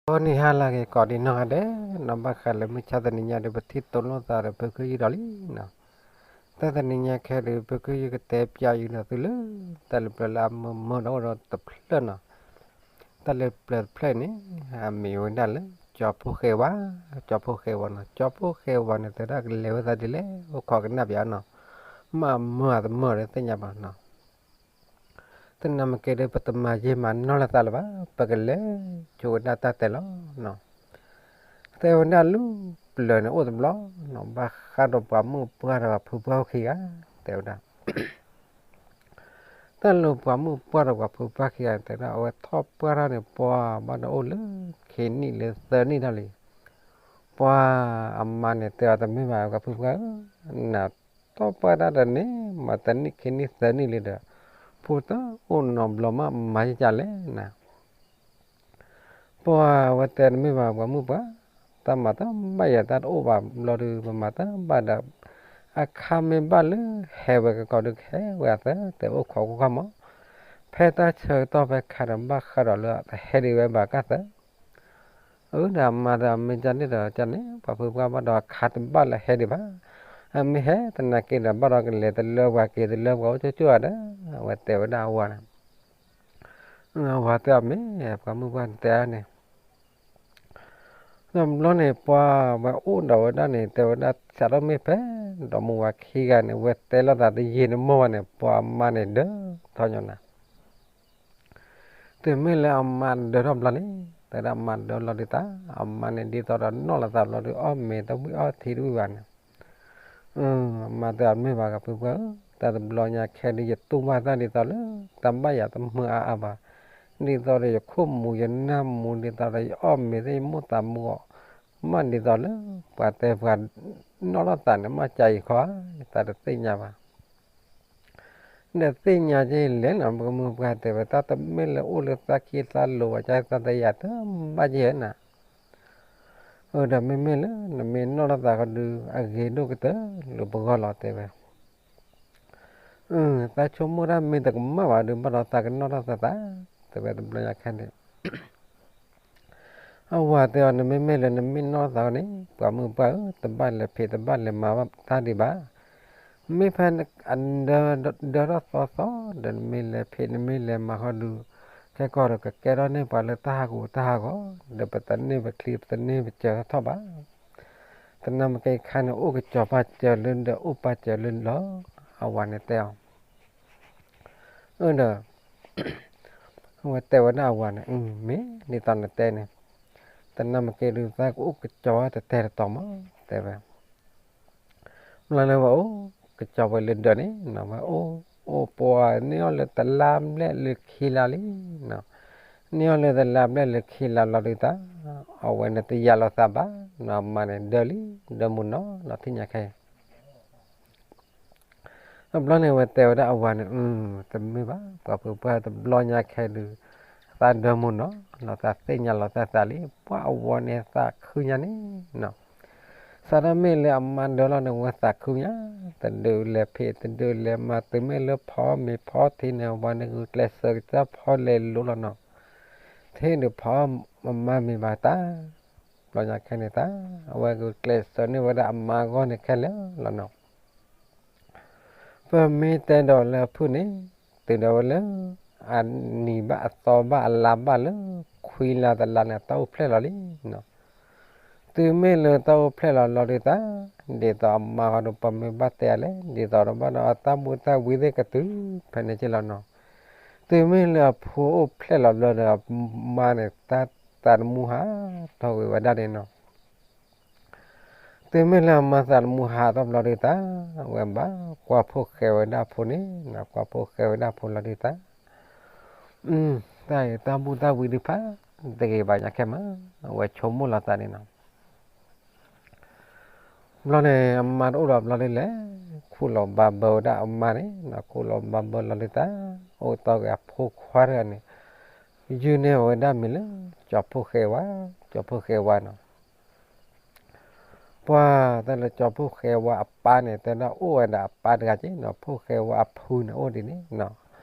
ဂီၤနံၤဟါလၢအဂ့ၤ ကိးဒံနီၢ်ဂၤဒဲးနီၤ, ဘၣ်ဃးလၢမုၢ်ဆါတနံၤညါဒီး ပထံၣ်တိၢ်လိာ်သးဒီး ဖုခုယုၢ်ဒီးလံနီၤ. တၢ်တနံၤညါခဲအံၤဒီး ဖုခုယုၢ်ကတဲပျးယုၢ်ဒီးသုလၢ တၢ်လၢပျၢၤလၢအမုာ်မုာ်ဒီးအိၣ်ဒီးတဖျၢၣ်နီၤ. တၢ်လၢပျၢၤတဖျၢၣ်န့ၣ် အမံၤဝဲဒၣ်လၢ ကၠီဖှိၣ်ဃဲဝါ, ကၠီဖှိၣ်ဃဲဝါနီၤ. ကၠီဖှိၣ်ဃဲဝါန့ၣ် တဲဒၣ်ကလဲၤဝဲသးဒ်လဲၣ် အိၣ်ခိးကနၣ်ပၠးနီၤ. မ့ၢ်အမုာ်အတမုာ်ဒီးသ့ၣ်ညါဘၣ်နီၤ. တနၤမ့ၢ်က့ၤဒီး ပတမၤယံာ်မၤနီၢ်လိာ်သးလၢၤဘၣ်, ပကလဲၤဆိဝဲဒၣ်တၢ်တဲလီၤနီၤ. တဲဝဲဒၣ်လၢပျၢၤန့ၣ်အိၣ်တဘျီနီၤ, ဘၣ်ဃးဒီးပှၤမုၣ်ပှၢ်ဒီးပှၤဖုပှၢ်အိၣ်ခံဂၤ, တဲဝဲဒၣ် တၢ်လၢပှၤမုၣ်ပှၢ်ဒီးပှၤဖုပှၢ်ခံဂၤန့ၣ် တဲဒၣ်အဝဲထီၣ်ပှၢ်ထီၣ်န့ၣ် ပှၤဘၣ်ဒီးအိၣ်လၢခံနံၣ်လၢသၢနံၣ်ထီၣ်လံ. ပှၤအမါန့ၣ်တဲအီၤ တမ့ၢ်ဘၣ် ပှၤဖုပှၢ်ဧၢ, နထီၣ်ပှၢ်တၢ်ဒီးန့ၣ် မၤတနံၣ်ခံနံၣ်သၢနံၣ်လံဒီး ဖိတအိၣ်နီတဘျီမး မၤယကလဲၣ်နၤ. ပှၤဝဲတဲတမ့ၢ်ဘၣ် ပှၤမုၣ်ပှၢ်, တၢ်မၤတဘၣ်ယၤ တၢ်တအိၣ်ဘၣ်ဘျီဒီး ပမၤတဘၣ်ဒီး အခါမ့ၢ်ဘၣ်လၢဟဲဝဲကကီးဒုး ကဟဲဝဲအသး တဲအိၣ်ခိးကွၢ်မး, ဖဲတၢ်ဆၢကတီၢ်ဖဲခါဒီး ဘၣ်ဃးဒီးလၢတဟဲဒံးဝဲဘၣ်ကသး. အၢ ဒီးအမါဒီး မ့ၢ်ကန့ၣ်ဒီး ကန့ၣ် ပှၤဖုပှၢ်ဘၣ်ဒီး အခါတဘၣ်လၢဟဲဒံးဘၣ်, အမ့ၢ်ဟဲတနာ်က့ဒီး ဘၣ်ဒီးကလဲၤတလၢပှၤက့ၤတလၢပှၤအိၣ်ကၠိကၠိဧါဒီး အဝဲတဲဝဲဒၣ်အဝၤန့ၣ် အဝၤတဲအီၤမ့ၢ် ပှၤမုၣ်ပှၢ်တဲန့ၣ် တဘျီန့ၣ် ပှၤဝဲအိၣ်ဒီးဝဲဒၣ်န့ၣ် တဲဝဲဒၣ် စးထီၣ်မ့ၢ်ဖဲ ဒီးမုၢ်ဝၤခံဂၤန့ၣ် ဝဲတဲလိာ်သးတယံာ်တမီၢ်ဘၣ်န့ၣ် ပှၤအမါန့ၣ်ဒၢထီၣ်ညီနၤ. တုၤမ့ၢ်လၢအမါဒၢထီၣ်ဘျီန့ၣ် တဲဒၣ်အမါဒၢလီၤဒုးသး, အမါန့ၣ်ဒ်သိးဒီးနီၢ်လိာ်သးဘျီဒုး အီၣ်မ့ၤတဝံၣ်အီထံတဝံၣ်ဘၣ်န့ၣ် အမါတဲအီၤ မ့ၢ်ဘၣ်ကဖုပှၢ်ဧၢ, တၢ်တဘျီညါခဲဒုး ယတူၢ်ဘၣ်တၢ်ဒ်သိးလၢ တၢ်ဘၣ်ယၤတမုာ်အါအါဘၣ်, ဒ်သိးဒီးယခိၣ်မူယနၢ်မူ ဒ်သိးဒီးယအီၣ်မ့ၤသ့ၣ် ယမိၣ်သးမူအီၤ, မ့ၢ်ဒ်သိးလၢ ပှၤတဲပှၤနီၢ်လိာ်သးန့ၣ် မ့ၢ်ကယံၤခီဧါ, တၢ်တသ့ၣ်ညါဘၣ် ဒီးသ့ၣ်ညါက့ၤလဲၣ်နီၤ, ပကမုၢ်ပှၢ်တဲဝဲ တၢ်တမ့ၢ်လၢအိၣ်လၢသးခံသးလိၤဘၣ် ကသးတယၤတဘၣ်က့ၤနၤ, အၢ ဒီးမ့မ့ၢ်လၢ နမ့ၢ်နီၢ်လိာ်သးကဒုး အဂ့ၤဒိၣ်ကတၢၢ်လၢပဂီၢ်လီၤ တဲဝဲ သးဆိကမိၣ်တၢ်မ့ၢ်တကမၣ်ဘၣ်ဒီး ဘၣ်ဒီးသးကနီၣ်ထီၣ်သးသး, တဲဝဲတဘျီညါခဲန့ၣ် အဝၤတဲအီၤ နမ့မ့ၢ်လၢနမ့ၢ်နီၢ်သးန့ၣ် ပှၤမုၢ်ပှၢ်ဧၢ, တဘၣ်လဲၤဖံးတဘၣ်လဲၤမၤဘၣ်တၢ်ဒံးဘၣ်, မ့ၢ်ဖဲအဒၢ ဒၢထီၣ်သီသီဒီး နမ့ၢ်လဲၤဖံးနမ့ၢ်လဲၤမၤဃီဒုး ခဲကီၢ်ဒီးကကဲထီၣ်န့ၢ်ပှၤလၢတၢ်ဟးဂူာ်တၢ်ဟးဂီၤ, ဒီးပတန့ၢ်ပချံပတန့ၢ်ပစၢၤထီၣ်ဘၣ် တနၤမ့ၢ်က့ၤခါန့ၣ် အိၣ်ကစီၤပာ်စၢၤလၢဒီးအိၣ်ပာ်စၢၤလၢလီၤ, အဝၤန့ၣ်တဲအီၤ အၢ ဒီး အဝဲတဲဝဲဒၣ်အဝၤန့ၣ် မ့ၢ်ဒ်သိးနတဲန့ၣ်, တနၤမ့ၢ်က့ၤဒုး သးကအိၣ်ကစီၤတတဲတတီၤမး တဲဝဲ မ့ၢ်လၢဝဲအိၣ်ကစီၤဝဲလၢဒၢးန့ၣ် ဝဲအိၣ် အိၣ်ပှၤန့ၢ်အီၤလၢတလါဘျဲၣ်လၢခံလါလံ, န့ၢ်အီၤလၢတလါဘျဲၣ်လၢခံလါလီၤဒုးသး, အဝဲန့ၣ်တယာ်လီၤသးဘၣ်, အမါန့ၣ်ဒၢလံ, ဒၢမုာ်နီၢ်လီၤထံၣ်ညါခဲအံၤ တဘျီန့ၣ် အဝဲတဲဝဲဒၣ်အဝၤန့ၣ် တမ့ၢ်ဘၣ် ပှၤဖုပှၢ်တဘျီညါခဲဒုး သးဒၢမုာ်နီၢ်လီၤ သးသ့ၣ်ညါလီၤသးသးလံ, ပှၤအဝၤန့ၣ်သးခုညါန့ၣ်နီၤ, စးထီၣ်မ့ၢ်လၢအမါဒၢလီၤန့ၣ် ဝဲသးခုညါ, တဒုးလဲၤဖံး တဒုးလဲၤမၤ တုၤမ့ၢ်လၢဖီမ့ၤဖီထံး န့ၣ် အဝၤန့ၣ်ဂုာ်ကျဲးစၢးကစၢ်ဖီလဲၤလိၤလီၤနီၤ, ထဲဒုးဖီမၤမ့ၤဘၣ်တၢ် ဘျီညါခဲန့ၣ်တၢ် အဝဲဂုာ်ကျဲးစၢးန့ၢ်ဝဲဒၣ်အမါအဂီၢ်န့ၣ်ခဲလၢာ်လီၤနီၤ, ပမ့ၢ်တဲဒီးလၢအဖုၣ်န့ၣ် တုၤဒၣ်ဝဲလၢ အနံၤဘၣ်အသီဘၣ်အလါဘၣ်လၢ ခွံလါတလါန့ၣ် တၢ်အိၣ်ဖျဲၣ်လီၤလံနီၤ, တုၤမ့ၢ်လၢတၢ်အိၣ်ဖျဲၣ်လီၤလီၤဒုးသး, ဒ်သိးအမါဃီဒီး ပမ့ၢ်ဘၣ်တဲအလဲၣ် ဒ်သိးဒီးဘၣ်ဒီးအတၢ်ဘူၣ်တၢ်ဝံသ့ၣ်ကတုၤ ဖဲန့ၣ်က့လီၤနီၤ, တုၤမ့ၢ်လၢအဖိအိၣ်ဖျဲၣ်လီၤဘျီဒီး အမါန့ၣ် တၢ်သးသမူဟးထီၣ်ကွံာ်ဝဲဒၣ်န့ၣ်နီၤ တုၤမ့ၢ်လၢအမါသးသမူဟးထီၣ်ဘျီဒုးသး, အဝဲဘၣ်ကွၢ်ဖိၣ်ဃဲဝဲဒၣ်အဖိန့ၣ်, ကွၢ်ဖိၣ်ဃဲဝဲဒၣ်အဖိလီၤဒုးသး, တၢ်အံၤတၢ်ဘူၣ်တၢ်ဝံဒုးဖး တဂ့ၤဘၣ်ညါခဲမး, အဝဲဆိကမိၣ်လီၤသးန့ၣ်နီၤ ဘျီန့ၣ် အမါတအိၣ်ဒီးဘျီဒုးလဲၣ်, ခူၣ်လီၤဘၣ်ဘၢဝဲဒၣ်အမါန့ၣ်, ခူၣ်လီၤဘၣ်ဘၢလီၤဒုးသး, အိၣ်တီၢ်က့ၤအဖိခွါတဂၤန့ၣ်, ယုၢ်န့ၢ်ဝဲဒၣ်မံၤလၢ ကၠီဖှိၣ်ဃဲဝါ, ကၠီဖှိၣ်ဃဲဝါနီၤ ပှၤတၢ်လၢကၠီဖှိၣ်ဃဲဝါအပၢ်န့ၣ် တဲဒၣ်အိၣ်ဝဲဒၣ်အပၢ်တဂၤက့နီၤ, ဖှိၣ်ဃဲဝါအဖုန့ၣ်အိၣ်ဒ်န့ၣ်နီၤ, ဒ်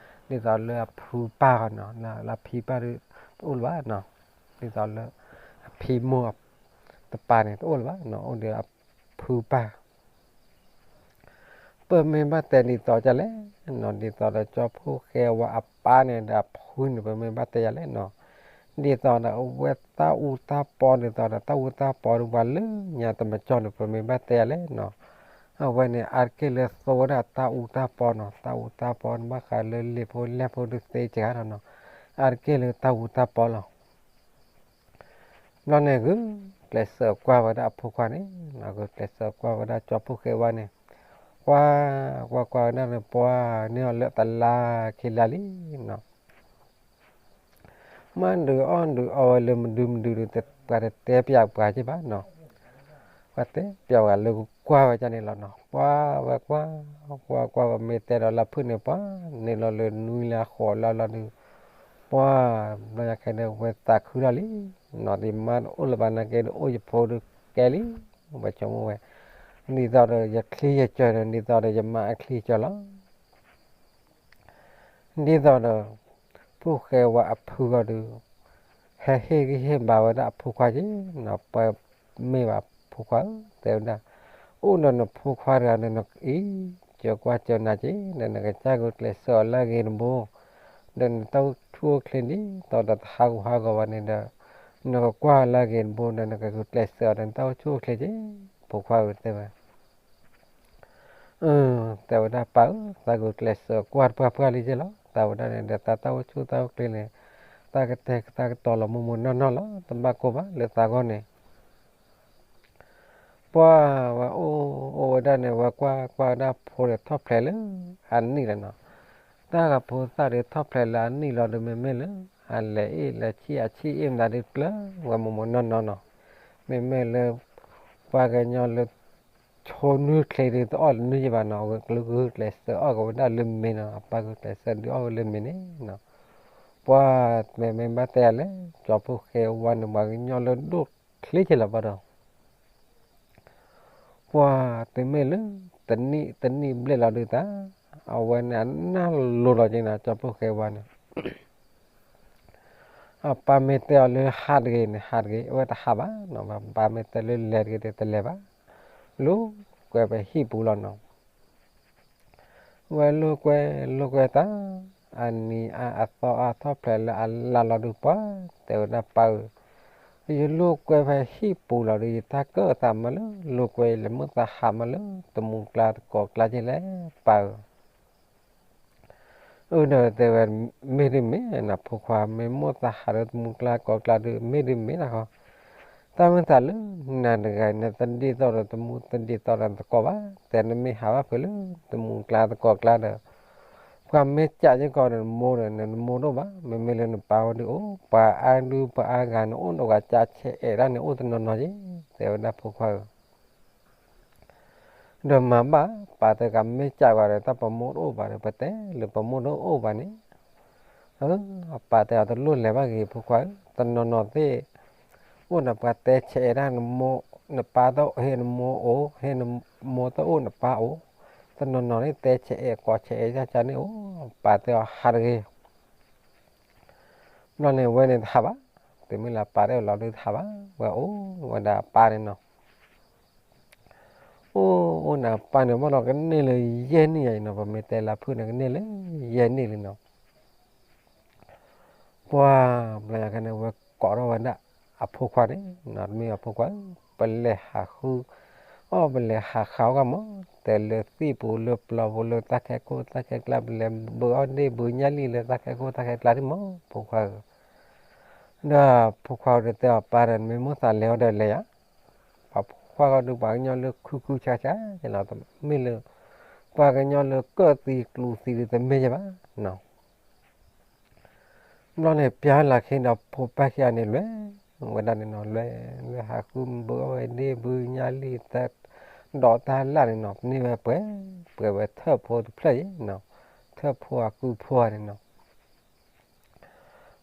သိးလၢအဖုပၢ်ဃီနီၤ, လၢအဖံပၢ်ဒုးတအိၣ်လၢၤဘၣ်နီၤ, ဒ်သိးလၢ ဖံမိၢ်တပၢ်န့ၣ် တအိၣ်လၢၤဘၣ်နီၤ, အိၣ်ဒီးအဖုပၢ် ပမ့ၢ်ဘၣ်တဲဒ်သိးဒ်လဲၣ်နီၤ, ဒ်သိးဒီးကၠီဖှိၣ်ဃဲဝါအပၢ်န့ၣ်ဒီးအဖုန့ၣ် ပမ့ၢ်ဘၣ်တဲယၤလဲၣ်နီၤ, ဒ်သိးဒီးအဝဲတၢ်အူတၢ်ပီ ဒ်သိးဒီးတၢ်အူတၢ်ပီဒီးပှၤလၢညါတမကၠီန့ၣ် ပမ့ၢ်ဘၣ်တဲယၤလဲၣ်နီၤ, အဝဲန့ၣ် အါတက့ၢ်လၢသိဝဲဒၣ်တၢ်အူတၢ်ပီနီၤ, တၢ်အူတၢ်ပီန့ၣ် ဘၣ်ဃးလၢလံာ်ဖိလဲၢ်ဖိဒုးသ့စှၤဒီးနီၤ, အါတက့ၢ်လၢတၢ်အူတၢ်ပီလီၤ. ဘျီန့ၣ်ဂုာ်ကျဲးစၢးကွၢ်ဝဲဒၣ်အဖိခွါန့ၣ်, ဂုာ်ကျဲးစၢးကွၢ်ဝဲဒၣ်ကၠီဖှိၣ်ဃဲဝါန့ၣ်, ကွၢ်, ကွၢ်ကွၢ်ဝဲဒၣ်န့ၣ် ပှၤန့ၢ်အီၤလၢတလါခံလါလံနီၤ, မ့ၢ်ဒုးအီၣ်ဒုးအီဝဲလၢမဒုမဒုဒီး ပှၤတတဲပျးပှၤက့ဘၣ်နီၤ, ပှၤတဲပျးပှၤလၢကွၢ်ဝဲဒၣ်န့ၣ်လီၤနီၤ, ပှၤဝဲကွၢ်, ကွၢ်ကွၢ်ဝဲမ့ၢ်တဲဒီးလၢဖုၣ်န့ၣ် ပှၤန့ၢ်လီၤလၢနွံလၢအဃိးလၢလီၤဒုး, ပှၤ, ဘျီယၤခဲန့ၣ် ဝဲသးခုလီၤလံ, နီၢ်ဒံးမါတအိၣ်လၢၤဘၣ်နာ်က့ဒီး အိၣ်ယဖိဒုးကဲလံ, ဝဲဆိကမိၣ်ဝဲ, ဒ်သိးဒီးယချံယကၢၤဒီး ဒ်သိးဒီးယမါအချံကၢၤလီၤ. ဒ်သိးဒီး ဖှိၣ်ဃဲဝါအဖုဂီၢ်ဒုး, ဟဲဟ့ၣ်ဂံၢ်ဟ့ၣ်ဘါဝဲဒၣ်အဖိခွါက့နီၤ, ပမ့ၢ်ဘၣ်ဖိခွါဧၢ တဲဝဲဒၣ်, အိၣ်ဒီးနဖိခွါတဂၤဒီးနကအံး, ကၢၤကွၢ်ကၢၤနၤက့ၤ, ဒီးနကစၢ်ဂုာ်ကျဲးစၢးအီၤလၢအဂ့ၤတဘိ, ဒီးနတၢ်အိၣ်ဆူၣ်အိၣ်ချ့ဒ်သိးဒီးတဟးဂူာ်ဟးဂီၤဘၣ်န့ၣ်ဒီး, နကကွၢ်အီၤလၢအဂ့ၤတဘိဒီး နကဂုာ်ကျဲးစၢးအီၤဒီးနတၢ်အိၣ်ဆူၣ်အိၣ်ချ့က့ၤ, ဖိခွါဧၢ တဲဝဲ အၢ တဲဝဲဒၣ်ပၢ်ဧၢ, သးဂုာ်ကျဲးစၢးကွၢ်တပှၢ်ပှၢ်လံက့လီၤ, သးဝဲဒၣ်န့ၣ်ဒီး သးတၢ်အိၣ်ဆူၣ်တၢ်အိၣ်ချ့န့ၣ်, တၢ်ကတဲာ်ကတီၤလီၤမိၢ်မိၢ်နီၢ်နီၢ်လီၤ, တဘၣ်ကိၢ်ဘၣ်လၢသးဂီၢ်န့ၣ်, ပှၤဝဲအိၣ်အိၣ်ဝဲဒၣ်န့ၣ် ဝဲကွၢ်ကွၢ်ဝဲဒၣ်ဖိဒီးထီၣ်ဖျဲးလၢအနံၣ်လီၤနီၤ, တၢ်ဂၤဖိသၣ်ဒီးထီၣ်ဖျဲးလၢအနံၣ်လီၤဒီး မ့မ့ၢ်လၢ အလဲၤအ့ၣ်လဲၤဆံၣ်အဆံၣ်အ့ၣ်မတၤဒီး ကျၢၤဝဲမိၢ်မိၢ်နီၢ်နီၢ်နီၤ, မ့မ့ၢ်လၢ ပှၤကညီလၢ ဆိနွံချ့ဒီးတအီၣ်တနွံယဘၣ်နီၤ, အဝဲဂုာ်ကျဲးစၢးအီၣ်က့ၤဝဲဒၣ်လၢမ့ၤနီၤ, အပၢ်ဂုာ်ကျဲးစၢးဒုးအီၣ်ဝဲလၢမ့ၤန့ၣ်နီၤ, ပှၤမ့မ့ၢ်ဘၣ်တဲလဲၣ်, ကၠီဖှိၣ်ဃဲဝါန့ၣ် ပှၤကညီလၢဒိၣ်ချ့က့လီၤဘၣ်ဒီး ပှၤတုၤမ့ၢ်လၢ တနံၣ်တနံၣ်ဘျဲၣ်လီၤဒုးတၢ်, အဝဲန့ၣ်အနၢ်လိၤလီၤက့နီၤ, ကၠီဖှိၣ်ဃဲဝါန့ၣ် အပၢ်မ့ၢ်တဲအီၤလၢဟးတဂ့ၤန့ၣ် ဟးတဂ့ၤ, အဝဲတဟးဘၣ်နီၤ, ပၢ်မ့ၢ်တဲလၢလဲၤတဂ့ၤဒီး တလဲၤဘၣ်, လိာ်ကွဲဖဲဟံၣ်ပူၤလီၤနီၤ, ဝဲလိာ်ကွဲ လိာ်ကွဲတၢ်, အနံၤအါအသီအါထီၣ်ဖျဲးလၢအလါလီၤဒုး ပှၤတဲဝဲဒၣ်ပၢ်ဧၢ, ယလိာ်ကွဲဖဲဟံၣ်ပူၤလီၤဒီး ယတၢ်ကၢၣ်သးမးလၢ လိာ်ကွဲ ယလဲၤမိၣ်သးဟးမးလၢ တမူကျါတကိးကျါက့လဲၣ် ပၢ်ဧၢ အၢ ဒီးတဲဝဲ မ့ၢ်ဒ်မ့ၢ်နဖိခွါ မ့ၢ်မိၣ်သးဟးလၢတမူကျါကိးကျါဒီး မ့ၢ်ဒ်မ့ၢ်နဃီ, တၢ်မ့ၢ်သးလၢနၤတဂၤ နတဒ်သိးဒီးတမူ တဒ်သိးဒီးတကိးဘၣ်, တဲနမ့ၢ်ဟးဘၣ်ဖဲလၢတမူကျါတကိးကျါဒီး ပှၤမ့ၢ်ကးယကီးဒီးနမိၢ်ဒီး နနမိၢ်တအိၣ်ဘၣ်, မ့မ့ၢ်လၢနပၢ်ဝဲဒုးအိၣ်, ပှၤအါဒုးပှၤအါဂၤန့ၣ် အိၣ်ဒီးဂၤကးဆဲးအဲးဒၣ်န့ၣ် အိၣ်တနီၤနီၤက့, တဲဝဲဒၣ်ဖိခွါဧၢ ဒီးမၤဘၣ်, ပၢ်တဲကမ့ၢ်ကးဝဲဒီး တၢ်ပမိၢ်တအိၣ်ဘၣ်ဒီး ပတဲလၢပမိၢ်တအိၣ်ဘၣ်န့ၣ်, အၢ ပၢ်တဲအီၤတလိၣ်လဲၤဘၣ်ဂ့ၤ ဖိခွါဧၢ, တနီၤနီၤသ့ၣ် အိၣ်ဒီးပှၤတဲဆဲးအဲးဒၣ်နမိၢ်, နပၢ်တအိၣ် ဟ့ၣ်နမိၢ်အိၣ်, ဟ့ၣ်နမိၢ်တအိၣ်နပၢ်အိၣ်, တနီၤနီၤန့ၣ်တဲဆဲးအဲးကိးဆဲးအဲးဒၣ်ကန့ၣ်အိၣ်, ပၢ်တဲအီၤဟးတဂ့ၤ ဘျီန့ၣ် ဝဲန့ၣ်တဟးဘၣ်, တုၤမ့ၢ်လၢပၢ်တအိၣ်လီၤဒုးတဟးဘၣ်, ဝဲအိၣ်ဝဲဒၣ်အပၢ်န့ၣ်နီၤ, အိၣ်အိၣ်န့ၣ်အပၢ်န့ၣ် ဘၣ်လီၤကန့ၢ်လၢယဲၢ်နံၣ်ယၤအံၤနီၤ, ပမ့ၢ်တဲလၢဖုၣ်န့ၣ် ကန့ၢ်လၢယဲၢ်နံၣ်လံနီၤ, ပှၤ ဘျီယၤခဲန့ၣ် ဝဲကိးထီၣ်ဝဲဒၣ်အဖိခွါန့ၣ်နီၤ, တမ့ၢ်အဖိခွါဧၢ, ပလဲၤဟးဃု အီၣ် ပလဲၤဟးဃးအီၣ်ကမီၤ, တဲလၢသံၣ်ပူၤလၢပျီပူၤလၢတၢ်ခဲခိၣ်တၢ်ခဲကျါ ပလဲၤဘုးအီၣ်ဒ့ၣ်ဘုးညၣ်လံလၢတၢ်ခဲခိၣ်တၢ်ခဲကျါဒံးမီၤ ဖိခွါဧၢ, ဒီးဖိခွါဧၢဒီးတဲအီၤပၢ်ဒီး နမ့ၢ်မိၣ်သးလဲၤအီၤဒီးလဲၤယၤ, ပှၤဖိခွါဂီၢ်ဒုးပှၤကညီလၢခုခုဆါဆါလီၤ, မ့ၢ်လၢ ပှၤကညီလၢကၢၣ်သံကျူသံဒုးတမ့ၢ်ယၤဘၣ်နီၤ ဘျီန့ၣ် ပျၢ်လၢခံဒီးဖိပၢ်ခံဂၤန့ၣ် လဲၤဝဲဒၣ်န့ၣ်နီၤ, လဲၤ လဲၤဟးဃုဘုးအီၣ်ဝဲဒ့ၣ်ဘုးညၣ်လံ တၢ်ဒိးတၢ်လၣ်န့ၣ်နီၤ, န့ၢ်ဝဲပှဲၤ ပှဲၤဝဲထၢၣ်ဖိတဖျၢၣ်အံၤနီၤ, ထၢၣ်ဖိအကုဖိဧါန့ၣ်နီၤ,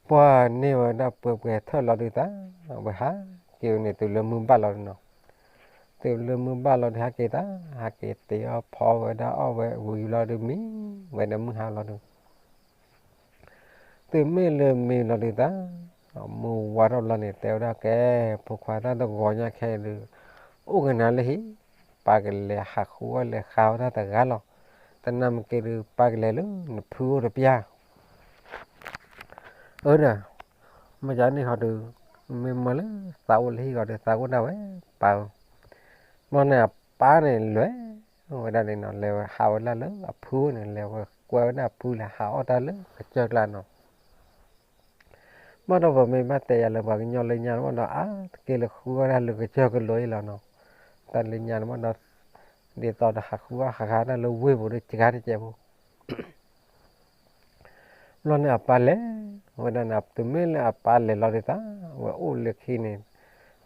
ပှၤန့ၢ်ဝဲဒၣ်ပှဲၤပှဲၤထၢၣ်လီၤဒုးတၢ်, ဝဲဟးက့ၤဝဲန့ၣ် တုၤလၢမုၢ်ဘၣ်လီၤန့ၣ်နီၤ, တုၤလၢမုၢ်ဘၣ်လီၤဒီးဟးက့ၤတၢ်, ဟးက့ၤတ့ၢ်အီၣ်ဖီဝဲဒၣ်အီၣ်ဝဲဝံၤလီၤဒုး မံဝဲဒီးမုၢ်ဟါလီၤဒုး တုၤမ့ၢ်လၢမံလီၤဒုးတၢ်, မုၢ်ဝါထီၣ်ဘျီန့ၣ် တဲဝဲဒၣ်ကဲ, ဖိခွါတၢ်တဂီၤညါခဲအံၤဒုး အိၣ်ကနၤလၢဟံၣ်, ပၢ်ကလဲၤဟးဃုအီၣ်လဲၤဃါဝဲဒၣ်တဂၤလီၤ. တနၤမ့ၢ်က့ၤဒုး ပၢ်ကလဲၤလၢနဖုအိၣ်တပျၢ်. အၢဒီး မ့ၢ်ကန့ၣ်ဃီဒုး မ့ၢ်မၢလၢသးအိၣ်လၢဟံၣ်ဃီဒီး သးအိၣ်ဒၣ်ဝဲ ပၢ်ဧၢ. ဘျီန့ၣ်အပၢ်န့ၣ်လဲၤဝဲဒၣ်န့ၣ်နီၤ, လဲၤဝဲဟးဝဲဒၣ်လၢအဖုန့ၣ်, လဲၤဝဲကွဲဝဲဒၣ်အဖုလဲၤဟးအီၣ်တၢ်လၢကစၢၢ်ကျါနီၤ. ဘၣ်ဒီးပမ့ၢ်ဘၣ်တဲယၤလၢပှၤကညီလၢညါန့ၣ်ဘၣ်ဒီး အါတက့ၢ်လၢဃုအီၣ်တၢ်လၢကစၢၢ်ကလိအံၤလီၤနီၤ. တၢ်လၢညါန့ၣ်ဘၣ်ဒီး ဒ်သိးဒီးဟးဃုအီၣ်ဟးဃါတၢ်လၢဝ့ၢ်ပူၤဒီးစှၤတကဲးဖိ ဘျီန့ၣ်အပၢ်လဲၤဝဲဒၣ်န့ၣ်, တုၤမ့ၢ်လၢအပၢ်လဲၤလီၤဒ်သး ဝဲအိၣ်လၢခံန့ၣ်,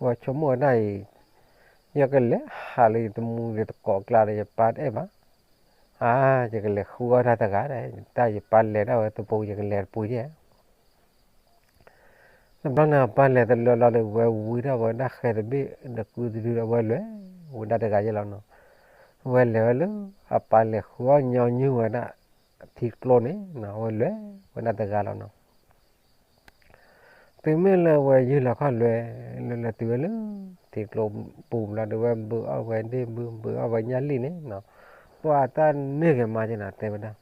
ဝဲဆိကမိၣ်ဝဲဒၣ်အံၤ, ယကလဲၤဟးလၢယတမူယတကိးကျါဒီး ယပၢ်တအဲၣ်ဘၣ်. အါ, ယကလဲၤဃုအီၣ်တၢ်တဂၤဒီး တၢ်ယပၢ်လဲၤဒၣ်ဝဲတပူၤ ယကလဲၤတပူၤယဲၢ်. တဘျီန့ၣ်အပၢ်လဲၤတလၢလီၤဒီး ဝဲဝံထီၣ်ဝဲဒၣ်ဃဲတဘ့ၣ်ဒီးကုတဒုဒီး ဝဲလဲၤဝဲဒၣ်တဂၤယဲၢ်လီၤနီၤ. ဝဲလဲၤဝဲလၢ အပၢ်လဲၤဃုအီၣ်ညီနုၢ်ဝဲဒၣ်ထံကျိန့ၣ်နီၤ, ဝဲလဲၤဝဲဒၣ်တဂၤလီၤနီၤ. တုၤမ့ၢ်လၢဝဲယုၢ်လီၤခီၣ်လဲၤ, လဲၤလဲၤတုၤဝဲလၢ ထံကျိပူၤဘျီဒီး ဝဲဘုးအီၣ်ဝဲဒ့ၣ်ဘုး ဘုးအီၣ်ဝဲညၣ်လံၣ်န့ၣ်နီၤ, ပှၤတၢ်န့ၢ်ဂ့ၤမးက့နီၤ တဲဝဲဒၣ်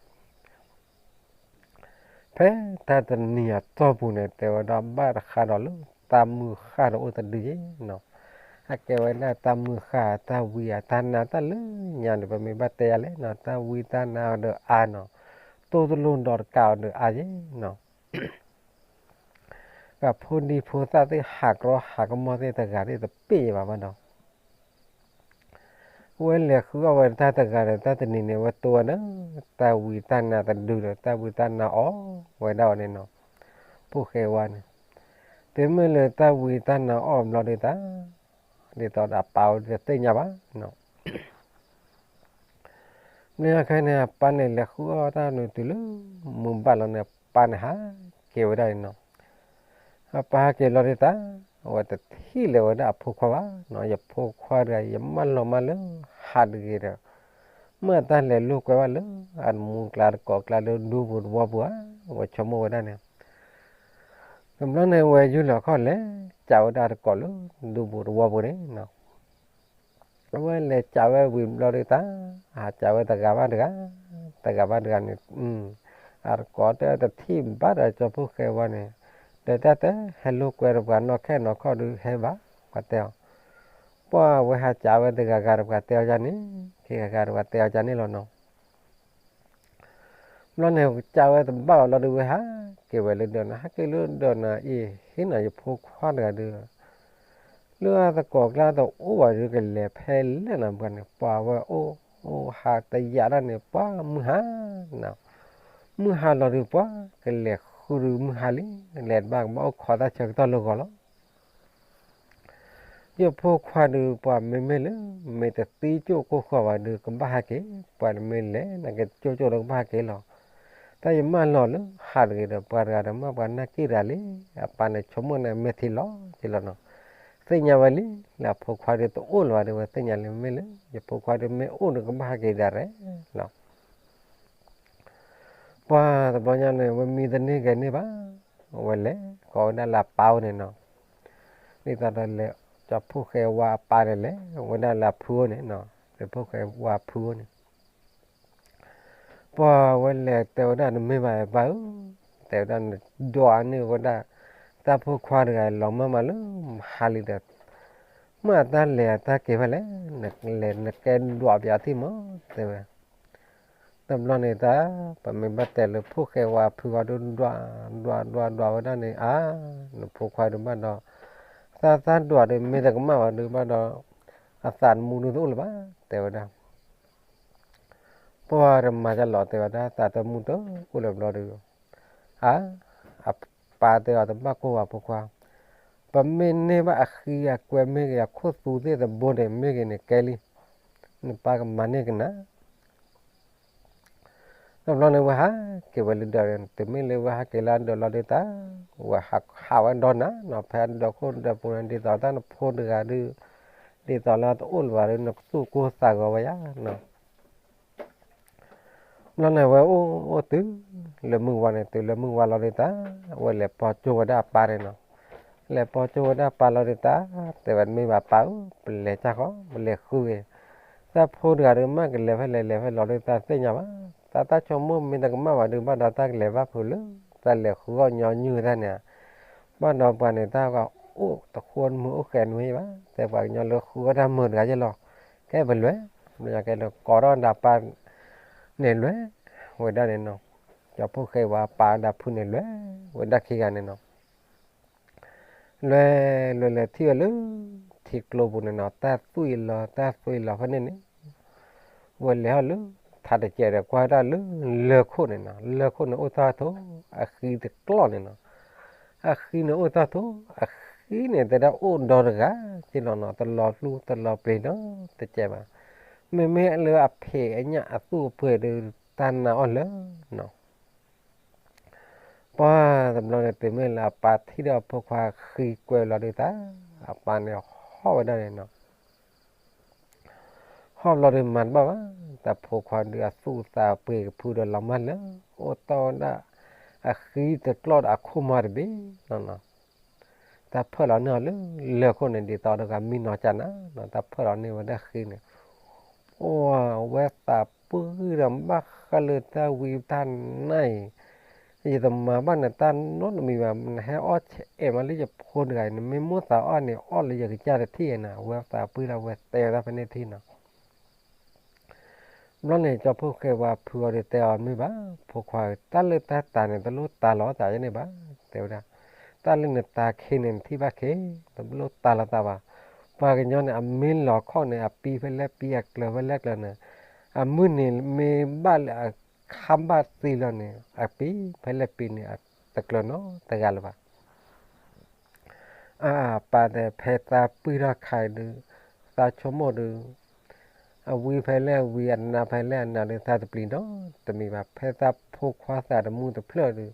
ဖဲတၢ်တနံၤအတီၢ်ပူၤန့ၣ် တဲဝဲဒၣ်ဘၣ်တဃါဒီးလၢတၢ်မုၢ်ဃၢ်ဒီးအိၣ်တဒုယဲၢ်နီၤ. အကဲဝဲဒၣ်တၢ်မုၢ်ဃၢ် တၢ်ဝံအတၢ်နါတၢ်လၢညါန့ၣ် ပမ့ၢ်ဘၣ်တဲယၤလဲၣ်နီၤ, တၢ်ဝံတၢ်နါအီၤဒီးအါနီၤ, တိၢ်တလိၣ်ဒီးတကးအီၤဒီးအါယဲၢ်နီၤ. ကဖိဒံဖိသၣ်သ့ၣ်ဟးကြီဟးကမီၢ်သ့ၣ်တဂၤသ့ၣ်တပ့ၢ်ယဲၢ်ဘၣ်ဘၣ်ဒီး ဝဲလဲၤဃုအီၣ်ဝဲတၢ်တဂၤဒီး တၢ်တနံၤန့ၣ် ဝဲတိၢ်ဝဲဒၣ် တၢ်ဝံတၢ်နါတဒုဒီး တၢ်ဝံတၢ်နါအီၣ်ဝဲဒၣ်ဝဲန့ၣ်နီၤ. ဖိၣ်ဃဲဝါန့ၣ် တုၤမ့ၢ်လၢတၢ်ဝံတၢ်နါအီၣ်ဘျီဒ်သး ဒ်သိးဒီးအပၢ်ဝဲတသ့ၣ်ညါဘၣ်နီၤ. မ့ၢ်အခဲန့ၣ် အပၢ်န့ၣ်လဲၤဃုအီၣ်တၢ်န့ၣ်တုၤလၢ မုၢ်ဘၣ်လီၤန့ၣ် အပၢ်န့ၣ်ဟးက့ၤဝဲဒၣ်န့ၣ်နီၤ. အပၢ်ဟးက့ၤလီၤဒ်သး အဝဲတထံၣ်လၢၤဝဲဒၣ်အဖိခွါဘၣ်နီၤ, ယဖိခွါတဂၤ ယမၢလီၤမၢ်လၢဟးတဂ့ၤဒီး မ့ၢ်အတၢ်လဲၤလိာ်ကွဲဘၣ်လၢအတမူကျါတကိးကျါလၢဒူပူၤတဝီပူၤဧါ, အဝဲဆိကမိၣ်ဝဲဒၣ်န့ၣ်. တဘျီန့ၣ် ဝဲယုၢ်လီၤခီၣ်လဲၤ ကးဝဲဒၣ်တကိးလၢဒူပူၤတဝီပူၤန့ၣ်နီၤ. အဝဲလဲၤကးဝဲဝံၤဘျီဒ်သး ဟးကးဝဲတဂၤဘၣ်တဂၤ တဂၤဘၣ်တဂၤန့ၣ် အတကိးတဲတထံၣ်ဘၣ်ဒီးကၠီဖိၣ်ဃဲဝါန့ၣ် ဒီးတၢ်တဲဟဲလိာ်ကွဲတပှၤနီၢ်ခဲနီၢ်ခီၣ်ဒုးဟဲဘၣ် ပှၤတဲအီၤ, ပှၤဝဲဟးကးဝဲတဂၤဂၤတပှၤတဲအီၤယၤန့ၣ် ခံဂၤဂၤတပှၤတဲအီၤယၤန့ၣ်လီၤနီၤ. ဘျီန့ၣ် ကးဝဲတဘၣ်ဘၣ်လီၤဒုး ဝဲဟးက့ၤဝဲလၢဒၢးနၤ ဟဲက့ၤလၢဒၢးနၤအံၤ ဟ့ၣ်နၤယဖိခွါတဂၤဒုး လၢအသကိးကျါတအိၣ်ဘၣ်ဒုး ကလဲၤဖဲလဲၣ်နၤပှၤန့ၣ် ပှၤဝဲအိၣ် အိၣ်ဟးတယာ်ဒၣ်န့ၣ် ပှၤမုၢ်ဟါနီၤ, မုၢ်ဟါလီၤဒုး ပှၤကလဲၤဃုဒုးမုၢ်ဟါလံ လဲၤတဘၣ်ကဘၣ်အိၣ်ခိးတၢ်ဆၢကတီၢ်လၢဂီၤလီၤ. ယဖိခွါဒုး ပှၤမ့မ့ၢ်လၢ မ့ၢ်တသံကၠိၣ်ကိၢ်ဃီဘၣ်ဒုး ကဘၣ်ဟဲက့ၤ, ပှၤတမ့ၢ်လဲၤ နကကၠိၣ်ကၠိၣ်ဒီးကဘၣ်ဟဲက့ၤလီၤ. တၢ်ယမၢလီၤလၢဟးတဂ့ၤဒီး ပှၤတဂၤဒီးမၢပှၤနၢ်က့ၣ်တဂၤလံ, အပၢ်န့ၣ်ဆိကမိၣ်န့ၣ် မဲာ်ထံလီၤက့ၤလီၤနီၤ. သ့ၣ်ညါဝဲလံ လၢအဖိခွါဒုးတအိၣ်လၢၤဘၣ်ဒုး ဝဲသ့ၣ်ညါလံ မ့ၢ်လၢ ယဖိခွါဒုးမ့ၢ်အိၣ်ဒီးကဘၣ်ဟဲက့ၤဒၣ်ရဲၣ်လီၤ. ပှၤတဘျီညါန့ၣ် ဝဲမံတန့ၢ်ဂဲၤန့ၢ်ဘၣ်, ဝဲလဲၤကိးဝဲဒၣ်လၢအပၢ်အိၣ်န့ၣ်နီၤ, ဒ်သိးဒီးလဲၤ ကၠီဖိၣ်ဃဲဝါအပၢ်န့ၣ်လဲၤ ဝဲဒၣ်လၢအဖုအိၣ်န့ၣ်နီၤ, လၢဖိၣ်ဃဲဝါအဖုအိၣ်န့ၣ် ပှၤဝဲလဲၤတဲဝဲဒၣ် နမ့ၢ်ဘၣ်ပၢ်ဧၢ, တဲဝဲဒၣ်နဒွးန့ၢ်ဝဲဒၣ် တၢ်ဖိခွါတဂၤလီၤမၢ်မးလၢမဟါလံဒီး မ့ၢ်အတၢ်လဲၤအတၢ်က့ၤဖဲလဲၣ်, နလဲၤနကဲဒွးပယီၤသံၣ်မး တဲဝဲ. တဘျီန့ၣ်တၢ် ပမ့ၢ်ဘၣ်တဲလၢဖိၣ်ဃဲဝါဖုဂီၢ်ဒုး ဒွး ဒွး ဒွး ဒွးဝဲဒၣ်န့ၣ် အါ နဖိခွါဒုးဘၣ်ဒီး သးသးဒွးဒုး မ့ၢ်တကမၣ်ဘၣ်ဒုးဘၣ်ဒီး အသးတမူဒုးတအိၣ်လၢၤဘၣ် တဲဝဲဒၣ်. ပှၤတမၤတၢ်လီၤတဲဝဲဒၣ် သးတမူတအိၣ်လၢၤဘျီဒုး အါ အပၢ်တဲအီၤတဘၣ်ကိၢ်ဘၣ်ဖိခွါ, ပမ့ၢ်န့ၢ်ဘၣ်အဃံအကွဲမ့ၢ်ဂ့ၤ အခိၣ်သူသ့ၣ်တဘိန့ၣ်မ့ၢ်ဂ့ၤန့ၣ် ကဲလံ, နပၢ်ကမၤန့ၢ်ကနၤ တဘျီန့ၣ် ဝဲဟးက့ၤဝဲလၢဒၢးန့ၣ် တုၤမ့ၢ်လၢဝဲဟးက့ၤလၢအဒၢးလီၤဒုးတၢ် ဝဲဟးဝဲဒီနၤနီၤ ဖဲအဒၢးခိၣ်ဒၢးပူၤန့ၣ် ဒ်သိးတၢ်နဖိတဂၤဒုး ဒ်သိးလၢတအိၣ်လၢၤဘၣ်ဒုး နကသူၣ်ကိၢ်သးဂီၤဝဲယါနီၤ. ဘျီန့ၣ် ဝဲအိၣ်အိၣ်တုၤလၢမုၢ်ဝါန့ၣ် တုၤလၢမုၢ်ဝါလီၤဒုးတၢ် ဝဲလဲၤပိာ်ကၠိဝဲဒၣ်အပၢ်န့ၣ်နီၤ. လဲၤပိာ်ကၠိဝဲဒၣ်ပၢ်လီၤဒုးတၢ်, တဲဝဲတမ့ၢ်ဘၣ်ပၢ်ဧၢ, ပလဲၤတၢ်ဃီ ပလဲၤဃုက့ၤ တၢ်ဖိတဂၤဒုး မ့ၢ်ကလဲၤဖဲလဲၣ်လဲၤဖဲလဲၣ်ဒုး တၢ်သ့ၣ်ညါဘၣ်, တၢ်တၢ်ဆိကမိၣ်မ့ၢ်တကမၣ်ဘၣ်ဒုး ဘၣ်ဒီးတၢ်ကလဲၤဘၣ်ဖုးလၢ တၢ်လဲၤဃုအီၣ်ညီနုၢ်တၢ်န့ၣ်, ဘၣ်ဒီးပှၤန့ၣ် တၢ်အိၣ်တဃိတမုာ်အိၣ်ဃဲးနွံဘၣ်, တဲပှၤကညီလၢဃုအီၣ်တၢ်မုာ်တဂၤယဲၢ်လီၤ, ကဲပလဲၤ, မ့ၢ်ကဲလၢကိးထီၣ်ဒၣ်ပၢ်န့ၣ်လဲၤဝဲဒၣ်န့ၣ်နီၤ, ကၠီဖီၣ်ဃဲဝဲပၢ်ဒၣ်ဖုန့ၣ်လဲၤဝဲဒၣ်ခံဂၤန့ၣ်နီၤ လဲၤလဲၤလဲၤထံၣ်ဝဲလၢ ထံကျိပူၤန့ၣ်နီၤ တၢ်သွံၣ်လီၤတၢ်သွံၣ်လီၤဖဲန့ၣ်န့ၣ်, ဝဲလဲၤဟီၣ်လၢ ထးတစဲးဒီး ကွၢ်ဒၣ်လၢလၢၢ်ခိၣ်န့ၣ်နီၤ လၢၢ်ခိၣ်န့ၣ်အိၣ်တ့ၢ်ထိ အဃံတကျီၢ်န့ၣ်နီၤ, အဃံန့ၣ်အိၣ်တ့ၢ်ထိ အဃံန့ၣ်တဲဒၣ်အိၣ်ဒီတဂၤက့လီၤနီၤ တလီၤကျူတလီၤပျ့ၤဒီတစဲးဘၣ်, မ့မ့ၢ်လၢအဖံးအညၣ်အသူၣ်အပှ့ၤဒီး တၢ်နာ်အီၤလၢနီၤ ပှၤတဘျီန့ၣ် တုၤမ့ၢ်လၢအပၢ်ထံၣ်ဒီးအဖိခွါဃံကွဲးလီၤဒုးတၢ်, အပၢ်န့ၣ်ဟီၣ်ဝဲဒၣ်န့ၣ်နီၤ, ဟီၣ်ဘျီဒုးမၤတဘၣ်ဘၣ်, တၢ်ဖိခွါဒုးအသူၣ်သးပှ့ၤကဖုဒီးလီၤမၢ်လၢ အိၣ်တီၢ်ဝဲဒၣ် အဃံတကျီၢ်ဒီးအခိၣ်မီတဘ့ၣ်လီၤနီၤ, တၢ်ဖၢၣ်လီၤန့ၢ်အီၤလၢလၢၢ်ခိၣ်န့ၣ် ဒ်သိးဒီးဂၤမံနီၤကၢ်နၤနီၤ တၢ်ဖၢၣ်လီၤန့ၢ်ဝဲဒၣ်ဃံန့ၣ် အိၣ်ဝဲသးပှၢ်ဒီးဘၣ်ဃးလၢတၢ်ဝံတၢ်နါအံၤ, ယတမၤဘၣ်နတၢ်နီတမံၤဘၣ်, နဟဲအီၣ်ဆဲးအဲၣ်မးလၢယဖိတဂၤအံၤ, နမ့ၢ်မိၣ်သးအီၣ်န့ၣ် အီၣ်လၢယကစၢ်တထံၣ်နၤ, ဝဲသးပှၢ်ဒီးဝဲတဲဝဲဒၣ်ဖဲန့ၣ်ထံၣ်နီၤ ဘျီန့ၣ် ကၠီဖီၣ်ဃဲဝဲဖုအီၤဒီးတဲအီၤမ့ၢ်ဘၣ်, ဖိခွါဧၢ, တၢ်လၢတၢ်တၤန့ၣ် တလိၣ်တၤလီၤသးယဲန့ၣ်ဘၣ်, တဲဝဲဒၣ်, တၢ်လၢနတၤခ့န့ၣ် နထံၣ်ဘၣ်ခ့, တလိၣ်တၤလီၤသးဘၣ်, ပှၤကညီန့ၣ် အမ့ၢ်လီၤခီၣ်န့ၣ် အပံဖဲလဲၣ်ပံ အကျၢၤဖဲလဲၣ်ကျၢၤန့ၣ်, အမုၢ်နံၤမ့ၢ်ဘၣ်လၢအခါဘၣ်သံလီၤန့ၣ် အပံဖဲလဲၣ်ပံန့ၣ် တကျၢၤနီတဂၤလၢၤဘၣ် အပၢ်တဲ ဖဲသးပှၢ်ထီၣ်ခါအံၤဒုး သးဆိကမိၣ်ဒုး အဝံဖဲလဲၣ်ဝံ အနါဖဲလဲၣ်အနါဒုး သးတပျံၤနီတမံၤဘၣ်. ဖဲသးဖိခွါသးတမူတဖျၢၣ်ဒုး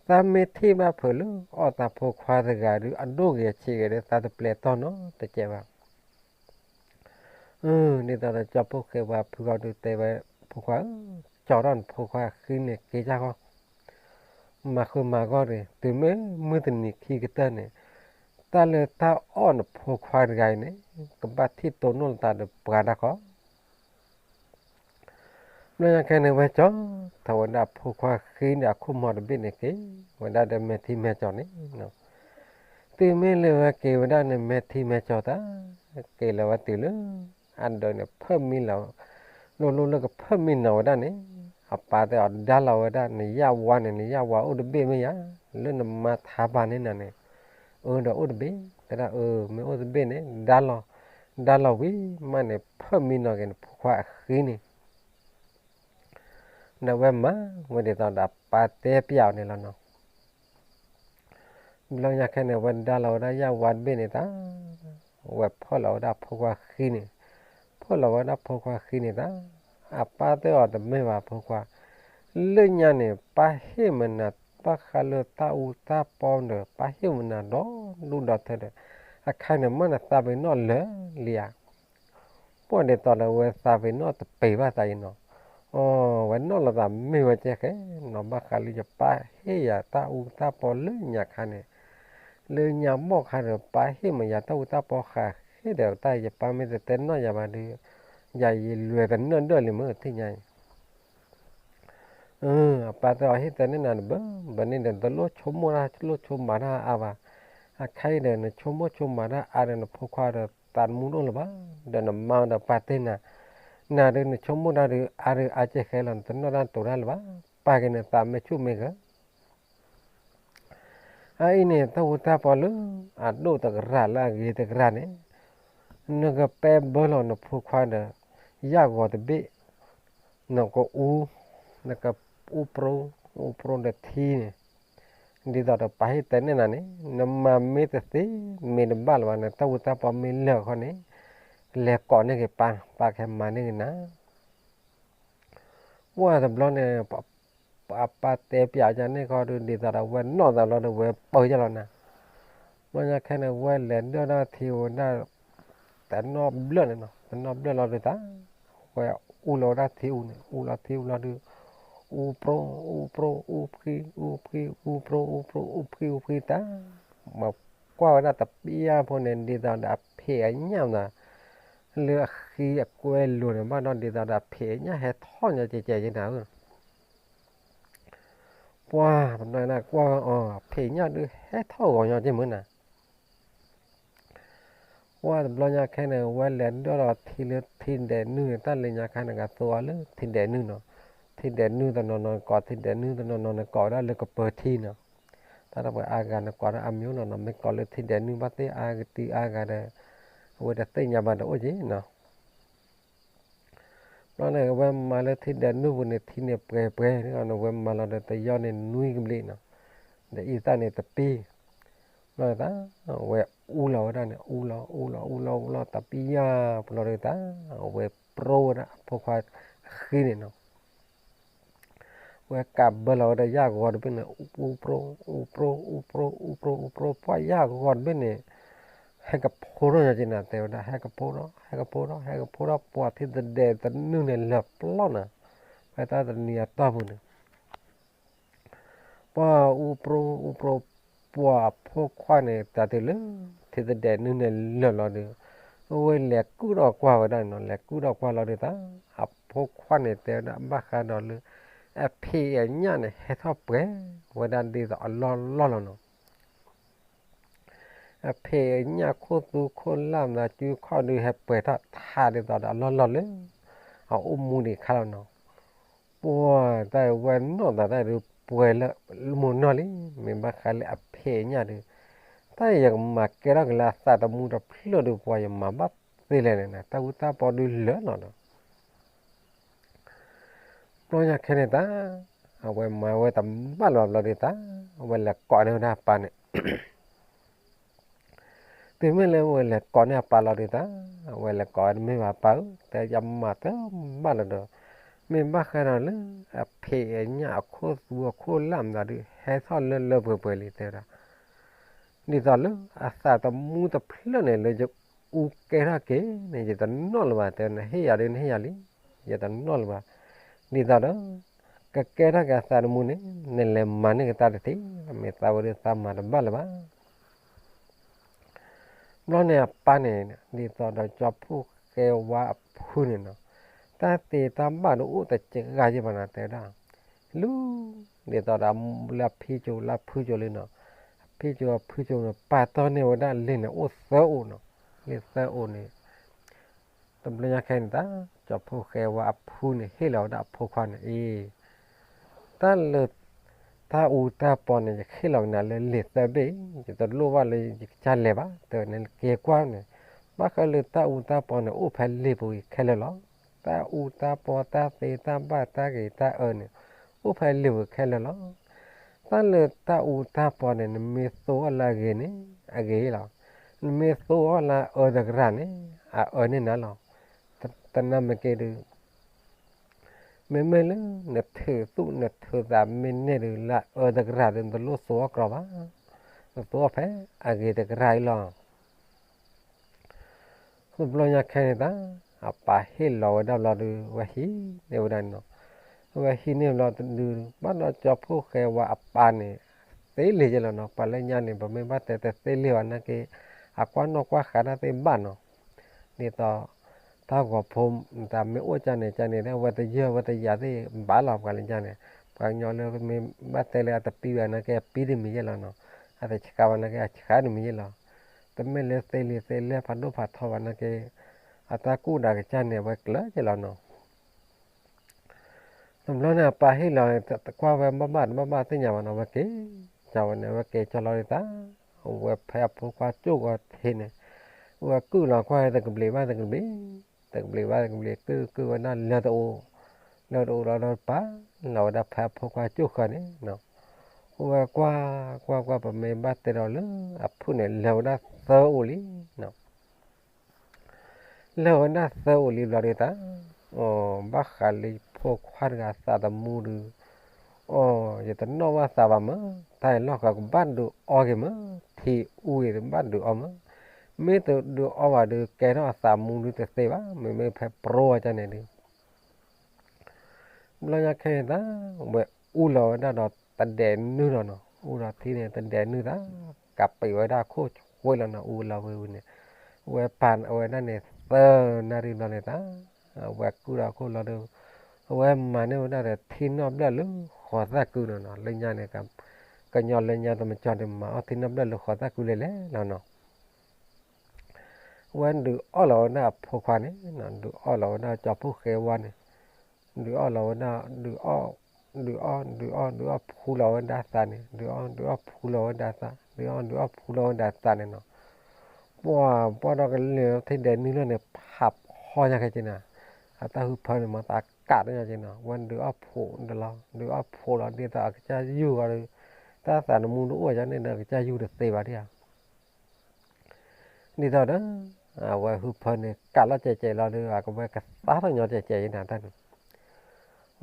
သးမ့ၢ်ထံၣ်ဘၣ်ဖုးလၢအီၣ်သးဖိခွါတဂၤဒုး အဒိၣ်ဂ့ၤအဆံးဂ့ၤဒီး သးတပျဲၤတီၢ်နီတကဲးဘၣ်. ဒ်သိးဒီးကၠီဖိဃဲဝဲဖုဂီၢ်ဒုးတဲဝဲ ဖိခွါဧၢ, ကၠီထီၣ်နဖိခွါဃံန့ၣ်က့ၤကၢ်ဃီ မၤဃုမၤဂီၢ်တဂ့ၤ, တုၤမ့ၢ်မုၢ်တနံၤခံကတၢၢ်န့ၣ် တၢ်လၢတၢ်အီၣ်နဖိခွါတဂၤအံၤန့ၣ် ကဘၣ်ထံၣ်တိၢ်နီၣ်လီၤသးဒီးပှၤတၢ်ဃီ. ဘျီညါခဲန့ၣ် ဝဲကၠီထီၣ်ဝဲဒၣ်ဖိခွါဃံဒီးအခိၣ်မီၤတဘ့ၣ်န့ၣ်က့ၤဝဲဒၣ်ဒီးမဲာ်ထံမဲာ်ကၠီၤန့ၣ် တုၤမ့ၢ်လၢဝဲက့ၤဝဲဒၣ်န့ၣ် မဲာ်ထံမဲာ်ကၠီၤတၢ် က့ၤလီၤဝဲတုၤလၢ အဒၢးန့ၣ် ဖၢၣ်မံလီၤ လိၣ်လိၣ်လၢကဖၢၣ်မံနီၤဝဲဒၣ်န့ၣ် အပၢ်တဲအီၤဒါလီၤဝဲဒၣ် နယၣ်ဝါန့ၣ် နယၣ်ဝါအိၣ်တဘ့ၣ်မ့ၢ်ယၤ လၢနမါထါပာ်န့ၢ်နၤန့ၣ် အၢဒီးအိၣ်တဘ့ၣ် တဲဒၣ်အၢ မ့ၢ်အိၣ်တဘ့ၣ်န့ၣ် ဒါလီၤ ဒါလီၤဝံၤမးန့ၣ် ဖၢၣ်မံနီၤက့ၤနဖိခွါအဃံန့ၣ် ဒီးဝဲမၤဝဲဒ်သိးဒီးအပၢ်တဲပျးအီၤန့ၣ်လီၤနီၤ. ဘျီညါခဲန့ၣ် ဝဲဒါလီၤဝဲဒၣ်ယၣ်ဝါတဘ့ၣ်န့ၣ်တၢ် ဝဲဖၢၣ်လီၤဝဲဒၣ်ဖိခွါဃံန့ၣ် ဖၢၣ်လီၤဝဲဒၣ်ဖိခွါဃံန့ၣ်တၢ် အပၢ်တဲအီၤတမ့ၢ်ဘၣ်ဖိခွါ လၢညါန့ၣ် ပၢ်ဟ့ၣ်မနၤ ဘၣ်ဃးလၢတၢ်အူတၢ်ပီဒီး ပၢ်ဟ့ၣ်မနၤဒီဒူၣ်ဒီထၢဒီး အခါန့ၣ် မ့ၢ်နသးပ့ၤနီၣ်လၢာ်လံဧါ ပှၤဒ်သိးလၢဝဲသးပ့ၤနီၣ်တပ့ၤဘၣ်သးအံၤနီၤ. အီ ဝဲနီၣ်လီၤသးမ့ၢ်ဝဲကဲဃဲနီၤ ဘၣ်ဃးလၢယပၢ်ဟ့ၣ်ယၤတၢ်အူတၢ်ပီလၢညါခါန့ၣ် လၢညါဘီၣ်ခါဒီး ပၢ်ဟ့ၣ်မးယၤတၢ်အူတၢ်ပီဃးဃ့ဒီးတၢ် ယပၢ်မ့ၢ်တတဲနီၣ်ယၤဘၣ်ဒီး ယၤယလွဲၤတနၢၣ်ဒၢၣ်လံမ့ၢ်သ့ၣ်ညါအံၤ အပၢ်တဲအီၤဟ့ၣ်တဲန့ၢ်နၤတဘၢ ဘၣ်န့ၣ်ဒီး တလိၣ်ဆိကမိၣ်တၢ် တလိၣ်ဆိကမးတၢ်အါဘၣ်. အခါအံၤဒီး နဆိကမိၣ်ဆိကမးတၢ်အါဒီး နဖိခွါဒီးသးတမူတအိၣ်လၢၤဘၣ်. ဒီးနမါဒီးပၢ်တဲနၤ, နၤဒီးနဆိကမိၣ်တၢ်ဒီး အါဒီးအါကဲဃဲလီၤ နတနီၣ်တၢ်တိၤတၢ်လၢၤဘၣ်. ပၢ်က့ၤနသးမ့ၢ်ဆူၣ်မ့ၢ်ဂၢၢ် အအံၤန့ၣ် တၢ်အူတၢ်ပီလၢအဒိၣ်တကရၢ်လၢအဂ့ၤတကရၢ်န့ၣ်, နကပဲဘၢလီၤနဖိခွါဒီး ယၣ်ဂီၤတဘ့ၣ်, နကအူ, နကအူပြိ, အူပြိဒီးထံန့ၣ်, ဒ်သိးဒီးပၢ်ဟ့ၣ်တဲန့ၢ်နၤန့ၣ် နမၤမ့ၢ်တသ့ မ့ၢ်တဘၣ်လၢၤဘၣ်န့ၣ် တၢ်အူတၢ်ပီမ့ၢ်လၢာ်အခီန့ၣ်, လဲၤကိးန့ၢ်က့ၤပၢ်, ပၢ်ကဟဲမၤန့ၢ်က့ၤနၤ ပှၢ်တဘျီန့ၣ် အပၢ်တဲပျးယၤန့ၣ်ခီဒုး ဒ်သိးဒီးဝဲနီၣ်သးဘျီဒီး ဝဲပၢယၢ်လီၤနၤ, ဘျီညါခဲန့ၣ် ဝဲလဲၤဒၢၣ်ဒၣ်ထံဝဲဒၣ် တနီၣ်ဘျၢၣ်န့ၣ်နီၤ, တနီၣ်ဘျၢၣ်လီၤဒုးတၢ်, ဝဲအူလီၤဝဲဒၣ်ထံအူန့ၣ် အူလီၤထံအူလီၤဒုး, အူပြိ, အူပြိ, အူဖှံ, အူဖှံ, အူပြိ, အူပြိ, အူဖှံ, အူဖှံတၢ်, မၤ ကွၢ်ဝဲဒၣ်တပျၢ်ဖိန့ၣ် ဒ်သိးဒီးအဖံးအညၣ်မး လၢအဃံအကွဲလိၤန့ၣ် ဘၣ်ဒီးဒ်သိးဒီးအဖံးအညၣ်ဟဲထီၣ်ညီကဲကဲကနၤဧၢ ပှၢ်တဘျီန့ၣ်ကွၢ်အီၤ ဖံးညၣ်ဒုးဟဲထီၣ်ဂီၤညီကဲမုၢ်နၤ ပှၢ်တဘျီညါခဲန့ၣ် ဝဲလဲၤဒိၣ်လီၤထံလၢထံဒဲးနုၢ်န့ၣ် တၢ်လၢညါခါန့ၣ် ကသိအီၤလၢထံဒဲးနုၢ်နီၤ, ထံဒဲးနုၢ်တနီၤနီၤနကိး ထံဒဲးနုၢ်တနီၤနီၤနကိးဝဲဒၣ်လၢကပၢၤထံနီၤ, တၢ်တပှဲၤအါဂၤနကိးဒၣ်အမံၤနီၤနီၤ မ့ၢ်ကိးလၢထံဒဲးနုၢ်ဘၣ်သ့ၣ်အါဂၤတံၢ်အါဂၤဒီး အဝဲတသ့ၣ်ညါဘၣ်တအိၣ်က့နီၤ ဘျီန့ၣ် အဝဲမၤလၢထံဒဲးနုၢ်ပူၤန့ၣ် ထံန့ၣ်ပှဲၤပှဲၤန့ၣ် အဝဲမၤလီၤဒီးတယီၢ်န့ၣ်နွံကဘျံးနီၤ, ဒီးအံသၣ်န့ၣ်တပံ, ဘျီန့ၣ်သး အဝဲအူလီၤဝဲဒၣ်န့ၣ် အူလီၤ အူလီၤ အူလီၤ အူလီၤ တပံယၢ်ပူၤလီၤဒီးသး အဝဲပြိဝဲဒၣ်အဖိခွါအဃံန့ၣ်နီၤ ဝဲကးဘၢလီၤဝဲဒၣ်ယၣ်ဂီၤတဘ့ၣ်န့ၣ် အူပြိ အူပြိ အူပြိ အူပြိ အူပြိ ပှၢ်ယၣ်ဂီၤတဘ့ၣ်န့ၣ် ဟဲကဖိထီၣ်ညီက့နၤ တဲဝဲဒၣ် ဟဲကဖိထီၣ် ဟဲကဖိထီၣ် ဟဲကဖိထီၣ် ပှၤထံသဒဲးတနုၢ်န့ၣ်လၢာ်ပျီနၤ, ဖဲတၢ်တနံၤအတီၢ်ပူၤန့ၣ် ပှၤအူပြိ အူပြိ ပှၤအဖိခွါန့ၣ် တၢ်တုၤလၢ ထံသဒဲးနုၢ်န့ၣ်လၢာ်လီၤဒီး အဝဲလဲၤကုၣ်ထီၣ်ကွၢ်ဝဲဒၣ်နီၤ လဲၤကုၣ်ထီၣ်ကွၢ်လီၤဒီးသး အဖိခွါန့ၣ်တဲဝဲဒၣ်ဘၣ်ဃးဒီးလၢ အဖံးအညၣ်န့ၣ် ဟဲထီၣ်ပှဲၤဝဲဒၣ်ဒ်သိးအလီၢ်လီၢ်လီၤနီၤ အဖံးအညၣ်ခိၣ်သူခိၣ်လၢ်မၤစုခီၣ်ဒုးဟဲပှဲၤထီၣ်ထးဒ်သိးဒီးအလီၢ်လီၢ်လၢ အအိၣ်မူဒံးခါလီၤနီၤ, ပှၤတၢ်ဝဲနီၢ်သးတၢ်ဒုးပှဲၤလၢမိၢ်နီၢ်လံ, မ့ၢ်ဘၣ်ဃးလၢအဖံးအညၣ်ဒုး, တၢ်ယကမၤကဲထီၣ်က့ၤလၢအသးသမူတဖျၢၣ်ဒုး ပှၤယမၤဘၣ်သ့လဲၣ်န့ၣ် တၢ်အူတၢ်ပီဒုးလၢာ်လီၤနီၤ ဘျီညါခဲန့ၣ်တၢ်, အဝဲမၤဝဲတဘၣ်လီၤဘျီဒုးတၢ်, အဝဲလဲၤကိးန့ၢ်ဝဲဒၣ်အပၢ်န့ၣ်, တုၤမ့ၢ်လၢအဝဲလဲၤကိးန့ၢ်အပၢ်လီၤဒုးတၢ်, အဝဲလဲၤကိးဝဲတမ့ၢ်ဘၣ်ပၢ်ဧၢ, တဲယမၤတဘၣ်လီၤဒီး, မ့ၢ်ဘၣ်ဃးဒီးလၢအဖံးအညၣ်အခိၣ်သူအခိၣ်လၢ်မတၤဒုး ဟဲထီၣ်လၢလၢပှဲၤပှဲၤလံတဲဝဲဒၣ် ဒ်သိးလၢအသးသမူတဖျၢၣ်န့ၣ် လၢယအူကဲထီၣ်က့ၤန့ၣ် ယတနီၣ်လၢၤဘၣ်, တဲနဟ့ၣ်ယၤဒုးနဟ့ၣ်ယၤလံ, ယတနီၣ်လၢၤဘၣ်, ဒ်သိးဒီး ကကဲထီၣ်က့ၤအသးသမူန့ၣ် နလဲၤမၤန့ၢ်က့ၤတၢ်တသ့, မ့ၢ်သးဝဲဒုးသးမၤတဘၣ်လၢၤဘၣ်. ဘျီန့ၣ်အပၢ်န့ၣ် ဒ်သိးဒီးကၠီဖှိၣ်ဃဲဝါအဖုန့ၣ်နီၤ, တၢ်သ့တၢ်ဘၣ်ဒုးအိၣ်တစှၤယဲၢ်ဘၣ်နီၤ တဲဝဲဒၣ်, လူၤ ဒ်သိးဒီးလၢအဖံကၠိလၢအဖုကၠိလံနီၤ, အဖံကၠိအဖုကၠိန့ၣ် ပာ်တီၢ်န့ၢ်ဝဲဒၣ်လံာ်န့ၣ် အိၣ်သၢအိၣ်နီၤ, လံာ်သၢအိၣ်န့ၣ် တဘျီညါခဲအံၤန့ၣ်တၢ်, ကၠီဖှိၣ်ဃဲဝါအဖုန့ၣ် ဟ့ၣ်လီၤဝဲဒၣ်အဖိခွါန့ၣ်အံၤ, တၢ်လၢ တၢ်အူတၢ်ပီန့ၣ် ယဟ့ၣ်လီၤက့ၤနၤလၢလံာ်သၢဘ့ၣ်, ယတလိၣ်ဘၣ်လၢယကစၢ်လဲၤဘၣ်, တဲဝဲန့ၣ်က့ၤကွၢ်န့ၣ်, ဘၣ်ဃးလၢတၢ်အူတၢ်ပီန့ၣ် အိၣ်ဖဲလံာ်ပူၤအံၤခဲလၢာ်လီၤ. တၢ်အူတၢ်ပီတၢ်သ့တၢ်ဘၣ်တၢ်ဂ့ၤတၢ်အၢန့ၣ် အိၣ်ဖဲလံာ်ပူၤခဲလၢာ်လီၤ. တၢ်လၢတၢ်အူတၢ်ပီန့ၣ် နမ့ၢ်သိအီၤလၢအဂ့ၤန့ၣ် အဂ့ၤလီၤ. နမ့ၢ်သိအီၤလၢအအၢတကရၢ်န့ၣ် အအၢန့ၢ်နၤလီၤ. တနာ်မ့ၢ်က့ၤဒုး မ့မ့ၢ်လၢနထုးသူၣ်နထုးသးမ့ၢ်န့ၢ်ဒုး လၢအအၢတကရၢ်ဒုး နတလိၣ်သိအီၤကြီဘၣ်. နသိအီၤဖဲအဂ့ၤတကရၢ်အံၤလီၤ. တဘျီညါခဲန့ၣ်တၢ်, အပၢ်ဟ့ၣ်လီၤဝဲဒၣ်ဘျီဒုး ဝဲဟံးန့ၢ်ဝဲဒၣ်နီၤ, ဝဲဟံးန့ၢ်ဘျီဒုး ဘၣ်ဒီးကၠီဖှိၣ်ဃဲဝါအပၢ်န့ၣ် သ့လံာ်ယဲၢ်လီၤနီၤ. ပှၤလၢညါန့ၣ် ပမ့ၢ်ဘၣ်တဲတသ့လံာ်ဘၣ်နာ်က့ အကွၢ်နီၣ်ကွၢ်ဃါတၢ်သ့ဘၣ်နီၤ. ဒ်သိး တၢ်ဂီၤဖိတၢ်မ့ၢ်အိၣ်ကၢ်န့ၣ် ကၢ်န့ၣ် ဝဲတယၢၢ်ဝဲတယၤသ့ၣ်ဘၣ်လီၤ ပှၤလၢညါန့ၣ်, ပှၤကညီလၢမ့ၢ်ဘၣ်တဲလၢအတပံဘၣ်နာ်က့ အပံတမံၤယဲၢ်လီၤနီၤ, အတဆှးဘၣ်နာ်က့ အဆှးတမံၤယဲၢ်လီၤ. တမ့ၢ်လၢသ့လံာ်သ့လဲၢ်ဖးဒိၣ်ဖးထီဘၣ်နာ်က့ အတၢ်ကူၣ်ဒၣ်ကစၢ်န့ၣ် အဝဲကျၢၤယဲၢ်လီၤနီၤ. တဘျီန့ၣ် အပၢ်ဟ့ၣ်လီၤ ကွၢ်ဝဲဘၣ်ဘၣ်တဘၣ်ဘၣ်သ့ၣ်ညါဘၣ်နီၤ, ဝဲက့ၤကၢ်ဝဲန့ၣ် ဝဲက့ၤကၢ်လီၤဒ်တၢ်, ဝဲဖဲအဖိခွါကၠိၣ်ဂီၤထံးန့ၣ်, ဝဲကုၢ်လီၤကွၢ်တကဘျံးဘၣ်တကဘျံး, တကဘျံးဘၣ်တကဘျံး ကုၢ်ကုၢ်ဝဲဒၣ်လၢတအိၣ်, လၢတအိၣ်လီၤဒီးပာ်လီၤဝဲဒၣ်ဖဲအဖိခွါကၠိၣ်ဃၢၤန့ၣ်, ဝဲကွၢ်ကွၢ်ကွၢ် ပမ့ၢ်ဘၣ်တဲဒီးလၢအဖုၣ်န့ၣ် လၢာ်ဝဲဒၣ်သၢအိၣ်လံ လၢာ်ဝဲဒၣ်သၢအိၣ်လံဘျီဒုးတၢ်, အိ ဘၣ်ဃးလၢဖိခွါတဂၤသးသမူဒုး, အိ ယတနီၣ်ဘၣ်သးဘၣ်မၢ်, တၢ်အံၤလီၢ်ဃီကဘၣ်ဒုးအီက့ၤမၢ်, ထံအူအံၤတဘၣ်ဒုးအီမၢ်, မ့ၢ်တဒုးအီဘၣ်ဒုး ကဲထီၣ်အသးမူဒုးတသ့ဘၣ်, မ့မ့ၢ်ဖဲပရိဝဲဒၣ်န့ၣ်ဒုး ဘျီညါခဲန့ၣ်တၢ်, ဝဲအူလီၤဝဲဒၣ်ဒီးတဒဲးနုၢ်လီၤနီၤ, အူဒီးထံန့ၣ် တဒဲးနုၢ်တၢ်, ကးပံးဝဲဒၣ်ခိၣ် အဝဲပာ်ဝဲလီၤနီၤ အူလီၤဝဲဝံၤန့ၣ်, အဝဲပာ်ဝဲဒၣ်န့ၣ် သၢနၣ်ရံၣ်ဘျီန့ၣ်သး, အဝဲကုၣ်ဒီးခိၣ်လီၤဒီး, အဝဲမၤန့ၢ်ဝဲဒၣ်ဒီးထံနီၣ်ဘျၢၣ်လၢဃီၤသၣ်ကုန့ၣ်နီၤ, လၢညါန့ၣ် ကညီလၢညါတမကၠီၤဒီး မၤအီၣ်ထံနီၣ်ဘျၢၣ်လၢဃီၤသၣ်ကုလဲၣ်လဲၣ်လီၤနီၤ. ဝဲဒုးအီၣ်လီၤဝဲဒၣ်အဖိခွါန့ၣ်, ဒုးအီၣ်လီၤဝဲဒၣ်ကၠီၤဖိဃဲဝါန့ၣ်, ဒုးအီၣ်လီၤဝဲဒၣ်, ဒုးအီၣ်, ဒုးအီၣ်, ဒုးအီၣ်, ဒုးအီၣ်ဖှူလီၤဝဲဒၣ်သးန့ၣ်, ဒုးအီၣ်, ဒုးအီၣ်ဖှူလီၤဝဲဒၣ်သး, ဒုးအီၣ်, ဒုးအီၣ်ဖှူလီၤဝဲဒၣ်သးန့ၣ်နီၤ. ပှၤ, ပှၤဒီးကလဲၤထံၣ်ဒဲးနုၢ်လၢန့ၣ် ဖးဖီညါခဲက့ၤနီၤ, အတၢ်ဟုၣ်ဖၢန့ၣ် မၤသးကးတညီက့ၤနီၤ, ဝဲဒုးအီၣ်ဖှူဒီးလီၤ, ဒုးအီၣ်ဖှူလီၤ ဒ်သိးအကစၢ်ယူၢ်ဂီၤဒီး, တၢ်သးနမူတအိၣ်ယါန့ၣ်ဒီး အကစၢ်ယူၢ်တသ့ဘၣ်ဒံးဧါ. ဒ်သိးဒီး, အဝဲဟုၣ်ဖၢန့ၣ် ကးလီၤကဲးကဲးလီၤဒီး အကဝဲကသါထီၣ်ညီကဲးကဲးယနၤတၢ်န့ၣ်,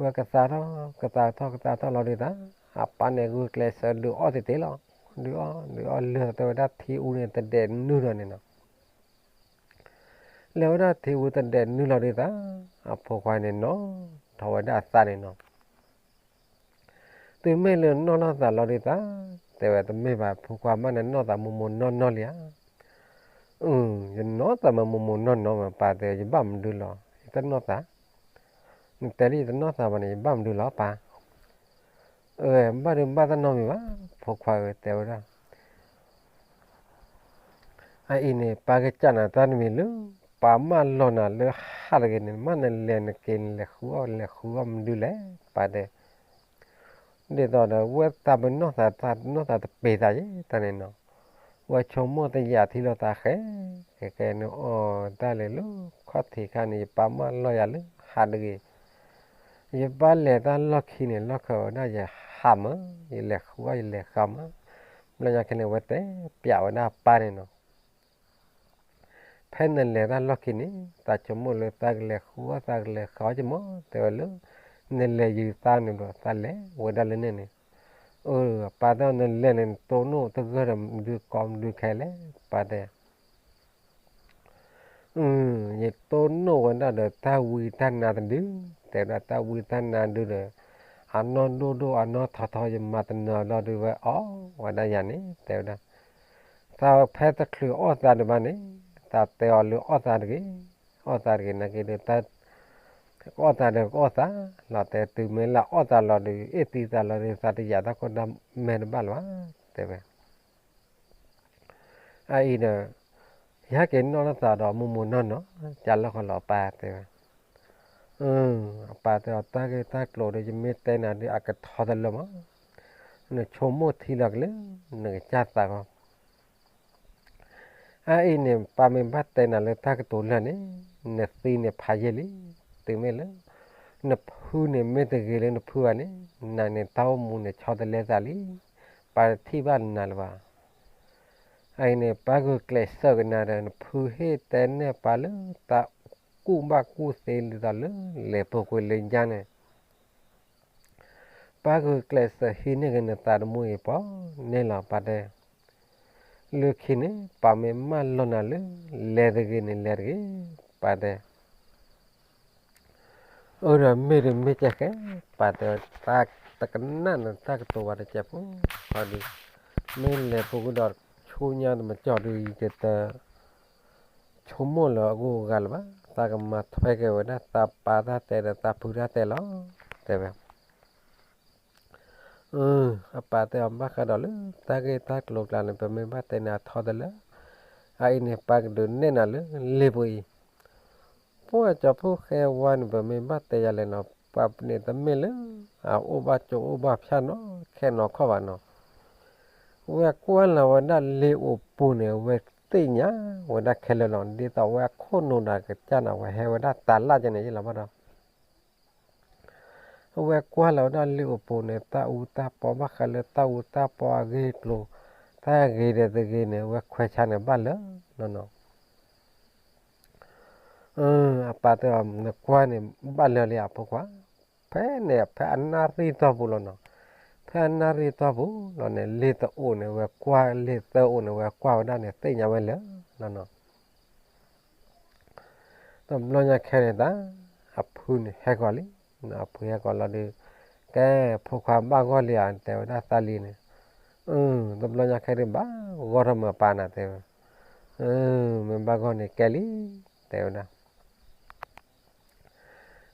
ဝဲကသါထီၣ်, ကသါထီၣ် ကသါထီၣ်လီၤဒုးသး, အပၢ်န့ၣ်ဂုာ်ကျဲးစၢးဒုးအီၣ်တ့ၢ်တ့ၢ်လီၤ, ဒုးအီၣ် ဒုးအီၣ် လၢာ်တဲဝဲဒၣ်ထံအူန့ၣ် တဒဲးနုၢ်ဒီးန့ၣ်နီၤ. လဲၤဝဲဒၣ်ထံအူတဒဲးနုၢ်လီၤဒုးသး, အဖိခွါန့ၣ်နီၤထီၣ်ဝဲဒၣ်အသးန့ၣ်နီၤ. တုၤမ့ၢ်လၢနီၢ်နီၢ်သးလီၤဒုးသး, တဲဝဲတမ့ၢ်ဘၣ် ဖိခွါမးန့ၣ် နီၢ်သးမိၢ်မိၢ်နီၢ်နီၢ်လံဧါ. အၢ, ယနီၢ်သးမးမိၢ်မိၢ်နီၢ်နီၢ်မး ပၢ်တဲ ယဘၣ်မနုၤလီၤ ယတနီၢ်သး, နတဲလၢယတနီၢ်သးဘၣ်န့ၣ် ယဘၣ်မနုၤလီၤပၢ်. အၢ, ဘၣ်ဒုးဘၣ်တၢ်နီတမံၤဘၣ်, ဖိခွါဧၢ တဲဝဲဒၣ် အအံၤန့ၣ် ပၢ်ကစၢ်နၤတၢ်တမံၤလၢ ပၢ်မၢလီၤနၤလၢဟးတဂ့ၤန့ၣ် မ့ၢ်နလဲၤနက့ၤ နလဲၤဃုအီၣ် လဲၤဃုအီၣ်မနုၤလဲၣ် ပၢ်တဲ. ဒ်သိးဒီး ဝဲသးပနီၢ်သး သးနီၢ်သးတပ့ၤသးယဲတၢ်န့ၣ်နီၤ, ဝဲဆိကမိၣ်တယာ်ထံလီၤသးဃဲ, ကဲကဲန့ၣ်အီၤ တၢ်လဲၤလၢခီၣ်ထံးခါန့ၣ် ယပၢ်မၢလီၤယၤလၢဟးတဂ့ၤ, ယဘၣ်လဲၤတၢ်လီၢ်ခံန့ၣ် လီၢ်ခၢးဝဲဒၣ်ယဟးမး, ယလဲၤဃုအီၣ် ယလဲၤဃုမး, ဘျီညါခဲန့ၣ် ဝဲတဲပျးဝဲဒၣ်ပၢ်န့ၣ်နီၤ. ဖဲနလဲၤတၢ်လီၢ်ခံန့ၣ် သးဆိကမိၣ်လၢသးကလဲၤဃုအီၣ် သးကလဲၤဃုအီၣ်ကမး တဲဝဲလၢ နလဲၤယုၤသးန့ၣ်ဒီး သးလဲၤဝဲဒၣ်လၢန့ၣ်န့ၣ်, အၢ ပၢ်တဲ နလဲၤန့ၣ် နတိၢ်နီၣ်တဂၢၢ်ဒီး မနုၤကီမနုၤခဲလဲၣ် ပၢ်တဲ. ယတိၢ်နီၣ်ဝဲဒၣ်ဒီးတၢ်ဝံတၢ်နါတဒု, တဲဝဲဒၣ်တၢ်ဝံတၢ်နါဒုဒီး အနီၢ်ဒိၣ်ဒိၣ်အနီၢ်ထီထီ ယမၤတနၢၤလီၤဒုးဝဲအီၣ်ဝဲဒၣ်ယၤန့ၣ် တဲဝဲဒၣ်, သးဖဲတချုးအီၣ်သးဒံးဘၣ်န့ၣ် သးတဲအီၤလၢအီၣ်သးတဂ့ၤ, အီၣ်သးတဂ့ၤ နာ်က့ဒီး အီၣ်သးဒီးကအီၣ်သးလီၤ တဲ တုၤမ့ၢ်လၢအီၣ်သးလီၤဒီး အ့ၣ်သံသးလီၤဒီး သးတယာ်တၢ်ခိၣ်တၢ်မဲတဘၣ်လၢၤဘၣ် တဲဝဲ. အအံၤဒီး ယဟဲက့ၤနီၣ်ထီၣ်သးဒီးမိၢ်မိၢ်နီၢ်နီၢ် ကၢ်လီၢ်ဃီလီၤပၢ် တဲဝဲ. အပၢ်တဲအီၤ တၢ်ဂ့ၢ်တၢ်ကျိၤဒီး ယမ့ၢ်တဲနၤဒီး အကထီတလၢမး, နဆိကမိၣ်ထံလီၤကလၢာ် နကစၢ်သးဂီၢ် အအံၤန့ၣ် ပၢ်မ့ၢ်ဘၣ်တဲနၤလၢတၢ်ကတိၤလၢာ်န့ၣ် နသံန့ၣ်ဖးယံာ်လံ, တုၤမ့ၢ်လၢ နဖုန့ၣ်မ့ၢ်တဂ့ၤလၢနဖုဘၣ်န့ၣ် နၤန့ၣ်တၢ်အိၣ်မူန့ၣ်ဆီတလဲသးလံ, ပၢ်တထံၣ်ဘၣ်နၤလၢၤဘၣ်. အအံၤန့ၣ် ပၢ်ဂုာ်ကျဲးစၢးက့ၤနၤဒီး နဖုဟ့ၣ်တဲနဲၣ်ပၢ်လၢတၢ်ကူၣ်ဘၣ်ကူၣ်သ့ဒ်သိးလၢလဲၤပူၤကွံာ်လၢညါန့ၣ် ပၢ်ဂုာ်ကျဲးစၢးဟံးန့ၢ်က့ၤနသးတမူအံၤပီၤန့ၣ်လီၤ ပၢ်တဲ. လၢခံန့ၣ် ပၢ်မ့ၢ်မၢလီၤနၤလၢ လဲၤတဂ့ၤန့ၣ်လဲၤတဂ့ၤ ပၢ်တဲ. အၢ ဒီးမ့ၢ်တမ့ၢ်ကဲဃဲ ပၢ်တဲ တၢ်တကနၣ်နတၢ်ကတိၤဘၣ်တကဲးဖိ ပၢ်ဒီး မ့ၢ်လဲၤပူၤကွံာ်ဒီးဆူညါတမကၠီၣ်ဒီး ယတ ဆိကမိၣ်လၢအဂုၤအဂၤလၢၤဘၣ်, သးကမၤထွဲက့ၤဝဲဒၣ်သးပၢ်တၢ်တဲဒီးသးဖုတၢ်တဲလီၤ တဲဝဲ. အပၢ်တဲအီၤ ဘၣ်ဃးဒီးလၢတၢ်ဂ့ၢ်တၢ်ကျိၤကျါန့ၣ် ပမ့ၢ်ဘၣ်တဲန့ၣ်အထီတလၢာ်, အအံၤန့ၣ် ပၢ်ကဒုးနဲၣ်နၤလၢလ့ပူၤအံၤ ပှၤကၠီၤဖိဃဲဝါန့ၣ် ပမ့ၢ်ဘၣ်တဲယၤလဲၣ်နီၤ ပှၤန့ၣ်တမ့ၢ်လၢ အအိၣ်ဘၣ်ကၠိအိၣ်ဘၣ်ဖၠၣ်နီၢ်ခဲနီၢ်ခီဘၣ်နီၤ, ဝဲကွၢ်လီၤဝဲဒၣ်လ့အိၣ်ပူၤန့ၣ် ဝဲသ့ၣ်ညါဝဲဒၣ်ခဲလၢာ်လီၤ, ဒ်သိးဝဲအခိၣ်နူာ်ဒီးကစၢ်န့ၣ် ဝဲဟဲဝဲဒၣ်တၢ်လၢ်ကဲန့ၣ် ယလီၤဘၣ်ဒီး အဝဲကွၢ်လီၤဝဲဒၣ်လ့အိၣ်ပူၤန့ၣ် တၢ်အူတၢ်ပီဘၣ်ဃးလၢတၢ်အူတၢ်ပီအဂ့ၢ်အကျိၤ, တၢ်ဂ့ၤဒီးတဂ့ၤန့ၣ် ဝဲခွဲးဆါန့ၣ်ဘၣ်လၢာ်နီၤနီၤ. အပၢ်တဲအီၤ နကွၢ်န့ၣ် ဘၣ်လၢာ်လံအဖိခွါ, ဖဲန့ၣ် ဖဲအနၣ်ရံၣ်တီၢ်ပူၤလီၤနီၤ, ဖဲအနၣ်ရံၣ်တီၢ်ပူၤလီၤန့ၣ် လ့တအိၣ်န့ၣ် ဝဲကွၢ်လ့သၢအိၣ်န့ၣ် ဝဲကွၢ်ဝဲဒၣ်န့ၣ် သ့ၣ်ညါဝဲလၢာ်နီၤနီၤ. တဘျီညါခဲန့ၣ်တၢ် အဖုန့ၣ်ဟဲကီၤလံ, အဖုဟဲကီၤလီၤဒီး ကဲ ဖိခွါဘၣ်ဂီၢ်လံဧါ တဲဝဲဒၣ်သးလံန့ၣ်, တဘျီညါခဲဒုးဘၣ်ဂီၢ်ထီၣ်မးပၢ်နၤ တဲဝဲ မ့ၢ်ဘၣ်ဂီၢ်န့ၣ်ကဲလံ, တဲဝဲဒၣ်.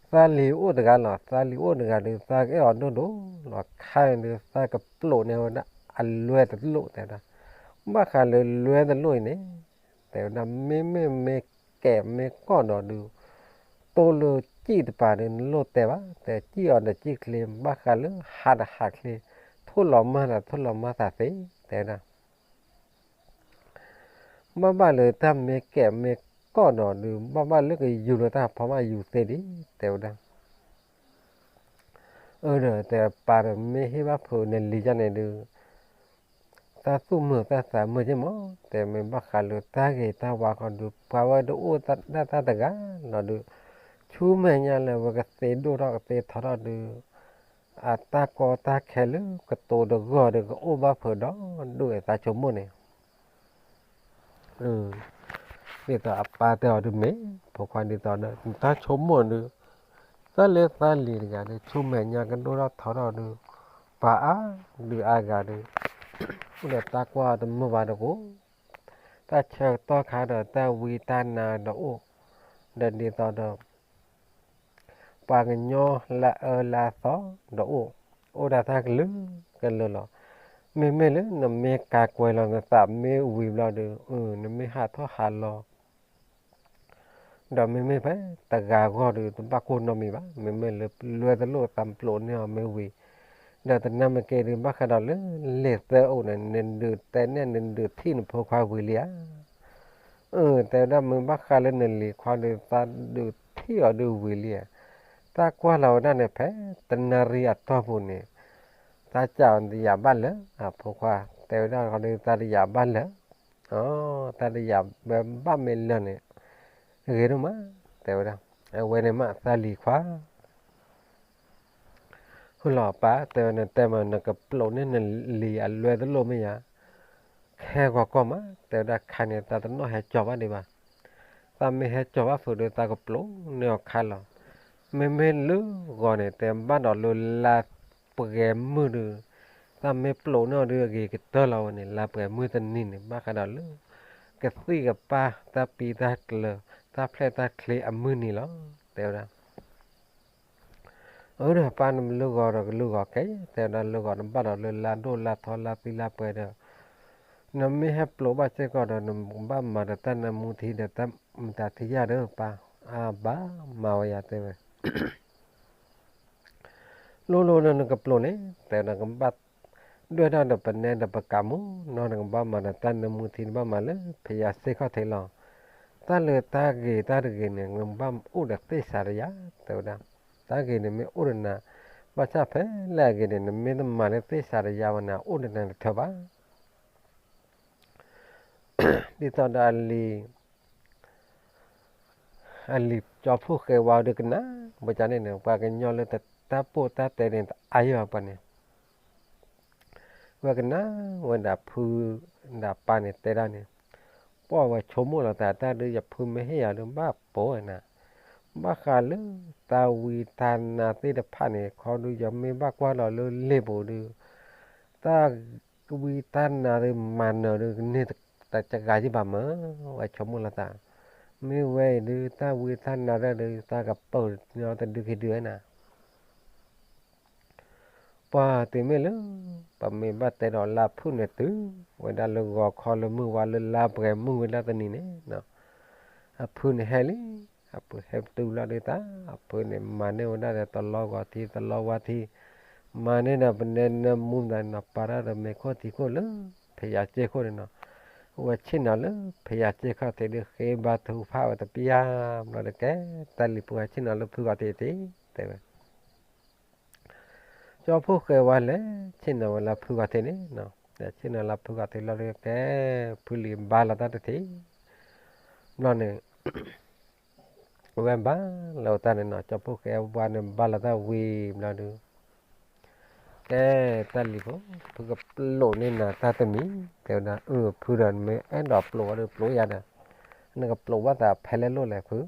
သးလံၤအိၣ်တဂၤလီၤ, သးလံၤအိၣ်တဂၤဒီး သးကအဲၣ်အီၤဒိၣ်ဒိၣ်လီၤ, ခါန့ၣ်ဒီး သးကပျိာ်န့ၢ်ဝဲဒၣ်အလွဲတလိၣ် တဲဝဲဒၣ်. ဘၣ်ဃးလၢလွဲတလိၣ်အံၤန့ၣ် တဲဝဲဒၣ် မ့မ့ၢ်မ့ၢ်ကဲးမ့ၢ်ကီၢ်ဒီးဒုး တိၢ်လၢစံၣ်တပၤဒီး နလိၣ်တဲဘၣ်, တဲစံၣ်အီၤဒီးစံၣ်ချ့, ဘၣ်ဃးလၢဟးဒီးဟးချ့, ထိၣ်လီၤမၢ်ဒီးထိၣ်လီၤမၢ်သးသ့, တဲဝဲဒၣ်. ဘၣ်ဘၣ်လၢတၢ်မ့ၢ်ကဲးမ့ၢ်ကီၢ်ဒီးဒုး ဘၣ်ဘၣ်လၢကယူၤလၢတၢ်ဖီမၢ်ယူၤသ့ဒံး တဲဝဲဒၣ်. အၢဒီး တဲပၢ်ဒီးမ့ၢ်ဟ့ၣ်ဘၣ်ဖုးနလံၤယါန့ၣ်ဒုး တၢ်သူၣ်မုာ်တၢ်သးမုာ်က့မး, တဲမ့ၢ်ဘၣ်ဃးလၢတၢ်ဂ့ၤတၢ်ဝါဃီဒုး ပှၤဝဲတအိၣ်ဒၣ်တၢ်တဂၤလီၤဒုး ဆူမဲာ်ညါလၢဝဲကသ့ဒိၣ်ထီၣ်ကသ့ထီထီၣ်ဒုး အတၢ်ကီတၢ်ခဲလၢကတိၤတဂီၢ်ဒီး ကအိၣ်ဘၣ်ဖုးဒီးဒိၣ်အသးဆိကမိၣ်န့ၣ် ဒ်သိးအပၢ်တဲအီၤဒုးမ့ၢ် ဖိခွါဒ်သိးဒီး နတၢ်ဆိကမိၣ်ဒုး တၢ်လၢသးလံၤတဂၤဒီး ဆူမဲာ်ညါကဒိၣ်ထီၣ်ထီထီၣ်ဒုး ပှၤအါဒုးအါဂၤဒီး အိၣ်ဒီးတၢ်ကွၢ်တမုာ်ဘၣ်တကိး တၢ်ဆၢကတီၢ်ခါဒီးတၢ်ဝံတၢ်နါဒီးအိၣ် ဒီးဒ်သိးဒီး ပှၤကညီလၢအၢလၢအသီဒီးအိၣ်, အိၣ်ဒၣ်တၢ်ကလုာ်ကလုာ်လီၤ. မ့မ့ၢ်လၢနမ့ၢ်ကၤကွဲၤလီၤနသးမ့ၢ်ဝံၤဘျီဒီး နမ့ၢ်ဟးထီၣ်ဟးလီၤ ဒီးမ့မ့ၢ်ဖဲတဂၤဂီၢ်ဒီး တဘၣ်ကိၢ်နီတမံၤဘၣ်. မ့မ့ၢ်လၢလွဲတလိၣ်သးပျိာ်န့ၢ်အီၤမ့ၢ်ဝံၤ ဒီးတနၢ်မ့ၢ်က့ၤဒုး ဘၣ်ဃးဒီးလၢလံာ်သၢအိၣ်န့ၣ် နဒုးတဲနဲၣ်နဒုးထံၣ်နဖိခွါဝံၤလံဧါ. အၢ တဲဝဲဒၣ် မ့ၢ်ဘၣ်ဃးလၢနလံၤခွါဒီး သးဒုးထံၣ်အီၤဒုးဝံၤလံဧါ. တၢ်ကွၢ်လီၤဝဲဒၣ်န့ၣ် ဖဲတနၣ်ရံၣ်အတီၢ်ပူၤန့ၣ် တၢ်စံးအီၤတယာ်ဘၣ်လၢာ် အဖိခွါ တဲဝဲဒၣ်ဃီဒီး တၢ်တယာ်ဘၣ်လၢာ်, တၢ်တယာ်ဘၣ်မ့ၢ်လၢာ်န့ၣ် ဂ့ၤဒိၣ်မး တဲဝဲဒၣ်. အဝဲန့ၣ်မးသးလံၤခွါ ဟူလီၤပၢ် တဲဝဲ နတဲမး နကပျိာ်န့ၢ်နလံၤအလွဲတလိၣ်မ့ၢ်ဧါ. ခဲဂီၤကီၢ်မး တဲဝဲဒၣ် ခါန့ၣ် သးတနီၣ်ဟဲကၠီၤဘၣ်ဒံးဘၣ်. သးမ့ၢ်ဟဲကၠီၤဘၣ်ဖုးဒီး သးကပျိာ်န့ၢ်အီၤခါလီၤ. မ့မ့ၢ်လၢဂီၤန့ၣ် တဲဘၣ်ဒီးလၢလါပှဲၤမုၢ်ဒီး သးမ့ၢ်ပျိာ်န့ၢ်အီၤဒုး အဂ့ၤကတၢၢ်လီၤဝဲန့ၣ် လါပှဲၤမုၢ်တနံၤန့ၣ် ဘၣ်ဃးဒီးလၢ ကသံၣ်ကပၢ်တၢ်ပံးတၢ်ကျၢၤ တၢ်ဖျဲၣ်တၢ်ချ့အမုၢ်နံၤလီၤ တဲဝဲဒၣ်. အၢ ဒီးပၢ် နလၢဂီၤဒီးကလၢဂီၤကဲ တဲဝဲဒၣ် လၢဂီၤနဘၣ်ဒီးလၢလါဒိၣ်လါထီလါသံလါပှဲၤဒီး နမ့ၢ်ဟဲပျိာ်ဘၣ်စ့ၢ်ကီးဒီး နကဘၣ်မၤဒီးတၢ်နၢမူထံဒီးတၢ်မတၤထံယၢ်ဒီးပၢ်. အါ ဘၣ်မၤဝဲယၤတဲဝဲ လိၣ်လိၣ်လၢနကပျိာ်န့ၣ် တဲဝဲဒၣ် ကဘၣ်ဒွဲၣ်ဒၣ်ဒီးပနဲဒီးပကးမူနီၢ် နကဘၣ်မၤဒီးတၢ်နၢမူထံ နဘၣ်မၤလၢဖယၤစ့ၢ်ခီၣ်ထံးလီၤ. တၢ်လၢတၢ်ဂ့ၤတၢ်တဂ့ၤန့ၣ် နဘၣ်အိၣ်ဒီးသ့ၣ်စးတယၤ တဲဝဲဒၣ်. တၢ်ဂ့ၤန့ၣ်မ့ၢ်အိၣ်ဒီးနၤ ဘၣ်ဆၣ်ဖဲလဲၣ်အဂ့ၤန့ၣ် နမ့ၢ်တမၤလၢသ့ၣ်စးတယၤဝဲန့ၣ် အိၣ်ဒီးနၤတထၢဘၣ် ဒ်သိးဒီးအလံၤ အလံၤကၠီဖှိၣ်ဃဲဝါဒုးကနၣ် ဝဲဒၣ်န့ၣ်န့ၣ် ပှၤကညီလၢတၢ်ပိာ်တၢ်တဲန့ၣ် တအါယံာ်ဘၣ်ပှၤန့ၣ် ဝဲကနၣ်ဝဲဒၣ်ဖုဒၣ်ပၢ်န့ၣ်တဲဒၣ်န့ၣ် ပှၤဝဲဆိကမိၣ်လီၤသးတၢ်ဒုး ယဖုမ့ၢ်ဟ့ၣ်ယၤဒုး ဘၣ်ပိာ်ဝဲနၤ ဘၣ်ဃးလၢတၢ်ဝံတၢ်နါသ့ၣ်တဖၣ်န့ၣ် ခီဒုးယမ့ၢ်ဘၣ်ကွၢ်လီၤလၢလံာ်ပူၤဒုး တၢ်ဝံတၢ်နါဒုးမၤနၢၤဒုး ကန့ၢ်တဂၤယံာ်ဘၣ်မး ဝဲဆိကမိၣ်လီၤသး မ့ၢ်ဝဲအံၤဒုး တၢ်ဝံတၢ်နါဒၣ်ဒုး သးကပၢၤန့ၢ်တဒုခံဒုဧါနၤ ပှၤတုၤမ့ၢ်လၢ ပမ့ၢ်ဘၣ်တဲဒီးလါဖုၣ်န့ၣ်တုၤ ဝဲဒၣ်လၢဂီၤခီလၢမုၢ်ဝါလၢလါပှဲၤမုၢ်ဝဲဒၣ်တနံၤန့ၣ် အဖုန့ၣ်ဟဲလံ အဖုဟဲတုၤလီၤဒုးတၢ် အဖုန့ၣ်မၤန့ၢ်ဝဲဒၣ်ဒီးတလီဂီၤထံ တလီဝါထံ မၤန့ၢ်ဒီးပနဲနၢမူဒီးနီၤ ပာ်ထီၣ်ဒီးမ့ၤခိၣ်ထံခိၣ်လၢ ဖယၤစ့ၢ်ခိၣ်န့ၣ်နီၤ ဝဲဆ့ၣ်နီၤလၢဖယၤစ့ၢ်ခီၣ်ထံးဒုး ဃ့ဘါထုကဖၣ်ဝဲတပျၢ် ဘျီဒီးကဲ တၢ်လံၤဖုဂီၤထံးတထံး တဲဝဲ ကၠီဖှိၣ်ဃဲဝါလဲၤ ဆ့ၣ်နီၤဝဲလၢဖုဂီၤထံးန့ၣ်နီၤ ဆ့ၣ်နီၤလၢဖုဂီၤထံးလီၤဒုးကဲ ဖုလံၤဘါလီၤတၢ်တထံး ဘျီန့ၣ် ဝဲဘါလီၤတၢ်န့ၣ်နီၤ ကၠီဖှိၣ်ဃဲဝါန့ၣ်ဘါလီၤတၢ်ဝံၤဘျီဒုး ကဲ တၢ်လံၤဖိ ဖုကပျိာ်န့ၢ်နၤတၢ်တမံၤ တဲဝဲဒၣ် အၢ ဖုဒီးနမ့ၢ်အဲၣ်ဒိးပျိာ်ဝဲဒီးပျိာ်ယၤဒီး နကပျိာ်ဘၣ်သးဖဲလဲၣ်လိၣ်လဲၣ်ဖု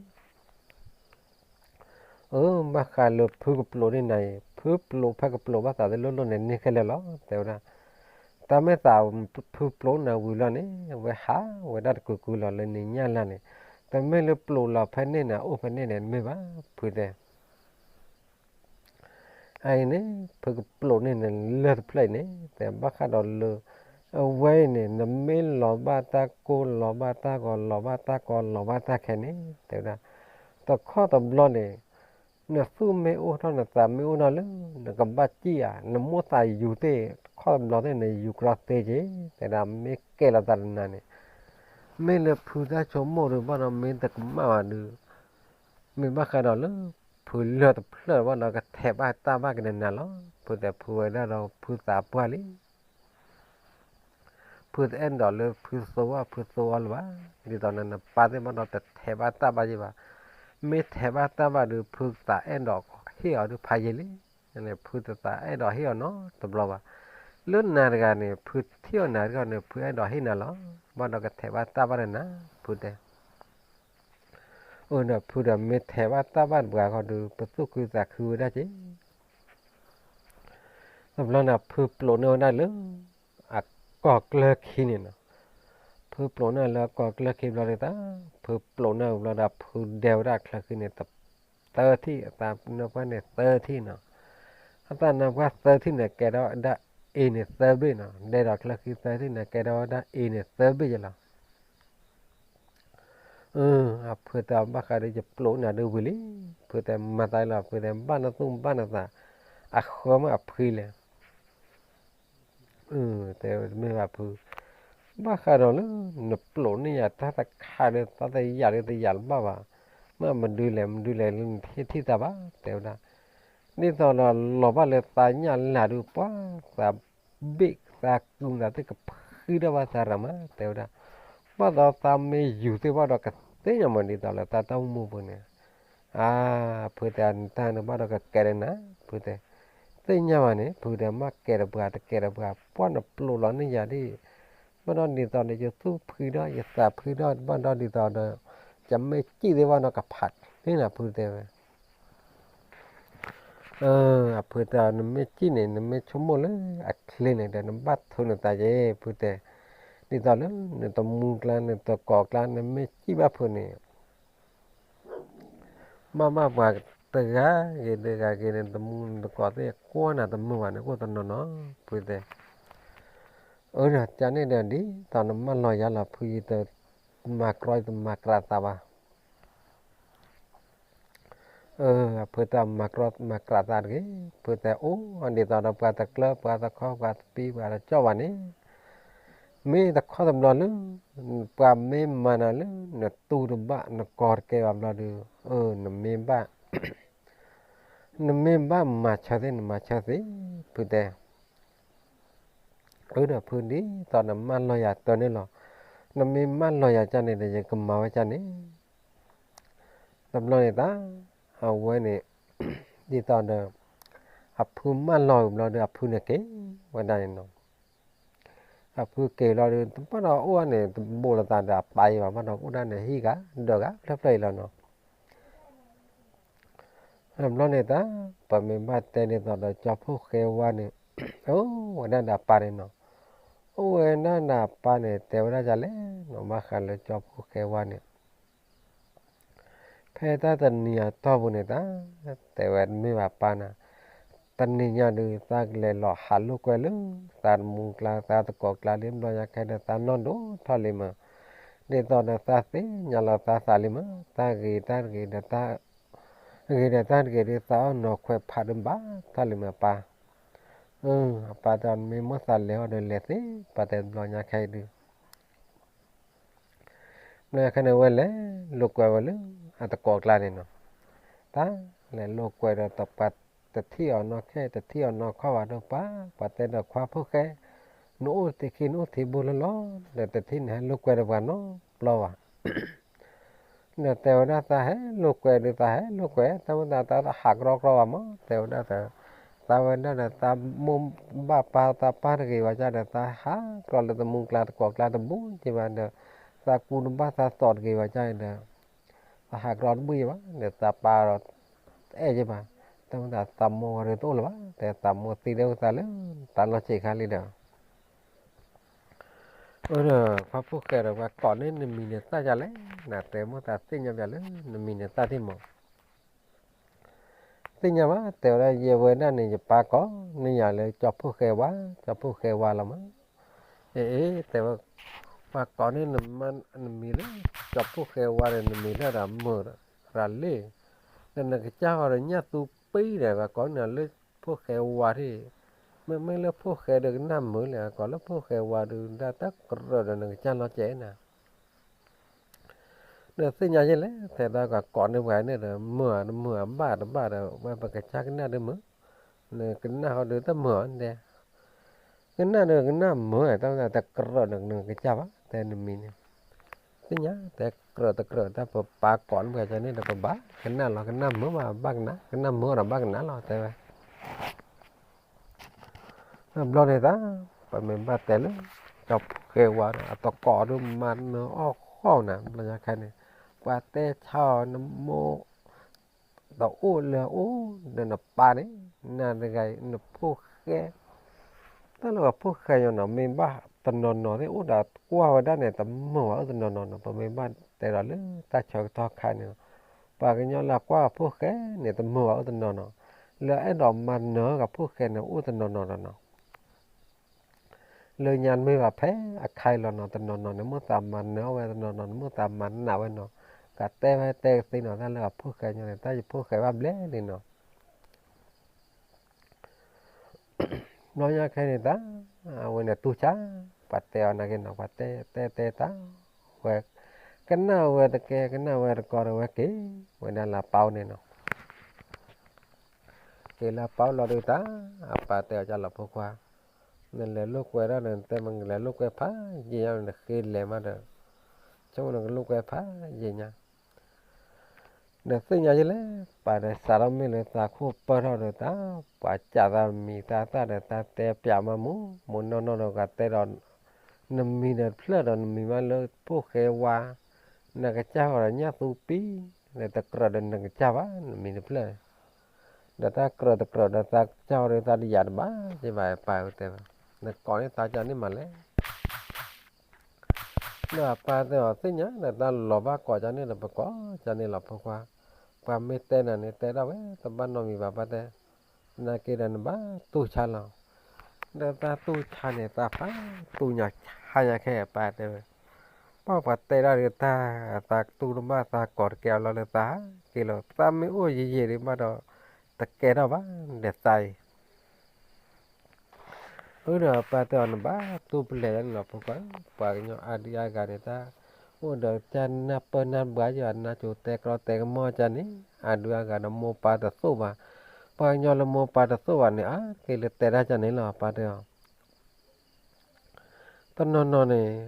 အၢ ဘၣ်ဃးလၢဖုကပျိာ်န့ၢ်နၤအံၤ ဖုပျိာ်ဖဲကပျိာ်ဘၣ်သးတလိၣ်လိၣ်န့ၣ် န့ၢ်ခဲလၢာ်လီၤ တဲဝဲဒၣ်. တၢ်မ့ၢ်သးဖုပျိးနၤဝံၤလီၤန့ၣ် အဝဲဟးဝဲဒၣ်တကုာ်ကုာ်လီၤလၢန့ၣ်ညၣ်လၢ်န့ၣ်, တမ့ၢ်လၢပျိးလီၤဖဲန့ၣ်န့ၣ် အိၣ်ဖဲန့ၣ်န့ၣ် တမ့ၢ်ဘၣ် ဖုတဲ အအံၤန့ၣ် ဖုကပျိးန့ၢ်နၤလၢၢ်တဖျၢၣ်အံၤန့ၣ် တဲဘၣ်ဃးဒီးလၢ အဝဲအံၤန့ၣ် နမ့ၢ်လီၤဘၣ်တၢ်ကိၢ် လီၤဘၣ်တၢ်ဂီၤ လီၤဘၣ်တၢ်ကီ လီၤဘၣ်တၢ်ခဲန့ၣ် တဲဝဲဒၣ် တခီတဘျီန့ၣ် နသူၣ်မ့ၢ်အိၣ်ထီၣ် နသးမ့ၢ်အိၣ်ထီၣ်လၢ နကဘၣ်စံၣ်ဧါ နမိၢ်သးယူၤသ့ၣ် တခီတဘျီသ့ၣ် နယူၤကြီသ့က့ၤ တဲဒၣ် မ့ၢ်ကဲလီၤသးတနၤန့ၣ် မ့ၢ်လၢဖုတၢ်ဆိကမိၣ်ဒုး ဘၣ်ဒီးမ့ၢ်တကမၣ်ဘၣ်ဒုး မ့ၢ်ဘၣ်ဃးဒီးလၢ ဖုလၢၢ်တဖျၢၣ်ဘၣ်ဒီး ကထဲးဘၣ်တၢ်ဘၣ်က့ၤနၤလီၤ. ဖုတဲဖုဝဲဒၣ်ဒီး ဖုသးပှၢ်လံ ဖုတအဲၣ်ဒိးလၢဖုသိအီၣ်ဖုသိအီလၢၤဘၣ်. ဒ်သိးန့ၣ် နပၢ်သ့ၣ်ဘၣ်ဒီးတထဲးဘၣ်တၢ်ဘၣ်ယဲဘၣ်. မ့ၢ်ထဲးဘၣ်တၢ်ဘၣ်ဒုး ဖုသးအဲၣ်ဒိးဟ့ၣ်အီၤဒုးဖးယံာ်လံ. ဖုတသးအဲၣ်ဒိးဟ့ၣ်အီၤနီတဘျီဘၣ်. လၢနၤတဂၤန့ၣ် ဖုထံၣ်အီၤနၤတဂၤန့ၣ် ဖုအဲၣ်ဒိးဟ့ၣ်နၤလီၤ. ဘၣ်ဒီးကထဲးဘၣ်တၢ်ဘၣ်ဒီးနၤ ဖုတဲ အၢဒီးဖုဒီးမ့ၢ်ထဲးဘၣ်တၢ်ဘၣ်တပှၤဃီဒီး ပသူၣ်ခုသးခုဝဲဒၣ်က့ၤ တဘျီန့ၣ် ဖုပျိးန့ၢ်ဝဲဒၣ်လၢ အကီၢ်ကျၢၢ်ခံန့ၣ်နီၤ. ဖုပျိးန့ၢ်လၢအကီၢ်ကျၢၢ်ခံဘျီဒုးတၢ် ဖုပျိးန့ၢ်ဘျီဒီး ဖုဒဲဝဲဒၣ်အချၢဃံန့ၣ် သၢထံၣ် အသးနၢပှၢ်န့ၣ်သၢထံၣ်နီၤ. အသးနၢပှၢ်သၢထံၣ်န့ၣ် ကဲထီၣ်ဝဲဒၣ်အ့န့ၣ် သၢဘ့ၣ်နီၤ. ဒဲဒီးချၢဃံသၢထံၣ်န့ၣ် ကဲထီၣ်ဝဲဒၣ်အ့န့ၣ် သၢဘ့ၣ်ယဲလီၤ. အၢ အဖုတဲအီၤ ဘၣ်ဃးဒီးယပျိးနၤဒုးဝံၤလံ. ဖုတဲမၤသးလီၤ ဖုတဲဘၣ်နသူၣ်ဘၣ်နသး အဃၢမ့ၢ်အဖှံလဲၣ်. တဲတမ့ၢ်ဘၣ်ဖု, ဘၣ်ဃးဒီးလၢ နပျိးန့ၢ်ယၤတၢ်တခါဒီး တၢ်တယာ်ဒီးတယာ်တဘၣ်ဘၣ်, မ့ၢ်မဒုလဲၣ် မဒုလဲၣ်လၢနဟ့ၣ်ထံၣ်သးဘၣ် တဲဝဲဒၣ်. ဒ်သိးဒီးလီၤဘၣ်လၢသးညၣ်လၢ်ဒုး ပှၤသးဘ့ၣ် သးကူသးသ့ၣ်ကဖှံထီၣ်ဘၣ်သးရၤမး တဲဝဲဒၣ်. ဘၣ်ဒီးသးမ့ၢ်ယူၤသ့ၣ်ဘၣ်ဒီးကသ့ၣ်ညါမး ဒ်သိးလၢသးတၢ်အိၣ်မူပူၤန့ၣ် အါ ဖုတဲနတၢ်န့ၣ်ဘၣ်ဒီးကကဲဒီးနၤ ဖုတဲ, သ့ၣ်ညါဘၣ်န့ၣ် ဖုတဲမ့ၢ်ကဲဒီးပှၤတကဲဒီးပှၤ ပှၤနပျိးလီၤန့ၢ်ယၤဒ် ဘၣ်ဒီးဒ်သိးဒီးယသူၣ်ဖှံဒီးယသးဖှံဒီး ဘၣ်ဒီးဒ်သိးဒီး ယမ့ၢ်စံၣ်သ့ၣ်ဘၣ်ဒီးကဖးန့ၢ်နၤ ဖုတဲဝဲ အဖုတဲအီၤ နမ့ၢ်စံၣ်န့ၣ် နမ့ၢ်ဆိကမိၣ်လၢအချ့န့ၣ်ဒီး နဘၣ်ထုးနသးက့ၤ ဖုတဲ, ဒ်သိးလၢနတမူကျါ နတကိးကျါ နမ့ၢ်စံၣ်ဘၣ်ဖုန့ၣ် ဘၣ်ဘၣ်ပှၤတဂၤဂ့ၤတဂၤဂ့ၤန့ၣ် နတမူနတကိးသ့ၣ်ကွၢ်နၤတမုာ်ဘၣ်န့ၣ် အိၣ်တနီၤနီၤ ဖုတဲ. အၢဒီး ကန့ၣ်ဒီး ဒ်သိးနမၢလီၤယၤလီၤ ဖု ယတမၤကြီ ယတမၤကြးသးဘၣ်. အဖုတဲ မၤကြီမၤကြးသးတဂ့ၤ, ဖုတဲ အိၣ်ဒ်သိးဒီးပှၤတကျၢၤ ပှၤတခီ ပှၤတပံ ပှၤတကၠီၣ်ဘၣ်န့ၣ်, မ့ၢ်တခီတဘျီလၢ ပှၤမ့ၢ်မၤနၤလၢ နတူၢ်တဘၣ် နကိးတကဲဘၣ်ဘျီဒီး အၢ နမ့ၢ်ဘၣ် နမ့ၢ်ဘၣ်မၤဆၢသ့ နမၤဆၢသ့, ဖုတဲ. အၢဒီးဖု ဒ်သိးနမၢလီၤယၤတၢ်န့ၣ်လီၤ, နမ့ၢ်မၢလီၤယၤကန့ၣ်ဒီး ယကမၤဝဲကန့ၣ် တဘျီန့ၣ်တၢ် အဝဲန့ၣ် ဒ်သိးဒီး အဖုမၢလီၤဘျီဒီး အဖုန့ၣ်က့ၤဝဲဒၣ်န့ၣ်နီၤ. အဖုက့ၤလီၤဒီး တဘၣ်ဒီးအိၣ်န့ၣ် တဘိးလိာ်သးဒီးအပၢ်အံၤဘၣ် ဘၣ်ဒီးအိၣ်ဒၣ်န့ၣ် ဟံၣ်ဂၤဒီးဂၤဖျၢၣ်ဖျၢၣ်အံၤလီၤနီၤ. တဘျီန့ၣ်တၢ် ပမ့ၢ်ဘၣ်တဲဒ်သိးဒီး ကၠီဖီၣ်ဃဲဝါန့ၣ် အိၣ်ဝဲဒၣ်ဒီးအပၢ်န့ၣ်နီၤ. အိၣ်ဝဲဒၣ်ဒီးအပၢ်န့ၣ် တဲဝဲဒၣ်ဒ်လဲၣ်နီၤ ဘၣ်ဃးလၢကၠီဖီၣ်ဃဲဝါန့ၣ် ဖဲတၢ်တနံၤအတီၢ်ပူၤန့ၣ်တၢ် တဲဝဲတမ့ၢ်ဘၣ်ပၢ်နၤ, တနံၤညါဒုး သးကလဲၤလီၤဟးလိာ်ကွဲလၢ သးတမူကျါ သးတကိးကျါလံ ဘျီညါခဲဒီး သးနီၢ်ဒိၣ်ထီၣ်လံမး, ဒ်သိးဒီးသးသ့ၣ်ညါလီၤသးသးလံမး, တၢ်ဂ့ၤတၢ်တဂ့ၤဒီး တၢ်ဂ့ၤဒီးတၢ်တဂ့ၤဒုး သးအီၣ်နီၤခွဲးဖးဒိၣ်ဘၣ်ထီၣ်လံမးပၢ်. အပၢ်တဲ မ့ၢ်မိၢ်သးလဲၤအီၤဒီးလဲၤသ့ ပၢ်တဲ ဘျီညါခဲအံၤဒုး ဘျီညါခဲန့ၣ် ဝဲလဲၤလိာ်ကွဲဝဲလၢ အတကိးကျါန့ၣ်နီၤ. တၢ်လဲၤလိာ်ကွဲဒီး ပှၤတထံၣ်အီၤနီၢ်ခဲ တထံၣ်အီၤနီၢ်ခီၣ်ဘၣ်ဒီးပၢ် ပှၤတဲဒီး ခွါဖိၣ်ဃဲ နအိၣ်သ့ခံ နအိၣ်သ့ဘိလၢလီၤ ဒီးတထံၣ်နဟဲလိာ်ကွဲဒီးပှၤနီတဘျီဘၣ် ဒီးတဲဝဲဒၣ် သးဟဲလိာ်ကွဲဒီး သးဟဲလိာ်ကွဲ တၢ်မ့ၢ်သး တၢ်ဟးကြီကြီဘၣ်မး တဲဝဲဒၣ် သးဝဲဒၣ်ဒီး သးမိၢ်ဘၣ်ပၢ် သးပၢ်တဂ့ၤဘၣ်ကဒီး သးဟးကြီလၢတမူကျါတကိးကျါတဘိက့ၤဘၣ်ဒီး သးကူတဘၣ်သးသိးတဂ့ၤဘၣ်ကဒီး သးဟးကြီတဘိက့ၤဘၣ်ဒီး သးပၢ်ဒီး တအဲၣ်က့ၤဘၣ် တၢ်မ့ၢ်သး သးမိၢ်ဝဲဒၣ်တအိၣ်လၢၤဘၣ် တဲသးမိၢ်သံဒၣ်ဝဲသးလၢ တၢ်လီၢ်ဆံးခါလံဒီး အၢ ဒီး ခွါဖိၣ်ဃဲဒီး ပှၤကိးန့ၢ်နမံၤန့ၣ်သၣ်ယၤလဲၣ်, နတဲမိၣ်သးသ့ၣ်ညါပျးလၢ နမံၤန့ၣ်သၣ်ထံၣ်မး. သ့ၣ်ညါဘၣ်, တဲဝဲဒၣ်ယဲဝဲဒၣ်န့ၣ် ယပၢ်ကိးန့ၢ်ယၤလၢကၠီဖှိၣ်ဃဲဝါ, ကၠီဖှိၣ်ဃဲဝါလီၤမး. အ့ အ့ တဲဝဲ, ပှၤကိးန့ၢ်နမံၤလၢ ကၠီဖှိၣ်ဃဲဝါဒီး နမံၤလၢဒၣ်မုာ်ရၤလံ, ဒီးနကစၢ်ဃီဒီးညၣ်သူပံဒီး ပှၤကိးန့ၢ်နၤလၢဖှိၣ်ဃဲဝါထံၣ်, မ့မ့ၢ်လၢဖှိၣ်ဃဲဒီးကနၣ်မုာ်လဲၣ်, ကိးလၢဖှိၣ်ဃဲဝါဒုးဒၣ်တၢ်ကြၢးဒီးနကစၢ်လီၤကဲနၤ ဒီးသ့ၣ်ညါယဲလဲၣ်, ထဲတၢ်ကကိးန့ၢ်ပှၤန့ၣ်ဒီး မုာ်ဧါတမုာ်ဧါဘၣ်တဘၣ်ဒီး ဝဲပကစၢ်ကနၣ်ဒုးမုာ်, နကနၣ်ဃီဒုးတမုာ်ဧါဒဲး, ကနၣ်ဒုးကနၣ်မုာ် တၢ်တကြၢးဒီးနကစၢ်ဘၣ် တဲနမံၤန့ၣ်, သ့ၣ်ညါ တဲကြၢးတကြၢးတၢ်ပပၢ်ကိးန့ၢ်ပှၤကန့ၣ်ဒီး ပဘၣ်ကနၣ်လီၤ, ကနၣ်မုာ်ဘၣ်ဘၣ်ကနၣ်, ကနၣ်မုာ်ဒီးဘၣ်ကနၣ်လီၤ တဲဝဲ တဘျီန့ၣ်သး ပမ့ၢ်ဘၣ်တဲလၢ ကၠီဖှိၣ်ဃဲဝါဒီး အတကိးဒုးမၤနၢၤအီၣ်ဃီၣ်နၤ, ဘျီညါခဲန့ၣ် ပှၤတဲဆါအီၤ နမိၢ်တအိၣ်လၢအအိၣ်ဒီးနပၢ်န့ၣ်, နၤတဂၤအံၤ နဖိၣ်ဃဲ တၢ်လၢပှၤဖိၣ်ဃဲညီနီၤ မ့ၢ်ဘၣ်တနီၤနီၤသ့ၣ် အိၣ်ဒီးကွၢ်ဝဲဒၣ်န့ၣ် တမုာ်ဘၣ်အိၣ်တနီၤနီၤနီၤ, ပမ့ၢ်ဘၣ်တဲဒီးလၢတၢ်ဆၢကတီၢ်ခါန့ၣ်, ပှၤကညီလၢအကွၢ်ပှၤဖိၣ်ဃဲန့ၣ် တမုာ်ဘၣ်အိၣ်တနီၤနီၤ, လၢအအဲၣ်ဒိးမၤနၢၤပှၤဖိၣ်ဃဲန့ၣ် အိၣ်တနီၤနီၤနီၤနီၤ လၢညါမ့ၢ်ဘၣ်ဖဲအခါအံၤလီၤနီၤ, တနီၤနီၤန့ၣ် မိၣ်သးမၤနၢၤအီၣ်ဝဲ, တနီၤနီၤန့ၣ် မိၣ်သးမၤနးဝဲနီၤ, ကတဲဝဲတဲကသ့နီၤ, တၢ်လၢပှၤဖိၣ်ဃဲညီန့ၣ် တၢ်ယဖိၣ်ဃဲဘၣ်ဘျဲၣ်လံနီၤ ဘျီညါခဲန့ၣ်သး အဝဲန့ၣ်တူၢ်ဆါ, ပှၤတဲအီၤနာ်က့နီၤ, ပှၤတဲတဲတဲသးဝဲ, ကနၣ်ဝဲတကဲ ကနၣ်ဝဲတကီဒီးဝဲက့ၤဝဲဒၣ်လၢအပၢ်အိၣ်န့ၣ်နီၤ, က့ၤလၢအပၢ်အိၣ်လီၤဒုးသး, အပၢ်တဲအီၤ ကၢ်လီၤဖိခွါ, နလဲၤလိာ်ကွဲဒၣ်န့ၣ် နတဲမ့ၢ်နကလဲၤလိာ်ကွဲဖးယံာ်ညါ နဃ့လဲၤမးဒီး, ဆိကမိၣ်နကလိာ်ကွဲဖးယံာ်ညါ ဒီးသ့ၣ်ညါယဲလဲၣ်, ပၢ်ဒီးစးထီၣ်မ့ၢ်လၢသးခိၣ်ပၢၢ်ထီၣ်ဒီးသး, ပှၤစးသးမံၤသးသၣ်ဒီး သးတဲပၠးမးမူးမူးနီၢ်နီၢ်ဒီး ကတဲဒီး နမံၤဒီးတဖျၢၣ်ဒီး နမံၤမးလၢဖိၣ်ဃဲဝါ, နကစၢ်ဃီဒီးညၣ်သူပံ, ဒီးတကြၢးဒီးနကစၢ်ဘၣ် နမံၤတဖျၢၣ်, ဒီးတၢ်ကြၢးတကြၢးဒီးသးကစၢ်ဃီဒီးသးတယာ်တဘၣ် ယဘၣ်ပၢ်တဲဝဲ, နကိးန့ၢ်သးကန့ၣ်မးလဲၣ် ဒီးအပၢ်တဲအီၤ သ့ၣ်ညါဒီး တၢ်လီၤဘၣ်ကိးကန့ၣ်ဒီး ပကိးကန့ၣ်လီၤဖိခွါ, ပှၤမ့ၢ်တဲနၤန့ၣ် တဲဒၣ်ဝဲ တဘၣ်နီတမံၤဘၣ် ပၢ်တဲ, နာ်က့ဒီးနဘၣ်တူၢ်ဆါလီၤ, ဒီးတၢ်တူၢ်ဆါန့ၣ် သးဖးတူၢ်ညါဆါညါခဲအပၢ်တဲဝဲ, ပှၤပှၤတဲဒၣ်ဒီးတၢ်, သးတူၢ်တဘၣ်သးကိးတကဲအီၤလီၤလၢသးက့ၤလီၤ, သးမ့ၢ်အိၣ်ယံာ်ယံာ်ဒံးဘၣ်ဒီး တကဲထီၣ်ဘၣ်ဒီးသးအံၤ အၢ ဒီးအပၢ်တဲအီၤ နဘၣ်တူၢ်ပလဲၤဒၣ်န့ၣ်လီၤဖိခွါ, ပှၤကညီအါဒုအါဂၤန့ၣ် တၢ်အိၣ်ဒီးတၢ်နၢ်ပၢၢ်နၢ်ဘှါယွၤ နါစိၤတဲကျီတဲကမီၢ်ကန့ၣ် အါဒုအါဂၤဒီးမိၢ်ပၢ်တသိၣ်ဘၣ်, ပှၤကညီလၢမိၢ်ပၢ်တသိၣ်ဘၣ်န့ၣ် အါက့ၤလၢတဲဒၣ်ကန့ၣ်လီၤ အပၢ်တဲအီၤ တနီၤနီၤန့ၣ်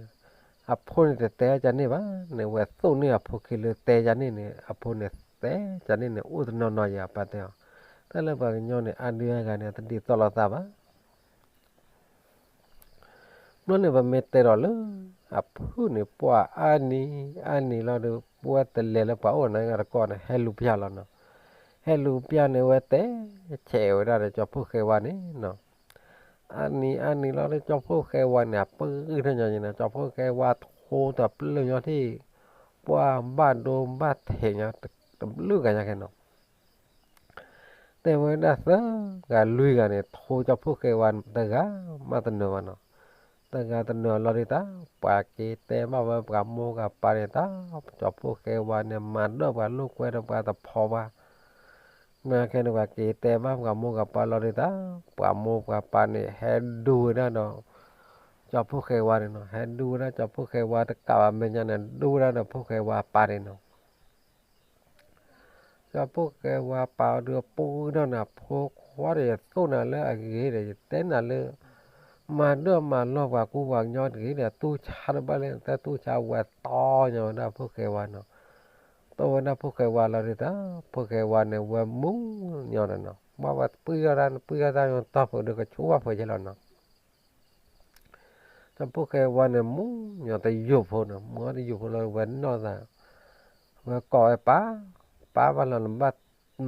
အဖိန့ၣ်တတဲဒၣ်ကန့ၣ်ဘၣ်န့ၣ် ဝဲသိၣ်န့ၢ်အဖိခံလၢတဲကန့ၣ်န့ၣ် အဖိန့ၣ်တဲကန့ၣ်န့ၣ် အိၣ်တနီၤနီၤယၤ အပၢ်တဲအီၤ, တၢ်လၢပှၤကညီန့ၣ် အါဒုအါဂၤန့ၣ် တဒ်သိးလိာ်သးဘၣ် ဘျီန့ၣ် ပမ့ၢ်တဲဒီးလၢ အဖုၣ်န့ၣ် ပှၤအါနံၤ အါနံၤလီၤဒီး ပဝဲတလဲၤလၢပှၤအိၣ်န့ၣ်တကီၢ်န့ၣ် ဟဲလူၤပျၢ်လီၤနီၤ, ဟဲလူၤပျၢ်န့ၣ် ဝဲတဲဆဲးဝဲဒၣ်ဒီးကၠီဖှိၣ်ဃဲဝါန့ၣ်နီၤ, အါနံၤအါနံၤလီၤဒီး ကၠီဖှိၣ်ဃဲဝါန့ၣ် အပဂံၢ်ထီၣ်ညီန့ၣ်နီၤ, ကၠီဖှိၣ်ဃဲဝါထိတပျၢၢ်ညီထံၣ် ပှၤဘၣ်ဒိဘၣ်ထံးညီ တဘျုးဂၤညါခဲနီၤ တဲဝဲဒၣ်သၢဂၤလွံၢ်ဂၤန့ၣ် ထိကၠီဖှိၣ်ဃဲဝါတဂၤမးတနၢၤဘၣ်နီၤ, တဂၤတနၢၤလီၤဒုးတၢ်, ပှၤက့ၤတဲဘၣ်ဝဲပှၤမိၢ်ပှၤပၢ်န့ၣ်တၢ်, ကၠီဖှိၣ်ဃဲဝါန့ၣ် မၤဒၢၣ်ပှၤလိာ်ကွဲဒီးပှၤတဖိးဘၣ်, မ့ၢ်ခဲန့ၣ် ပှၤက့ၤတဲဘၣ်ပှၤမိၢ်ပှၤပၢ်လီၤဒုးတၢ်, ပှၤမိၢ်ပှၤပၢ်န့ၣ် ဟဲဒူဝဲဒၣ်ဒီး ကၠီဖှိၣ်ဃဲဝါန့ၣ်နီၤ, ဟဲဒူဝဲဒၣ်ကၠီဖှိၣ်ဃဲဝါတကးဘၣ်မဲာ်ညါန့ၣ် ဒူဝဲဒၣ်ဒီးဖှိၣ်ဃဲဝါပၢ်န့ၣ်နီၤ ကၠီဖှိၣ်ဃဲဝါပၢ်အီၤဒုး အပူၤကွံာ်ထီၣ်န့ၣ် အဖိခွါဒီး ယသိၣ်နၤလၢအဂ့ၤဒီး ယတဲနၤလၢ မၤဒၢၣ်မၤလီၢ်ပှၤကူပှၤကညီတဂ့ၤဒီး တူၢ်ဆါတဘၣ်လၢ တၢ်တူၢ်ဆါဝဲတီညီဝဲဒၣ်ဖှိၣ်ဃဲဝါနီၤ, တီဝဲဒၣ်ဖှိၣ်ဃဲဝါလီၤဒုးတၢ်, ဖှိၣ်ဃဲဝါန့ၣ် ဝဲမူညီဒီးနီၤ, ဘၣ်ဝဲပှံၢ်ထီၣ်တၢ် ပှံၢ်ထီၣ်တၢ်ညီတီၢ်ဖိဒီး ကဆိဝဲဖိယဲလီၤနီၤ ကၠီဖှိၣ်ဃဲဝါန့ၣ် မူညီတယိာ်ဖိနီၤ, မူညီတယိာ်ဖိလီၤ ဝဲနီၢ်သး, ဝဲကိးဝဲပၢ်, ပၢ်ဘၣ်လီၤနဘၣ်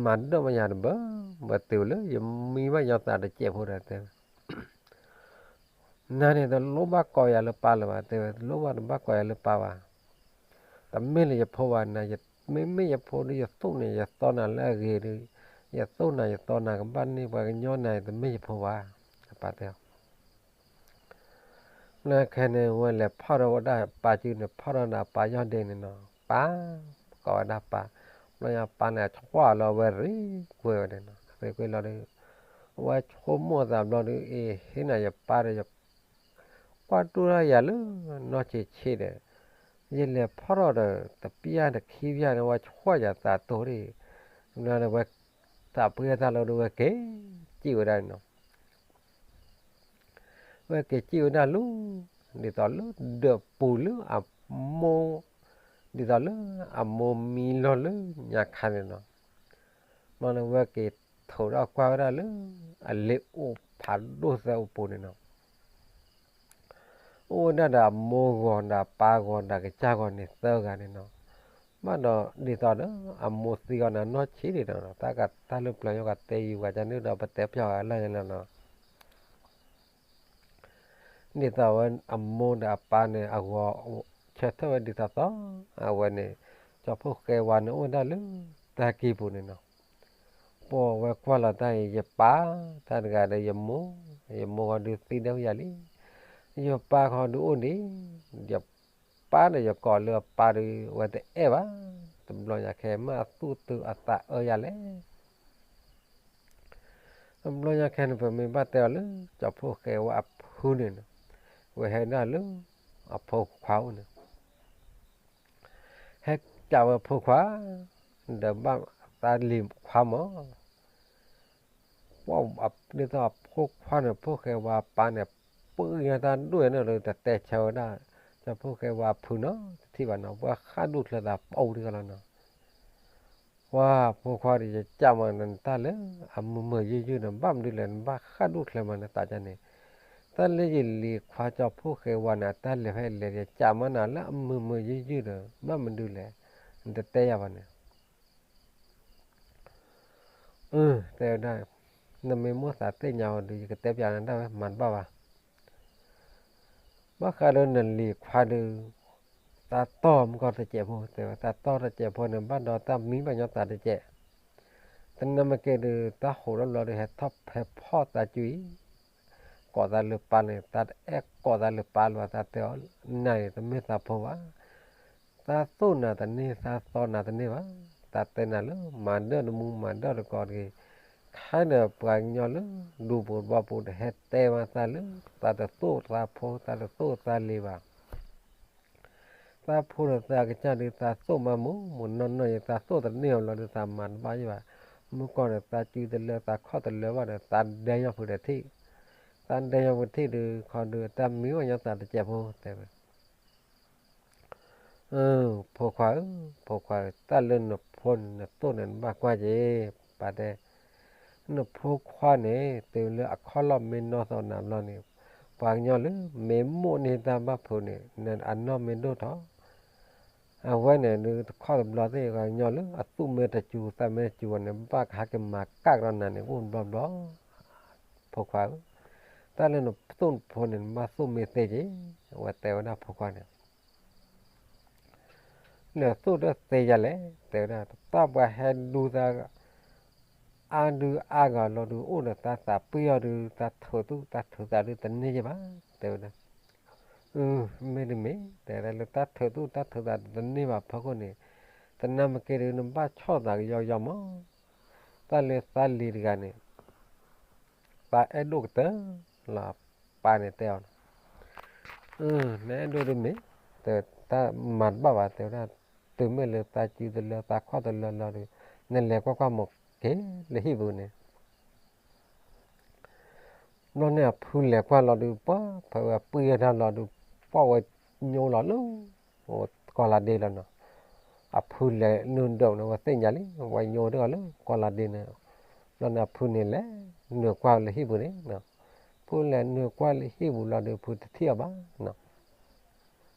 မၤဒၢၣ်မၤယၤတဘၣ်, ဝဲတုၤလၢယမံဘၣ်ညီသးတစဲးဖိဒီးတဲ နၤန့ၣ်တလိၣ်ဘၣ်ကိးယၤလၢပၢ်လၢၤဘၣ်, တဲဝဲ, တလိၣ်ဘၣ်တဘၣ်ကိးယၤလၢပၢ်ဘၣ်. တမ့ၢ်လၢယဖိဘၣ်, နၤ, မ့မ့ၢ်ယဖိဒီး ယသိၣ်န့ၣ် ယသီနၤလၢအဂ့ၤဒီး, ယသိၣ်နၤယသီနၤကဘၣ်န့ၢ်ပှၤကညီနၤ, တမ့ၢ်ယဖိဘၣ်, အပၢ်တဲအီၤ. လၢခဲန့ၣ် ဝဲလဲၤဖီၣ်ထီၣ်ဝဲဒၣ်ပၢ်စုန့ၣ်, ဖီၣ်ထီၣ်ဒီးအပၢ်ယီၢ်ဒ့န့ၣ်နီၤ, ပၢ်, ကိးဝဲဒၣ်ပၢ်. ဘျီညါပၢ်န့ၣ် အဆှီလီၤဝဲရ့ကွဲဝဲန့ၣ်နီၤ, ရ့ကွဲလီၤဒီး အဝဲဆိကမိၣ်အသးဘျီဒီး, အ့ၣ်, ဟ့ၣ်နၤယပၢ်ဒီး ယကွၢ်ဒိၣ်ထီၣ်ယၤလၢနီၢ်ဆံးဆံးဒီး, ယလဲၤဖီၣ်ထီၣ်ဒီး တပျၢ်တခံပျၢ်န့ၣ် ဝဲဆှီယၤသးတိၢ်ဒၣ်, ဘျီန့ၣ်ဝဲသးပှ့ၤတၢ်လီၤဒီး ဝဲက့ၤစံၣ်ဝဲဒၣ်န့ၣ်နီၤ. ဝဲက့ၤစံၣ်ဝဲဒၣ်လၢ, ဒ်သိးလၢဒၢးပူၤလၢအမိၢ်, ဒ်သိးလၢအမိၢ်မံလီၤလၢညါခါန့ၣ်နီၤ. ဘျီန့ၣ်ဝဲက့ၤထိးထီၣ်ကွၢ်ဝဲဒၣ်လၢ အလ့အိၣ်ဖးဒိၣ်သၢအိၣ်ပူၤန့ၣ်နီၤ. အိၣ်ဝဲဒၣ်ဒီးအမိၢ်ဂီၤဒီးအပၢ်ဂီၤဒီးကစၢ်ဂီၤန့ၣ်သၢဂၤန့ၣ်နီၤ. ဘၣ်ဒီးဒ်သိးဒီး အမိၢ်သံဂီၤန့ၣ်နီၢ်ဆံးဒံးဒီး တၢ်ကတၢ်လၢပျၢၤယိကတဲယူၤဝဲဒၣ်န့ၣ်ဒီး ပတဲဖျါအီၤလၢန့ၣ်လီၤနီၤ. ဒ်သိးဝဲအမိၢ်ဒီးအပၢ်န့ၣ် အဂီၤဆၢထၢၣ်ဝဲဒ်သိးသိး, အဝဲန့ၣ် ကၠီဖီၣ်ဃဲဝါန့ၣ်အိၣ်ဝဲဒၣ်လၢတၢ်ကံၢ်ပူၤန့ၣ်နီၤ. ပှၤဝဲကွၢ်လီၤတၢ်အံၤ ယပၢ်တၢ်တဂၤဒီးယမိၢ်, ယမိၢ်ဃီဒုးသံဒၣ်ဝဲယၤလံ, ယပၢ်ဃီဒုးအိၣ်ဒံး, ယပၢ်ဒီးယကိးလၢအပၢ်ဒီး ဝဲတအဲၣ်ဘၣ်, တဘျီညါခဲမ့ၢ်အသူၣ်တုၤအသးအၢယၤလဲၣ်. တဘျီညါခဲန့ၣ် ပမ့ၢ်ဘၣ်တဲအီၤလၢ ကၠီဖီၣ်ဃဲဝါအဖုန့ၣ်နီၤ, ဝဲဟဲဒၣ်လၢအဖိခွါအိၣ်န့ၣ် ဟဲကးဝဲဖိခွါ, ဒီးဘၣ်သးလံၤခွါမး, ပှၤဒ်သိးအဖိခွါန့ၣ် ဖီၣ်ဃဲဝါအပၢ်န့ၣ် ပၢၢ်ညါတၢ်ဒိၣ်န့ၣ်လၢတတဲဆၢဝဲဒၣ်, ကၠီဖီၣ်ဃဲဝါအဖုနီၤ တထံၣ်ဘၣ်နီၤ, ပှၤဃၣ်ဒူၣ်ချၢသးပအိၣ်တဂၤလီၤနီၤ. ပှၤဖိခွါဒီး ယကးမးနတၢ်လၢအမုာ်မုာ်ယုၢ်ယုၢ်ဒီး ဘၣ်မနုၤလဲၣ် နဘၣ်ဃၣ်ဒူၣ်ချၢမးနသးန့ၣ်, တၢ်လၢယလံၤခွါကၠီဖီၣ်ဃဲဝါန့ၣ် အတၢ်လဲၤဖဲလဲၣ် ယကးမးနၤလၢအမုာ်မုာ်ယုၢ်ယုၢ်ဒီး ဘၣ်မနုၤလဲၣ် နတတဲယၤဘၣ်န့ၣ်. အၢ တဲဝဲဒၣ်, နမ့ၢ်မိၣ်သးသ့ၣ်ညါအီၤဒီး ယကတဲပျးနၤဒၣ်ဝဲ မၤတဘၣ်ဘၣ်. ဘၣ်ဃးဒီးနလံၤခွါဒီး သးတီၢ်မုၢ်ကီၢ်တစဲးဖိ, တဲဝဲ သးတီၢ်တစဲးဖိန့ၣ် ဘၣ်ဒီးတၢ်မံဘၣ်ညီသးတစဲး, တနၢ်မ့ၢ်က့ၤဒီး တၢ်ဟိးထီၣ်ဘျီဒီး ဟဲထီၣ်ဖဲဖီၣ်သးစုအံၤ ကိးသးလၢပၢ်န့ၣ် သးတအဲၣ်ကိးသးလၢပၢ်လၢၤဘၣ်, သးတဲအီၤ နၤန့ၣ် တမ့ၢ်သးဖိဘၣ်. သးသိၣ်နၤတန့ၢ် သးသီနၤတန့ၢ်ဘၣ်. သးတဲနၤလၢ မၤဒၢၣ်တမူ မၤဒၢၣ်တကိးတဂ့ၤ. ခါဒီးပှၤကညီလၢ ဒူပူၤဘီပူၤဒီး ဟဲတဲမးသးလၢ သးတသိၣ်သးဖိ သးတသိၣ်သးလံၤဘၣ်. သးဖိဒီးသးကစၢ်ဒီး သးသိၣ်မးမိၢ်မိၢ်နီၢ်နီၢ်အံၤ သးသိၣ်တန့ၢ်အီၤလီၤဒီး သးမၤတဘၣ်ယံၤဘၣ်. မုၢ်ကီၢ်ဒီး သးစုတလၢ သးခီၣ်တလၢဘၣ်ဒီး သးဒဲညီဖိဒီးထံၣ်, သးဒဲညီဖိထံၣ်ဒီး ခီဒီး တၢ်မံဘၣ်ညီသးတစဲးဖိ တဲဝဲ. ဖိခွါဧၢ, ဖိခွါဧၢ, တၢ်လၢနဖိန့ၣ် နသိၣ်န့ၣ် နဘၣ်ကွၢ်က့ၤ, ပၢ်တဲ. နဖိခွါန့ၣ် တုၤလၢအခီၣ်လီၢ်မ့ၢ်နီၢ်သီနၤဘျီန့ၣ် ပှၤကညီလၢ မ့ၢ်မိၣ်န့ၢ်တၢ်ဘၣ်ဖုးန့ၣ် အနီၢ်မ့ၢ်ဒိၣ်ထီၣ် အဝဲန့ၣ်ဒုး တခီတဘျီသ့ၣ် ပှၤကညီလၢ အသူၣ်မ့ၢ်တစူၤ သးမ့ၢ်တစူၤဘၣ်န့ၣ် ဘၣ်ကဟဲက့ၤမၤကၣ်ကဒီးနၤန့ၣ် အိၣ်ဘျီဘျီ. ဖိခွါဧၢ, တၢ်လၢနသိၣ်နဖိန့ၣ် နဘၣ်သိၣ်မ့ၢ်သ့က့ၤ, အဝဲတဲဝဲဒၣ်ဖိခွါန့ၣ် နသိၣ်ဒီးသ့ယၤလဲၣ်, တဲဝဲဒၣ် တၢ်ပှၤဟဲဒူသး အါဒုအါဂၤလီၤဒုး အိၣ်ဒီးသးသးပှ့ၤအီၤဒုး သးထုးသူၣ်သးထုးသးဒုး တန့ၢ်ယဘၣ်, တဲဝဲဒၣ်. မ့တမ့ၢ် တဲဝဲဒၣ်လၢတၢ်ထုးသူၣ်တၢ်ထုးသးတန့ၢ်ဘၣ်ဖီခိၣ်န့ၣ် တနၢ်မ့ၢ်က့ၤဒုး နဘၣ်ဆီၣ်သးကယီကယီမး. တၢ်လၢသးလံၤတဂၤန့ၣ် သးအဲၣ်ဒိၣ်ကတၢၢ်လီၤ ပၢ်န့ၣ်တဲအီၤ. နအဲၣ်ဒိၣ်ဒုးမ့ၢ် တဲ တၢ်မၤတဘၣ်ဘၣ် တဲဝဲဒၣ်. တုၤမ့ၢ်လၢသးစုတလၢ သးခီၣ်တလၢလီၤဒီး နလဲၤကွၢ်ကွၢ်မ့ၢ်က့ၤလၢဟံၣ်ပူၤန့ၣ် ဘျီန့ၣ်အဖုလဲၤကွၢ်လီၤဒုး ပှၤဖဲဝဲပှ့ၤတၢ်လီၤဒုး ပှၤဝဲညိလီၤလၢ ကီၢ်လၤဒ့လီၤနီၤ. အဖုလဲၤနုာ်ဒိးန့ၣ် ဝဲသ့ၣ်ညါလံ ဝဲညိတဂၤလၢကီၢ်လၤဒ့န့ၣ်. ဘျီန့ၣ်အဖုန့ၣ်လဲၤနုာ်ကွၢ်လၢဟံၣ်ပူၤန့ၣ်, ဖုလဲၤနုာ်ကွၢ်လၢဟံၣ်ပူၤလီၤဒုး ဖုတထံၣ်အီၤဘၣ်နီၤ.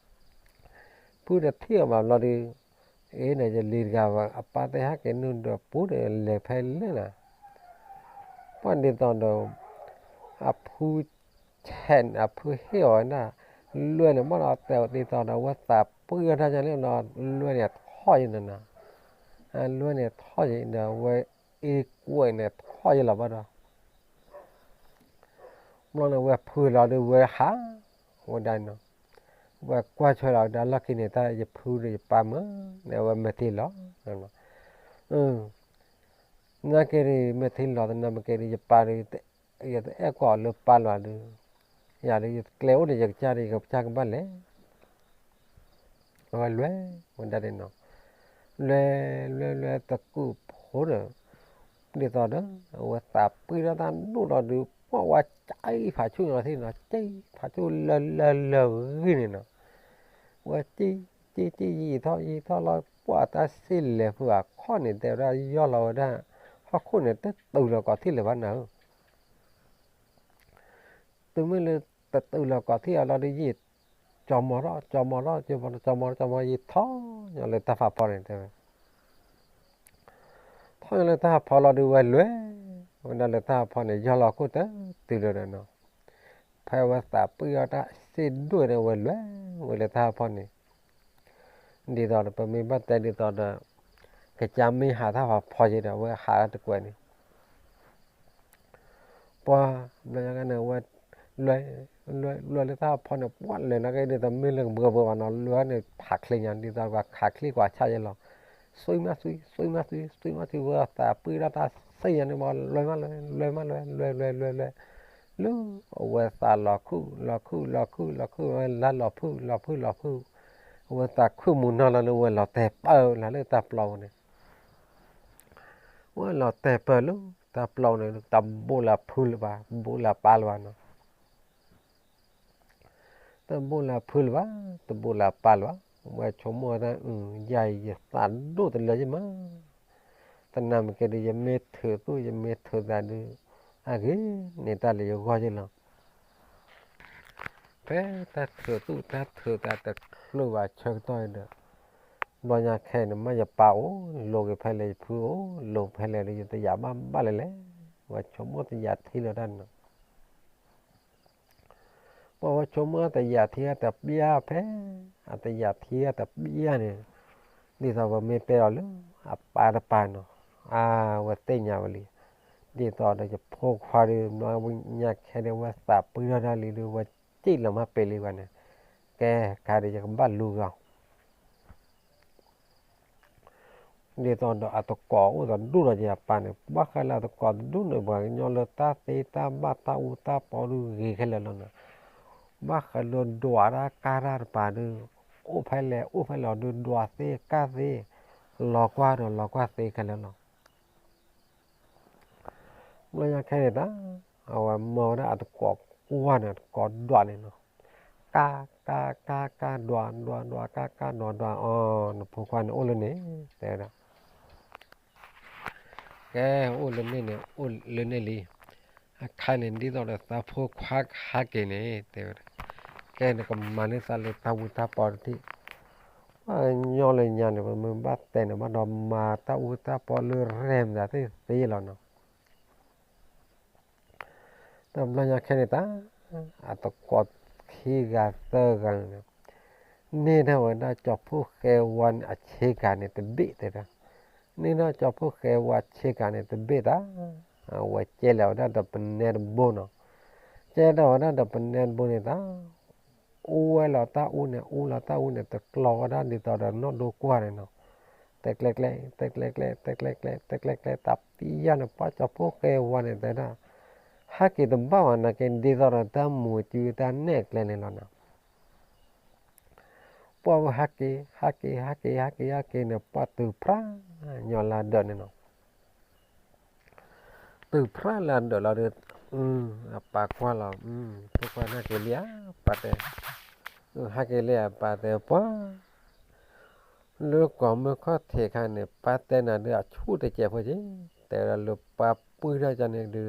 ဖုတထံၣ်အီၤဘၣ်ဘျီဒုး အ့ၣ်န့ၣ် ယလံၤတဂၤဘၣ် အပၢ်သ့ၣ်ဟဲက့ၤနုာ်ဒိးပူၤဒီး လဲၤဖဲလဲၣ်နၤ. ပှၤဒ်သိးဒီး အဖု ဆဲးန့ၣ် အဖုဟ့ၣ်အီၤဝဲဒၣ်, လွဲန့ၣ် ဘၣ်ဒီးတဲအီၤဒ်သိးဒီး အဝဲသးပှံၢ်ထီၣ်တၢ်ညါန့ၣ်ဒီး လွဲန့ၣ်ထီၣ်ယံၤန့ၣ်နီၤ, လွဲန့ၣ်ထီၣ်ယံၤဒီးဝဲအ့ကွဲးန့ၣ်ထီၣ်ယံၤလီၤဘၣ်ဒီး ဘျီန့ၣ်ဝဲဖုလီၤဒုးဝဲဟး, ဝဲဒၣ်နီၤ, ဝဲကွၢ်ထွဲလီၤဝဲဒၣ်လီၢ်ခံန့ၣ် တၢ်ယဖုဒီးယပၢ်မ့ၢ်, န့ၣ်ဝဲမဲာ်ထံလီၤ, နာ်က့ဒီး မဲာ်ထံလီၤသနာ်က့ဒီး ယပၢ်ဒီး ယတအဲၣ်ကိးလၢပၢ်လၢၤဒီး, ယၤဒီး ယကျဲအိၣ်ဒီးယကစၢ်ဒီး ယကစၢ်ကဘၣ်လဲၤ အဝဲလွဲၢ်ဝဲဒၣ်န့ၣ်နီၤ, လွဲၢ်လွဲၢ်လွဲၢ်သကုၤဖိဒီး, ဒ်သိးဒီး အဝဲသးပှံၢ်ထီၣ်တၢ်ဒိၣ်ဒီးဒုး ပှၢ်ဝဲကၠံဖးဆူၣ်ညီထံၣ်နီၤ, ကၠံဖးဆူၣ်လၢလၢလၢဂံၢ်န့ၣ်နီၤ, ဝဲကၠံကၠံကၠံယံာ်ထီၣ်ယံာ်ထီၣ်လီၤ ပှၢ်တၢ်ဆံးလဲၤဖုအခီၣ်န့ၣ် တဲဝဲဒၣ်ယီၢ်လီၤဝဲဒၣ်, ဟီၣ်ခိၣ်န့ၣ် တတုၤလီၤကီးထံၣ်လၢၤဘၣ်နၤဧၢ တုၤမ့ၢ်လၢတတုၤလီၤကီးထံၣ်အလီၤဒီး ယံာ်ကၠီမီၤထီၣ် ကၠီမီၤထီၣ် ကၠီမီၤထီၣ် ကၠီမီၤထီၣ် ယံာ်ထီၣ်ညီလၢတၢ်ဖးဖီန့ၣ် တဲဝဲ, ထီၣ်ညီလၢတၢ်ဖးဖီလီၤဒီး ဝဲလွဲၢ်ဝဲဒၣ်လၢတၢ်ဖးဖီန့ၣ် ယီၢ်လီၤခိၣ်တတုၤလၢၤဒီးနီၤ, ဖဲဝဲသးပှံၢ်ထီၣ်တၢ်စ့ၢ်ဒိၣ်န့ၣ် ဝဲလွဲၢ်ဝဲလၢတၢ်ဖးဖီန့ၣ် ဒ်သိးဒီး ပမ့ၢ်ဘၣ်တဲဒ်သိးဒီး ကစၢ်မ့ၢ်ဟးတၢ်ဖးဖီယံၤဒီး အဝဲဟးတကွဲးန့ၣ် ပှၤဘျီညါကန့ၣ် ဝဲ လွဲ လွဲ လွဲလၢတၢ်ဖီန့ၣ် ပှၤလဲၤနာ်က့ဒ်သိးမ့ၢ်လၢကဘှီဘှီဘၣ်နီၤ လွဲန့ၣ်ဖးချ့ညါ ဒ်သိးပှၤခးချ့ကွၢ်ဆၣ်ယဲလီၤ, စွံမးစွံ စွံမးစွံ စွံမးစွံ ဝဲသးပှံၢ်ထီၣ်တၢ်စ့ၢ်ညါန့ၣ် ပှၤလွဲမးလွဲ လွဲမးလွဲ လွဲလွဲလွဲလွဲ လၢအဝဲသးလီၤခုၣ် လီၤခုၣ် လီၤခုၣ် လီၤခုၣ် ဝဲလါလီၤဖုၣ် လီၤဖုၣ် လီၤဖုၣ်, အဝဲသးခုၣ်မူၤနီၢ်လီၤလၢ ဝဲလီၤတဲာ်ပၢၢ်လၢတၢ်ပျီပူၤန့ၣ် ဝဲလီၤတဲာ်ပၢၢ်လၢတၢ်ပျီပူၤန့ၣ် တဘူးလၢဖုလၢၤဘၣ် ဘူးလၢပၢ်လၢၤဘၣ်နီၤ, တဘူးလၢဖုလၢၤဘၣ် တဘူးလၢပၢ်လၢၤဘၣ်, ဝဲဆိကမိၣ်ဝဲဒၣ် အၢ ယၤအံၤယသးဒိၣ်တလၢယမး, သနာ်က့ဒီး ယမ့ၢ်ထုးသူၣ် ယမ့ၢ်ထုးသးဒီး အဂ့ၤန့ၣ်တၢ်လၢယဂီၢ်ယဲလီၤ ဖဲတၢ်ထုးသူၣ်တၢ်ထုးသးတချုးဘၣ်ဆၢကတီၢ်ဒီး, ဘျီညါခဲအံၤန့ၣ် မ့ၢ်ယပၢ်အိၣ် လိၤက့ၤဖဲလဲၣ် ယဖုအိၣ် လိၤဖဲလဲၣ်ဒီး ယတယာ်ဘၣ်ဘၣ်လဲၣ်လဲၣ်, ဝဲဆိကမိၣ်တယာ်ထံလၢၤတၢ်န့ၣ်နီၤ, ပှၤဝဲဆိကမိၣ်တယာ်ထံတပျၢ်ဖဲ, အတယာ်ထံတပျၢ်န့ၣ်, ဒ်သိးပမ့ၢ်တဲအီၤလၢ အပၢ်တပၤနီၤ, အဝဲသ့ၣ်ညါဝဲလံ, ဒ်သိးဒီးယဖိခွါဒီး ဘျီညါခဲဒီး ဝဲသးပှံၢ်ထီၣ်တၢ်လံဒီး ဝဲစံၣ်လီၤမၢ်ပဲာ်လံဝဲန့ၣ်, ကဲခါဒီးယကဘၣ်လူၤဂီၤ ဒ်သိးဒီးအတကိးအိၣ်တဒူၣ်ဒီးယပၢ်န့ၣ်, ဘၣ်ဃးလၢအတကိးတဒူၣ်န့ၣ် ပှၤကညီလၢတၢ်သ့တၢ်ဘၣ်တၢ်အူတၢ်ပီဒုးဂ့ၤခဲလၢာ်လီၤနီၤ, ဘၣ်ဃးလၢဒွးတၢ်ကၢ်တၢ်တပၤဒုး, အိၣ်ဖဲလဲၣ်အိၣ်ဖဲလဲၣ်ဒုး ဒွးသ့ကၢ်သ့, လီၤကွၢ်ဒီးလီၤကွၢ်သ့ခဲလၢာ်လီၤ. ဘျီညါခဲန့ၣ်တၢ်, အဝဲမၢဝဲဒၣ်အတကိးကွၢ်န့ၣ် အတကိးဒွးန့ၣ်နီၤ, ကၢ် ကၢ် ကၢ် ကၢ် ဒွး ဒွး ဒွး ကၢ် ကၢ် ဒွး ဒွး အီၤ နဖိခွါန့ၣ်အိၣ်လၢန့ၣ် တဲဝဲဒၣ်, ကဲ အိၣ်လၢန့ၣ်န့ၣ် အိၣ်လၢန့ၣ်လံ, အခါန့ၣ် ဒ်သိးဒီးသးဖိခွါကဟဲက့ၤန့ၣ် တဲဝဲဒၣ်, ကဲ နကမၤန့ၢ်သးလၢတၢ်အူတၢ်ပီတထံၣ်, ပှၤကညီလၢညါန့ၣ် ပမ့ၢ်ဘၣ်တဲန့ၣ် ဘၣ်ဒီးမၤတၢ်အူတၢ်ပီလၢရဲၣ်မတၤသ့ၣ်သ့လီၤနီၤ. တဘျီညါခဲန့ၣ်တၢ်, အတကိးခံဂၤသၢဂၤန့ၣ်, န့ၢ်ဒၣ်ဝဲဒၣ်ကၠီဖှိၣ်ဃဲဝါန့ၣ်အဆ့ကၤန့ၣ်တဘ့ၣ်တဲဒၣ်, န့ၢ်ဒၣ်ကၠီဖှိၣ်ဃဲဝါဆ့ကၤန့ၣ်တဘ့ၣ်တၢ်, အဝဲကဲလီၤဝဲဒၣ်ဒီးပနဲတဘိနီၤ, ကဲထီၣ်ဝဲဒၣ်ဒီးပနဲတဘိန့ၣ်တၢ် အူဝဲလီၤတၢ်အူန့ၣ် အူလီၤတၢ်အူန့ၣ် တကျီဝဲဒၣ်ဒ်သိးဒီးနီၢ်ဒိကွၢ်န့ၣ်နီၤ, တဲကျဲကျဲ တဲကျဲကျဲ တဲကျဲကျဲ တဲကျဲကျဲ တၢ်ပျံၤယါန့ၣ် ပှၤကၠီဖှိၣ်ဃဲဝါန့ၣ်တဲဒၣ်, ဟဲက့ၤတဘၣ်ဝဲနာ်က့ ဒ်သိးဒီးတၢ်မူၤစုတၢ်နဲၣ်ကျဲန့ၣ်လီၤနီၤ. ပှၤဝဲဟဲက့ၤ ဟဲက့ၤ ဟဲက့ၤ ဟဲက့ၤ ဟဲက့ၤန့ၣ် ပှၤတုၤဖျါညီလၢဒၢးန့ၣ်နီၤ. တုၤဖျါလၢဒၢးလီၤဒီး, အပၢ်ကွၢ်လီၤ, ဖိခွါဟဲက့ၤလံဧါ, ပၢ်တဲ, ဟဲက့ၤလံဧါ ပၢ်တဲ, ပှၤ လၢကိးမုၢ်ခီၣ်ထံးခါန့ၣ် ပၢ်တဲနၤဒုးအဆူၣ်တစဲးဖိက့ၤ, တဲဝဲဒၣ်လၢပၢ်ပှံၢ်ထီၣ်ကန့ၣ်ဒုး,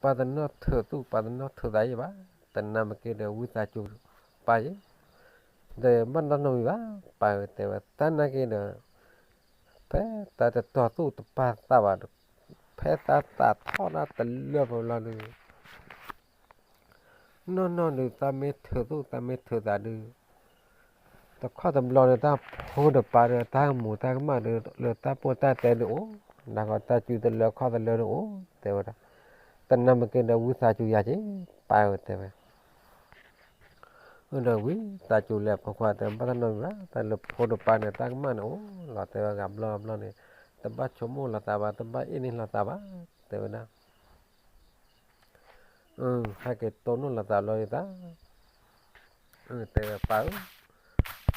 ပၢ်တနီၣ်ထုးသူၣ် ပၢ်တနီၣ်ထုးသးယံၤဘၣ်, တနၤမ့ၢ်က့ၤဒီးဝံသးစူၤပၢ်ယံၤ, ဒီးဘၣ်နီတမံၤဘၣ်, ပၢ်တဲဝဲတၢ်နာ်က့ဒီး, ဖဲတၢ်တတီၤသူၣ်တပာ်သးဘၣ်ဒီး, ဖဲတၢ်သးထီၣ်ဒၣ်တလၢပလီၤဒီး, နီၢ်နီၢ်ဒုး တၢ်မ့ၢ်ထုးသူၣ် တၢ်မ့ၢ်ထုးသးဒုး တခီတဘျီဒီး တၢ်ဖိတပၢ်ဒီး တၢ်ကမူၤတၢ်ကမၣ်ဒီး လၢတၢ်ပိၢ်တၢ်တဲဒုးအိၣ်, နၢ်ကီတၢ်စူၤတလၢခီၣ်တလၢဒုးအိၣ် တဲဝဲဒၣ်. တနၢ်မ့ၢ်က့ၤဒီး ဝံသးစူၤယၤက့ၤ ပၢ်ဧၢ တဲဝဲ. အၢ ဒီးဝံသးစူၤလဲၤဖိခွါ တဲဘၣ်တၢ်နီတမံၤဘၣ်, တၢ်လၢဖိတပၢ်န့ၣ် တၢ်ကမၣ်န့ၣ်အိၣ်လီၤ တဲဝဲ. ဂၤဘျီဘျီန့ၣ် တဘၣ်ဆိကမိၣ်လိာ်သးဘၣ်, တဘၣ်အ့ၣ်န့ၢ်လိာ်သးဘၣ် တဲဝဲဒၣ်. ဟဲက့ၤတိၢ်နီၣ်လိာ်သးဘျီဒုးတၢ်, တဲဝဲပၢ်ဧၢ,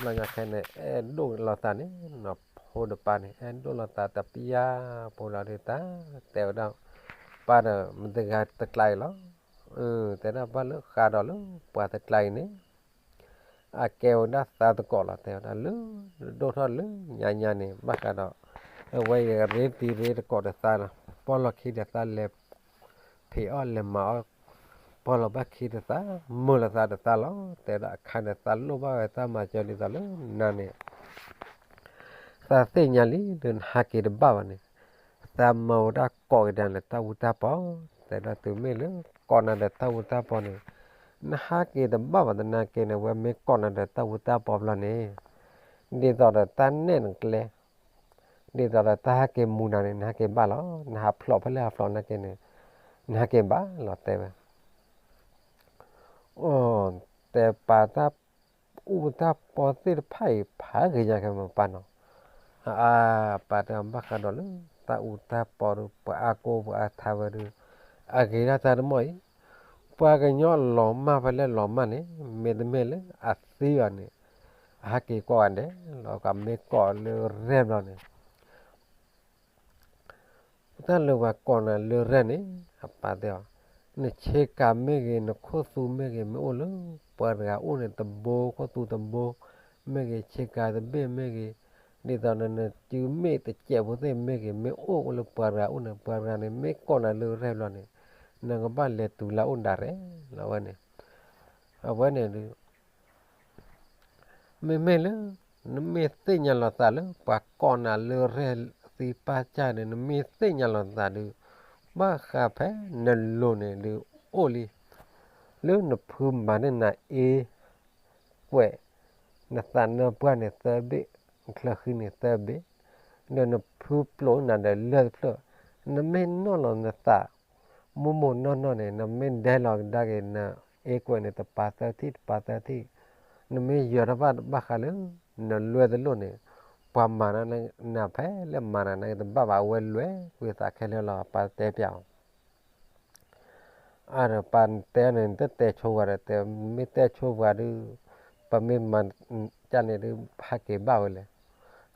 ဘျီညါခဲန့ၣ် အဲၣ်ဒိၣ်လိာ်သးန့ၣ်, ဖိတပၢ်န့ၣ် အဲၣ်ဒိၣ်လိာ်သးတပျၢ်ဖိလီၤဒုးတၢ်, တဲဝဲဒၣ်. ပၢ်ဒီး မတၤတဂၤတကျါအံၤလီၤ. တဲဒၣ်ပၢ်လၢဃးဒီးလၢပှၤတကျါအံၤန့ၣ် အကဲဝဲဒၣ်သးသကိးလီၤ တဲဝဲဒၣ်. လၢဒိၣ်ထီၣ်လၢညါညါန့ၣ် ဘၣ်ဃးဒီး အဝဲအံၤရ့တံၤရ့သကိးဒီးသးလီၤ. ပီၢ်လီၤခံဒီးသးလဲၤ ဖံးအီၣ်လဲၤမၤအီၣ်, ပီၢ်လီၤဘၣ်ခံဒီးသး မုာ်လိာ်သးဒီးသးလီၤ. တဲဒၣ်အခါန့ၣ် သးလိၣ်ဘၣ်ဝဲတၢ်မၤစၢၤဒ်သိးလၢနၤန့ၣ် သးသ့ၣ်ညါလံ ဒီးနဟးက့ၤတဘၣ်ဘၣ်န့ၣ်, သးမၤဝဲဒၣ်ကိးက့ၤနၤဒီးတၢ်အူတၢ်ပီ, တဲဒၣ်တုၤမ့ၢ်လၢကိးနၤဒီးတၢ်အူတၢ်ပီန့ၣ် နဟးက့ၤတဘၣ်ဘၣ်. သနာ်က့န့ၣ် အဝဲမ့ၢ်ကိးနၤဒီးတၢ်အူတၢ်ပီဘျီန့ၣ် ဒ်သိးဒီးတၢ်နဲၣ်နကျဲ ဒ်သိးဒီးတၢ်ဟးက့ၤမူနၤန့ၣ် နဟးက့ၤဘၣ်လီၤ. နဟးဖျိးဖဲလဲၣ်ဟးဖျိးနာ်က့န့ၣ် နဟးက့ၤဘၣ်လီၤ တဲဝဲ. အိ တဲပၢ်တၢ်အူတၢ်ပီသ့ၣ်တဖၣ်အံၤ ဖးဂ့ၤညါခဲမုၢ်ပၢ်နီၤ. အါ ပၢ်တဲဘၣ်ဃးဒီးလၢ တၢ်အူတၢ်ပီဒီး ပှၤအါကိးပှၤအါထါဝဲဒီး အဂ့ၤဒၣ်တၢ်တမီၢ်အံၤ, ပှၤကညီလီၤမၢ်ဖဲလဲၣ်လီၤမၢ်န့ၣ် မ့တမ့ၢ်လၢအသံဘၣ်န့ၣ် အဟးက့ၤကိးဂၤဒဲးလီၤ. ကမ့ၢ်ကိးလၢရဲၣ်ဘျီန့ၣ် တၢ်လၢပှၤကိးနၤလၢရဲၣ်န့ၣ် အပၢ်တဲအီၤ, နဆ့ကၤမ့ၢ်ဂ့ၤ နခိၣ်သူမ့ၢ်ဂ့ၤ မ့ၢ်အိၣ်လၢပှၤတဂၤအိၣ်န့ၣ်တဘိ ခိၣ်သူတဘိမ့ၢ်ဂ့ၤ ဆ့ကၤတဘ့ၣ်မ့ၢ်ဂ့ၤ, ဒ်သိးန နစုမ့ၣ်တစဲးဖိသ့ၣ်မ့ၢ်ဂ့ၤ မ့ၢ်အိၣ်လၢပှၤတဂၤအိၣ်န့ၣ် ပှၤတဂၤန့ၣ် မ့ၢ်ကိးနၤလၢရဲၣ်ဘျီန့ၣ် နကဘၣ်လဲၤတုၤလၢအအိၣ်ဒၣ်ရဲၣ်လီၤဝဲန့ၣ်. အဝဲန့ၣ်ဒုး မ့မ့ၢ်လၢ နမ့ၢ်သ့ၣ်ညါလီၤသးလၢ ပှၤကိးနၤလၢရဲၣ်သံပၢ်ကၢ်န့ၣ် နမ့ၢ်သ့ၣ်ညါလီၤသးဒုး ဘၣ်ဃးဖဲနလိၤန့ၣ်ဒုးအိၣ်လံ. လၢနဖုမၤန့ၢ်နၤအ့ကွဲး နသးနၢပှၢ်န့ၣ်သၢဘ့ၣ်, နချၢဃံန့ၣ်သၢဘ့ၣ်, ဒီးနဖုပျိးနၤဒီးလၢၢ်တဖျၢၣ်, နမ့ၢ်နီၢ်လီၤနသး မိၢ်မိၢ်နီၢ်နီၢ်န့ၣ် နမ့ၢ်ဒဲလီၤကဒါက့ၤနအ့ကွဲးန့ၣ် တပၤသၢထံၣ် တပၤသၢထံၣ်, နမ့ၢ်ယီၤတၢ်ဘၣ်ဘၣ်ဃးလၢ နလွဲတလိၣ်န့ၣ် ပှၤမၤနၤဖဲလဲၣ်မၤနၤနာ်က့တဘၣ်ဘၣ် အဝဲလွဲကွံာ်သးခဲလၢာ်လီၤ ပၢ်တဲပျးအီၤ. အါဒီးပၢ်တဲန့ၣ် တတဲဆိပှၤဒီး တဲမ့ၢ်တဲဆိပှၤဒုး ပမ့ၢ်မၤကၢ်န့ၣ်ဒုး ဟးက့ၤဘၣ်ဝဲလဲၣ်.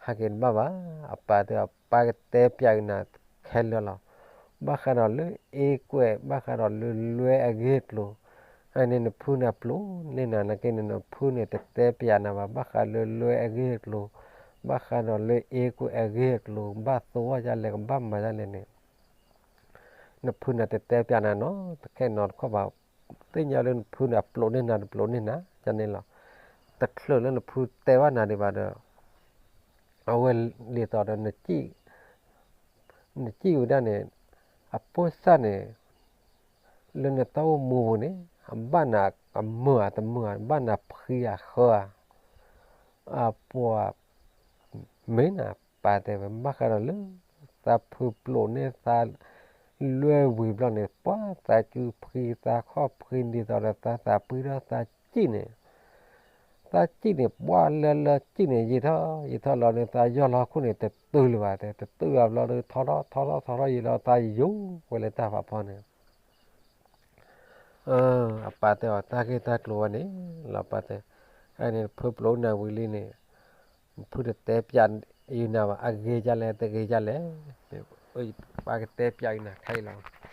ဟးက့ၤတဘၣ်ဘၣ်, အပၢ်တဲအီၤ ပၢ်ကတဲပျးက့ၤနၤခဲလၢာ်လီၤ. ဘၣ်ဃးဒီးလၢအ့ကွဲး ဘၣ်ဃးဒီးလၢလွဲအဂ့ၢ်အကျိၤ, အန့ၣ်နဖုန့ၣ်အပျိးန့ၢ်နၤနာ်က့န့ၣ် နဖုန့ၣ်တတဲပျးနၤဘၣ် ဘၣ်ဃးလၢလွဲအဂ့ၢ်အကျိၤ, ဘၣ်ဃးဒီးလၢအ့ကွဲးအဂ့ၢ်အကျိၤ ကဘၣ်သဝီဒ်လဲၣ် ကဘၣ်မၤဒ်လဲၣ်န့ၣ် နဖုန့ၣ်တတဲပျးနၤနီတခဲနီတခီဘၣ်. သ့ၣ်ညါလၢနဖုန့ၣ်အပျိးန့ၢ်နၤ တပျိးန့ၢ်နၤန့ၣ်လီၤ. တချုးလၢနဖုတဲဘၣ်နၤဒံးဘၣ်ဒီး အဝဲဒ်သိးဒီး နစံၣ်ဝဲဒၣ်န့ၣ် အပိၢ်စၢ်န့ၣ် လၢနတၢ်အိၣ်မူပူၤန့ၣ် အဘၣ်နၤအမုာ်ဧါတမုာ်ဧါ ဘၣ်နၤဖှံဧါဃၢဧါ အပှၤမ့ၢ်နၤ ပၢ်တဲဝဲ ဘၣ်ဃးဒီးလၢ သးဖုပျိးန့ၢ်သးလွဲဝံၤဘျီန့ၣ် ပှၤသးစုဖှံသးခီၣ်ဖှံ ဒ်သိးဒီးသးသးပှံထီၣ်သးစံၣ်န့ၣ် သးစံၣ်န့ၣ် ပှၤလၢလၢစံၣ်န့ၣ် ယံာ်ထီၣ်ယံာ်ထီၣ်လီၤန့ၣ် သးယီၢ်လီၤဟီၣ်ခိၣ်န့ၣ် တတုၤလၢၤဘၣ်တဲ တတုၤဘၣ်ဘျီဒီး ထီထီၣ်ထီထီၣ်ယံာ်လီၤ သးယိာ်ဝဲလၢတၢ်ဖးဖီန့ၣ် အပၢ်တဲအီၤ တၢ်ဂ့ၢ်တၢ်ကျိၤဝဲန့ၣ်လီၤ ပၢ်တဲ, အန့ၣ် နဖုပျိးနၤဝံၤလံန့ၣ် နဖုတတဲပျးယနၤဘၣ် အဂ့ၤဒ်လဲၣ် တဂ့ၤဒ်လဲၣ်, ပၢ်ကတဲပျးယနၤခဲအံၤလီၤ.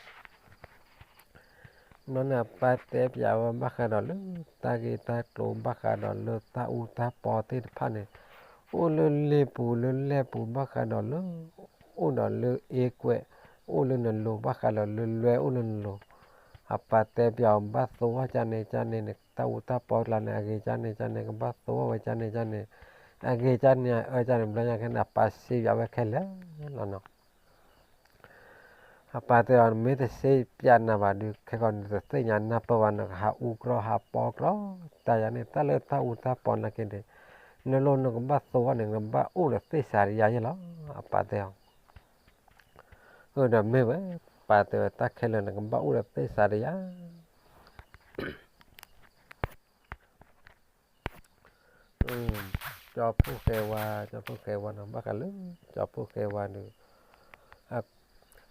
နီၢ်န့ၣ် အပၢ်တဲပျးဝဲဘၣ်ဃးဒီးလၢ တၢ်ဂ့ၢ်တၢ်ကျိၤ ဘၣ်ဃးဒီးလၢတၢ်အူတၢ်ပီသ့ၣ်တဖၣ်န့ၣ် အိၣ်လၢလ့ပူၤလၢလဲၢ်ပူၤ ဘၣ်ဃးဒီးလၢ အိၣ်ဒီးလၢအ့ကွဲး အိၣ်လၢနလိၤ ဘၣ်ဃးဒီးလၢလွဲအိၣ်လၢနလိၤ, အပၢ်တဲပျးအီၤ ဘၣ်သဝီကၢ်န့ၣ်ကၢ်န့ၣ်န့ၣ် တၢ်အူတၢ်ပီကျါန့ၣ် အဂ့ၤကၢ်န့ၣ်ကၢ်န့ၣ် ကဘၣ်သဝီဝဲကၢ်န့ၣ်ကၢ်န့ၣ် အဂ့ၤကၢ်န့ၣ်အၢကၢ်န့ၣ် ဘျီညါခဲန့ၣ် အပၢ်စံးပျးဝဲခဲလၢာ်လီၤနီၤ. အပၢ်တဲအီၤ နမ့ၢ်တစ့ပျးနၤဘၣ်ဒုး ခဲကီးနတသ့ၣ်ညါနၢ်ပၢၢ်ဘၣ် နကဟးအူကြီဟးပီကြီ တၢ်ယၤန့ၣ် တၢ်လၢတၢ်အူတၢ်ပီနာ်က့ဒီး နလိၣ်နကဘၣ်သိၣ်ဝဲန့ၣ် နကဘၣ်အိၣ်ဒီးသ့ၣ်စၤတယါယဲလီၤ. အပၢ်တဲအီၤ အၢ ဒီးမ့ၢ်ဝဲ ပၢ်တဲဝဲ တၢ်ခဲလၢာ်န့ၣ် နကဘၣ်အိၣ်ဒီးသ့ၣ်စၤတယါ ကၠီဖှိၣ်ဃဲဝါ, ကၠီဖှိၣ်ဃဲဝါန့ၣ် ဘၣ်ဃးလၢ ကၠီဖှိၣ်ဃဲဝါန့ၣ်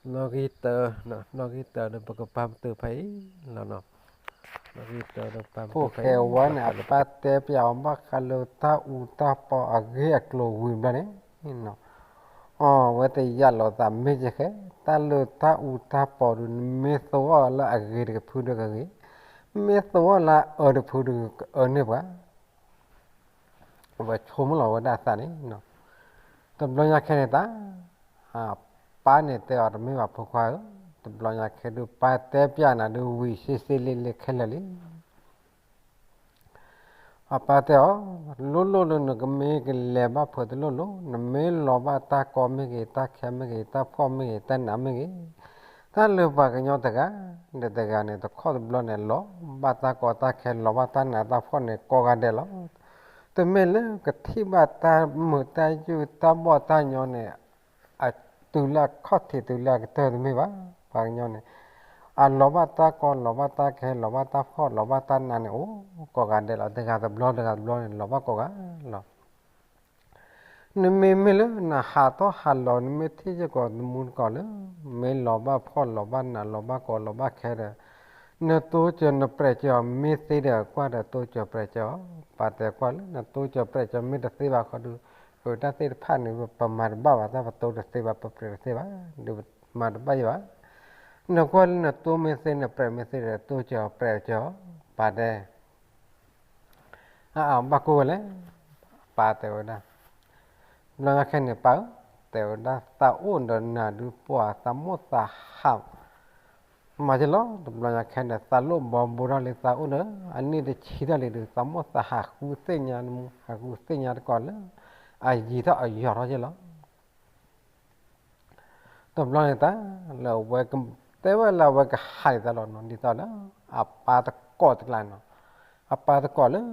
နီၣ်ဂံၢ်တၢ, နီၣ်ဂံၢ်တၢဒီး ပကပာ်ပတုာ်ဖဲအံၤလီၤ. နီၣ်ဂံၢ်တၢဒီး ပာ်ပတုာ်ဖဲအံၤ ဖှိၣ်ဃဲဝါန့ၣ် အပၢ်တဲပျးအီၤဘၣ်ဃးလၢတၢ်အူတၢ်ပီအဂ့ၢ်အကျိၤဝံၤဘျီန့ၣ် အီၤဝဲတယာ်လိာ်သးမ့ၢ်ကဲဃဲ, တၢ်လၢတၢ်အူတၢ်ပီဒီး နမ့ၢ်သိၣ်အီၤလၢအဂ့ၤတကဖုဒီးကဂ့ၤ, မ့ၢ်သိၣ်အီၤလၢအအၢတဖုဒီးကအၢန့ၢ်ပှၤ အဝဲဆိကမိၣ်လီၤဝဲဒၣ်အသးန့ၣ်, တဘျီညါခဲန့ၣ်တၢ်, အပၢ်န့ၣ်တဲအီၤတမ့ၢ်ဘၣ်ဖိခွါဧၢ, တဘျီညါခဲဒုးပၢ်တဲပျးနၤဒုးဝံၤစ့စ့လ့လ့ခဲလၢာ်လံ အပၢ်တဲအီၤ, လိၣ်လိၣ်လၢနကမ့ၢ်ကလဲၤဘၣ်ဖုးတလိၣ်လိၤ, နမ့ၢ်လီၤဘၣ်တၢ်ကီမ့ၢ်ဂ့ၤ, တၢ်ခဲမ့ၢ်ဂ့ၤ, တၢ်ဖှီၣ်မ့ၢ်ဂ့ၤ, တၢ်နးမ့ၢ်ဂ့ၤ, တၢ်လၢပှၤကညီတဂၤဒီးတဂၤန့ၣ် တခီတဘျီန့ၣ် လီၤဘၣ်တၢ်ကီတၢ်ခဲ လီၤဘၣ်တၢ်နးတၢ်ဖှီၣ်န့ၣ် ကိးဂၤဒဲးလီၤ. တမ့ၢ်လၢကထံၣ်ဘၣ်တၢ်မုာ်တၢ်ယုၢ်တၢ်ဘီၣ်တၢ်ညီန့ၣ် အတုၤလၢအခီၣ်ထံးတုၤလၢအကတၢၢ်တမ့ၢ်ဘၣ်. ပှၤကညီန့ၣ် အလီၤဘၣ်တၢ်ကီ လီၤဘၣ်တၢ်ခဲ လီၤဘၣ်တၢ်ဖှီၣ် လီၤဘၣ်တၢ်နးန့ၣ် အိၣ်ကိးဂၤဒဲးလီၤ. တဂၤတဘျီ တဂၤတဘျီန့ၣ် လီၤဘၣ်ကိးဂၤလီၤ. နမ့မ့ၢ်လၢနဟးထီၣ်ဟးလီၤ နမ့ၢ်ထံၣ်ယဲၢ်ကီးသမူတကီးလၢ မ့ၢ်လီၤဘၣ်ဖှီၣ်လီၤဘၣ်နးလီၤဘၣ်ကီလီၤဘၣ်ခဲဒီး နတိစၢၤနပြဲးစၢၤအီၤ မ့ၢ်သ့ဒီးကွၢ်ဒီးတိစၢၤပြဲးစၢၤအီၤ. ပၢ်တဲကွၢ်လၢနတိစၢၤပြဲးစၢၤမ့ၢ်တသ့ဘၣ်ဃီဒီး အတၢ်သ့ၣ်တဖၣ်န့ၣ် ပမၤတဘၣ်ဘၣ် တၢ်ပတိတသ့ဘၣ် ပပြဲးတသ့ဘၣ် ဒီးမၤတဘၣ်ယံၤဘၣ်. နကွၢ်လၢနတိမ့ၢ်သ့ နပြဲးမ့ၢ်သ့ဒီး တိစၢၤအီၤပြဲးစၢၤအီၤ ပၢ်တဲ အဘၣ်ကိၢ်ဝဲလဲၣ်, ပၢ်တဲဝဲဒၣ်. တဘျီညါခဲန့ၣ် ပၢ်ဧၢ, တဲဝဲဒၣ် သးအိၣ်ဒီးနၤဒုးပှၤသးမိၣ်သးဟး မၤက့ၤလီၤ. တဘျီညါခဲန့ၣ် သးလိၣ်ဘီဘိထီၣ်လံသးအိၣ်ဒီး အနံၣ်တဆံထီၣ်လံဒီး သးမိၣ်သးဟးဃုသ့ၣ်ညါ ဟးဃုသ့ၣ်ညါတကီးလၢ အယံၤထီၣ်အယီၤထီၣ်က့ၤလီၤ. တဘျီန့ၣ်တၢ် လၢအဝဲတဲဝဲလၢအဝဲကဟးဒ်သိးလီၤနီၤ ဒ်သိးဒီး အပၢ်တကိးတကျါနီၤ, အပၢ်တကိးလၢ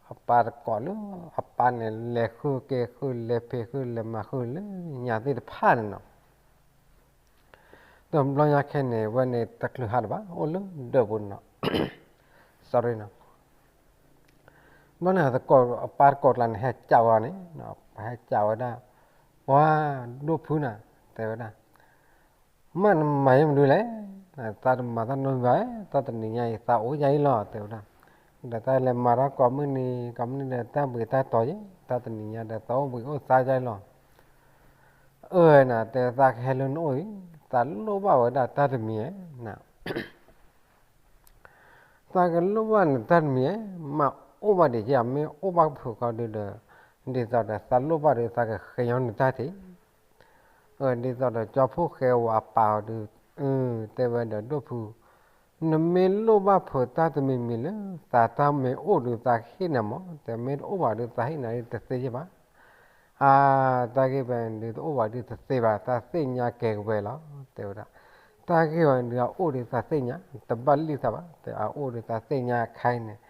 အပၢ်တကိးလၢ အပၢ်န့ၣ် လဲၤဃုက့ၤဃု လဲၤဖံးဃု လဲၤမၤဃုလၢညါသ့ၣ်တဖၣ်န့ၣ်နီၤ. တဘျီညါခဲန့ၣ် အဝဲန့ၣ်တချုးဟးလၢၤဘၣ် အိၣ်လၢဒၢးပူၤနီၤ sorry နီၤ. ဘျီန့ၣ် အပၢ်တကိးကျါန့ၣ် ဟဲကးဝဲန့ၣ် ဟဲကးဝဲဒၣ် ပှၤဒိၣ်ဖုနၤ တဲဝဲဒၣ် မ့ၢ်နမၤယဲမနုၤလဲၣ်, သးတမၤတၢ်နီတမံၤဘၣ်, တၢ်တနံၤညါအံၤ သးအိၣ်ယၤအံၤလီၤ တဲဝဲဒၣ်. ဒီးတၢ်လဲၤမၤထီၣ်ကိးမုၢ်နံၤ ကိးမုၢ်နံၤဒီး တၢ်ဘှံးတၢ်တီၤယဲ, တၢ်တနံၤညါဒီး သးအိၣ်ဘှံးအိၣ်သါယၤအံၤလီၤ. အၢနၤ တဲသးကဟဲလၢနအိၣ်အံၤ, သးလိၣ်ဘၣ်ဝဲဒၣ်တၢ်တမံၤဧါနၤ သးကလိၣ်ဘၣ်နတၢ်တမံၤဧါ, မၤအိၣ်ဘၣ်ဒံးက့ၤ မ့ၢ်အိၣ်ဘၣ်ကဖုးဃီဒုဒီး, ဒ်သိးဒီးသးလိၣ်ဘၣ်ဒီး သးကဃ့ညီနတၢ်ထံး. ဒ်သိးဒီးကၠီဖှိၣ်ဃဲဝဲအပၢ်အီၤဒု, တဲဝဲဒီးဒိၣ်ဖု, နမ့ၢ်လိၣ်ဘၣ်ဖုးတၢ်တမံၤမံၤလၢ သးတၢ်မ့ၢ်အိၣ်ဒု သးဟ့ၣ်နၤမး, တမ့ၢ်တအိၣ်ဘၣ်ဒု သးဟ့ၣ်နၤတသ့ယဲဘၣ်. အါ, တၢ်ဂ့ၢ်ဝဲဒုတအိၣ်ဘၣ်ဒုတသ့ဘၣ်, သးသ့ၣ်ညါကဲကဝဲလီၤ, တဲဝဲဒၣ်. တၢ်ဂ့ၢ်ဝဲဒုအအိၣ်ဒုသးသ့ၣ်ညါ, တဘၣ်လံၣ်သးဘၣ်, အအိၣ်ဒုသးသ့ၣ်ညါအခါအံၤန့ၣ်,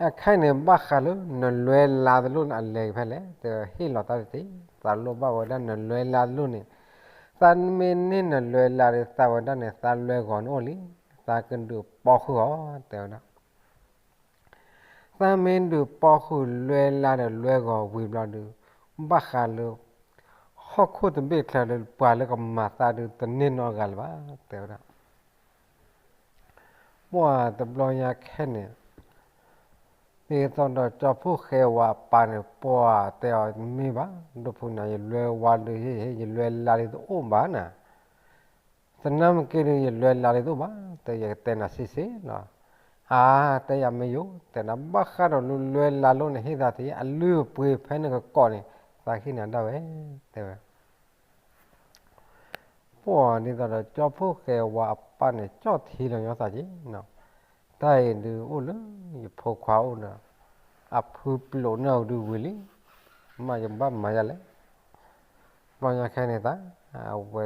အခါအံၤန့ၣ် ဘၣ်ဃးလၢနလွဲလါတလိၣ်န့ၣ် အလဲၤဖဲလဲၣ်, တဲဟ့ၣ်လီၤတၢ်တထံး, သးလိၣ်ဘၣ်ဝဲဒၣ်နလွဲလါတလိၣ်န့ၣ်, သးမ့ၢ်န့ၢ်နလွဲလါဒီးသးဝဲဒၣ်န့ၣ် သးလွဲဂီၤန့ၣ်အိၣ်လံ, သးကဒုးပီဃုာ်အီၤ, တဲဝဲဒၣ်. သးမ့ၢ်ဒုးပီဃုာ်လွဲလါဒီးလွဲဂီၤဝံၤဘျီဒု, ဘၣ်ဃးလၢ ဟီၣ်ခိၣ်တဘ့ၣ်ချၢဒီး ပှၤလၢကမၤသးဒုတန့ၢ်နီတဂၤလၢၤဘၣ်, တဲဝဲဒၣ်. ပှၤတဘျီညါခဲန့ၣ်, ဒ်သိးဒီးကၠီဖှိၣ်ဃဲဝဲအပၢ်န့ၣ် ပှၤတဲအီၤတမ့ၢ်ဘၣ်, ဒိၣ်ဖုနၤ ယလွဲဝါဒု, ယလွဲလါဒုတအိၣ်ဘၣ်နၤ သနာ်က့ဒု ယလွဲလါဒုတအိၣ်ဘၣ်, တဲယကတဲနၤစ့စ့လီၤ. အါ, တဲယၤမ့ၢ်ယိၤ, တဲနၤဘၣ်ဃးဒီးလၢလွဲလါလိၣ်န့ၣ် ဟ့ၣ်သးထံး, အလုၢ်အပှ့ၤဖဲနကကိးန့ၣ် သးဟ့ၣ်နၤဒၣ်ဝဲ, တဲဝဲ. ပှၤဒ်သိးဒီးကၠီဖှိၣ်ဃဲဝဲအပၢ်န့ၣ် ကၠီၣ်ထံလီၤညီသးက့ၤ, တၢ်အံၤဒုအိၣ်လၢယဖိခွါအိၣ်ဒီး, အဖုပျိးန့ၢ်အီၤဒုဝံၤလံ, မ့ၢ်ယဘၣ်မၤယၤလဲၣ်. ဘျီညါခဲန့ၣ်သး, အဝဲ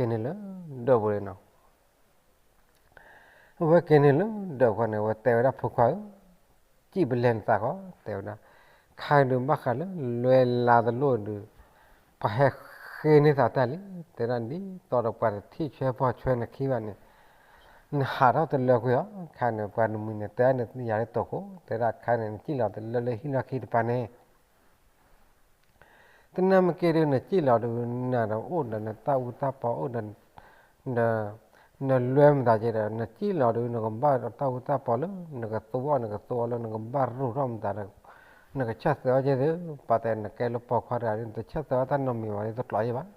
က့ၤန့ၢ်လၢဒၢးပူၤန့ၣ်နီၤ. အဝဲက့ၤန့ၢ်လၢဒၢးပူၤန့ၣ် အဝဲတဲဝဲဒၣ် ဖိခွါဧၢ, စံၣ်ပလဲနသးဃီ တဲဝဲဒၣ်. ခါဒုးဘၣ်ဃးလၢလွဲလါတလိၣ်ဒုး ပှၤဟဲဃ့န့ၢ်သးတၢ်လံ, တဲဒၣ်ဒ်သိးဒီးပှၤတထံၣ်ဆွဲဖီဆွဲနခံဘၣ်န့ၣ် နဟးထီၣ်တလၢကွံာ်အီၤ, ခါန့ၣ်ပှၤတမှံၤန့ၣ် တဲဒၣ်န့ၣ် ယၤလၢတိာ်ခိၣ် တဲဒၣ် ခါန့ၣ် နစံၣ်လီၤတလၢလၢဟံၣ်လီၢ်ခံတပၤန့ၣ် တနၢ်မ့ၢ်က့ၤဒုး နစံၣ်လီၤဒုး နဒီးအိၣ်ဒီးနတၢ်အူတၢ်ပီအိၣ်ဒီး နလွဲမတၤက့ဒီး နစံၣ်လီၤဒုး နကဘၣ်တၢ်အူတၢ်ပီလၢ နကသူအီၤ နကသူအီၤလၢ နကဘၣ်ရူၢ်ထီၣ်မတၤဒီး နကဆၢၣ်သၢအီၤက့သု, ပၢ်တဲနကဲလၢပိာ်ခွါတဂၤဒုး နတဆၢၣ်သၢအီၤတၢ်နီတမံၤဘၣ် တကျိးယဲဘၣ်.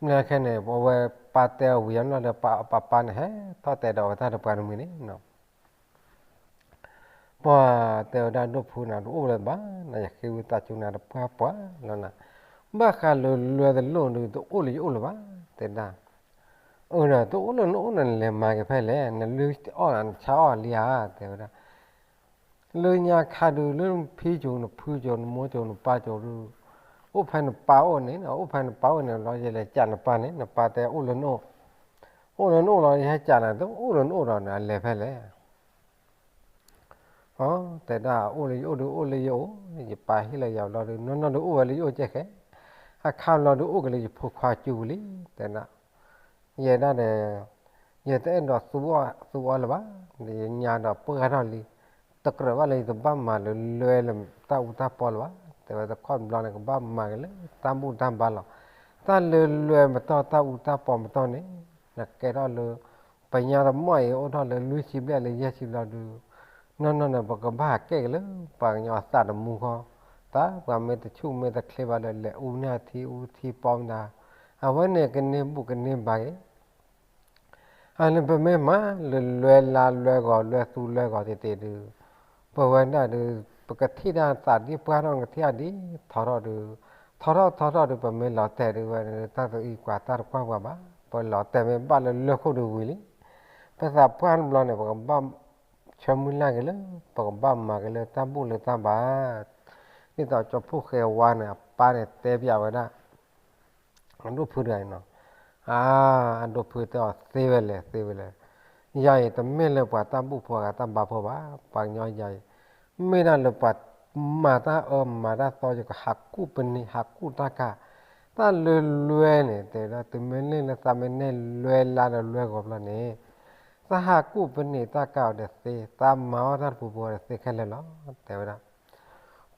မ့ၢ်ခဲန့ၣ် အဝဲပၢ်တဲအဝံၤအီၤလီၤဒီး ပၢ်ပၢ်န့ၣ် ဟဲထီၣ်တဲဒီးအဝဲတၢ်ဒီးပှၤတမှံၤန့ၣ် ပှၢ်တဲဝဲဒၣ် ဒိၣ်ဖုနၤ တအိၣ်လၢၤဘၣ်နၤ, ယဃ့ဝံသးစူၤနၤ တပှၢ်ပှၢ်လီၤနၤ, ဘၣ်ဃးလၢလွဲတလိၣ်ဒုး တအိၣ်လၢယအိၣ်လၢၤဘၣ် တဲဒၣ်. အၢ ဒီးတအိၣ်လၢနအိၣ်န့ၣ် နလဲၤမၤက့ၤဖဲလဲၣ်, နလုၢ်အီၣ်နၤ နဆါအီၣ်လံဧါ တဲဝဲဒၣ်. လၢညါခါဒုး လၢနဖံကၠိ နဖုကၠိ နမိၢ်ကၠိ နပၢ်ကၠိဒုး အိၣ်ဖဲနပၢ်အိၣ်န့ၣ်, အိၣ်ဖဲနပၢ်အိၣ်န့ၣ်လီၤ ယလဲၤကးနပၢ်န့ၣ် နပၢ်တဲအိၣ်လၢနအိၣ်, အိၣ်လၢနအိၣ်လီၤ ယဟဲကးနၤ တအိၣ်လၢနအိၣ်ဒီး နလဲၤဖဲလဲၣ်. အၢ တဲဒၣ် အိၣ်လၢယအိၣ်ဒုး အိၣ်လၢယအိၣ်, ယပၢ်ဟ့ၣ်လီၤယၤဘျီဒုး နီၢ်နီၢ်ဒုးအိၣ်ဝဲလၢယအိၣ်ကဲဃဲ, အခါဘျီဒုး အိၣ်က့ၤလၢယဖိခွါစုပူၤလံ တဲဒၣ်. ယဲဒၣ်ဒီး ယတအဲၣ်ဒိးသူအီၤလၢၤဘၣ်, ယညါဒီးပှၢ်ထီၣ်လံ, တကြၢးဘၣ်လၢယတဘၣ်မၤလၢလွဲလၢတၢ်အူတၢ်ပီလၢၤဘၣ်, တဲဝဲတခီတဘျီန့ၣ် ကဘၣ်မၤက့ၤလၢတၢ်ဘူၣ်တၢ်ဘါလီၤ. တၢ်လၢလွဲမတီၢ် တၢ်အူတၢ်ပီမတီၢ်န့ၣ် နကဲထီၣ်လၢ ပညါတမီၢ်အံၤ အိၣ်ထီၣ်လၢလွံၢ်ဆံဘျဲၣ်လၢယဲၢ်ဆံဘျီဒုး နီၢ်နီၢ်န့ၣ် ပကဘၣ်ဟးကဲက့ၤလၢပှၤကညီအသးတမူဃီ, တၢ်ပှၤမ့ၢ်တဆူၣ်မ့ၢ်တချ့ဘၣ်ဒီး လဲၤအူန့ၢ်ထံအူထံပီမတၤ, အဝဲန့ၣ်ကန့ၢ်ဘူၣ်ကန့ၢ်ဘါက့ၤ. အန့ၣ်ပမ့ၢ်မၤလၢလွဲလါလွဲဂီၤ လွဲသူလွဲဂီၤတ့ၢ်တ့ၢ်ဒုး ပဝဲဒၣ်ဒုး ပကထံၣ်တၢ်သးဒ်ပှၢ်ထီၣ် ကထံၣ်အဒ်ထီထီၣ်ဒုး, ထီထီၣ်ထီထီၣ်ဒုး ပမ့ၢ်လီၤတဲာ်ဒုးဝဲန့ၣ် တၢ်သအံကွၢ်တၢ်တကွၢ်ပှၤဘၣ်, ပလီၤတဲာ်မ့ၢ်ဘၣ်လၢလွဲခိၣ်ဒုးဝံၤလံ. ပသးပှၢ်တဘျီန့ၣ် ပကဘၣ်ဆၢမုၢ်လၢ်က့ၤလၢ ပကဘၣ်မၤက့ၤလၢတၢ်ဘူၣ်လၢတၢ်ဘါ, ဒ်သိးကၠီဖှိၣ်ဃဲဝါန့ၣ် အပၢ်န့ၣ်တဲပျးဝဲဒၣ် အဒိၣ်ဖုတဂၤအံၤနီၤ, အဒိၣ်ဖုတဲအီၤ သ့ဝဲလဲၣ် သ့ဝဲလဲၣ်, ယၤအံၤတမ့ၢ်လၢပှၤတၢ်ဘူၣ်ဖိအဂၤတၢ်ဘါဖိဘၣ်, ပှၤကညီယၤအံၤ မ့ၢ်ဒၣ်လၢပှၤမၤတၢ်အၢမၤတၢ်သီ ယကဟးကူၣ်ပနံာ်ဟးကူၣ်တၢ်ကၢ်, တၢ်လၢလွဲန့ၣ် တဲဝဲဒၣ် တုၤမ့ၢ်လၢသးမ့ၢ်နဲၣ်လွဲလါဒီးလွဲဂီၤဘျီန့ၣ် သးဟးကူၣ်ပနံာ်တၢ်ကၢ်အီၤဒီးသ့, သးမၤအီၣ်တၢ်တပူၤပူၤဒီးသ့ခဲလၢာ်လီၤ တဲဝဲဒၣ်.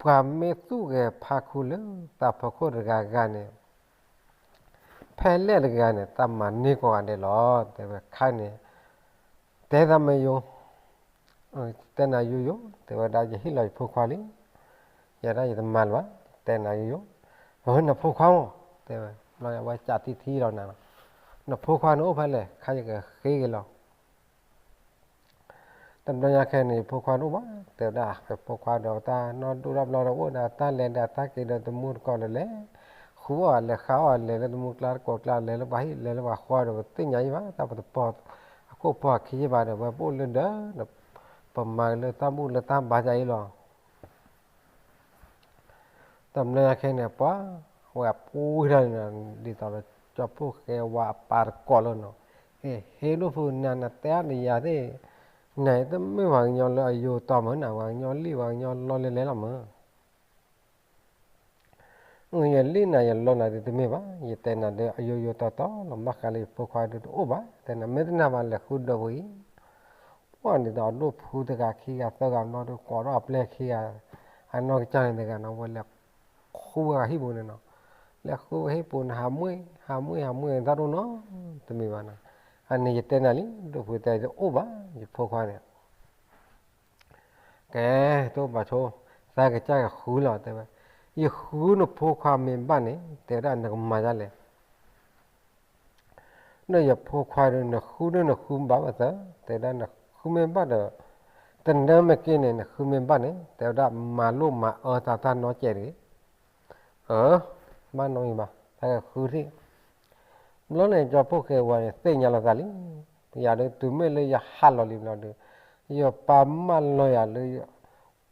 ပှၤမ့ၢ်သူၣ်ဂဲၤဖးခူလၢတၢ်ဖီခိၣ်တဂၤဂၤန့ၣ် ဖဲလဲၣ်တဂၤန့ၣ် တၢ်မၤန့ၢ်ကိးဂၤဒဲးလီၤ တဲဝဲခါန့ၣ်, တဲသးမ့ၢ်ယိ, တဲနၤယိယိ တဲဝဲဒၣ် ယဟ့ၣ်လီၤယဖိခွါလံ, ယဲဒၣ်ယတမၤလၢၤဘၣ်, တဲနၤယိယိ, အနဖိခွါမ့ၢ် တဲဝဲ, ဘျီဝဲကးထံထံလီၤနၤလီၤ, နဖိခွါန့ၣ်အိၣ်ဖဲလဲၣ် ခါယကဃ့က့ၤလီၤ တဘျီညါခဲန့ၣ် ယဖိခွါတအိၣ်ဘၣ်, တဲဝဲဒၣ် ဖိခွါဒီးတၢ်နီၢ်ဒိၣ်ထီၣ်ဘျီဒီး အိၣ်ဒီးတၢ်လဲၤဒီးတၢ်က့ၤဒီးတမူတကိးဒီးလဲၤ, ဃုအီၣ်လဲၤဃါအီၣ်လဲၤ လၢတမူကျါတကိးကျါ လဲၤလၢပှၤဟံၣ်လဲၤလၢပှၤဃီဒီး ပသ့ၣ်ညါယံၣ်ဘၣ် တၢ်ပတပိာ်အခိၣ်ပိာ်အခံယံၣ်ဘၣ်ဒီး ဝဲပအိၣ်လၢဒၢးဒီး ပမၤလၢတၢ်ဘူၣ်လၢတၢ်ဘါယၤအံၤလီၤ တဘျီညါခဲန့ၣ် ပှၤဝဲအပူၤထီၣ်န့ၣ် ဒ်သိးဒီး ကၠီဖှိၣ်ဃဲဝါအပၢ်တကိးလီၤနီၤ, ဟ့ၣ် ဟ့ၣ်ဒိၣ်ဖုနၤ နတဲအါဒံးယၤသ့ၣ်, နတမ့ၢ်ပှၤကညီလၢအယိာ်တီမ့ၢ်နၤ ပှၤကညီလံၣ်ပှၤကညီလီလၢလဲၤလီၤမ့ၢ် ယလံၣ်နၤယလီနၤဒုးတမ့ၢ်ဘၣ်, ယတဲနၤဒီးအယိာ်ယိာ်တီတီလီၤ ဘၣ်ဃးလၢယဖိခွါဒုးတအိၣ်ဘၣ်, တဲနၤမ့ၢ်တနာ်ဘၣ်လဲၤဃုဒၢးပူၤအံၤ, ပှၤဒ်သိးအဒိၣ်ဖုတဂၤခံဂၤသၢဂၤဘျီဒီး ကိးထီၣ်အပျဲၢ်ခံဂၤ, အနီၢ်ကစၢ်န့ၣ်တဂၤနီၤ ဝဲလဲၤဃုဝဲဟံၣ်ပူၤန့ၣ်နီၤ, လဲၤဃုဝဲဟံၣ်ပူၤန့ၣ် ဟးမွ့ၢ် ဟးမွ့ၢ် ဟးမွ့ၢ်တၢ်ဒိၣ်နီၤ, တမ့ၢ်ဘၣ်နီၤ, အန့ၣ်ယတဲနၤလံ ဒိၣ်ဖုတဲတအိၣ်ဘၣ် ယဖိခွါန့ၣ် ကဲ, တအိၣ်ဘၣ်ဆိ, သးကစၢ်ကဃုလီၤ တဲဝဲ, ယဃုနဖိခွါမ့ၢ်ဘၣ်န့ၣ် တဲဝဲဒၣ်နကမၤဒ်လဲၣ်, ဒီးယဖိခွါဒီး နဃုဒီးနဃုဘၣ်ဘၣ်သၢ, တဲဝဲဒၣ်နဃုမ့ၢ်ဘၣ်ဒီး, တနၢမ့ၢ်က့န့ၣ် နဃုမ့ၢ်ဘၣ်န့ၣ် တဲဝဲဒၣ် မၤလိမၤအၢသးတၢ်နီတစဲးတဂ့ၤ, အၢ, ဘၣ်နီတမံၤဘၣ် သးကဃုထံၣ် ဘျီန့ၣ် ကၠီဖှိၣ်ဃဲဝါန့ၣ် သ့ၣ်ညါလီၤသးလံ, ယၤဒုးတုၤမ့ၢ်လၢယဟးလီၤလံဘျီဒီး, ယပၢ်မၢလီၤယၤလၢ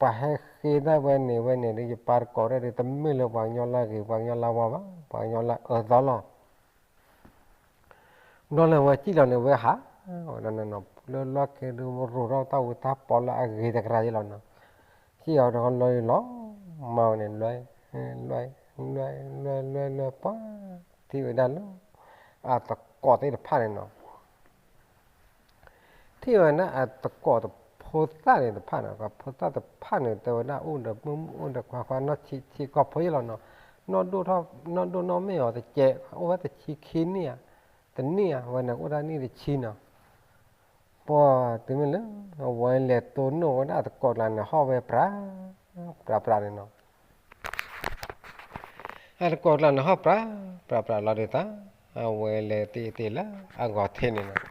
ပှၤဟဲဃ့တၢ်ဝဲန့ၣ်ဝဲန့ၣ်ဒီး ယပၢ်တကိးတၢ်ဒီး တမ့ၢ်လၢပှၤကညီလၢအဂ့ၤ ပှၤကညီလၢအဝါဘၣ်, ပှၤကညီလၢအအၢသီလီၤ. ဒီးလၢဝဲစံၣ်လီၤန့ၣ် ဝဲဟးဝဲဒၣ်န့ၣ်နီၤ လၢလီၢ်ခံဒုးရိၤထီၣ်တၢ်ဝံတၢ်ပီလၢအဂ့ၤတကရၢ်ယဲလီၤနီၤ, စံၣ်အီၤတကလီလီၤ မၤဝဲန့ၣ် လွဲ လွဲ လွဲ လွဲ လွဲ လွဲ ပှၤ ထံၣ်ဝဲဒၣ်လၢ အသကိးသ့ၣ်တဖၣ်န့ၣ်နီၤ ထံၣ်ဝဲဒၣ်အသကိးတဖိသၣ်န့ၣ်တဖၣ်န့ၣ် ဖိသၣ်တဖၣ်န့ၣ် တဲဝဲဒၣ်အိၣ်ဒီးမုၢ်မုၢ်အိၣ်ဒီးခွါခွါနီၢ်ဆံးဆံးကီၢ်ဖိယဲလီၤနီၤ, နီၢ်ဒိၣ်ထီၣ် နီၢ်ဒိၣ်နီၢ်မ့ၢ်အီၤတကဲး အိၣ်ဝဲတဆံခံနံၣ်ဧါ, တနံၣ်ဧါ ဝဲန့ၣ်အိၣ်ဒၣ်နံၣ်တဆံနီၤ, ပှၤတုၤမ့ၢ်လၢ အဝဲလဲၤတိၢ်နီၣ်ဝဲဒၣ်အသကိးကျါန့ၣ် ဟီၣ်ဝဲပြး ပြးပြးန့ၣ်နီၤ အသကိးကျါန့ၣ်ဟီၣ်ပြး ပြးပြးလီၤဒုးသး, အဝဲလဲၤတ့တ့လၢအဂီၤထံးန့ၣ်နီၤ,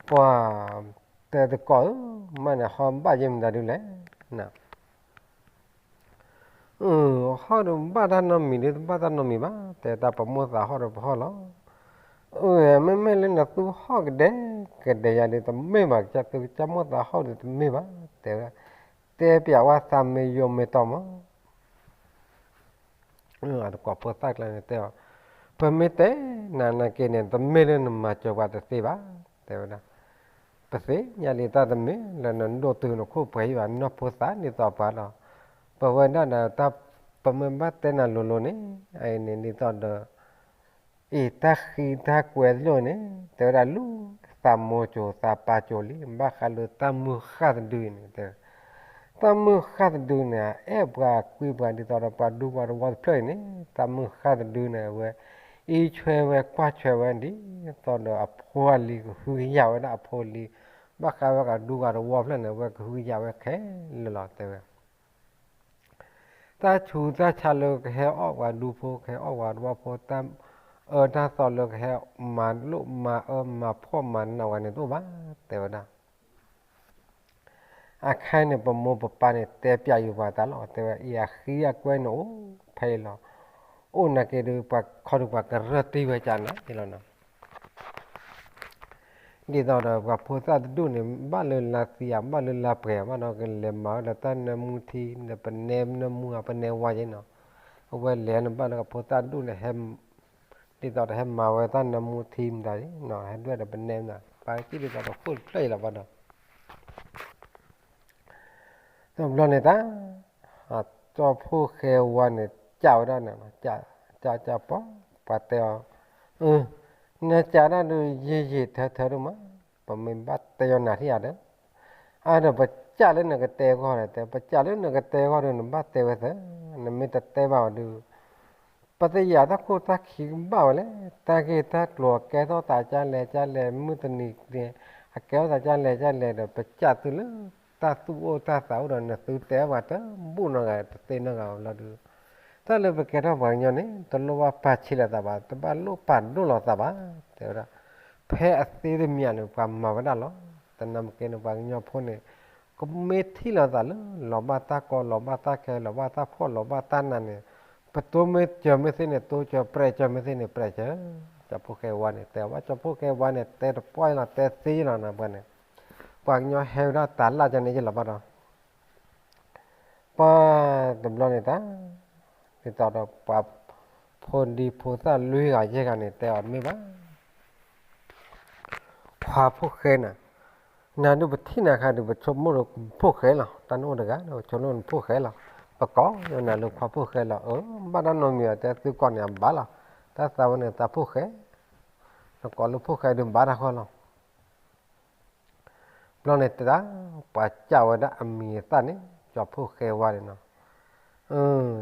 ပှၤ တဲသကိးဧၢ, မ့ၢ်န့ၣ် ဟီၣ်ဘၣ်ယဲၢ်မတၤဒုလဲၣ်, ဟီၣ်ဒီးဘၣ်တၢ်နီတမံၤဒု တဘၣ်တၢ်နီတမံၤဘၣ်, တဲတၢ်ပမိၢ်သးဟီၣ်ဒီးပဟီၣ်လီၤ, မ့မ့ၢ်လၢနသူဟီၣ်ကဒဲကဒဲယၤဒု တမ့ၢ်ဘၣ်, ကစၢ်သူကစၢ်မိၢ်သးဟီၣ်ဒု တမ့ၢ်ဘၣ်, တဲဝဲဒၣ်, တဲပျးဝဲသးမ့ၢ်ယိာ်မ့ၢ်တီမး အသကိးဖိသၣ်ကျါန့ၣ်တဲအီၤ, ပမ့ၢ်တဲနၤနာ်က့န့ၣ် တမ့ၢ်လၢနမၤစၢၤပှၤတသ့ဘၣ်, တဲဝဲဒၣ်, ပသ့ၣ်ညါလံတၢ်တမ့ၢ်လၢနဒိၣ်တုာ်နခိၣ်ပှဲၤဟံၣ်ဘၣ် နီၢ်ဖိသၣ်ဒ်သိးပှၤလီၤ, ပဝဲဒၣ်ဒီးတၢ် ပမ့ၢ်ဘၣ်တဲနၤလိၤလိၤန့ၣ်, အအံၤန့ၣ်ဒ်သိးဒီး အံၤတၢ်ဃံတၢ်ကွဲၤတလိၣ်န့ၣ် တဲဝဲဒၣ်လူၤ သးမိၢ်စိၤသးပၢ်စိၤလံ ဘၣ်ဃးလၢတၢ်မုၢ်ဃၢ်သဒုအံၤန့ၣ် တဲ တၢ်မုၢ်ဃၢ်သဒုန့ၣ် အဲၣ်ပှၤကွံပှၤဒ်သိးဒီးပှၤဒူပှၤတဝီတဖျၢၣ်အံၤန့ၣ် တၢ်မုၢ်ဃၢ်သဒုန့ၣ် အဝဲ အံးဆွဲဝဲကွၢ်ဆွဲဝဲဒ်သိးဒီးအဖိအလံၤကဟုကယာ်ဝဲဒၣ်အဖိအလံၤ, ဘၣ်ဃးဝဲကဒူကဒဝီဖျၢၣ်န့ၣ် အဝဲကဟုကယာ်ဝဲခဲလၢာ်လီၤ တဲဝဲ တၢ်ဆူးတၢ်ဆါလၢကဟဲအီၣ်ပှၤဒူဖိ ကဟဲအီၣ်ပှၤတဝီဖိ တၢ်အၢတၢ်သီလၢကဟဲ မၤလိၣ်မၤအၢမၤဖှီၣ်မၤနးဝဲန့ၣ်တအိၣ်ဘၣ် တဲဝဲဒၣ်. အခါန့ၣ် ပမိၢ်ပပၢ်န့ၣ် တဲပျးယုာ်ပှၤတၢ်လီၤ တဲဝဲ အံၤအဃံအကွဲန့ၣ်အိၣ်ဖဲအံၤလီၤ. အိၣ်နာ်က့ဒီး ပှၤခီဒုးပှၤကရၢၢ်တံၢ်ဝဲကၢ်နၤအံၤလီၤနီၤ. ဒ်သိးဒီးပှၤဖိသၣ်တဒူၣ်န့ၣ် ဘၣ်လၢလါသံဧါ ဘၣ်လၢလါပှဲၤဧါ ဘၣ်ဒီးကလဲၤမၤဝဲဒီးတၢ်နၢမူထံ ဒီးပနဲနၢမူဧါ ပနဲဝါယဲနီၤ. အဝဲလဲၤန့ၣ် ဘၣ်လၢအဖိသၣ်တဒူၣ်န့ၣ် ဒ်သိးဒီးဟဲမၤဝဲတၢ်နၢမူထံမတၤန့ၣ် ဟဲဒွဲၣ်ဒီးပနဲမတၤ ပာ်ကံၣ်ဒ်သိးဒီးခိၣ်တဖျၢၣ်အံၤလီၤဘၣ်ဒီး တဘျီန့ၣ်တၢ် ကၠီဖှိၣ်ဃဲဝါန့ၣ် ကးဝဲဒၣ်န့ၣ် ကးကးပှၤ ပှၤတဲအီၤ, နကးဒၣ်ဒုး ယံာ်ယံာ်ထၢထၢဒိၣ်မး, ပမ့ၢ်ဘၣ်တဲယီၤနၤထံၣ်ဧါဒီး, အါဒီးပကးလၢနကတဲဂီၢ်ဒီး တဲ ပကးလၢနကတဲဂီၢ်ဒီး နဘၣ်တဲဝဲသၢ, နမ့ၢ်တတဲဘၣ်အီၤဒုး ပသ့ၣ်ညါတၢ်ခိၣ်တၢ်ခံကဘၣ်ဝဲလဲၣ်, တၢ်ဂ့ၢ်တၢ်ကျိၤအကဲထီၣ်သးကၢ်လဲၣ်ကၢ်လဲၣ် မုၢ်တနံၤန့ၣ် အကဲထီၣ်သးကၢ်လဲၣ်ကၢ်လဲၣ်ဒီး ပကးသုလၢတၢ်သူၣ်အိၣ်တၢ်သးအိၣ်ဒီး နသုတဲပှၤတဘူၣ်နီတဂၤ တသ့နီတဂၤလီၤဒုး, တၢ်လၢပကဲထီၣ်ပှၤကညီန့ၣ် တလိၣ်ဘၣ်ပာ်ဆံးလိာ်သးဘၣ်, တဘၣ်လိၣ်ပာ်ဒိၣ်လိာ်သးဘၣ်, တဲဝဲဒၣ်, ဖဲအသ့တမံၤန့ၣ် ပှၤမၤဝဲဒၣ်လီၤ. တနၤမ့ၢ်ကဲန့ၣ် ပှၤကညီဖိန့ၣ် ကမ့ၢ်ထံၣ်လိာ်သးလၢ လီၤဘၣ်တၢ်ကီ လီၤဘၣ်တၢ်ခဲ လီၤဘၣ်တၢ်ဖှီၣ် လီၤဘၣ်တၢ်နးန့ၣ်, ပတိၢ်မ့ၢ်စၢၤမ့ၢ်သ့န့ၣ် တိၢ်စၢၤ ပြဲးစၢၤမ့ၢ်သ့န့ၣ် ပြဲးစၢၤ, ကၠီဖှိၣ်ဃဲဝါန့ၣ် တဲဝဲကၠီဖှိၣ်ဃဲဝါန့ၣ် တဲတပှၢ်လီၤ တဲသ့လီၤနၤပှၤန့ၣ်, ပှၤကညီဟဲဝဲဒၣ်တၢ်လၢ်ကန့ၣ်ယလီၤဘၣ်ဒီး ပှၤတဘျီန့ၣ်တၢ် ဒ်သိးဒီးပှၤဖိဒံဖိသၣ်လွံၢ်ဂၤယဲၢ်ဂၤန့ၣ် တဲအီၤမ့ၢ်ဘၣ် ခွါဖှိၣ်ဃဲနၤ, နၤဒုးပထံၣ်နၤခါဒုး ပဆိကမိၣ်လၢဖှိၣ်ဃဲလီၤ, တၢ်နအိၣ်တဂၤ ပဆိကမိၣ်လၢဖှိၣ်ဃဲလီၤ, ပကိးနၤလၢခွါဖှိၣ်ဃဲလီၤ, အၢ ဘၣ်တၢ်နီတမံၤ တဲသုကိးန့ၣ်အဘၣ်လီၤ, တၢ်သးဝဲန့ၣ်သးဖှိၣ်ဃဲ, နကိးလၢဖှိၣ်ဃဲဒုးဘၣ်တၢ်ဃီလီၤ ဘျီန့ၣ်တၢ် ပှၤစံးဝဲဒၣ်အမံၤအသၣ်န့ၣ် ကၠီဖှိၣ်ဃဲဝါန့ၣ်နီၤ,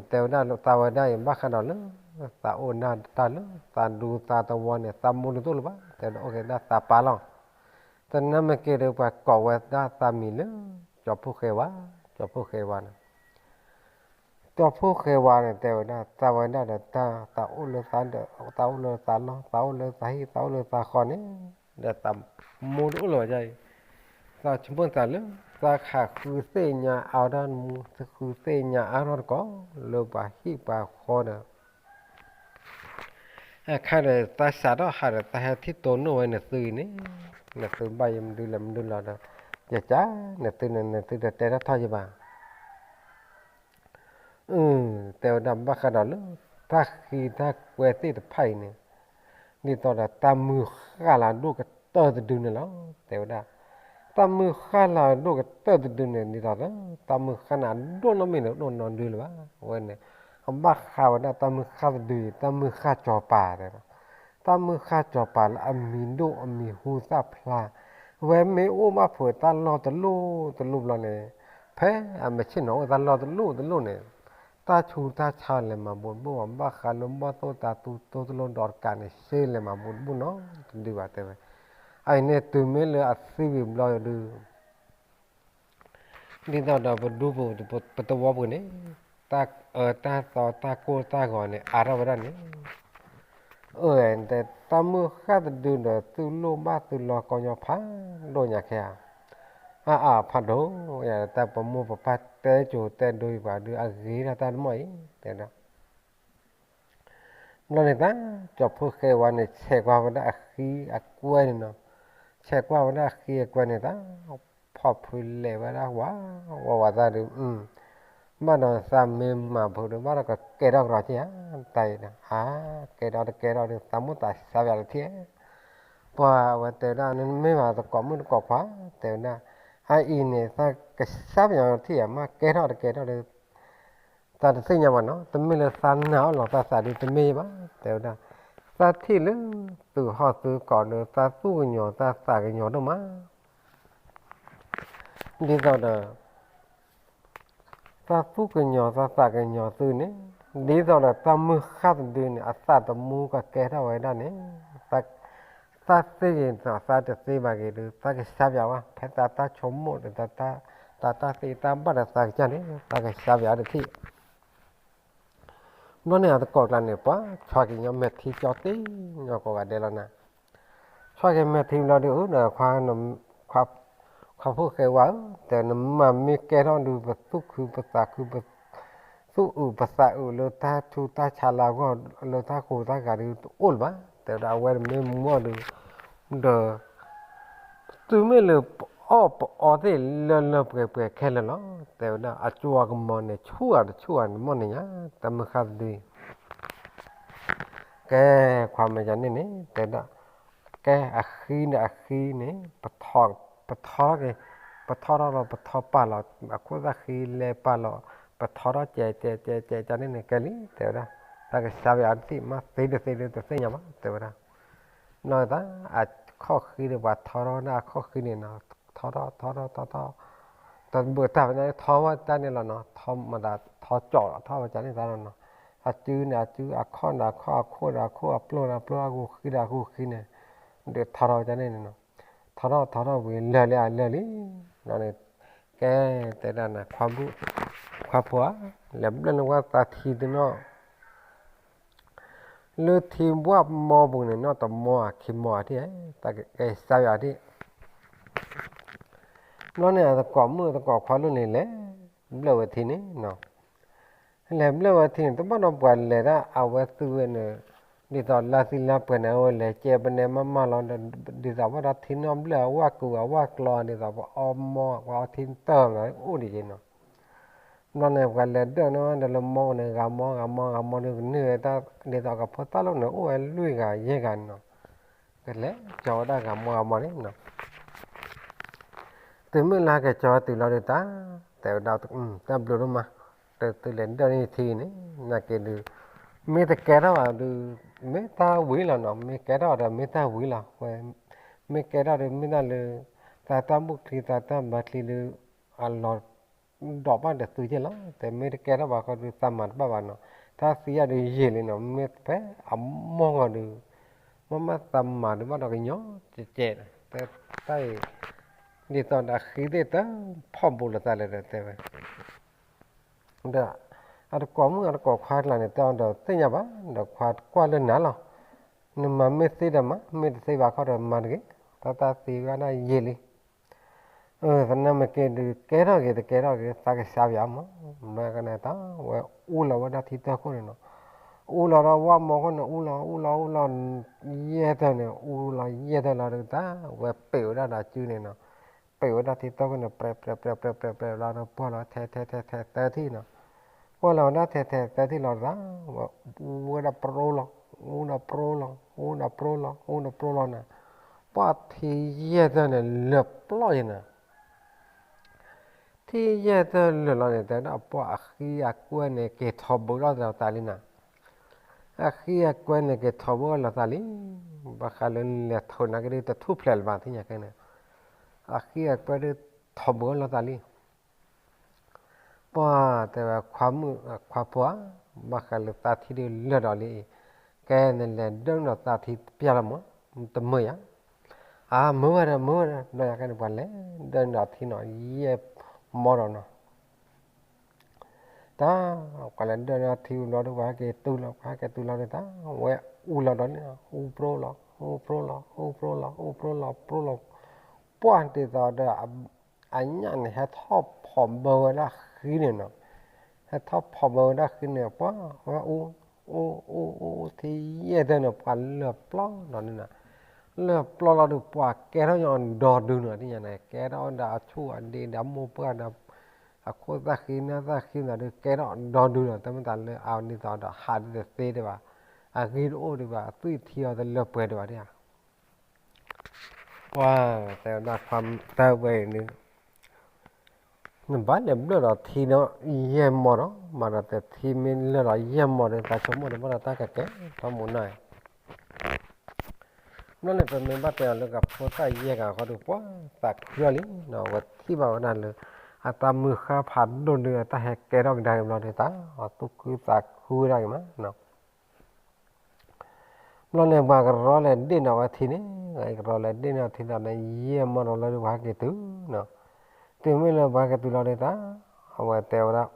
တဲဝဲဒၣ်သးဝဲဒၣ်အံၤ ဘၣ်ဃးဒီးလၢ သးအိၣ်ဒၣ်တၢ်လၢ သးဒူသးတဝီန့ၣ် သးမိၢ်ဒုးတအိၣ်လၢၤဘၣ်, တဲဝဲဒၣ်အိၣ်က့ၤဒၣ်သးပၢ်လီၤ, တနၤမ့ၢ်က့ၤဒီး ပှၤကိးဝဲဒၣ်သးမံၤလၢ ကၠီဖှိၣ်ဃဲဝါ, ကၠီဖှိၣ်ဃဲဝါန့ၣ် ကၠီဖှိၣ်ဃဲဝါန့ၣ် တဲဝဲဒၣ် သးဝဲဒၣ်ဒီးတၢ် သးအိၣ်လၢသးဒီး သးအိၣ်လၢသးလီၢ် သးအိၣ်လၢသးဟံၣ် သးအိၣ်လၢသးဟံၣ် သးအိၣ်လၢသးဃီန့ၣ်, ဒီးသးမိၢ်တအိၣ်လၢၤဘၣ်အံၤ, သးဆိကမိၣ်သးလၢ သးခးဃုသ့ၣ်ညါအါထီၣ်မူ ဃုသ့ၣ်ညါအါထီၣ်တကိး လၢပှၤဟံၣ်ပှၤဃီဒီး အခါဒီး သးစးထီၣ်ဟးဒီး သးဟဲထံၣ်တိၢ်နီၣ်ဝဲနသုအံၤန့ၣ်, နသုဘၣ်ယမဒုလဲၣ်မဒုလီၤဒီး, ယကး နသုန့ၣ် နသုတတဲထီၣ်ထီၣ်ယဘၣ် အၢ တဲဝဲဒၣ်ဘၣ်ဃးဒီးလၢ တၢ်ဃံတၢ်ကွဲသ့ၣ်တဖၣ်အံၤန့ၣ်, ဒ်သိးဒီးတၢ်မုၢ်ဃၢ်လၢအဒိၣ်ကတၢၢ်တဒုန့ၣ်လီၤ တဲဝဲဒၣ်. တၢ်မုၢ်ဃၢ်လၢအဒိၣ်ကတၢၢ်တဒုန့ၣ် ဒ်သိးဒီး တၢ်မုၢ်ဃၢ်န့ၣ်အဒိၣ်နီတမံၤန့ၣ် တဒိၣ်နီတဒုလၢၤဘၣ်. အဝဲန့ၣ် အဘၣ်ဃးဝဲဒၣ်တၢ်မုၢ်ဃၢ်တဒုအံၤ တၢ်မုၢ်ဃၢ်စီၤပၤတဲဝဲဒၣ်. တၢ်မုၢ်ဃၢ်စီၤပၤလၢအမံၤဒိၣ်အမံၤဟူသၣ်ဖျါ, ဝဲမ့ၢ်အိၣ်ဘၣ်ဖုးတၢ်လီၢ်တလီၢ်တလီၢ်ဘျီန့ၣ်, ဖဲအမဲာ်ဆ့ၣ်နီၤအိၣ်တၢ်လီၢ်တလီၢ်တလီၢ်န့ၣ်, တၢ်ဆူးတၢ်ဆါလဲၤမၤဘူးတဘူၣ်ဘၣ်, ဘၣ်ဃးလၢဘီၣ်သိၣ်တၤသူတိတလိဒီးတကးန့ၣ် စ့လဲၤမၤဘူးတဘူၣ်နီတဒုဘၣ်တဲဝဲ. အအံၤန့ၣ်တုၤမ့ၢ်လၢအသံဝံၤဘျီဒု ဒ်သိးဒီးပဒူပူၤပတဝီပူၤန့ၣ်, တၢ်အၢတၢ်သီတၢ်ကိၢ်တၢ်ဂီၤန့ၣ် အါထီၣ်ဝဲဒၣ်န့ၣ်, အၢ တၢ်မုၢ်ဃၢ်တဒုဒီး သုလိၣ်ဘၣ်သုလီၤကီညီဖးဒိၣ်ညါခဲဧါ, အါအါဖးဒိၣ်, တၢ်ပမိၢ်ပပၢ်တဲစိၤတဲဒိအံၤပှၤဒု အဂ့ၤဒၣ်တၢ်တမီၢ်အံၤ တဲဒၣ်. ဘျီန့ၣ်တၢ် ကၠီဖီၣ်ဃဲဝါန့ၣ် ဆဲးကွၢ်ဝဲဒၣ်အဃံအကွဲန့ၣ်နီၤ, ဆဲးကွၢ်ဝဲဒၣ်အဃံအကွဲန့ၣ်တၢ်, ဖီၣ်ဖုလဲၤဝဲဒၣ်ဝး, ဝးဝးသးဒု, ဘၣ်ဒီးသးမ့ၢ်မၤဖုးဒီး ဘၣ်ဒီးကကဲထီၣ်ကဒီးက့ဧါ, တၢ်အံၤဒီး အါ, ကဲထီၣ်တကဲထီၣ်ဒီး သးမိၢ်သးစၢ်ယၤတထံၣ်, ပှၤဝဲတဲဝဲဒၣ် နမ့ၢ်ဘၣ်သကိးမုၣ်သကိးခွါ, တဲဝဲဒၣ်, အအံၤန့ၣ် သးကစၢ်ယၤတထံၣ်ဧါ, မ့ၢ်ကဲထီၣ်တကဲထီၣ်ဒီး သးတသ့ၣ်ညါဘၣ်နီၤ, တမ့ၢ်လၢသးနာ်အီၤလီၤသးသးဒု တမ့ၢ်ဘၣ်, တဲဝဲဒၣ်, သးထံၣ်လၢသုးဟီၣ်သုးကီးဒီး သးသူၣ်ကညီၤသးသးကညီၤဒိၣ်မး, ဒ်သိးဒီး သးသူၣ်ကညီၤသးသးကညီၤသုန့ၣ်, ဒ်သိးဒီးတၢ်မုၢ်ဃၢ်တဒုန့ၣ် အသးသမူကကဲထီၣ်ဝဲဒၣ်န့ၣ်, သးသ့ၣ်ဂ့ၤသးတသ့ဘၣ်ဂ့ၤဒီး သးကစၢ်ယၤဝဲ ဖဲသးတၢ်ဆိကမိၣ်ဒီး တၢ်တၢ်သ့တၢ်ဘၣ်ဒီးသးကစၢ်န့ၣ် သးကစၢ်ယၤတထံၣ် ဘျီန့ၣ်အသကိးကျါန့ၣ် ပှၤဆီၣ်က့ၤညီမဲာ်ထံကၠီတ့ၢ်ညီကိးဂၤဒဲးလီၤနၤ, ဆီၣ်က့ၤမဲာ်ထံဘျီဒီး အၢ ဒီး ခွါဖိၣ်ဃဲဝါဧၢ, တဲနမၤမ့ၢ်ကဲထီၣ်ဒုး ပသူၣ်ခုပသးခု ပသူၣ်အုးပသးအုးလၢတၢ်ဆူးတၢ်ဆါလၢအဂီၢ် လၢတၢ်ဃူတၢ်ဂၤဒုးတအိၣ်လၢၤဘၣ်, တဲဝဲဒၣ် အဝဲတမ့ၢ်မူအီၤဒုး ဒီး တုၤမ့ၢ်လၢပအီၣ်ပအီသ့ၣ်လၢလၢပှဲၤပှဲၤခဲလၢာ်လီၤ, တဲဝဲဒၣ် အစိအကမီၤန့ၣ် ဆူၣ်အတဆူၣ်အန့ၣ်မီၢ်န့ၣ်ညါ, တၢ်မုၢ်ဃၢ်တဒုအံၤ ကဲ ခွါမဲာ်ယၤန့ၣ်န့ၣ် တဲဒၣ်, ကဲ အဃံန့ၣ် အဃံန့ၣ် ပထီထီၣ်က့ၤ, ပထီထီၣ်လီၤ ပထီပာ်လီၤ အခိၣ်သၣ်ဃံလဲၤပာ်လီၤ, ပထီထီၣ်ကဲကဲကဲကဲန့ၣ်န့ၣ် ကဲလံ တဲဝဲဒၣ်, တၢ်ကစၢ်ယွၤတထံၣ် မ့ၢ်သ့တသ့ဒုး တသ့ၣ်ညါဘၣ် တဲဝဲဒၣ်, နီၢ်သး အခီၣ်ဃံန့ၣ် ပှၤထီထီၣ်ဝဲဒၣ်အခီၣ်ဃံန့ၣ်နီၤ, ထီထီၣ်ထီထီၣ်ထီထီၣ် တဘၣ်တၢ်ဖဲန့ၣ် ထီဝဲတၢ်န့ၣ်လီၤနီၤ, ထီမတၤ ထီကၠီၣ်လီၤ ထီဝဲကန့ၣ်သးလီၤနီၤ, အစုန့ၣ် အစု အခီၣ်န့ၣ် အခီၣ် အခိၣ်ဒီးအခိၣ် အပျိၢ်ဒီးအပျိၢ် အဂူၤဃံဒီးအဂူၤဃံန့ၣ်, ဒီးထီထီၣ်ဝဲကန့ၣ်န့ၣ်နီၤ, ထီထီၣ်ထီထီၣ်ဝံၤလၢာ်လံ အလၢာ်လံ, ဘျီန့ၣ် ကဲ တဲဒၣ်နၤ ခွါဖိဧၢ, လဲၤဘျၢၣ်န့ၢ်ဝဲသးထံတနီၤ လၢထံဘၣ်မီပူၤန့ၣ် နီၢ်တမီဧါ ခံမီဧါထံၣ်, တၢ်ကကဲစၢ်ယွၤထံၣ်, ဘျီန့ၣ် အသကိးမုၣ်သကိးခွါလၢန့ၣ် လဲၤဘျၢၣ်ဝဲထံန့ၣ်နီၤ, လဲၤဘျၢၣ်ဝဲထံန့ၣ် တဘၣ်ဒီးပှၤလဲၤဒၣ် အဝဲသုဝဲန့ၣ်, ဒ်သိးလၢသံလၢပှဲၤန့ၣ် အဝဲလဲၤကဲပနဲမးမးလီၤ, ဒ်သိးဘၣ်ဒီးထံနီၢ်ဘျၢၣ်အဝၣ်ကူးအဝၣ်ကျီ ဒ်သိးပအီမီ ပှၤအီထံတၢၢ်လီၤ အိၣ်ဒံးက့နီၤ ဘျီန့ၣ်ပှၤလဲၤဒၢၣ်န့ၢ်ဝဲဒီးလၢမီန့ၣ် ဂၤမီဂၤမီဂၤမီဒီးကန့ၢ်ဝဲတၢ် ဒ်သိးကဖိသၣ်လိၣ်န့ၣ် အိၣ်ဝဲလွံၢ်ဂၤယဲၢ်ဂၤန့ၣ်နီၤ, ကလဲၤကၠီၤဝဲဒၣ်ဂၤမီဂၤမီန့ၣ်နီၤ, တုၤမ့ၢ်လၢကၠီၤတုၤလီၤဒုးတၢ်, တဲဝဲဒၣ် တၢ်ဘျုးဒိၣ်မး, ဒီးသုလဲၤဒၢၣ်န့ၢ်ထံန့ၣ် နာ်က့ဒုး, မ့ၢ်တကဲထီၣ်ဘၣ်ဒုး, မ့ၢ်တၢ်ဝံၤလီၤနီၤ, မ့ၢ်ကဲထီၣ်ဒီးမ့ၢ်တၢ်ဝံၤလီၤ, မ့ၢ်ကဲထီၣ်ဒီးမ့ၢ်တၢ်လၢ သးတၢ်ဘူၣ်ချံသးတၢ်ဘါချံဒုး အလီၤ ဒီးဘၣ်ဒီးသုက့လီၤ, တဲမ့ၢ်တကဲထီၣ်ဘၣ်ဃီဒုးသးမၤတဘၣ်ဘၣ်နီၤ, တၢ်သံယၤဒုးယံာ်လံနီၤ, မ့ၢ်ဖဲအမိၢ်ဂီၤဒုး, မ့ၢ်မ့ၢ်သးမၤဒုးဘၣ်ဒီးကညီကဲးကဲး, တၢ်အံၤ, ဒ်သိးဒီးအဃံသ့ၣ်တဖီၣ်ဘူးလိာ်သးလၢာ်ဒီးတဲဝဲ ဒီး အတကိးမုၣ်အတကိးခွါကျါန့ၣ် တဲအီၤဒီးသ့ၣ်ညါဘၣ်, ဒီးခွါကွၢ်လၢနၤလီၤ, နမၤမ့ၢ်သ့ဒီးမၤ, မ့ၢ်တသ့ဘၣ်ခီဒီးမၤတဂ့ၤ, တၢ်တၢ်သံဝဲဒၣ်ယံာ်လံ သနာ်မ့ၢ်က့ဒုး ကဲထီၣ်က့ၤတကဲထီၣ်က့ၤ သးကစၢ်ယွၤမး, မ့ၢ်ကန့ၣ်တၢ်ဝဲအူလီၤဝဲဒၣ်ထံတၢ်ခိၣ်န့ၣ်နီၤ, အူလီၤဒီးဝၣ်မီခိၣ်န့ၣ် အူလီၤ အူလီၤ အူလီၤ ယဲၢ်တၢၢ်န့ၣ် အူလီၤယဲၢ်တၢၢ်လီၤဒီးတၢ်ဝဲပ့ၤဝဲဒၣ်ဒီးစုန့ၣ်နီၤ, ပ့ၤဝဲဒၣ်ထံတၢ်ခိၣ်န့ၣ် ပြဲးပြဲးပြဲးပြဲးပြဲးပြဲးပြဲးလီၤဒီးပှၢ်လီၤထဲထဲထဲထဲသၢထံၣ်နီၤ, ပှၢ်လီၤဝဲဒၣ်ထဲထဲသၢထံၣ်လီၤတၢ်, ဝဲအူဝဲဒၣ်ပရိလီၤ အိၣ်ဒီးပြိလီၤ အိၣ်ဒီးပြိလီၤ အိၣ်ဒီးပြိလီၤနၤ, ပှၢ်ထံယဲၢ်တၢၢ်န့ၣ် လၢာ်ပျီယဲၢ်နၤ ထံယဲၢ်တၢၢ်လၢာ်လီၤန့ၣ် တဲဒၣ်ပှၤအဃံအကွဲန့ၣ် က့ၤထီၣ်ဘုးလီၤသးလံနၤ, အဃံအကွဲန့ၣ် က့ၤထီၣ်ဘုးလီၤသးလံ, ဘၣ်ဃးလၢလဲၤထိၣ်နၤကဒုတထူၣ်ဖျဲးလၢၤဘၣ် သ့ၣ်ညါခဲန့ၣ်, အဃံအကွဲဒုထီၣ်ဘုးလီၤသးလံ ပှၤတဲဝဲခွါမုၣ်ခွါဖိဧၢ, ဘၣ်ဃးလၢသးထံဒုလၢာ်ဒီးလံအံၤ, ကဲနလဲၤဒၢနုာ်ဒီးသးထံတပျၢ်လီၤမး, တမုာ်ယၤ, အမုာ်ဝဲဒီးမုာ်ဝဲဒီး ဘျီယၤကဲန့ၣ် ပှၤလဲၤဒၢနုာ်ဒီးထံနီၤ ယဲၢ်မီဒီးနီၤ တၢ်, ပှၤလဲၤဒၢနုာ်ထံဝံၤဘျီဒီး ပှၤဟဲက့ၤတုၤလီၤ ပှၤဟဲက့ၤတုၤလီၤဒီးတၢ်, ဝဲအူလီၤဒီးန့ၣ် အူပြိလီၤ အူပြိလီၤ အူပြိလီၤ အူပြိလီၤ အူပြိလီၤ ပှၢ်ဒ်သိးဒီး အညၣ်န့ၣ် ဟဲထီၣ်ဖီၣ်ဘၢဝဲဒၣ်ဃံန့ၣ်နီၤ, ဟဲထီၣ်ဖီၣ်ဘၢဝဲဒၣ်ဃံန့ၣ် ပှၢ်ဝဲအူ, အူ, အူ, အူ, အူထံယဲၢ်တၢၢ်န့ၣ် ပှၤလၢာ်ပျီလီၤန့ၣ်နီၤ, လၢာ်ပျီလီၤဒီး ပှၤကဲထီၣ်ညီဒီဒုနီၤ သ့ၣ်ညါန့ၣ် ကဲထီၣ်ဝဲဒၣ်အဆူၣ်အဒ့ဒီးမိၢ်ပှၢ်ဒီး အခိၣ်သၣ်ဃံနၢ်သၣ်ဃံသးဒီး ကဲထီၣ်ဒီဒုဒီး တၢ်မ့ၢ်တၢ်လၢအဒ်သိးဒီး ဟးဒ်တသ့ဒံးဘၣ်, အဂံၢ်တအိၣ်ဒံးဘၣ်, အသွံၣ်ထံအီၤတလၢပှဲၤဒံးဘၣ်ဒ်ဧါ ပှၤတဲဝဲဒၣ်ခွါတၢ်ဝဲအံၤန့ၣ် နဘၣ်လဲၤဘျၢၣ်ဒီးထံဒီးယဲၢ်မီဒီး မၤဒီးတထံမ့ၢ်လၢာ်ဒီးယဲၢ်မီဒီး သးဆိကမိၣ်တဘၣ်ဒီးတၢ်ကကဲထီၣ်မူနီၤ, ဘျီန့ၣ် ပမ့ၢ်ဘၣ်တဲအီၤလၢကဖိသၣ်ယဲၢ်ဂၤဃီဒီး ပှၤသးခုအီၤလံနီၤ, အဝဲထံၣ်ဘၣ်ဝဲဒၣ်လၢ အတၢ်မုၢ်ဃၢ်ဖးဒိၣ်ဒုး အတၢ်ဟဲကဲထီၣ်ကဒါက့ၤဘျီဒီး သးသူၣ်ခုသးခုဝဲဒၣ်က့ၤမးနီၤ ဘျီန့ၣ် ပှၤကရီလဲၤဒ့ၣ်န့ၢ်ဝဲထံန့ၣ်, ကရီလဲၤဒ့ၣ်န့ၢ်ထံဒီးန့ၣ် ယဲၢ်မီဒီးလီၤဒီး ပှၤဟဲက့ၤတုၤနီၤ, တုၤမ့ၢ်လၢပှၤဟဲက့ၤတုၤလီၤဒီးတၢ်, အဝဲတဲဝဲဒၣ်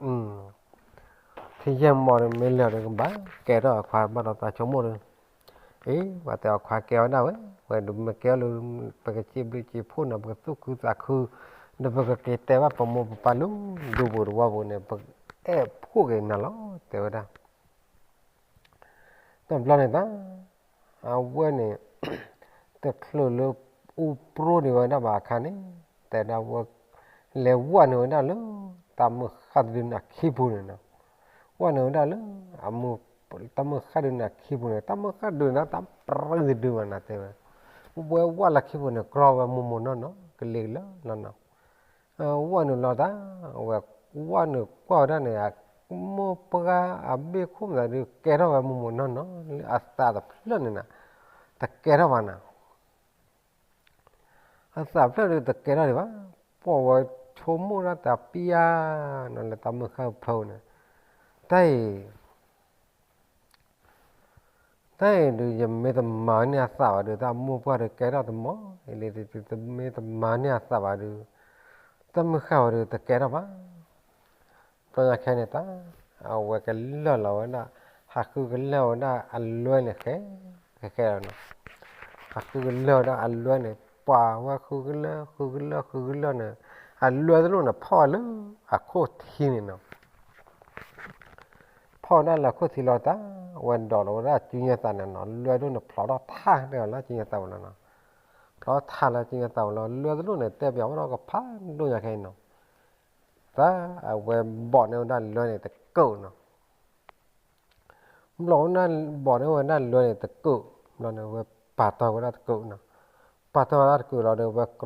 ထံယဲၢ်မီဒီးမ့ၢ်လၢာ်ဒီး ကဘၣ်ကဲထီၣ်အခွါဘၣ်ဒီးသးဆိကမိၣ်ဒီး, အ့ ပှၤတဲအခွါကဲဝဲဒၣ်ဝဲ, ဝဲဒုးမ့ၢ်ကဲလၢ ပကစံးဘျုးစံးဖှိၣ်န့ၣ် ပကသူၣ်ခုသးခု, ဒီးပကက့ၤတဲဘၣ်ပမိၢ်ပပၢ်လၢဒူပူၤတဝီပူၤန့ၣ် ပအဲၣ်ဖှိၣ်က့ၤနၤလီၤ တဲဝဲဒၣ် တဘျီန့ၣ်တၢ်, အဝဲန့ၣ် တချုးလၢအူပြိန့ၢ်ဝဲဒၣ်ဘၣ်အခါန့ၣ်, တဲဒၣ်ဝဲ လဲၤဝဲန့ၢ်ဝဲဒၣ်လၢ တၢ်မုၢ်ဃၢ်တဒုန့ၣ်အခံပူၤန့ၣ်နီၤ, ဝဲန့ၢ်ဝဲဒၣ်လၢ တၢ်မုၢ်ဃၢ်ဒုန့ၣ်အခံပူၤန့ၣ်, တၢ်မုၢ်ဃၢ်ဒုန့ၣ် တၢ်ပြၢတဒုဘၣ်နၤတဲဝဲ, ဝဲဝဲလၢခံပူၤန့ၣ် ကြီဝဲမိၢ်မိၢ်နီၢ်နီၢ် ကလ့ကလၢလီၤနီၤ ဝဲနုာ်လီၤတၢ်, အဝဲ ဝဲနုာ်ကွၢ်ဝဲဒၣ်န့ၣ် မိၢ်ပှၢ်အဘ့ၣ်ခိၣ်မသးဒုး ကဲထီၣ်ဝဲမိၢ်မိၢ်နီၢ်နီၢ်လၢအသးတဖျၢၣ်န့ၣ်နၤ, တကဲထီၣ်ဘၣ်နၤ, အသးဖျၢၣ်ဒုးတကဲထီၣ်ဒံးဘၣ်, ပှၤဝဲဆိကမိၣ်ဒၣ်တၢ်ပျၢ်နီၤလၢတၢ်မုၢ်ဃၢ်ဖၢန့ၣ်, တၢ်အံၤ တၢ်အံၤဒုး ယမ့ၢ်တမၤန့ၢ်အသးဘၣ်ဒုး တၢ်မိၢ်ပှၢ်ဒုးကဲထီၣ်တမီၢ်, ယလံ တမ့ၢ်တမၤန့ၢ်အသးဘၣ်ဒုး တၢ်မုၢ်ဃၢ်ဝဲဒုးတကဲထီၣ်ဘၣ်. ဘျီညါခဲန့ၣ်တၢ် အဝဲကလၢၢ်လီၤဝဲဒၣ်, ဟးဃုကလၢၢ်ဝဲဒၣ်အလွဲန့ၣ်ဃဲ, ဃဲဃဲလီၤနီၤ, ဟးဃုကလၢၢ်ဝဲဒၣ်အလွဲန့ၣ် ပှၤဝဲဃုကလၢၢ် ဃုကလၢၢ် ဃုကလၢၢ်န့ၣ် အလွဲတလိၣ်န့ၣ် ဖီၣ်ဝဲလၢအခိၣ်ထံန့ၣ်နီၤ ဖီၣ်ဝဲဒၣ်လၢခိၣ်ထံလီၤတၢ်, ဝဲဒိးလီၤဝဲဒၣ်စုညါသးန့ၣ်နီၤ, လွဲဒိၣ်န့ၣ်ဖျိးထီၣ်ထးတဲအီၤလၢစုညါသးဝဲလီၤနီၤ, ဖျိးထးလၢစုညါသးဝဲလီၤ, လွဲတလိၣ်န့ၣ် တဲပၠးဝဲဒၣ်ကဖးဒိၣ်ညါခဲအံၤနီၤ, တၢ်အဝဲဘီၣ်န့ၢ်ဝဲဒၣ်လွဲန့ၣ်တကုာ်နီၤ ဘျီဝဲဒၣ်ဘီၣ်န့ၢ်ဝဲဒၣ်လွဲန့ၣ်တကုာ်, ဘျီန့ၣ်ဝဲပာ်တ့ၢ်ဝဲဒၣ်တကုာ်နီၤ, ပာ်တ့ၢ်ဝဲဒၣ်တကုာ်လီၤဒီး ဝဲကြီ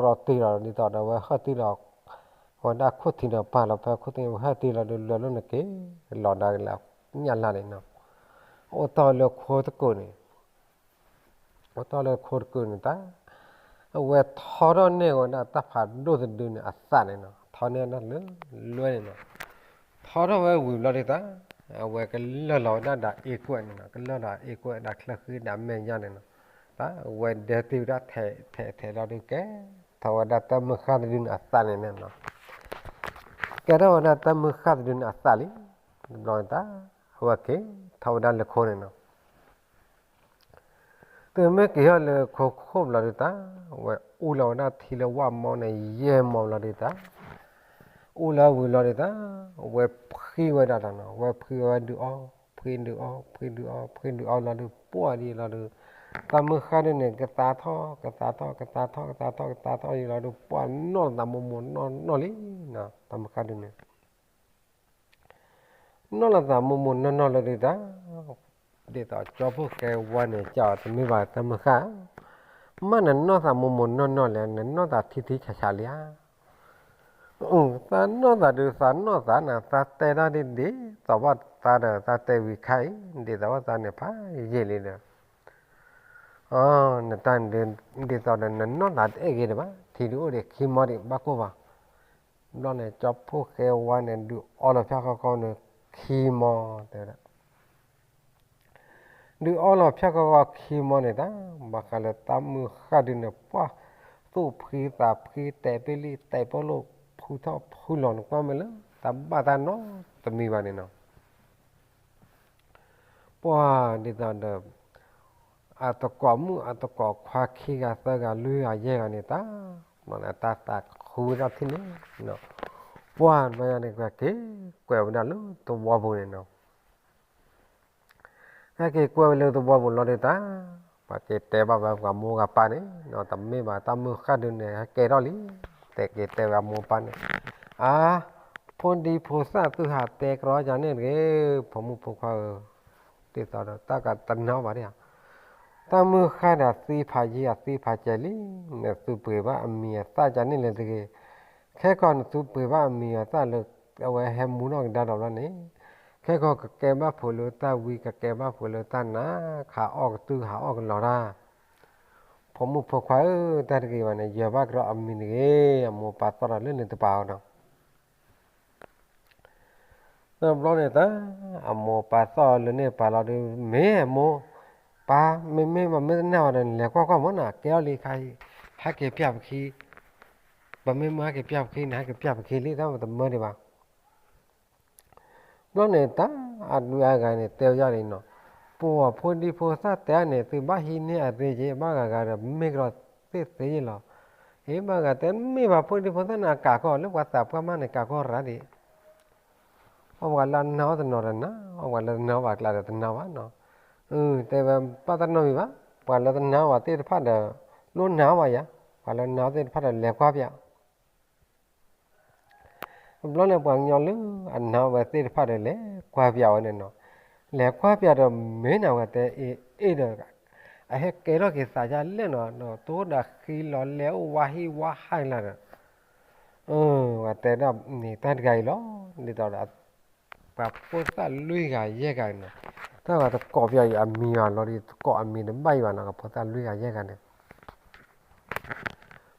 တံၢ်လီၤဒ်သိးဒီး ဝဲဟၢၣ်တံၢ်လီၤ, ဝဲဒၣ်ခိၣ်ထံးန့ၣ် ပာ်လီၤဖဲခိၣ်ထံးန့ၣ် ဝဲဟၢၣ်တံၢ်လီၤဒီး လွဲလိာ်န့ၣ်က့ၤလီၤဒါက့ၤလၢညၣ်လၢ်န့ၣ်နီၤ, အိၣ်တ့ၢ်လၢခိတကုာ်န့ၣ် အိၣ်တ့ၢ်လၢခိတကုာ်န့ၣ်တၢ်, အဝဲထီထီၣ်န့ၢ်ဝဲဒၣ်တၢ်ဖးဒိၣ်တဒုန့ၣ်အသးန့ၣ်နီၤ, ထီန့ၢ်ဝဲဒၣ်လၢလွဲန့ၣ်နီၤ, ထီထီၣ်ဝဲဝံၤဘျီဒ်တၢ်, အဝဲကလၢၢ်လီၤဝဲဒၣ်ဒီးအ့ကွဲးန့ၣ်နီၤ, ကလၢၢ်ဒီးအ့ကွဲးဒီးချၢဃံဒီးမဲာ်ညါန့ၣ်နီၤ, တၢ်အဝဲဒဲတံၢ်ဝဲဒၣ်ထဲးထဲးထဲးလီၤဒုးကဲ, ထီၣ်ဝဲဒၣ်တၢ်မုၢ်ဃၢ်တဒုန့ၣ်အသးန့ၣ်နီၤ, ကဲထီၣ်ဝဲဒၣ်တၢ်မုၢ်ဃၢ်တဒုန့ၣ်အသးလံ, တဘျီန့ၣ်တၢ်, အဝဲက့ၤထီၣ်ဝဲဒၣ်လၢခိန့ၣ်နီၤ တုၤမ့ၢ်က့ၤထီၣ်လၢခိခိၣ်ဘျီဒုးတၢ်, ဝဲအူလီၤဝဲဒၣ်ထံလၢဝၣ်မီန့ၣ် ယဲၢ်မီဘျီဒုးတၢ်, အူလီၤဝံၤလီၤဒုးတၢ်, ဝဲဖှံဝဲဒၣ်တၢ်နီၤ, ဝဲဖှံဝဲဒုးအီ, ဖှံဒုးအီ, ဖှံဒုးအီ, ဖှံဒုးအီလီၤဒုး ပှၢ်ဒ်လီၤဒုး, တၢ်မုၢ်ဃၢ်ဒုးန့ၣ် ကသါထီၣ် ကသါထီၣ် ကသါထီၣ် ကသါထီၣ် ကသါထီၣ်ဒ်လီၤဒုး ပှၢ်နီၢ်လီၤသးမိၢ်မိၢ်နီၢ်နီၢ်လံနီၤ, တၢ်မုၢ်ဃၢ်ဒုးန့ၣ် နီၢ်လီၤသးမိၢ်မိၢ်နီၢ်နီၢ်လီၤဒုးတၢ်, ဒ်သိးကၠီဖိၣ်ဃဲဝါန့ၣ် ကၠီတမ့ၢ်ဘၣ်တၢ်မုၢ်ဃၢ်, မ့ၢ်နနီၢ်သးမိၢ်မိၢ်နီၢ်နီၢ်လဲၣ်, နနီၢ်သးထံထံဆးဆးလံဧါ. သးနီၢ်သးဒုး သးနီၢ်သးနၤ, သးတဲဒၣ်ဒ်ဒ်သိးဘၣ်သးဒီး သးတဲဝံၤခါအံၤ ဒ်သိးဘၣ်သးန့ၣ် ဖးယံာ်လံဒီး နတၢ်ဒုး ဒ်သိးဒီးနနီၢ်သးတအဲၣ်ဂ့ၤဒံးဘၣ်, ထံဒုးအိၣ်ဒံးခံမီဒံး ဘၣ်ကိၢ်ဘၣ်. ဘျီန့ၣ် ကၠီဖိၣ်ဃဲဝါန့ၣ် ဒုးအီလီၤဖၠၣ်ဃီဃီန့ၣ် ခံမီ တဲဝဲဒၣ် ဒုးအီလီၤဖၠၣ်ဃီဃီခံမီန့ၣ်တၢ်, ဘၣ်ဃးလၢတၢ်မုၢ်ဃၢ်ဒုးန့ၣ် ပှၢ်သူၣ်ဖှံသးဖှံ တဲာ်ပ့လံ တဲာ်ပီလိာ် ဖုထီၣ်ဖုလီၤန့ၣ် ကွၢ်မဲာ်လၢ တၢ်ဘၣ်တၢ်နီတမံၤဘၣ်န့ၣ်နီၤ. ပှၢ်ဒ်သိးဒီး အသကိးမုၣ်အသကိးခွါခံဂၤ သၢဂၤ လွံၢ်ဂၤ ယဲၢ်ဂၤန့ၣ်တၢ်, တၢ်သးခုဝဲဒၣ်ထံၣ်န့ၣ်, ပှၢ်ဘျီယၤန့ၣ် က့ၤကွဲးဝဲဒၣ်လၢသဝီပူၤန့ၣ်နီၤ. ဟဲက့ၤကွဲးဝဲလၢသဝီပူၤလီၤဒုးတၢ်, ပှၤက့ၤတဲဘၣ်ဝဲပှၤမိၢ်ဂၤပၢ်န့ၣ်နီၤ, တမ့ၢ်ဘၣ်တၢ်မုၢ်ဃၢ်ဒုးန့ၣ် ဟဲကဲထီၣ်လံ, တဲက့ၤတဲဝဲအမိၢ်ပၢ်န့ၣ်, အါ, ဖိဒံဖိသၣ်သုဟးတဲကြီယၤန့ၣ်တဂ့ၤ, ဖိမုၣ်ဖိခွါဧၢ, ဒ်သိးဒီးတၢ်ကတနာ်ဘၣ်ဒံးဧါ, တၢ်မုၢ်ဃၢ်ဒီးသံဖးယံၤအသံဖးစဲၤလံ, နသုပှ့ၤဘၣ်အမံၤအသၣ်ယၤန့ၣ်လဲၣ်တဂ့ၤ, ခဲကီးနသုပှ့ၤဘၣ်အမံၤအသၣ်လၢ အဝဲဟဲမူထီၣ်ကဒါဒီးဘျီန့ၣ်, ခဲကီးကကဲဘၣ်ဖိးလၢတၢ်ဝံ ကကဲဘၣ်ဖိးလၢတၢ်နါ, ဟးအီၣ်ကတုၤ ဟးအီၣ်ကလီၤတၢ်, ဖိမုၣ်ဖိခွါဧၢ, တၢ်တဂ့ၤဘၣ်န့ၣ် ယၢၤဘၣ်ကဒီးအမံၤတဂ့ၤ, အမိၢ်ပၢ်သီၣ်ဒီးလၢနတပာ်အီၤဒီး တဘျီန့ၣ်တၢ်, အမိၢ်ပၢ်သီၣ်လၢန့ၣ်ပာ်လီၤဒုး မ့ၢ်အမိၢ်ပၢ် မ့မ့ၢ်ပမ့ၢ်တနာ်ဘၣ်ဒီး နလဲၤကွၢ်ကွၢ်မၢ်နီၤ, ကဲထီၣ်လံခါအံၤ, ဟဲက့ၤပျၢ်ပခံ, ပမ့ၢ်မၢဟဲက့ၤပျၢ်ပခံန့ၣ် ဟဲက့ၤပျၢ်ပခံလံ တၢ်ပတမၢဒံးဘၣ်. ဘျီန့ၣ်တၢ်, အဒုးအါဂၤန့ၣ် တဲဝဲဒၣ်လံနီၤ, ပှၤဖိဒံဖိသၣ်တဲန့ၣ် သုဘၣ်ဟံးန့ၢ်အသ့က့ၤ ဘၣ်ဂၤဂၤဒီး မ့ၢ်ကဒီးသ့ၣ်သ့ယ့ၣ်လီၤ. အ့ ဘၣ်ဂၤတဲ မ့ၢ်ဘၣ်ဖိဒံဖိသၣ်န့ၣ် အကးကီၢ်လၢပှၤသးပှၢ်မးန့ၣ် ကးကီၢ်ရၤဒံး, အီၣ်ပှၤလၢအနာ်အီၤတနီၤဒီးနၤ, အီၣ်ပှၤလၢတနာ်ဘၣ်အကျါဒီးတနာ်ဘၣ်နီၤ. တဲဝဲ ဘၣ်တၢ်နီတမံၤဘၣ်, ပှၤလၢတနာ်ဘၣ်သ့ၣ်တဖၣ်ဒီး လိၣ်နာ်ဘၣ်ယၤ, ပှၤလၢနာ်အီၤသ့ၣ်တဖၣ်ဒီး လဲၤကွၢ်ပျး တဘျီန့ၣ် ပှၤကညီလၢအနာ်ဝဲသ့ၣ်တဖၣ်ဒီး လဲၤကွၢ်ပျးဝဲန့ၣ်နီၤ, လဲၤကွၢ်ပျးဒီးမ့ၢ်နၤဝဲတဲအ့ၣ်အ့ၣ်ဒီး အဟဲကဲထီၣ်က့ၤသးယါလဲၣ်နီၤ, ဒီးတိၢ်ဒီးဃံလီၤလဲၤအိၣ်ဝါဟံၣ်ဝါဟၣ်ကလာ်ဒီး ဝဲတဲဒၣ်န့ၣ်တၢ်တဂၤအံၤလီၤ, ဒ်သိးဒီး ပှၤဖိသၣ်လွံၢ်ဂၤယဲၢ်ဂၤန့ၣ်, တၢ်ဂၤတကိးပျးအံၤအမံၤဘၣ်လီၤဒီး တကိးအမံၤတဘၣ်အံၤဘၣ်နီၤ, ပှၤဖိသၣ်လွံၢ်ဂၤယဲၢ်ဂၤန့ၣ်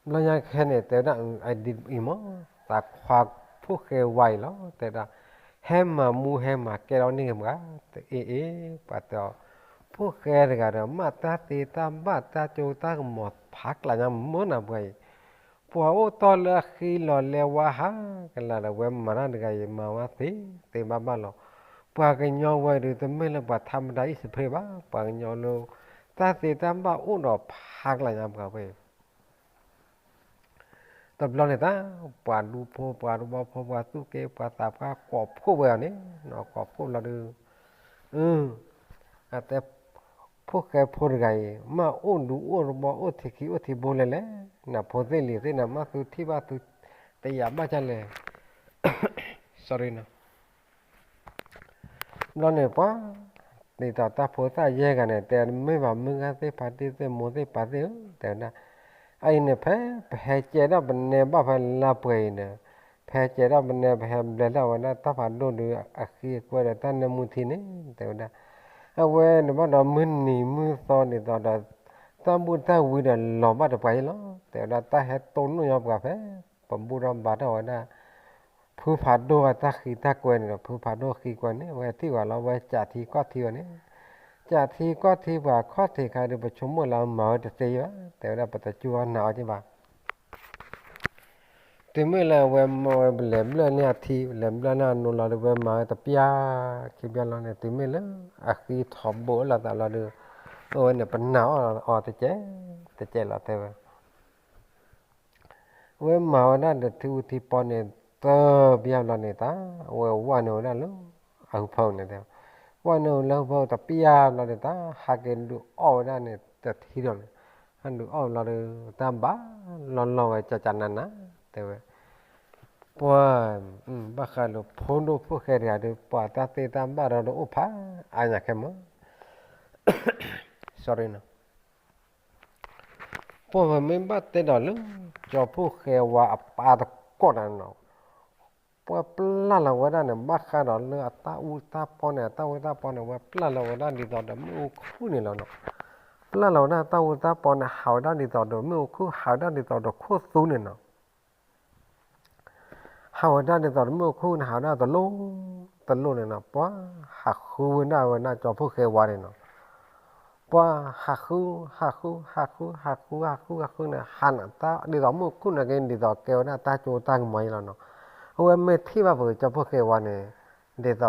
ဘျီညါခဲန့ၣ် တဲဝဲဒၣ်အဒ်အံၤမး, သးခွါဖိၣ်ဃဲဝါအံၤလီၤ, တဲဝဲဒၣ် ဟဲမၤမူဟဲမၤကဲထီၣ်န့ၢ်က့ၤမး, တအ့ၣ်အ့ၣ် ပှၤတဲအီၤ, ဖိၣ်ဃဲတဂၤဒီး မ့ၢ်တၢ်သ့တၢ်ဘၣ်တၢ်ကၠိတၢ်ကမီၤဖးကျးညါမၢ်နၤပှၤအံၤ, ပှၤအိၣ်တီၢ်လၢအဃံလီၤလဲၤဝါဟးကလာ်ဒီး ဝဲမၤတၢ်တဂၤအံၤ မၤဝဲသ့သ့ဘၣ်ဘၣ်လီၤ, ပှၤကညီဝဲဒုး တမ့ၢ်လၢပှၤထါမတၤအံၣ်စဖ့ဘၣ်, ပှၤကညီလၢ တၢ်သ့တၢ်ဘၣ်အိၣ်ဒီးဖးကျးညါပှၤဝဲအံၤ တဘျီန့ၣ်တၢ်, ပှၤဒူဖိ ပှၤတဝီဖိ ပှၤသူၣ်က့ ပှၤသးပှၢ်ကိးဖှိၣ်ဝဲအီၤန့ၣ်, ကိးဖှိၣ်လီၤဒုး, အတဲ, ဖိၣ်ဃဲဖိတဂၤအံၤ မ့ၢ်အိၣ်ဒူအိၣ်တဝီ အိၣ်ထံခံအိၣ်ထံဘိလဲၣ်လဲၣ်, နဖိသ့ၣ်လံၤသ့ၣ်နၤ မ့ၢ်သုထံၣ်ဘၣ်သုတယာ်ဘၣ်ဒ်လဲၣ် sorry နီၤ ဘျီန့ၣ်ပှၤ, ဒ်သိးတၢ်ဖိသၣ်ယဲၢ်ဂၤန့ၣ် တဲမ့ၢ်ဘၣ် မုၢ်ဂၤသ့ၣ်ဖါတံၢ်သ့ၣ်မိၢ်သ့ၣ်ပၢ်သ့ၣ်ဧၢ, တဲဝဲဒၣ်, အအံၤန့ၣ် ဖဲပဟဲကဲထီၣ်ပနဲဘၣ်ဖဲလါပှဲၤအံၤန့ၣ်, ပဟဲကဲထီၣ်ပနဲ ပဟဲဘျဲထီၣ်ဝဲဒၣ်တၢ်ဖးဒိၣ်ဒီး အဃံအကွဲဒီးတၢ်နၢမူထံန့ၣ် တဲဝဲဒၣ်, အဝဲန့ၣ်ဘၣ်ဒီးမုၢ်နံၤမုၢ်သီဒ်သိးဒီး တၢ်ဘူၣ်တၢ်ဝံဒီးလီၤဘၣ်တပှၤအံၤလီၤ, တဲဝဲဒၣ် တၢ်ဟဲတိၢ်နီၣ်ညီပှၤဖဲ ပဘူၣ်ထီၣ်ဘါထီၣ်ဝဲဒၣ် ဖုဖးဒိၣ်အတၢ်ဃံတၢ်ကွဲန့ၣ်ဒီး ဖုဖးဒိၣ်ဃံကွဲန့ၣ် အဝဲထံၣ်ဝဲလီၤ ဝဲကးထံကီၢ်ထံဝဲန့ၣ်, ကးထံကီၢ်ထံပှၤခီၣ်ထံးခါဒီး ပဆိကမိၣ်လၢမၤဝဲတသ့ဘၣ်, တဲဝဲဒၣ် ပတစူၢ်အီၤနာ်အီၤက့ဘၣ်. တုၤမ့ၢ်လၢအဝဲမၤဝဲ ပလဲၤဘျၢၣ်န့ၢ်အထံ ပလဲၤဘျၢၣ်န့ၢ်အနိလီၤဒီး ဝဲမၤဝဲတပျၢ်ခံပျၢ်လီၤန့ၣ် တုၤမ့ၢ်လၢ အဃံထီဘိလီၤသးလီၤဒီး အဝဲန့ၣ် ပနာ်အီၤတကဲး တကဲးလီၤ တဲဝဲ အဝဲမၤဝဲဒၣ်ဒီးထံအူထံပီန့ၣ် သၢပျၢ်ဘျီန့ၣ်တၢ် အဝဲဝဲနုာ်ဝဲဒၣ်လၢ အဟူးဖၢန့ၣ်တဲ, ဝဲနုာ်လၢဟူးဖၢတပျၢ်ဘျီန့ၣ်တၢ် ဟးက့ၤဒုးအီၣ်ဝဲဒၣ်န့ၣ် တထံၣ်ဒီးန့ၣ်, ဟးဒုးအီၣ်ဘျီဒီး တၢ်ဘၣ်လီၤလီၤဝဲကကနးနး တဲဝဲ ပှၤ ဘၣ်ဃးလၢဖိဒိၣ်ဖိၣ်ဃဲတဂၤဒီး ပှၤတၢ်သ့တၢ်ဘၣ်ဒီးတအိၣ်ဖးအါညါခဲမး, sorry နီၤ, ပှၤမ့ၢ်ဘၣ်တဲဒီးလၢ ကၠီဖှိၣ်ဃဲဝါအပၢ်တကိးန့ၣ်နီၤ, ပှၤပျၢ်လီၤဝဲဒၣ်န့ၣ် ဘၣ်ဃးဒီးလၢအတၢ်အူတၢ်ပီန့ၣ် အတၢ်အူတၢ်ပီန့ၣ် ဝဲပျၢ်လီၤဝဲဒၣ်ဒ်သိးဒီးမ့ၣ်အူခူၣ်န့ၣ်လီၤနီၤ. ပျၢ်လီၤဝဲဒၣ်တၢ်အူတၢ်ပီန့ၣ် ဟးဝဲဒၣ်ဒ်သိးဒီးမ့ၣ်အူခူၣ် ဟးဝဲဒၣ်ဒ်သိးဒီးခိၣ်သူန့ၣ်နီၤ. ဟးဝဲဒၣ်ဒ်သိးဒီးမ့ၣ်အူခူၣ်န့ၣ် ဟးဝဲဒၣ်တလိၣ်တလိၣ်န့ၣ်နီၤ, ပှၤဟးဃုဝဲဒၣ်ဝဲဒၣ်ကၠီဖှိၣ်ဃဲဝါန့ၣ်နီၤ. ပှၤဟးဃု ဟးဃု ဟးဃု ဟးဃု ဟးဃု ဟးဃုန့ၣ် ဟးနၤတၢ်ဒ်သိးမ့ၣ်အူခူၣ်န့ၣ်က့ ဒ်သိးကဲဝဲဒၣ်တၢ်ကၠိတၢ်ကမီၤအံၤလီၤနီၤ. အဝဲမ့ၢ်ထံၣ်ဘၣ်ပကၠီဖှိၣ်ဃဲဝါန့ၣ် ဒ်သိး သ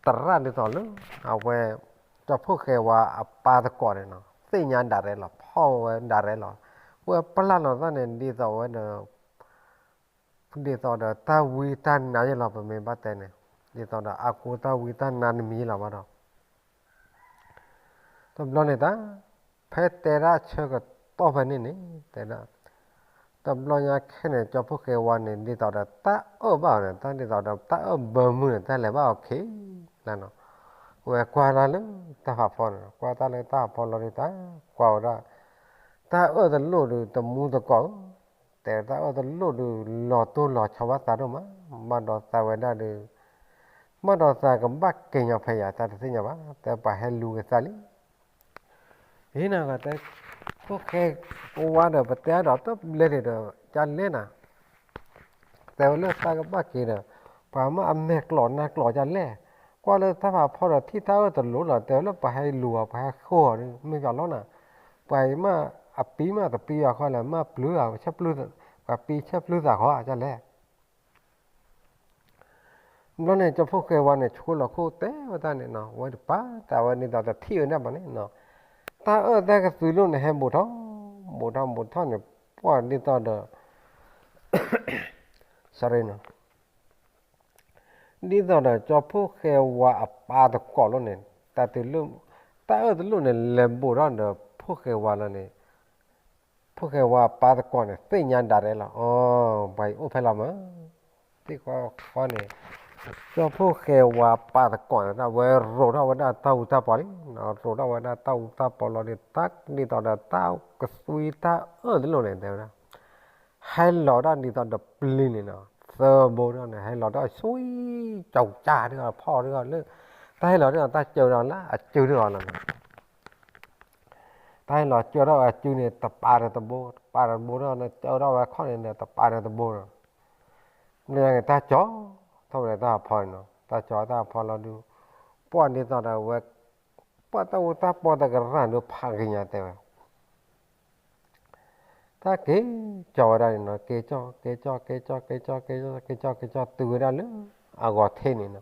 ရၣ်ဒ်သိးလၢ အဝဲ ကၠီဖှိၣ်ဃဲဝါအပၢ်တကိးန့ၣ်နီၤ, သ့ၣ်ညါဒၣ်ရဲလီၤ ဖီၣ်ဝဲဒၣ်ရဲလီၤ. ဝဲပျၢ်လီၤသးန့ၣ် ဒ်သိးဝဲဒီး ဒ်သိးဒီးတၢ်ဝံတၢ်နါယဲလီၤ ပမ့ၢ်ဘၣ်တဲန့ၣ်, ဒ်သိးဒီးအါကိတၢ်ဝံတၢ်နါတမံၤလီၤဘၣ်ဒီး တဘျီန့ၣ်တၢ် ဖဲတဲဒၣ်ဆၢကတီၢ်ဖဲန့ၣ်န့ၣ် တဲဒၣ် တဘျီညါခဲန့ၣ် ကၠီဖှိၣ်ဃဲဝါန့ၣ် ဒ်သိးဒီးတၢ်အၢၣ်ဘၣ်အီၤန့ၣ် တၢ်ဒ်သိးဒီးတၢ်အၢၣ်ဘၢမုၢ်န့ၣ် တၢ်လဲၤဘၣ်အီၤခဲလၢာ်နီၤ. ဝဲကွၢ်တၢ်လၢတၢ်ဖးဖီန့ၣ် ကွၢ်တၢ်လၢတၢ်ဖးဖီလီၤဒုး တၢ်ကွၢ်ဝဲဒၣ် တၢ်အၢၣ်တလိၣ်ဒုးတမူသကိးဧၢ, တဲတၢ်အၢၣ်တလိၣ်ဒုး လီၤတိၢ်လီၤဆီဘၣ်သးဒိၣ်မး, ဘၣ်ဒီးသးဝဲဒၣ်ဒုး ဘၣ်ဒီးသးကဘၣ်က့ၤညီဖဲယၤ တၢ်တသ့ၣ်ညါဘၣ်, တဲပှၤဟဲလူၤကသးလံ. ဟ့ၣ်နၤဂၤတဲ ဖှိၣ်ဃဲဝါဒီး ပတဲအါဒီးတဘျဲၣ်န့ၣ်ဒီး ကလဲၣ်နၤ တဲဝဲလၢတၢ်ကဘၣ်က့ၤဒီး ပှၤမ့ၢ်အမဲာ်ကျိးနါကျိးကလဲၣ်, ကွၢ်လၢတၢ်ဖးဖီဒီးထံၣ်တၢ်အၢၣ်တလိၣ်လီၤ တဲဝဲလၢပှၤဟဲလူၤအီၤ ပှၤဟဲဃိအီၤဒုး မ့ၢ်ယီၤလီၤနၤ, ပှၤအံၤမ့ၢ်အပံမ့ၢ်တပံအီၤခီလဲၣ် မ့ၢ်ပျုၤအီၤ ပှၤပံဆဲးပျုၤသးဃီကလဲၣ်. ဘျီန့ၣ် ကၠီဖှိၣ်ဃဲဝါန့ၣ် ဆိလီၤခိၣ်တဲဝဲတၢ်န့ၣ်နီၤ, ဝဲတပာ်သးဝဲဒ်သိးတထံၣ်ဝဲဒၣ်ဘၣ်န့ၣ်နီၤ, တၢ်အၢၣ်တၢ်ကသွံလိၣ်န့ၣ် ဟဲဘူးထီၣ် ဘူးထီၣ်ဘူးထီၣ်န့ၣ် ပှၢ်ဒ်သိးဒီး sorry နီၤ ဒ်သိးဒီးကၠီဖှိၣ်ဃဲဝါအပၢ်တကိးလိၤန့ၣ် တၢ်တုၤလၢ တၢ်အၢၣ်တလိၣ်န့ၣ် လဲၤဘူးထီၣ်ဒီးဖှိၣ်ဃဲဝါလီၤန့ၣ်, ဖှိၣ်ဃဲဝါအပၢ်တကိးန့ၣ် သ့ၣ်ညါဒၣ်ရဲလီၤ, အိ ပှၤအံၤအိၣ်ဖဲလီၤမး, သ့ၣ်ဃီဃီန့ၣ် ကၠီဖှိၣ်ဃဲဝါအပၢ်တကိးန့ၣ် ဝဲရိးထီၣ်ဝဲဒၣ်တၢ်အူတၢ်ပီလံ, ရိးထီၣ်ဝဲဒၣ်တၢ်အူတၢ်ပီလီၤဒီး တၢ်ဒ်သိးဒီးတၢ်ကသွံတၢ်အၢၣ်တလိၣ်န့ၣ် တဲဝဲဒၣ် ဟဲလီၤဒၣ်ဒ်သိးဒီးပျံၤန့ၣ်နီၤ, သၢဘိဒၣ်န့ၣ် ဟဲလီၤဒၣ်ဆှံ ကၠီကၠၢ်ဒၣ်ဖီၣ်ဒၣ်လၢ တၢ်ဟဲလီၤဒၣ်တၢ်စၢၤဒီးလၢအစုဒၣ်လီၤနီၤ, တၢ်ဟဲလီၤစၢၤထီၣ်အစုန့ၣ် တပာ်ဒီးတဘိ တပာ်ဒီးတဘိဒီး စၢၤထီၣ်ဝဲခီၣ်န့ၣ်ဒီး တပာ်ဒီးတဘိဒီး မ့ၢ်တၢ်ကၠီ ထီၣ်ဝဲဒၣ်တၢ်ဖီန့ၣ်နီၤ, တၢ်ကၠီတၢ်ဖီလီၤဒုး ပှၢ်ဒ်သိးဒီးဝဲ ပှၢ်တၢ်အူတၢ်ပီတကရၢ်ဒုးဖးက့ၤညါတဲဝဲ တၢ်က့ၤကၠီဝဲဒၣ်န့ၣ်နီၤ, က့ၤကၠီ က့ၤကၠီ က့ၤကၠီ က့ၤကၠီ က့ၤကၠီ က့ၤကၠီ တုၤဝဲဒၣ်လၢအဂီၤထံးန့ၣ်နီၤ,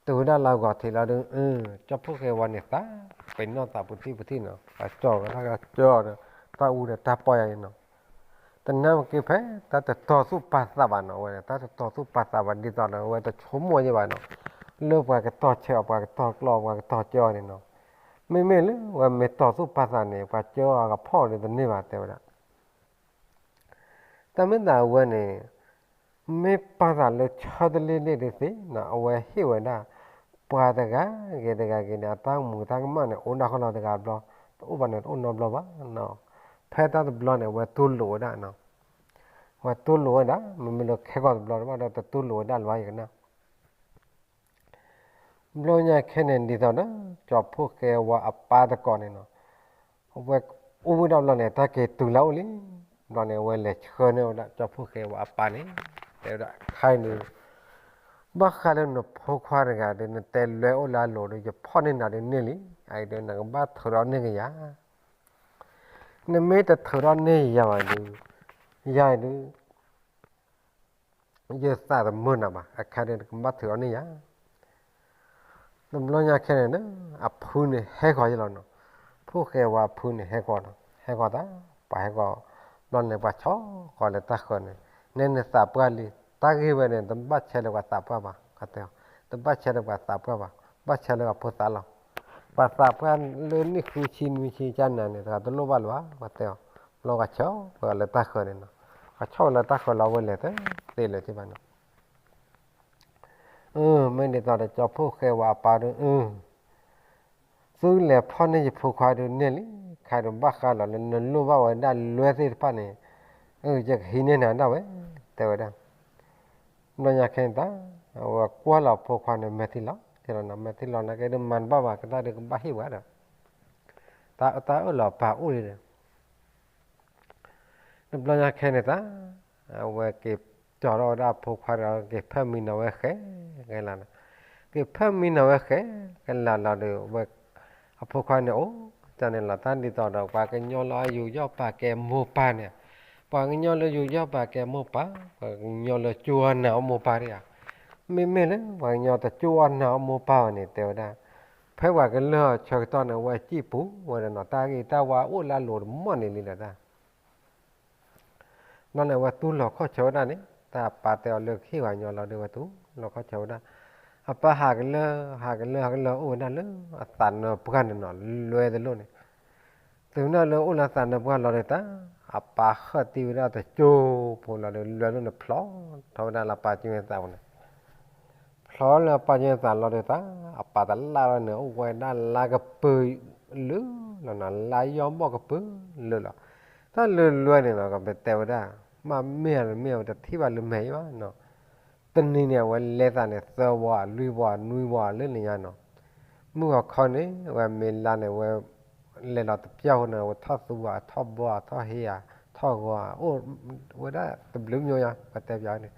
တုၤဝဲဒၣ်လၢအဂီၤထံးလီၤဒုး ကၠီဖှိၣ်ဃဲဝါန့ၣ်သး ပ့ၤနီၣ်သးပူၤထံၣ်ပူၤထံၣ်နီၤ, ကၠီဝဲဒၣ်ကၠီဒီး တၢ်အူဒီးတၢ်ပီယါန့ၣ်နီၤ, တနၢ်မ့ၢ်က့ၤဖဲ တၢ်တတီၤသူၣ်ပာ်သးဘၣ်နီၤ, အဝဲန့ၣ် တၢ်တတီၤသူၣ်ပာ်သးဘၣ်ဒ်သိးဒီး အဝဲတဆိကမိၣ်ယဲဘၣ်နီၤ, လၢပှၤကတီၤဆဲးအီၤ ပှၤကတီၤကျီ ပှၤကတီၤကၠီန့ၣ်နီၤ, မ့မ့ၢ်လၢအဝဲမ့ၢ်တီၤသူၣ်ပာ်သးန့ၣ် ပှၤကၠီအကဖီၣ်ဒီးတန့ၢ်ဘၣ်တဲဝဲဒၣ် တၢ်မ့ၢ်သးအဝဲန့ၣ် မ့ၢ်ပာ်သးလၢဆၢတလ့ၣ်လ့ၣ်တသ့နီၤ, အဝဲဟ့ၣ်ဝဲဒၣ် ပှၤတဂၤဂ့ၤတဂၤဂ့ၤန့ၣ် အတၢ်မူတၢ်ကမၣ်န့ၣ် အိၣ်ဒၣ်ဃီလီၤတဂၤဘျီ, တအိၣ်ဘၣ်န့ၣ် တအိၣ်နီတဘျီဘၣ်နီၤ, ဖဲတၢ်တဘျီန့ၣ် အဝဲတူၢ်လိာ်ဝဲဒၣ်နီၤ, အဝဲတူၢ်လိာ်ဝဲဒၣ် မ့မ့ၢ်လၢခဲကီၢ်တဘျီတဘၣ်ဒီး တတူၢ်လိာ်ဝဲဒၣ်လၢၤဘၣ်ယကနၣ် ဘျီညါခဲန့ၣ် ဒ်သိးဒီး ကၠီဖှိၣ်ဃဲဝါအပၢ်တကိးန့ၣ်နီၤ, အဝဲအိၣ်ဝဲဒၣ်ဘျီန့ၣ် တၢ်က့ၤတုၤလၢအအိၣ်လံ, ဘျီန့ၣ် အဝဲလဲၤဆှၢန့ၢ်ဝဲဒၣ် ကၠီဖှိၣ်ဃဲဝါအပၢ်န့ၣ်, တဲဝဲဒၣ် ခဲအံၤဒုး ဘၣ်ဃးလၢနဖိခွါတဂၤဒီး နတဲလွဲအိၣ်လၢအလိၤဒီး ယဖီၣ်န့ၢ်နၤဒုးန့ၢ်လံ, အအံၤဒုး နကဘၣ်ထုးထီၣ်န့ၢ်ကယၤ နမ့ၢ်တထုးထီၣ်န့ၢ်ယၤဘၣ်ဒုး, ယၤအံၤဒုး ယသးတမုာ်နၤဘၣ်, အခါဒုးနကဘၣ်ထုးထီၣ်န့ၢ်ယၤ, တဘျီညါခဲန့ၣ်ဒီး အဖုန့ၣ်ဟဲဃီၤယလီၤနီၤ, ဖှိၣ်ဃဲဝါအဖုန့ၣ်ဟဲဃီၤနီၤ, ဟဲဃီၤသး, ပှၤဟဲဃီၤ, ဘျီန့ၣ်ပှၤဆီဃီၤလၢတၢ်ဃၢၤန့ၣ်, နဲနသးပှၢ်လံ, တၢ်ဂ့ၢ်ဝဲန့ၣ် တဘၣ်ဆဲးလၢပှၤသးပှၢ်ဘၣ်, တဲအီၤ, တဘၣ်ဆဲးလၢပှၤသးပှၢ်ဘၣ်, ဘၣ်ဆဲးလၢပှၤဖိသးလီၤ, ပှၤသးပှၢ်လၢနံၣ်ဃုဆံနွံဆံကနၤန့ၣ် တဂၤတလိၣ်ဘၣ်လၢၤဘၣ်, ပှၤတဲအီၤ, ဘျီပှၤဆီဃီၤလၢတၢ်ဃၢၤန့ၣ်နီၤ, ပှၤဆီဃီၤလၢတၢ်ဃၢၤလီၤဝဲလဲၤသ့, သ့လဲၤသ့ဘၣ်နီၤ, အၢ မ့ၢ်ဒ်သိးဒီးကၠီဖှိၣ်ဃဲဝါအပၢ်ဒီး အၢ သုလဲၤဖီၣ်န့ၢ်ယဖိခွါဒုးန့ၢ်လံ, ခါဒုးဘၣ်ဃးလီၤလၢနလိၣ်ဘၣ်ဝဲဒၣ်လွဲၢ်သ့ၣ်တဖၣ်န့ၣ်, ယကဟံးန့ၢ်နၤဒၣ်ဝဲ, တဲဝဲဒၣ်. ဘျီညါခဲန့ၣ်တၢ်, အဝဲကွၢ်လီၤဖိခွါန့ၣ် မဲာ်ထံလီၤ, တဲလီၤနၤ မဲာ်ထံလီၤနာ်က့ဒုး မၤတဘၣ်ဘၣ် ကတၢၢ်ဒုးကဘၣ်ဟ့ၣ်ဝဲဒီး, တၢ်အၢၣ်လီၤပာ်အိၣ်လံဒီး တဘျီညါခဲန့ၣ်တၢ်, အဝဲက့ၤကၠီၤထီၣ်ဝဲဒၣ်အဖိခွါဒီး က့ၤဖၢမံနီၤဝဲဃဲ, က့ၤဖၢမံနီၤဝဲဃဲ, ကလးလီၤဒီး အဖိခွါန့ၣ်အိၣ်တၢ်န့ၣ်လီၤ. တၢ်ဒ်သိးဒီး ပှၤကညီလၢအယူးယီၣ်ပာ်ကဲမိၢ်ပၢ်န့ၣ်, ပှၤကညီလၢယူးယီၣ်ပာ်ကဲမိၢ်ပၢ်, ပှၤကညီလၢကၠိအီၣ်နၤအီၣ်မိၢ်ပၢ်ဒၣ်ဧါ, မ့မ့ၢ်လၢပှၤကညီတကၠိအီၣ်နၤအီၣ်မိၢ်ပၢ်ဘၣ်န့ၣ် တဲဝဲဒၣ်, ဖဲပှၤကလုၢ်အဆၢကတီၢ်န့ၣ် အဝဲစံၣ်ပူၤဝဲဒီးနီၤ တၢ်ဂ့ၢ်တၢ်ဝါအိၣ်လၢအလိၤတမီၢ်န့ၣ်လံဒီးတၢ် ဘျီန့ၣ် အဝဲတူၢ်လိာ်ခီၣ်ဆၢဝဲဒၣ်န့ၣ် တၢ်အပၢ်တဲအီၤလၢကဟ့ၣ်ပှၤကညီလီၤဒီး အဝဲတူၢ်လိာ်ခီၣ်ဆၢဝဲဒၣ်, အပၢ်ဟးကလၢာ် ဟးကလၢာ် ဟးကလၢာ်အိၣ်ဝဲဒၣ်လၢအသးနၢၤပှၢ်န့ၣ်နီၤ လွဲၢ်တလိၣ်န့ၣ်, တုၤနၢ်လၢအိၣ်လၢအသးနၢၤပှၢ်လီၤဒီးတၢ်, အပၢ်ဃၢၣ်တံၢ်ဝဲဒၣ်တကၠိဖိလီၤဒီး လွဲၢ်တလိၣ်န့ၣ် ဖျိထီၣ်ဝဲဒၣ်လၢအပၢ်ကၠိအသးပူၤန့ၣ် ဖျိလၢအပၢ်ကၠိအသးလီၤဒီးတၢ်, အပၢ်တလၢ်ထီၣ်န့ၣ် အိၣ်ဝဲဒၣ်လါကပၢၤလၢာ်လီၤနီၤ လါယီၢ်ဘီၣ်ကပၢၤလၢာ်လီၤ. တၢ်လၢလွဲၢ်န့ၣ်နီၤ ကပတဲဝဲဒၣ်, မ့ၢ်မ့ၢ်တမ့ၢ်ဝဲတထံၣ်ဘၣ်လၢမဲာ်အံၤဘၣ်နီၤ. တနံၤန့ၣ် အဝဲလဲၤသးန့ၣ် သၢဝီ လွံၢ်ဝီ နွံဝီလၢလၢညါနီၤ. မုၢ်ဂီၤခီန့ၣ် အဝဲမ့ၢ်လါန့ၣ် အဝဲလဲၤလီၤတပျၢ်ဃိန့ၣ် အဝဲထီၣ်သူအထီၣ်ဘီအထီၣ်ဟ့အထီၣ်ဂီၤ အိၣ်ဝဲဒၣ်တဘျုးမံၤညါ ပတဲပၠးန့ၣ်,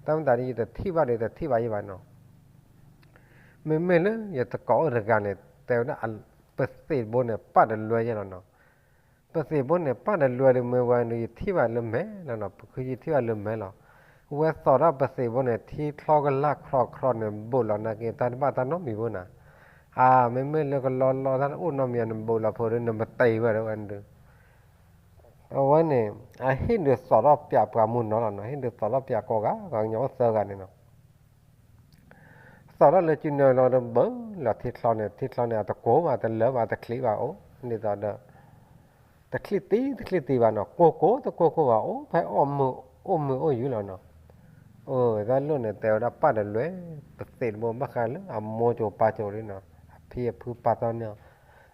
တၢ်မ့ၢ်သးဒ် ယတထံၣ်ဘၣ်ဒီး တထံၣ်ဘၣ်ယဲဘၣ်နီၤ. မ့မ့ၢ်လၢယသကိးအိၣ်တဂၤန့ၣ် တဲဝဲဒၣ် ပသံးတဘိန့ၣ် ပၢ်တလွဲယဲလီၤနီၤ. ပသံးတဘိန့ၣ် ပၢ်တလွဲဒီးမ့ၢ်ဝဲဒီး ယထံၣ်ဘၣ်လၢမဲာ်လီၤနီၤ ပခုယထံၣ်ဘၣ်လၢမဲာ်လီၤ. ဝဲသိးထီၣ်ပသံးဘိန့ၣ် ထံချီကလၢ်ချီချီန့ၣ် ဘူးလီၤနာ်က့ တၢ်တဘၣ်တၢ်နီတမံၤဘၣ်နီၤ. အါ မ့မ့ၢ်လၢကလီလီတၢ်တအိၣ်နီတမံၤ နဘူးလီၤဖိဒီး နမတံၤဝဲဒီးဝဲဒုး အဝဲန့ၣ် အဟ့ၣ်ဒုးသိးထီၣ်ပၠးပှၤမုၢ်နီၤလီၤနီၤ ဟ့ၣ်ဒုးသိးထီၣ်ပၠးကိးဂၤ ပှၤကညီအိၣ်သၢဂၤန့ၣ်နီၤ. သိးထီၣ်လၢစုနၢလီၤဒီး ဘူးလီၤထံချီန့ၣ် ထံချီန့ၣ် အတကိးဘၣ် တလၢဘၣ် တချံးဘၣ်အိၣ် ဒ်သိးဒီး တချံးတံၢ် တချံးတံၢ်ဘၣ်နီၤ ကိးကိးတကိးကိးဘၣ် အိၣ်ဖဲအိၣ်မုာ်အိၣ်ယုၤလီၤနီၤ. အၢ တၢ်လိၣ်န့ၣ် တဲဝဲဒၣ်ပၢ်တလွဲ ပသံးတဘိဘၣ်ဃးလၢအမိၢ်ကၠိပၢ်ကၠိလံနီၤ အဖံအဖုပာ်ထီၣ်န့ၢ်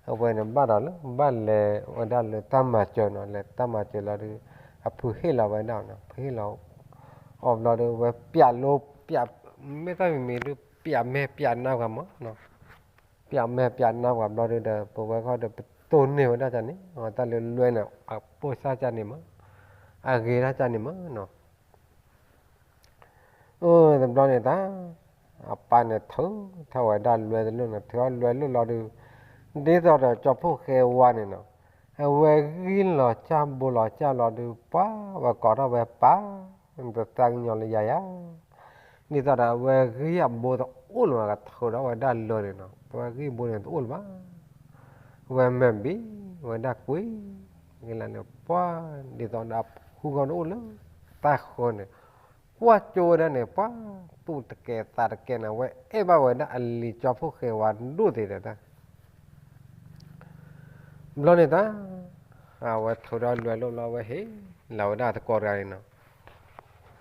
အီၤ အဝဲန့ၣ်ဘၣ်ဒီးလၢ ဘၣ်လဲၤဝဲဒၣ်လၢတၢ်မၤစၢၤနီၤ လဲၤတၢ်မၤစၢၤလီၤဒီး အဖုဟ့ၣ်လီၤဝဲဒၣ်နီၤ ဖုဟ့ၣ်လီၤအီၤဘျီဒီး ဝဲပၠးလိပၠး မ့ၢ်တၢ်မံၤမံၤဒုး ပၠးမဲာ်ပၠးနါပှၤမးနီၤ ပၠးမဲာ်ပၠးနါပှၤဘျီဒုးဒီး ပဝဲခီဒီး ပတိၢ်န့ၢ်ဝဲဒၣ်ကန့ၣ် တၢ်လၢလွဲၢ်န့ၣ် အပိၢ်စၢ်ကန့ၣ်မး အဂ့ၤတၢ်ကန့ၣ်မးနီၤ. အၢ တဘျီန့ၣ်တၢ် အပၢ်န့ၣ်ထုးထီၣ်ဝဲဒၣ်လွဲၢ်တလိၣ်န့ၣ် ထုးထီၣ်လွဲၢ်လိၣ်လီၤဒုး ဒ်သိးဒီးကၠီဖှိၣ်ဃဲဝါန့ၣ်နီၤ အဝဲဂံၢ်လီၤစၢ်ဘိလီၤစၢ်လီၤဒုး ပှၤဝဲကိးထီၣ်ဝဲပၢ် တသးကညီၤလၢယၤယၤ ဒ်သိးဒီးအဝဲဂံၢ်အဘိတအိၣ်လၢၤဘၣ် ကထုးထီၣ်ဝဲဒၣ်လွဲၢ်န့ၣ်နီၤ အဝဲဂံၢ်ဘိန့ၣ်တအိၣ်လၢၤဘၣ် ဝဲမဲာ်ဘံ ဝဲဒၣ်ကွံ ကလၢန့ၣ် ပှၤ ဒ်သိးဒီးအဖုဂီၢ်တအိၣ်လၢတၢ်ဃၢၤန့ၣ် ကွၢ်ကၠိဝဲဒၣ်န့ၣ် ပှၤသူၣ်တကဲသးတကဲန့ၣ် အဝဲအဲၣ်ဘၣ်ဝဲဒၣ်အလံၤကၠီဖှိၣ်ဃဲဝါဒိၣ်သ့ၣ်ဒီးတၢ် ဘျီန့ၣ်တၢ် အဝဲထုးထီၣ်လွဲၢ်လိၣ်လီၤ အဝဲဟ့ၣ်လီၤဝဲဒၣ်သကိးတဂၤန့ၣ်နီၤ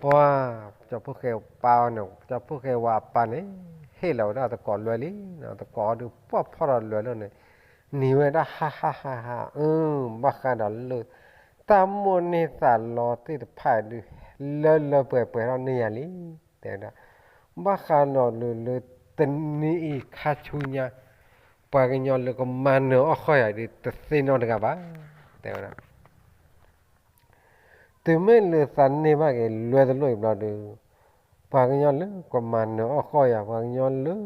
ပှၤ ကၠီဖှိၣ်ဃဲပၢ်န့ၣ် ကၠီဖှိၣ်ဃဲဝါအပၢ်န့ၣ် ဟ့ၣ်လီၤဝဲဒၣ်သကိးလွဲၢ်လံနီၤ သကိးဒုးပှၢ်ဖီၣ်ထီၣ်လွဲၢ်လိၣ်န့ၣ် နံၤဝဲဒၣ်ဟါဟါဟါဟါ အၢ ဘၣ်ဃးဒီးလၢ တၢ်မိၣ်န့ၢ်သးလီသ့ၣ်တဖၣ်ဒုး လၢလၢပှဲၤပှဲၤထီၣ်န့ၢ်ယၤလံ တဲဝဲဒၣ် ဘၣ်ဃးဒီးလၢ လၢတနံၤအံၤခါဆူညါ ပှၤကညီလၢကမၤနၢၤအီၣ်ဃီၣ်ယၤဒုး တသ့နီတဂၤဘၣ် တဲဝဲဒၣ် တုၤမ့ၢ်လၢသးန့ၢ်ဘၣ်က့ၤလွဲၢ်တလိၣ်အံၤဘျီဒီး ပှၤကညီလၢကမၤနၢၤအီၣ်ဃီၣ်ယၤ ပှၤကညီလၢ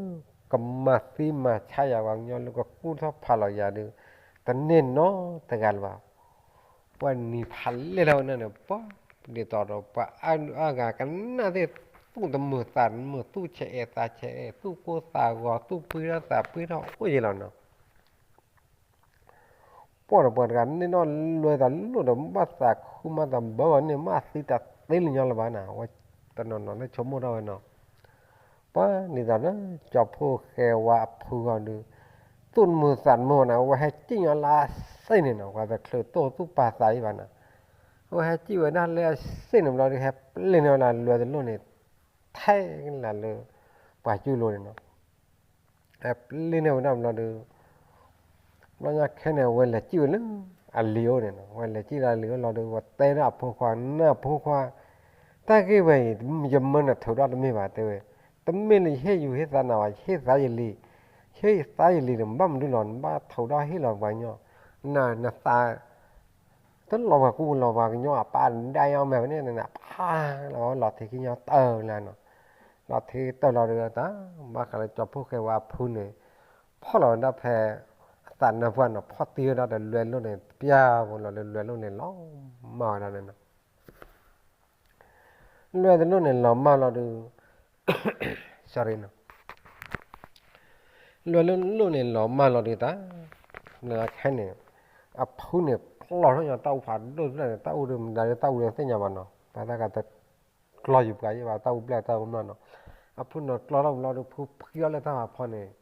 ကမၤသံမၤဆါယၤ ပှၤကညီလၢကကူၣ်ထီၣ်ဖးလီၤယၤဒုး တန့ၢ်နီတဂၤလၢၤဘၣ် ပှၤနံၤဖးလဲၢ်ထီၣ်ဝဲဒၣ်န့ၣ် ပှၤဒ်သိးဒီးပှၤအါဒုးအါဂၤကနၣ်သ့ၣ် သူၣ်တမုာ်သးတမုာ် သူၣ်ဆဲးအဲးသးဆဲးအဲး သူၣ်ကိၢ်သးဂီၤ သူၣ်ပှံထီၣ်သးပှံထီၣ်အိၣ်ယံၤလီၤနီၤ ပှၤဒီးပှၤတဂၤန့ၣ်နီၤ လွဲၢ်တလိၣ်ဒီး ဘၣ်သးခုမးသးဘၢဘၣ်န့ၣ် မ့ၢ်သံတၢ်သ့လၢညါလၢၤဘၣ်နၤ အဝဲတနီၤနီၤလၢဆိကမိၣ်ထီၣ်ဝဲနီၤ ပှၤဒ်သိးလၢ ကၠီဖှိၣ်ဃဲဝါအဖုဂီၢ်ဒုး သူၣ်တမုာ်သးတမုာ်ဘၣ်နၤ အဝဲဟဲစံၣ်ညီလၢအစ့ၣ်န့ၣ်နီၤ ပှၤတချုးတိၢ်သူၣ်ပာ်သးအံၤဘၣ်နၤ အဝဲဟဲစံၣ်ဝဲဒၣ်လၢအစ့ၣ်န့ၣ်ဘျီဒုး ဟဲပျ့ၤန့ၢ်ဝဲဒၣ်လွဲၢ်တလိၣ်န့ၣ် ထဲကလၢ်လၢ ပှၤကူၣ်လိၤန့ၣ်နီၤ ဟဲပျ့ၤန့ၢ်ဝဲဒၣ်ဘျီဒီး ဘျီညါခဲန့ၣ် အဝဲလဲၤစံၣ်ဝဲလၢအလံၤအိၣ်န့ၣ်နီၤ, အဝဲလဲၤစံၣ်လၢအလံၤအိၣ်လီၤဒီး အဝဲတဲဒၣ်အဖိခွါ, နၢ်အဖိခွါ, တၢ်ဂ့ၢ်ဝဲအံၤ ယမၢနၤထုးဒီးတမ့ၢ်ဘၣ် တဲဝဲ, တမ့ၢ်လၢယဟ့ၣ်ယူၤဟ့ၣ်သါနၤဘၣ်, ယဟ့ၣ်သါယလံၤ, ယဟ့ၣ်သါယလံၤန့ၣ် ဘၣ်မနုၤလီၤ, နဘၣ်ထုးဒီးဟ့ၣ်လီၤပှၤကညီ, နသး တလီၤပှၤကူပူၤလီၤပှၤကညီအပၢ်ဒၣ်အီၤမ့ၢ်ဝဲန့ၣ် ဖးလီၤ လီၤထံးခံညီတၢၢ်လၢနီၤ, လီၤထံးတၢၢ်လီၤဒီးတၢ်, ဘၣ်ဃးလၢကၠီဖီၣ်ဃဲဝဲအဖုန့ၣ်, ဖီၣ်လီၤဝဲဒၣ်ဖဲ အသးနၢပှၢ်နီၤ, ဖီၣ်တံၢ်ဝဲဒၣ်ဒီးလွဲလိၣ်န့ၣ် ပျၢ်ပူၤလီၤဒီးလွဲလိၣ်န့ၣ် လီၤမၢ်ဝဲဒၣ်န့ၣ်နီၤ, လွဲတလိၣ်န့ၣ် လီၤမၢ်လီၤဒီး sorry နီၤ လွဲလိၣ်န့ၣ် လီၤမၢ်လီၤဒီးတၢ်, ခဲန့ၣ် အဖုန့ၣ် ကျီၢ်ထီၣ်ညီတၢ်အူဖးဒိၣ်တဖျၢၣ်န့ၣ်, တၢ်အူဒုးမတၤဒီးတၢ်အူဒီးသ့ၣ်ညါဘၣ်နီၤ, ဘၣ်သၣ်ကတကျီၢ်ယူၤပှၤယဲၢ်ဘၣ် တၢ်အူဘျဲၣ်တၢ်အူမၢ်နီၤ, အဖုန့ၣ်ကျီၢ်ထီၣ်ဘျီဒီး ဖုဖှံအီၣ်လၢတၢ်ဖးဖီန့ၣ်,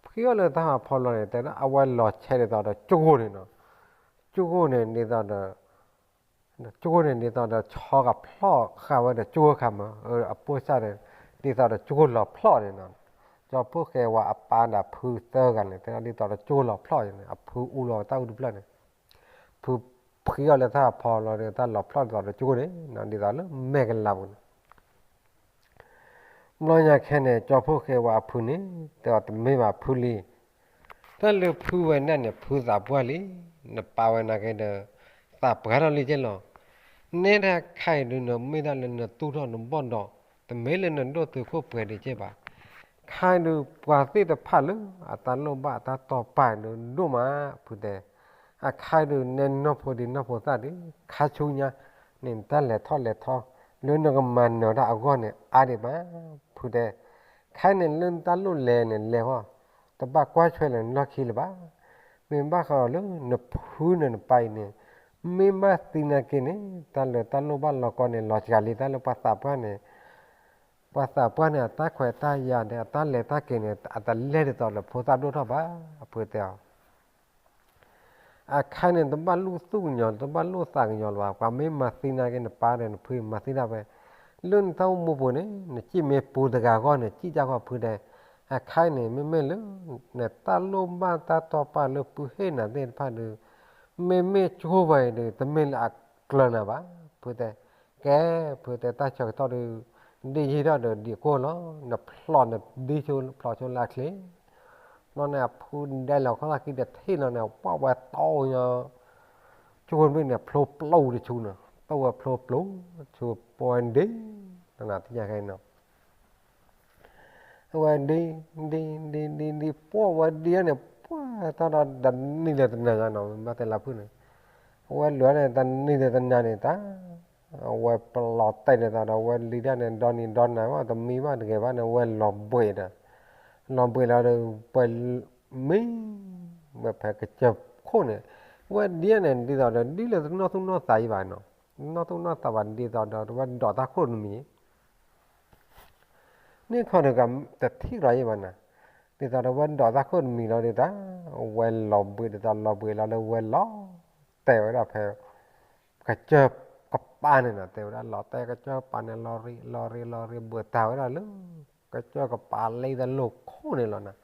ဖှံအီၣ်လၢတၢ်ဖးဖီလီၤန့ၣ် တဲဒၣ်အဝဲလီၤဆဲးဒ်သိးဒီးကၠိန့ၣ်နီၤ, ကၠိန့ၣ်ဒ်သိးဒီး ကၠိန့ၣ်ဒ်သိးဒီးဆီကဖျီၣ်ဃာ်ဝဲဒီးကၠိခါမး, အပိၢ်စၢ်န့ၣ် ဒ်သိးဒီးကၠိလီၤဖျီၣ်န့ၣ်နီၤ, ကၠီဖီၣ်ဃဲဝဲအပၢ်ဒီးဖုသၢဂၤန့ၣ် တဲဒၣ်ဒ်သိးဒီးကၠိလီၤဖျီၣ်န့ၣ် အဖုအူလီၤတၢ်အူတဖျၢၣ်န့ၣ်, ဖုဖှံအီၣ်လၢတၢ်ဖးဖီလီၤဒီး တၢ်လီၤဖျီၣ်ဒ်သိးဒီးကၠိန့ၣ်နီၤ, ဒ်သိးလၢမဲာ်ကလၤပူၤန့ၣ် ဘျီညါခဲန့ၣ် ကၠီဖီၣ်ဃဲဝဲအဖုန့ၣ် တဲအီၤတမ့ၢ်ဘၣ်ဖုလံ, တၢ်လၢဖုဝဲဒၣ်န့ၣ် ဖုသးပှၢ်လံ, နပာ်ဝဲနာ်က့ဒီး သးပှၢ်ထီၣ်လံက့လီၤ, နဲဒၣ်ခါအံၤဒုးနမ့ၢ်ဒၣ်လၢနတူၢ်ထီၣ်နဘီၣ်ဒီး တမ့ၢ်လၢနဒိၣ်တုာ်ခိၣ်ပှဲၤဒံးက့ဘၣ်, ခါအံၤဒုးပှၤသ့ၣ်တဖၣ်လၢအတၢ်လိၣ်ဘၣ်အတၢ်တီၢ်ပာ်ဒုးဒိၣ်မး, ဖုတဲ အခါအံၤဒုးနဲနီၢ်ဖိဒံးနီၢ်ဖိသၣ်ဒီး ခါဆူညါန့ၣ် နတၢ်လဲၤထီၣ်လဲၤထီ လၢနကမၤနၢၤတၢ်အဂီၢ်န့ၣ် အါဒံးမး, ဖုတဲ, ခါအံၤန့ၣ်လၢနတၢ်လိၣ်လဲၤန့ၣ် လဲၤဃီ, တဘၣ်ကွၢ်ဆွဲလၢနလီၢ်ခံလၢၤဘၣ်, မ့ၢ်ဘၣ်ဃးဒီးလၢနဖုန့ၣ်နပၢ်အံၤန့ၣ် မ့ၢ်ဘၣ်သံနာ်က့န့ၣ် တၢ်လၢတၢ်လိၣ်ဘၣ်လီၤကီန့ၣ် လီၤစှၤလံ တၢ်လၢပှၤသးပှၢ်န့ၣ် ပှၤသးပှၢ်န့ၣ် အတၢ်ခွဲးတၢ်ယာ်ဒီးအတၢ်လဲၤတၢ်က့ၤန့ၣ် အတလဲၤဒ်သိးလၢဖိသၣ်ဒိၣ်ထီၣ်ဘၣ်, အဖုတဲအီၤ အခါန့ၣ် တဘၣ်လိၣ်သူၣ်ကညီၤ တဘၣ်လိၣ်သးကညီၤလၢၤဘၣ်, ပှၤမ့ၢ်မၤသံနာ်က့ နပၢ်ဒီးနဖုမၤသံဒၣ်ဝဲ, လၢနတၢ်အိၣ်မူပူၤန့ၣ် နစံၣ်မ့ၢ်ပူၤတဂၤအဂီၢ်န့ၣ် စံၣ်တၢ်ဂီၢ်ဖုတဲ, အခါအံၤန့ၣ် မ့မ့ၢ်လၢ နတၢ်လိၣ်ဘၣ်တၢ်တီၢ်ပာ်လၢပုၢ်ဟ့ၣ်နၤသ့ၣ်တဖၣ်ဒီး မ့မ့ၢ်ကၠိဝဲအံၤဒီး တမ့ၢ်လၢအကျၢၤနၤဘၣ်, ဖုတဲ, ကဲ, ဖုတဲ တၢ်ဆၢကတီၢ်ဒီး ဒ်ယံာ်ထီၣ်ဒီးဒံးကိၢ်လီၤ, နဖျီၣ်နဒ်ဆိဖျီၣ်ဆိလၢအချ့ ဘျီန့ၣ် အဖုဒဲလီၤခီၣ်သၣ်ခံတထံၣ်လီၤန့ၣ် ပှၢ်ဝဲတီၢ်ညါ ကၠိန့ၣ် ဖျိပျိတဆူန့ၣ် ပဝဲဖျိပျိတဆူ ပဝဲဒ် နသ့ၣ်ညါခဲအံၤနီၤ အဝဲဒ် ဒ် ဒ် ဒ် ဒ် ပှၢ်ဝဲဒ်န့ၣ် ပှၢ်ထီၣ်ဒီးတနံၤလၢတနၤညါနီၤ ဘၣ်တဲလၢဖုန့ၣ် အဝဲလွဲၢ်န့ၣ် တနံၤလၢတနၤန့ၣ်တၢ် အဝဲပလီၤတဲာ်ဒ်သိးဒီး အဝဲလံၤဒၣ်န့ၣ် ဒီနံၤဒီနၤ တဂ့ၤဘၣ်န့ၣ် အဝဲလီၤဘှံးဒီး လီၤဘှံးလီၤဒီး ပှၤမံ ဝဲဖဲကစၢၢ်ခိၣ်န့ၣ် ဝဲဒ်န့ၣ် ဒ်သိးဒီး ဒ်လၢတနီၢ်သူၣ်နီၢ်သးယံၤဘၣ်နီၤ, တနီၢ်သူၣ်နီၢ်သးဘၣ် ဒ်သိးဒီး တဝဲဒိးတၢ်ခိၣ်တမံၤ န့ၣ်ခီဒီး တထံၣ်လီၤယံၤဘၣ်နၤ, ဒ်သိးဒီး ဝဲဒိးတၢ်ခိၣ်တမံၤလီၤဒီးတၢ် ဝဲလီၤဘှံးဒ်သိးလီၤဘှံးလီၤလၢဝဲလီၤ တဲဝဲဒၣ်ဖဲ ကစၢၢ်ကပၤန့ၣ်နီၤ တဲဝဲဒၣ်လီၤတဲာ်ကစၢၢ်ကပၤန့ၣ် လီၤရံ လီၤရံ လီၤရံ ဘၢၣ်တၢ်ဝဲဒၣ်လၢ ကစၢၢ်ကပၤလံတၢ်လိာ်ခိၣ်န့ၣ်လီၤနၤ,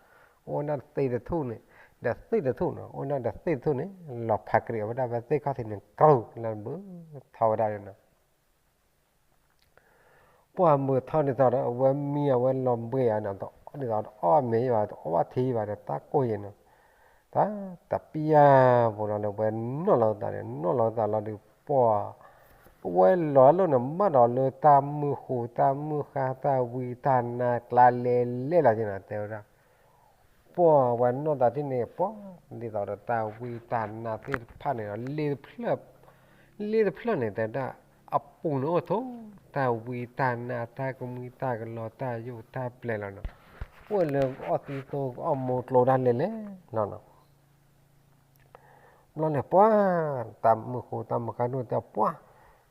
အိၣ်ဒၣ်တသ့တထူၣ်န့ၣ် ဒီးသ့ၣ်တထူၣ်နီၤ အိၣ်ဒၣ်ဒီးသ့ၣ်တထူၣ်န့ၣ် လီၤဖးကရံးဝဲဒၣ်ဖဲသ့ၣ်ခီၣ်ထံးန့ၣ် ကြိလၢဘၢထီၣ်ဝဲဒၣ်န့ၣ်နီၤ ပှၢ်မုာ်ထီၣ်ဒ်သိးဒီး အဝဲမံအဝဲလီၤဘှံးဧါန့ၣ် တအီၣ်ဒ်သိးတအီၣ်မ့ၤယံၤဘၣ် တအီၣ်ဘၣ်ထံယံၤဘၣ်ဒီး တၢ်ကိၢ်ယံၤန့ၣ် တၢ်တပျၢ်ပူၤလီၤဒီး ဝဲနီၣ်လီၤသးန့ၣ် နီၣ်လီၤသးလီၤဒီး ပှၢ် ပဝဲလီၤလိၣ်န့ၣ် ဘၣ်ဒီးလၢတၢ်မုၢ်ဃိး တၢ်မုၢ်ဃါ တၢ်ဝံတၢ်နါ ကျါလဲၤလဲၤလီၤက့ၤနၤ တဲဝဲဒၣ် ပှၢ်ဝဲနီၣ်သးထံၣ်န့ၣ် ပှၢ် ဒ်သိးဒီးတၢ်ဝံတၢ်နါသ့ၣ်တဖၣ်န့ၣ်ဒီး လ့တဖျၢၣ် လ့တဖျၢၣ်န့ၣ် တဲဝဲဒၣ် အပူၤန့ၣ်အိၣ်ထိး တၢ်ဝံတၢ်နါ တၢ်ကမှံတၢ်ကလီၤ တၢ်ယိာ်တၢ်ပျဲၤလီၤနီၤ အိၣ်လၢကအီၣ်သံသိကအီၣ်မိၢ်ကျိဒၣ်လဲာ်လဲာ်လီၤနီၤ ဘျီန့ၣ်ပှၢ် တၢ်မုၢ်ဃိးတၢ်မုၢ်ဃါဒိၣ်တဲပှၢ်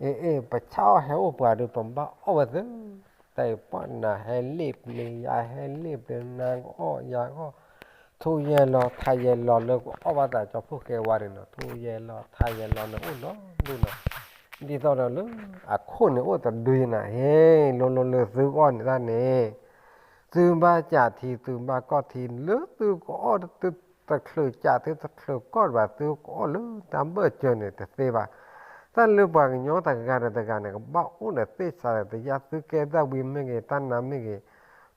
အ့ၣ်အ့ၣ် ပဆၣ်အီၣ်ဟဲအိၣ်ပှၤဒီး ပဘၣ်အီၣ်ဝဲသု တၢ်အံၤပှၢ်နၤဟဲလ့ၣ်ပျ့ၤ ယၤဟဲလ့ၣ်ပျ့ၤ နၤကအီၣ်ယၤကအီၣ် ထူယဲၢ်လီၤထးယဲၢ်လီၤလၢကအီၣ်ဘၣ်သးကၠီဖီၣ်ဃဲဝါန့ၣ်နီၤ ထူယဲၢ်လီၤထးယဲၢ်လီၤန့ၣ်အိၣ်ဒီဒူၣ်နီၤ ဒ်သိးဒီးလၢ အခိၣ်န့ၣ်အိၣ်တဒုယနၤ ဟ့ၣ် လိၤလိၤလၢသုကအီၣ်န့ၣ်တၢ်န့ၣ် သုဘၣ်ကးထံ သုဘၣ်ကီၢ်ထံ လၢသုကအီၣ်သု တချုးကးသုတချုးကီၢ်ဘၣ် သုကအီၣ်လၢတၢ်ဘၢၣ်စၢၤန့ၣ်တသ့ဘၣ်. တၢ်လၢပှၤကညီတဂၤဒီးတဂၤန့ၣ် ကဘၣ်အိၣ်ဒီးသ့ၣ်စးဒီးတယါ သုကဲတၢ်ဝံၤမ့ၢ်ဂ့ၤ တၢ်နါမ့ၢ်ဂ့ၤ,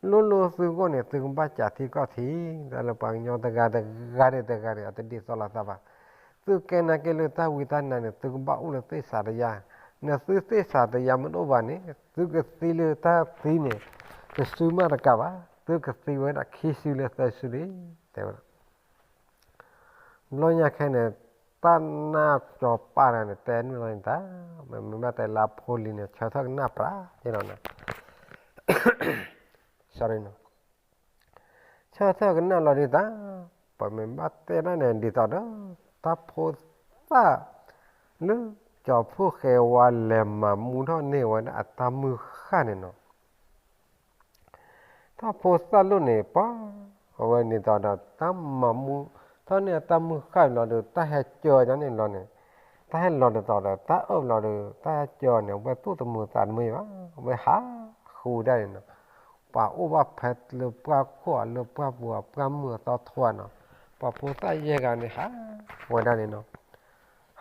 လိၣ်လိၣ်သုဂီၢ်န့ၣ် သုကဘၣ်ကးထံကီၢ်ထံ. တၢ်လၢပှၤကညီတဂၤတဂၤဒီးတဂၤန့ၣ် အတဒ်သိးလိာ်သးဘၣ်. သုကဲနာ်က့လၢတၢ်ဝံတၢ်နါန့ၣ် သုကဘၣ်အိၣ်လၢသ့ၣ်စးတယါ. နသုသ့ၣ်စးတယါမ့ၢ်တအိၣ်ဘၣ်န့ၣ် သုကသံလၢတၢ်သံန့ၣ် တစုမးတကးဘၣ်, သုကသံဝဲဒၣ်ခံစုလၢသၢစုလံ တဲဝဲဒၣ်. ဘျီညါခဲန့ၣ် တၢ်နါစီၤပၤန့ၣ် တဲနုာ်လီၤန့ၣ်တၢ်, မ့မ့ၢ်ဘၣ်တဲလၢအဖိလံၤန့ၣ် ဆၢထၢၣ်ကနၣ်ပြးယဲလီၤန့ၣ်, sorry နီၤ, ဆၢထၢၣ်ကနၣ်လီၤဒ်တၢ်, ပမ့ၢ်ဘၣ်တဲဒၣ်န့ၣ် ဒ်သိးဒီး တၢ်ဖိသၣ်လၢ ကၠီၤဖိၣ်ဃဲဝါလဲၤမၤမူထီၣ်န့ၢ်ဝဲဒၣ်အတၢ်မုၢ်ဃၢ်န့ၣ်နီၤ. တၢ်ဖိသၣ်လိၣ်န့ၣ် ပှၤ အဝဲန့ၣ်ဒီး တၢ်မၤမူထီၣ်န့ၢ်အတၢ်မုၢ်ဃၢ်လီၤဒီး တၢ်ဟဲကၢၤန့ၣ်လီၤန့ၣ်, တၢ်ဟဲလီၤဒ်သိးဒီး တၢ်အၢၣ်လီၤဒီး တၢ်ဟဲကၢၤန့ၣ် အဝဲသူၣ်တမုာ်သးတမုာ်ဘၣ်, အဝဲဟးဃုဒၣ်န့ၣ်နီၤ, ပှၤအိၣ်ဘၣ်ဖဲလၢပှၢ်ခိၣ်ဧါ လၢပှၢ်ပူၤဧါ ပှၢ်မုၢ်အသီထိဧါနီၤ, ပှၤဖိသၣ်ယဲၢ်ဂၤန့ၣ် ဟးဝဲဒၣ်န့ၣ်နီၤ,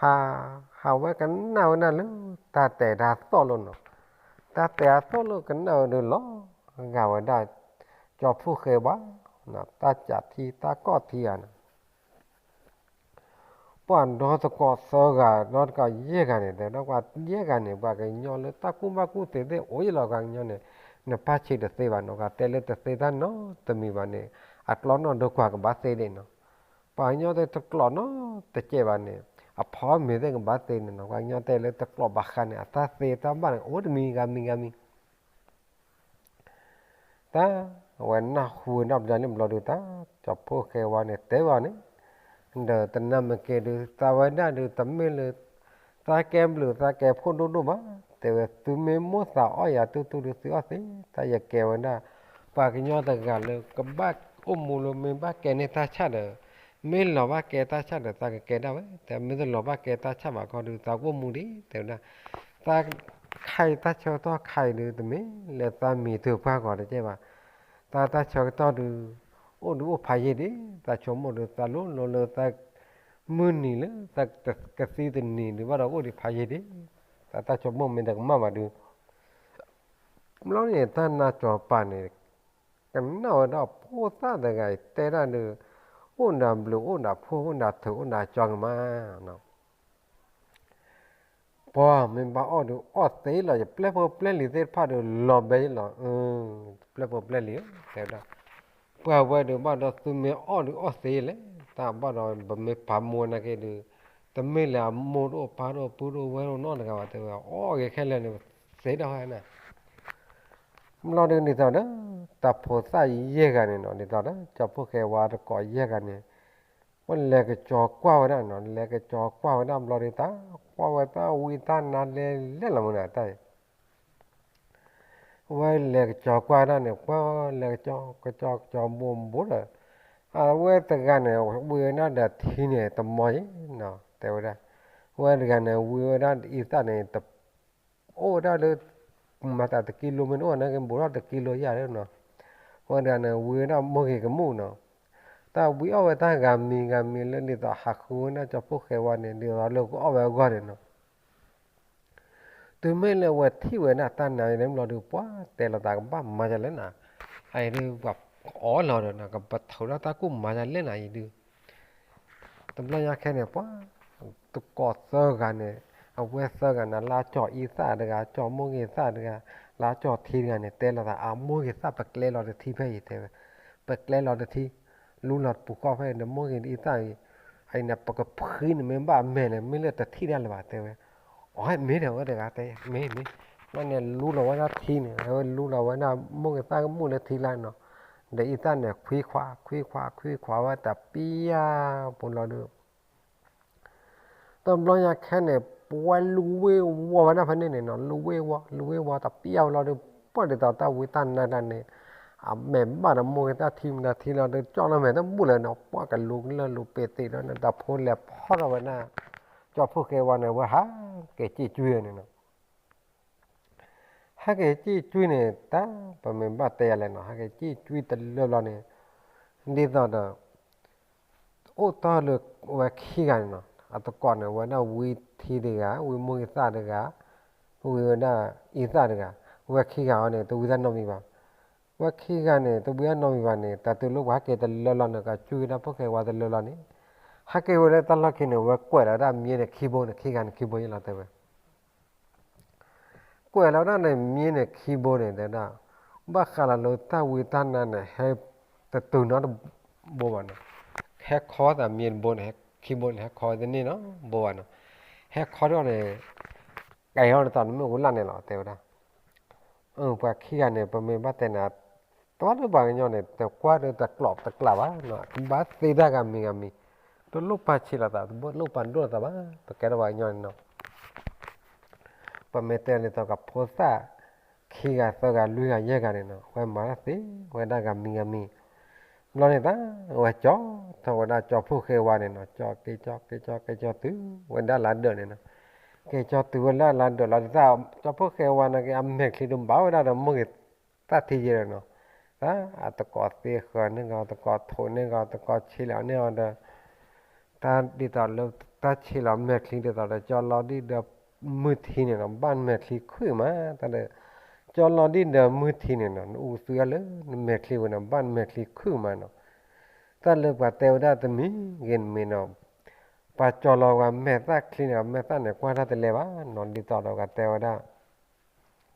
ဟး ဟးဝဲကနၣ်ဝဲဒၣ်လၢ တၢ်တဲာ်တၢ်သီၣ်လိၤနီၤ, တၢ်တဲာ်တၢ်သီၣ်လိၤကနၣ်ဝဲဒၣ်လီၤဂာ်ဝဲဒၣ် ကၠီၤဖိၣ်ဃဲဝါ တၢ်ကးထံတၢ်ကီၢ်ထံဂၤန့ၣ် ပှၤဒီသကိးသၢဂၤ ဒီသကိးယဲၢ်ဂၤန့ၣ် တဲဝဲဒၣ်ပှၤယဲၢ်ဂၤန့ၣ် ပှၤကညီလၢတၢ်ကူၣ်ဘၣ်ကူၣ်သ့သ့ၣ်အိၣ်ယဲလီၤ ပှၤကညီန့ၣ်, နပၢ်ဆံးတသ့ဘၣ်နီၤ, ပှၤတဲလၢတသ့တၢ်နီတမံၤဘၣ်န့ၣ် အကျီနီၣ်ဒိကွၢ်ကဘၣ်သ့ဒၣ်နီၤ, ပှၤကညီတဲတကျိးနီတကဲးဘၣ်န့ၣ် အဖီမ့ၤသ့ၣ်ကဘၣ်သ့န့ၣ်နီၤ, ပှၤကညီတဲလၢတကျိးဘၣ်ဃးန့ၣ် အတၢ်သ့တၢ်ဘၣ်န့ၣ် အိၣ်တမံၤဂၤမံၤဂၤမံၤ တၢ် အဝဲနၢ်ဟူဝဲဒၣ်ဘျီန့ၣ်ဘျီဒီး တၢ်ကၠီၤဖိၣ်ဃဲဝါန့ၣ်တဲဘၣ်န့ၣ်, ဒီးတနၢ်မ့ၢ်က့ၤဒုး သးဝဲဒၣ်ဒုး တမ့ၢ်လၢ တၢ်ကဲဘျုးတၢ်ကဲဖှိၣ်ဒိၣ်ဒိၣ်ဘၣ်, တဲဝဲသုမ့ၢ်မိၣ်သးအီၣ်ယၤတူၢ်တူၢ်ဒုးသုအီၣ်သ့, တၢ်ယကဲဝဲဒၣ် ပှၤကညီတဂၤလၢကဘၣ်အိၣ်မူလၢမ့ၢ်ဘၣ်ကဲန့ၢ်တၢ်ဆၣ်ဒီး မ့ၢ်လီၤဘၣ်ကဲတၢ်ဆၣ်ဒီး သးကကဲဒၣ်ဝဲ, တမ့ၢ်တလီၤဘၣ်ကဲတၢ်ဆၣ်ဘၣ်ခီဒုး သးကအိၣ်မူဒံး တဲဝဲဒၣ်, သးခါအံၤတၢ်ဆၢကတီၢ်ခါအံၤဒုး တမ့ၢ်လၢသးမံၤတၢ်ပှၢ်ဂီၤတကဲဘၣ်, တၢ်တၢ်ဆၢကတီၢ်ဒုး အိၣ်ဒုးအိၣ်ဖးယံာ်ဒံး, သးဆိကမိၣ်ဒုး သးလိၤလိၤလၢသး မုၢ်နံၤလၢ သးကသံတနံၤဒုး ဘၣ်ဒီးအိၣ်ဒံးဖးယံာ်ဒံး, တၢ်တၢ်ဆိကမိၣ်မ့ၢ်တကမၣ်ဘၣ်ဒုး ဘျီန့ၣ် တၢ်နါစီၤပၤန့ၣ် ကနၣ်ဝဲဒၣ်ဖိသၣ်တဂၤအံၤတဲဒၣ်ဒုး, အိၣ်နၤဘျုးအိၣ်နၤဖှိၣ်အိၣ်နၤထုးအိၣ်နၤကၠီကမါ, ပှၤမ့ၢ်ဘၣ်အီၣ်ဒုးအီၣ်သ့လီၤ, ယပျဲၢ်ဖိပျဲၢ်လံၤသ့ၣ်တဖၣ်ဒုးလီၤဘဲယလီၤ, ပျဲၢ်ဖိပျဲၢ်လံၤဧၢ, တဲဝဲဒၣ်, ပှၤဝဲဒုးဘၣ်ဒီးသုမ့ၢ်အီၣ်ဒုးအီၣ်သ့လဲၣ်, တၢ်ဘၣ်ဒီးပမ့ၢ်ပာ်မူနာ်က့ဒုး, တမ့ၢ်လၢအမိၢ်တအိၣ်ပၢ်တအိၣ်ပုၢ်တအိၣ်ဝဲၢ်တအိၣ်နီတဂၤဘၣ်, တဲဝဲအီၣ်ဂ့ၤခဲလၢာ်န့ၣ် သ့ဒၣ်ဝဲန့ၣ် ဘျီဒုးဒ်သိးဒီး တၢ်ဖိသၣ်ယဲၢ်ဂၤန့ၣ်နီၤ, ဒ်သိးဒီး ကၠီၤဖိၣ်ဃဲဝါတကိးယဲၢ်ဂၤန့ၣ်, ဝဲလဲၤကကၠီၤကွၢ်ဝဲဒၣ်နီၤ, လဲၤကကၠီၤကွၢ်ဝဲဒၣ်ဘျီဒုးတၢ်, ကွၢ်ဝဲတၢ်ဝံတၢ်နါလဲၤလဲၤလီၤမုၢ်နၤတၢ်အံၤ ဝဲလဲၤကကၠီၤကွၢ်ဒၣ်န့ၣ် ပှၤလဲၤကကၠီၤ ကကၠီၤ ကကၠီၤဘိးဘိးဒီး, အဝဲတဂၤန့ၣ် ဝံဝဲဒၣ်ဒီးထံန့ၣ် တမီၤအံၤနီၤ, တဲဝဲဒၣ်, ဝဲတဂၤန့ၣ် ဝံဝဲဒၣ်အံသၣ်န့ၣ် တ အိၣ်ဝဲဒၣ်လၢ မၤသးတကံလိမ့ၢ်တအိၣ်န့ၣ် ကဘိးထီၣ်တကံလိယၢ်လၢနီၤ, ဝဲတဂၤန့ၣ် ဝံဝဲဒၣ်မိၢ်ဂ့ၤကမူၣ်နီၤ, တၢ်ဝံအီၣ်ဝဲတၢ်ဂၤမံၤဂၤမံၤလၢဒ်သိးဟးဃုဝဲဒၣ်ကၠီၤဖိၣ်ဃဲဝါန့ၣ် ဒ်သိးလၢကအီၣ်ဝဲအဂီၢ်န့ၣ်နီၤ တုၤမ့ၢ်လၢအဝဲထံၣ်ဝဲဒၣ်တၢ်နါအံၤန့ၣ်ဘျီဒုး ပှၤတဲလီၤသးကဘၣ်မၤဒ်လဲၣ်နၤ, အအံၤဒုးပှၤအီၣ်လီၤဒီးနၤ ကပထိးထီၣ်တၢ်ကူၣ်မၤဒ်လဲၣ်နၤအံၤဒုး, တဘျီညါခဲန့ၣ် ပှၤ တကိးသၢဂၤန့ၣ်, အဝဲသၢဂၤန့ၣ် လၢကၠီၤအံသၣ်တဂၤ, ကၠီၤမိၢ်ဂ့ၤသၣ်တဂၤ, လၢကၠီၤထံတဂၤန့ၣ် တဲလီၤသး အမိၢ်ဂ့ၤသၣ် ပကျဲလီၤတထံဖဲအံၤ တဲဝဲ, ပကျဲလီၤတထံ, လူလီၤတပူၤဃီဖဲအံၤန့ၣ် မိၢ်ဂ့ၤအံသၣ်အံၤ, အအံၤန့ၣ် ပကဖှံန့ၣ်မ့ၢ်ဘၣ်အမဲာ်န့ၣ် မ့ၢ်လၢတထံၣ်ဒၣ်လၢၤဘၣ် တဲဝဲ, အီ မ့ၢ်ဒီးဝဲတဂၤတဲ မ့ၢ်မ့ၢ်, ဘျီန့ၣ်လူလီၤဝဲဒၣ်ထံန့ၣ် အဝဲလူလီၤဝဲဒၣ်မိၢ်ဂ့ၤသၣ်ကမူၣ်လၢထံလၢနီၤ, ဒီးအံသၣ်န့ၣ် ခွံခွး ခွံခွး ခွံခွးဝဲတပျၢ်ပူၤလီၤဒုး တဘျီညါခဲန့ၣ် ပဝဲလူဝ့ၢ်ဝီဝဲဒၣ်ဖဲန့ၣ်န့ၣ်နီၤ, လူဝ့ၢ်ဝီ လူဝ့ၢ်ဝီတပျၢ်ဝဲလီၤဒုး, ပှၢ်ဒ်သိးတၢ်ဝံတၢ်နါတၢ်န့ၣ်, အမဲာ်ဘၣ်ဒီးမိၢ်ဂ့ၤသၣ်ထံမတၤထံလီၤဒုး ကၠီၣ်လၢမဲာ်တဘူၣ်လၢၤနီၤ, ပှၢ်ကလူကလၢၢ်လူပ့ၤသ့ၣ်လီၤန့ၣ် တၢ်ဖိလဲၤဖီၣ်ထီၣ်ဝဲဒၣ်, ကၠီၤဖိၣ်ဃဲဝါန့ၣ် ဝဲဟးက့ၤစံၣ်ကွံန့ၣ်နီၤ ဟဲက့ၤစံၣ်ကွံန့ၣ် တၢ်ပမ့ၢ်ဘၣ်တဲယၤလဲၣ်နီၤ, ဟဲက့ၤစံၣ်ကွံတလၢဘျီန့ၣ်, ဒ်သိးဒီး တ အိၣ်တီၢ်လၢဝဲခံဂၤန့ၣ်နီၤ, အသကိးန့ၣ် ဝဲဒၣ်ဝံထံတဂၤ, ဝံမိၢ်ဂံၢ်သၣ်တဂၤ, ဝံဝဲဒၣ်အံသၣ်တဂၤ, ဝဲခံဂၤအံၤန့ၣ် တဝံသးနီတမံၤဘၣ်. ဝဲခံဂၤန့ၣ် တဝံသးနီတမံၤဘၣ်န့ၣ် တၢ်တုၤလၢပှၤဟဲက့ၤတလၢလီၤန့ၣ် ကစူၢ်က့ၤတၢ်ဖိၣ်ဃဲဝါတလၢလီၤန့ၣ်, ဟဲက့ၤဝဲလၢတၢ်လီၢ်ခံန့ၣ် ဝဲကွဲးလီၤဝဲဒၣ်မံန့ၣ်ခံဘိန့ၣ် ခံဂၤန့ၣ်ခံဘိယဲလီၤတဲဝဲ ကွဲးလီၤဝဲဒၣ်န့ၣ် မံန့ၣ်ခံဘိန့ၣ် တဲဝဲဒၣ်, ဘၣ်ဃးလီၤလၢတၢ်ဝံတၢ်နါန့ၣ် ဟဲတတုၤနီတဘိဘၣ်နီၤ, ဟဲခီသးမံတဘိန့ၣ် ခံဘိန့ၣ် ဟဲခီတန့ၢ်နီတဘိဘၣ်နီၤ, ဟဲခီထီၣ်န့ၣ် ကဲထီၣ်ဒ်သိးနမ့ၣ်အူလၣ်န့ၣ်လီၤ တဲဝဲဒၣ်. ပှၤခံဂၤန့ၣ် ပမ့ၢ်ဘၣ်တဲန့ၣ် တဘၣ်လၢပှၤကညီန့ၣ် တကွၢ်ဒီးတကျိးတကျးဘၣ်နီၤ, ကဘၣ်သ့တၢ်ဂၤမံၤဂၤမံၤ, တလိၣ်ပာ်ဆံးလိာ်သး တလိၣ်ပာ်ဒိၣ်လိာ်သးဘၣ်, ပကဲထီၣ်ပှၤကညီန့ၣ်နီၤ ပမ့ၢ်တဲဒ်သိးကဖိသၣ် ခံဂၤသၢဂၤလွံၢ်ဂၤယဲၢ်ဂၤန့ၣ်နီၤ အဝဲမၤတၢ်သ့ဝဲဒၣ်ဂၤမံၤဂၤမံၤ, ဘျီန့ၣ်တၢ် အဝဲကၠီထီၣ်ဝဲဒၣ်ကၠီဖိၣ်ဃဲဝါန့ၣ်နီၤ, ကၠီက့ၤကၠီက့ၤကၠီက့ၤကၠီတုၤဝဲဒၣ်လၢဒၢးန့ၣ်နီၤ, က့ၤကၠီတုၤဝဲဒၣ်လၢဒၢးလီၤဒ်သိး ကၠီဖိၣ်ဃဲဝါန့ၣ်က့ၤ အမဲာ်ချံတဘၣ်ဝဲဒၣ်ဒီးမိၢ်ဂ့ၤသၣ်ထံယဲၢ်န့ၣ်နီၤ, တၢ်အသကိးသ့ဃၢၤန့ၢ်ဂီၤ သကိးထိးန့ၢ်ဂီၤ သကိးဆံးလီၤန့ၢ်ဂီၤဒီး တၢ်ဒ်သိးလၢတၢ်ဆံးလီၤမဲာ်ချံဒ်သိးဒီး ကၠီလီၤဒံၣ်ဒီးမုၢ်ထံန့ၣ်နီၤ ဘၣ်နမဲာ်ချံခုၣ်မး, တၢ်ဒီး ကၠီလီၤဒံၣ်ဒီးမုၢ်ထံန့ၣ်နီၤ နအူသူအီၤလၢနမဲာ်ချံဝဲန့ၣ် ဘၣ်နမဲာ်ချံခုၣ်မးနီၤ, တၢ်လၢပှၤတဲဝဲဒၣ်တမံၤဂ့ၤတမံၤနီၤ, ပှၤကၠီလီၤဝဲမဲာ်သၣ်ချံန့ၣ် မဲာ်သၣ်န့ၣ် ကွၢ်တၢ်တလဲၤဘၣ်နီၤ, ဒ်သိးဒီးပှၤတဲဝဲဒၣ်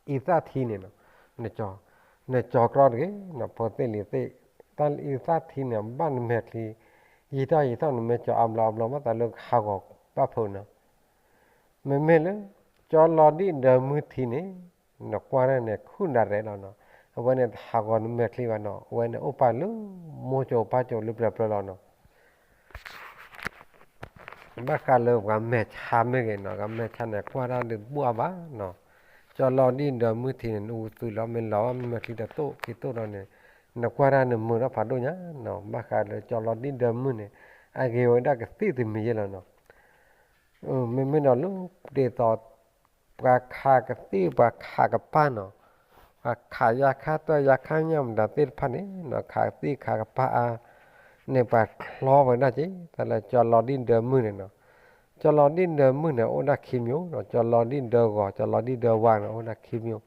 အံသၣ်ထံန့ၣ်နီၤ, နကၠီကြီတဂ့ၤနီၤ ဖိသ့ၣ်လံၤသ့ၣ်, တၢ်အံသၣ်ထံန့ၣ် ဘၣ်နမဲာ်ချံ ယံာ်ထီၣ်ယံာ်ထီၣ် နမ့ၢ်ကၠီအါဘျီအါဘျီ ဘၣ်သးလၢဟးဂီၤဘၣ်ဖုးနီၤ, မ့မ့ၢ်လၢ ကၠီလီၤဒံၣ်ဒီးမုၢ်ထံန့ၣ် နကွၢ်တၢ်န့ၣ် ခုၣ်ဒၣ်ရဲၣ်လီၤနီၤ, အဝဲန့ၣ်တဟးဂီၤနမဲာ်ချံဘၣ်နီၤ, အဝဲန့ၣ်အိၣ်ပာ်လၢ မိၢ်ကၠိပၢ်ကၠိလၢပျၢၤပျၢၤလီၤနီၤ ဘၣ်ဃးလၢပှၤမဲာ်ဆါမ့ၢ်ဂ့ၤနီၤ, ပှၤမဲာ်ဆါန့ၣ် ကွၢ်တၢ်ဒုးဘူၣ်အါဘၣ်နီၤ, ကၠီလီၤဒံၣ်ဒီးမုၢ်ထံန့ၣ် နအူသူလီၤ မ့ၢ်လီၤမ့ၢ်မဲာ်ချံတတိၣ်ခံတိၣ်ဒီးန့ၣ်, နကွၢ်တၢ်နမုာ်ထီၣ်ဖးဒိၣ်ညါနီၤ, ဘၣ်ဃးလၢကၠီလီၤဒံၣ်ဒီးမုၢ်န့ၣ် အဂ့ၤဝဲဒၣ်ကသံၣ်တမံၤယဲၢ်လီၤနီၤ, မ့မ့ၢ်ဒီးလၢ ဒ်သိး ပှၤခးကသံၣ် ပှၤခးကပၢ်နီၤ, ပှၤခးယါခါတၢ်ယါခါညၣ်မတၤသ့ၣ်တဖၣ်န့ၣ်နီၤ, ခးကသံၣ်ခးကပၢ်အါန့ၣ် ပှၤချီဝဲဒၣ်က့ၤ တၢ်လၢကၠီလီၤဒံၣ်ဒီးမုၢ်န့ၣ်နီၤ, ကၠီလီၤဒံၣ်ဒီးမုၢ်န့ၣ် အိၣ်ဒၣ်ခံမျိုးနီၤ, ကၠီလီၤဒံၣ်ဒီးဂီၤ ကၠီလီၤဒံၣ်ဒီးဝါန့ၣ် အိၣ်ဒၣ်ခံမျိုး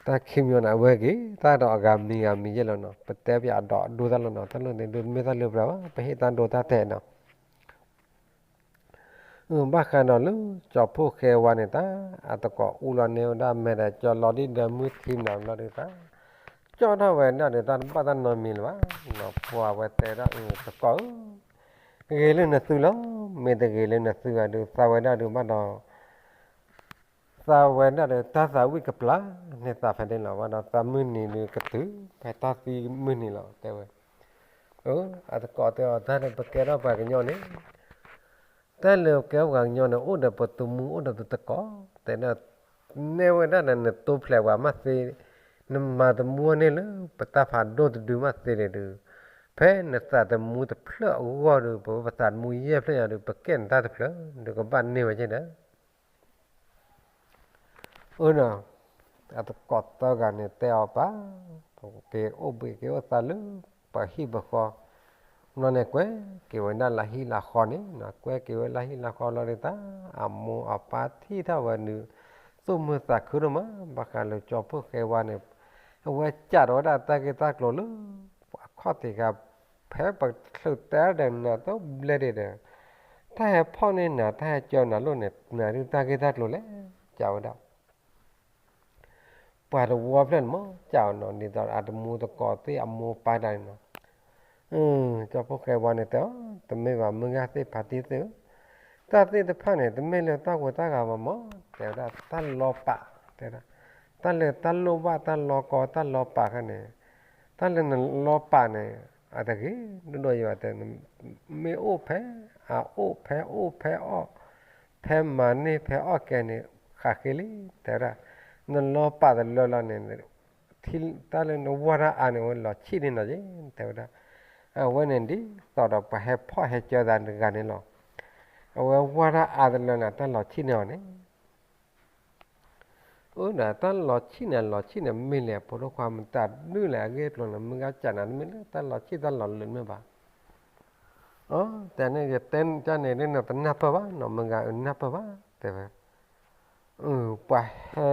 တၢ်ခံမျိုးန့ၣ် အဝဲက့ၤ တၢ်ဒီးအဂၤမံၤဂၤမံၤယဲၢ်လီၤနီၤ, ပတဲပၠးအဒီးဒိတၢ်လီၤနီၤ, တၢ်လီၢ်န့ၣ်ဒုးမ့ၢ်တၢ်လၢပျၢၤဘၣ် ပဟ့ၣ်တၢ်ဒိတၢ်တဲာ်နီၤ, ဘၣ်ဃးဒီးလၢ ကၠီဖိၣ်ဃဲဝါန့ၣ်တၢ် အသကိးအူလီၤန့ၢ်ဝဲဒၣ်မဲာ်ဒီး ကၠီလီၤဒံၣ်ဒီးမုၢ်ထံန့ၣ်ဘျီဒုးတၢ် ကၠီထီၣ်ဝဲဒၣ်ဒီး တၢ်တဘၣ်တၢ်နီတမံၤလၢၤဘၣ်, ပှၤဝဲတဲဒၣ် သကိးဧၢ ဂ့ၤလၢနသုလီၤ, မ့ၢ်တဂ့ၤလၢနသုဘၣ်ဒုး သးဝဲဒၣ်ဒုးဘၣ်ဒီး သးဝဲဒၣ်ဒီး တၢ်သးဝံၣ်ကပျၢ်န့ၢ်သးဖဲန့ၣ်လီၤ, ဘၣ်ဒီးသးမုၢ်နံၤဒုးကတုၤ ဖဲတၢ်သံမုၢ်နံၤလီၤ တဲဝဲ, အသကိးတဲအီၤ တၢ်လၢပကဲထီၣ်ပှၤကညီန့ၣ် တၢ်လၢပကဲထီၣ်ပှၤကညီန့ၣ် အိၣ်ဒီးပသမူအိၣ်ဒီးပသကိး တဲဒၣ် နဲၣ်ဝဲဒၣ်ဒီးနတိဖျဲးပှၤမးသ့, နမၤသမူန့ၢ်လၢ ပတၢ်ဖးဒိၣ်တဒုမးသ့န့ၣ်ဒုး ဖဲနသးသမူတဖျၢၣ်အဂီၢ်ဒီး ပဝဲပသးသမူယဲၢ်ဖျၢၣ်ညါဒီး ပကဲနတၢ်တဖျၢၣ်ဒီး ကဘၣ်န့ၢ်ဝဲက့ၤဒီး အၢ အသကိးသၢဂၤန့ၣ်တဲအီၤပၢ်, ပက့ၤအိၣ်ဘှံးက့ၤအိၣ်သးလၢပှၤဟံၣ်ပဃီ, ဘျီန့ၣ်ကွဲက့ၤဝဲဒၣ်လၢဟံၣ်လၢဃီန့ၣ်, ကွဲက့ၤဝဲလၢဟံၣ်လၢဃီလီၤဒုးတၢ်, အမိၢ်အပၢ်ထံၣ်ထီၣ်ဝဲဒုး သူၣ်မုာ်သးခုဒိၣ်မး, ဘၣ်ဃးလၢကၠီဖိၣ်ဃဲဝါန့ၣ်, အဝဲကးထီၣ်ဝဲဒၣ်တၢ်ဂ့ၢ်တၢ်ကျိၤလၢ အခီၣ်ထံးခါ ဖဲပချုးတဲဒီးနၤတဘျဲၣ်ဒံးဒီး, တၢ်ဟဲဖီၣ်န့ၢ်နၤ တၢ်ဟဲကၢနၤလိၣ်န့ၣ် နၤဒုးတၢ်ဂ့ၢ်တၢ်ကျိၤလဲၣ် ကးဝဲဒၣ် ပှၤတဝီဖျၢၣ်န့ၣ်မ့ၢ်ကးအီၤနီၤ, ဒ်သိးအတမူသကိးသ့ၣ်အမိၢ်ပၢ်တၢ်န့ၣ်နီၤ, ကၠီဖိၣ်ဃဲဝါန့ၣ်တဲအီၤ, တမ့ၢ်ဘၣ် မုၢ်ဂၤသ့ၣ်ဖါတံၢ်သ့ၣ်ဧၢ, တၢ်သ့ၣ်တဖၣ်န့ၣ် တမ့ၢ်လၢတၢ်ဂိၢ်တၢ်ဂၤဘၣ်မး, တဲဝဲဒၣ်တၢ်လီၤပာ်, တဲဒၣ်, တၢ်လၢတၢ်လိၣ်ဘၣ်တၢ်လီၤကီတၢ်လီၤပာ်ခါန့ၣ်, တၢ်လၢနလီၤပာ်န့ၣ် အတဂ့ၤဒိၣ်ဒိၣ်ယံၤဘၣ်တဲ, မ့ၢ်အိၣ်ဖဲအအိၣ်ဖဲအိၣ်ဖဲအီၣ်, ဖဲမၤန့ၢ်ဖဲအီၣ်ကဲန့ၣ် ဃးဃ့လံ, တဲဝဲဒၣ်, နလီၤပာ်တလၢလီၤန့ၣ် တၢ်လၢနဝၢ်တၢ်အါန့ၣ် အဝဲလီၤဆံၣ်န့ၢ်နၤက့ၤ တဲဝဲဒၣ်, အဝဲန့ၣ်ဒ်သိးဒီးပှၤဟဲဖီၣ်ဟဲကၢသးတဂၤန့ၣ်လီၤ, အဝဲဝၢ်တၢ်အါတလၢန့ၣ် တၢ်လီၤဆံၣ်န့ၢ်အီၤန့ၣ် အၢ ဒီးတၢ်လီၤဆံၣ်န့ၣ် လီၤဆံၣ်န့ၣ် မ့ၢ်လဲၣ် ဖိဒိၣ်ခွါ မတၤဒုလဲၣ် အဂ့ၢ်အကျိၤန့ၣ် မုၢ်ဂၤစံးနၤ တမ့ၢ်လၢတၢ်လီၤဆံၣ်တၢ်လီၤလၢာ်မ့ၢ်ဘၣ်. အၢ တဲန့ၣ်ယတဲန့ၣ်ဒ်န့ၣ် တနၢ်ပၢၢ်ဘၣ်နီၤ မုၢ်ဂၤအၢ နၢ်ပၢၢ်ဘၣ် တဲဝဲ ပှၤဟဲ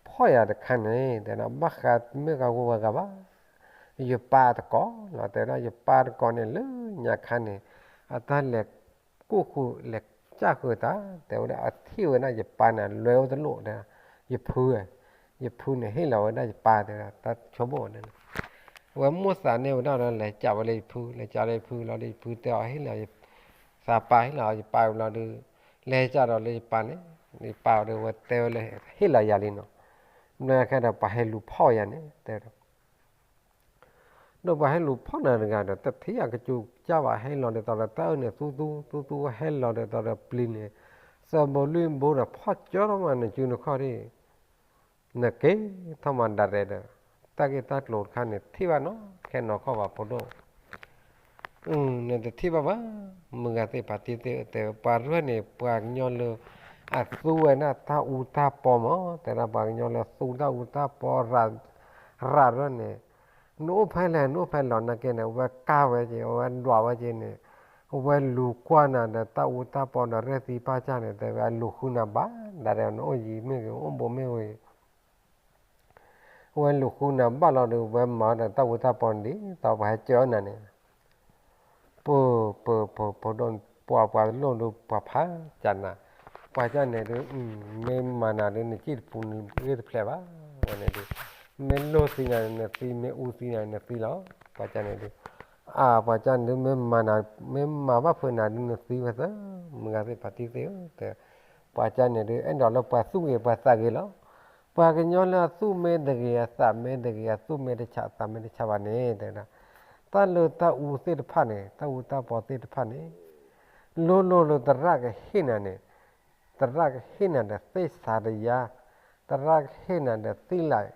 ဖီၣ်ယၤတခါန့ၣ် တဲဒၣ် ဘၣ်ဃးမ့ၢ်ဂၤဝဲဂၤဘၣ်, ယပၢ်တကိးလီၤ တဲဒၣ် ယပၢ်တကိးန့ၣ် လၢညါခါန့ၣ် အတၢ်လဲၤကိၢ်ဃုာ် လဲၤကၢ်ဃုာ်တၢ် တဲဝဲဒၣ် အထံၣ်ဝဲဒၣ်ယပၢ်န့ၣ် လွဲအိၣ်တလိၣ် တဲ ယဖု ယဖုန့ၣ် ဟ့ၣ်လီၤဝဲဒၣ်ယပၢ် တဲဝဲဒၣ် တၢ်ဆိကမိၣ်န့ၣ် အဝဲမိၣ်သးန့ၢ်ဝဲဒၣ်ဒီး လဲၤကးဝဲလၢယဖု လဲၤကးလၢယဖုလီၤဒီး ယဖုတဲအီၤ ဟ့ၣ်လီၤ သးပၢ် ဟ့ၣ်လီၤယပၢ်ဝံၤလီၤဒီး လဲၤကးဒီးလၢယပၢ်န့ၣ် ယပၢ်ဒီး အဝဲတဲဝဲလၢ ဟ့ၣ်လီၤယၤလံနီၤ, ဘျီခဲဒီး ပှၤဟဲလူၤဖီၣ်ယၤန့ၣ် တဲ ဒီးပှၤဟဲလူၤဖီၣ်နၤတဂၤဒီး တထံၣ်အကစူၤကစၢ်ဘၣ် ဟဲလီၤဒ်သိးဒီး တၢ်အၢၣ်န့ၣ်သူသူ သူသူ ဟဲလီၤဒ်သိးဒီးပျံၤန့ၣ် သဘိလူၢ်ဘိဒီး ဖီၣ်ကၠီထီၣ်မးနစုနခီၣ်ဒၣ် နက့ၤထီၣ်မးဒၣ်ရဲၣ်ဒီး တၢ်ဂ့ၢ်တၢ်ကျိၤတခါန့ၣ် ထံၣ်ဘၣ်နီၤ ခဲနီၤခီၣ်ဘၣ်ဖိဒိၣ် နတထံၣ်ဘၣ်ဘၣ် မုၢ်ဂၤသ့ၣ်ဖးတံၢ်သ့ၣ်ဧၢ တဲ ပှၤရၢၢ်န့ၣ် ပှၤကညီလၢ အသူဝဲဒၣ်တၢ်အူတၢ်ပီမး တဲဒၣ် ပှၤကညီလၢသူတၢ်အူတၢ်ပီ ရၣ်ရၢၢ်န့ၣ် နအိၣ်ဖဲလဲၣ် နအိၣ်ဖဲလီၤ နာ်က့န့ၣ် အဝဲကၢ်ဝဲက့ၤ အဝဲဒွးဝဲက့ၤန့ၣ် အဝဲလူၤကွၢ်နၤဒီးတၢ်အူတၢ်ပီဒီး ရဲၣ်သံပၢ်ကၢ်န့ၣ် တဲဝဲ အလူၤဃုနၤဘၣ်ဒၣ်ရဲၣ် နအိၣ်ယံၤမ့ၢ်ဂ့ၤ အိၣ်ဘူးမ့ၢ်ဂ့ၤ အဝဲလူၤဃုနၤဘၣ်လီၤဒီး ဝဲမၤဒီးတၢ်အူတၢ်ပီန့ၣ်ဒ်သိးပှၤဟဲကၢအီၤနၤန့ၣ် ပၢ ပၢ ပၢ ပှၤဒိၣ် ပှၤပှၤတလိၣ်ဒီး ပှၤဖးကၢ်နၤ ပှၤကၢ်န့ၣ်ဒုး မ့ၢ်မၤနၤဒုး နစံၣ်တပူၤနဂ့ၢ်တဖျဲးဘၣ် ဝဲန့ၣ်ဒုး မ့ၢ်လိၢ်သံနၤနသံ မ့ၢ်အူသံနၤနသံလီၤ ပှၤကၢ်န့ၣ်ဒုး အါ ပှၤကၢ်န့ၣ်ဒုး မ့ၢ်မၤနၤ မ့ၢ်မၤဘၣ်ဖုးနၤဒုး နသံဝဲသၢ မုၢ်ဂၤသ့ၣ်ဖးတံၢ်သ့ၣ်ဧၢ တဲ ပှၤကၢ်န့ၣ်ဒုး အဲၣ်ဒိးလၢပှၤသူၣ်ဂ့ၤပှၤသးဂ့ၤလီၤ ပှၤကညီလၢအသူၣ်မ့ၢ်တဂ့ၤ အသးမ့ၢ်တဂ့ၤ အသူၣ်မ့ၢ်တဆး အသးမ့ၢ်တဆးဘၣ်န့ၣ် တဲဒၣ် တၢ်လၢတၢ်အူသ့ၣ်တဖၣ်န့ၣ် တၢ်အူတၢ်ပီသ့ၣ်တဖၣ်န့ၣ် လိၤလိၤလၢသရၣ်ကဟ့ၣ်နၤန့ၣ် သရၣ်ကဟ့ၣ်နၤဒီးသ့ၣ်စၤတယါ သရၣ်ကဟ့ၣ်နၤဒီးသ့ၣ်လး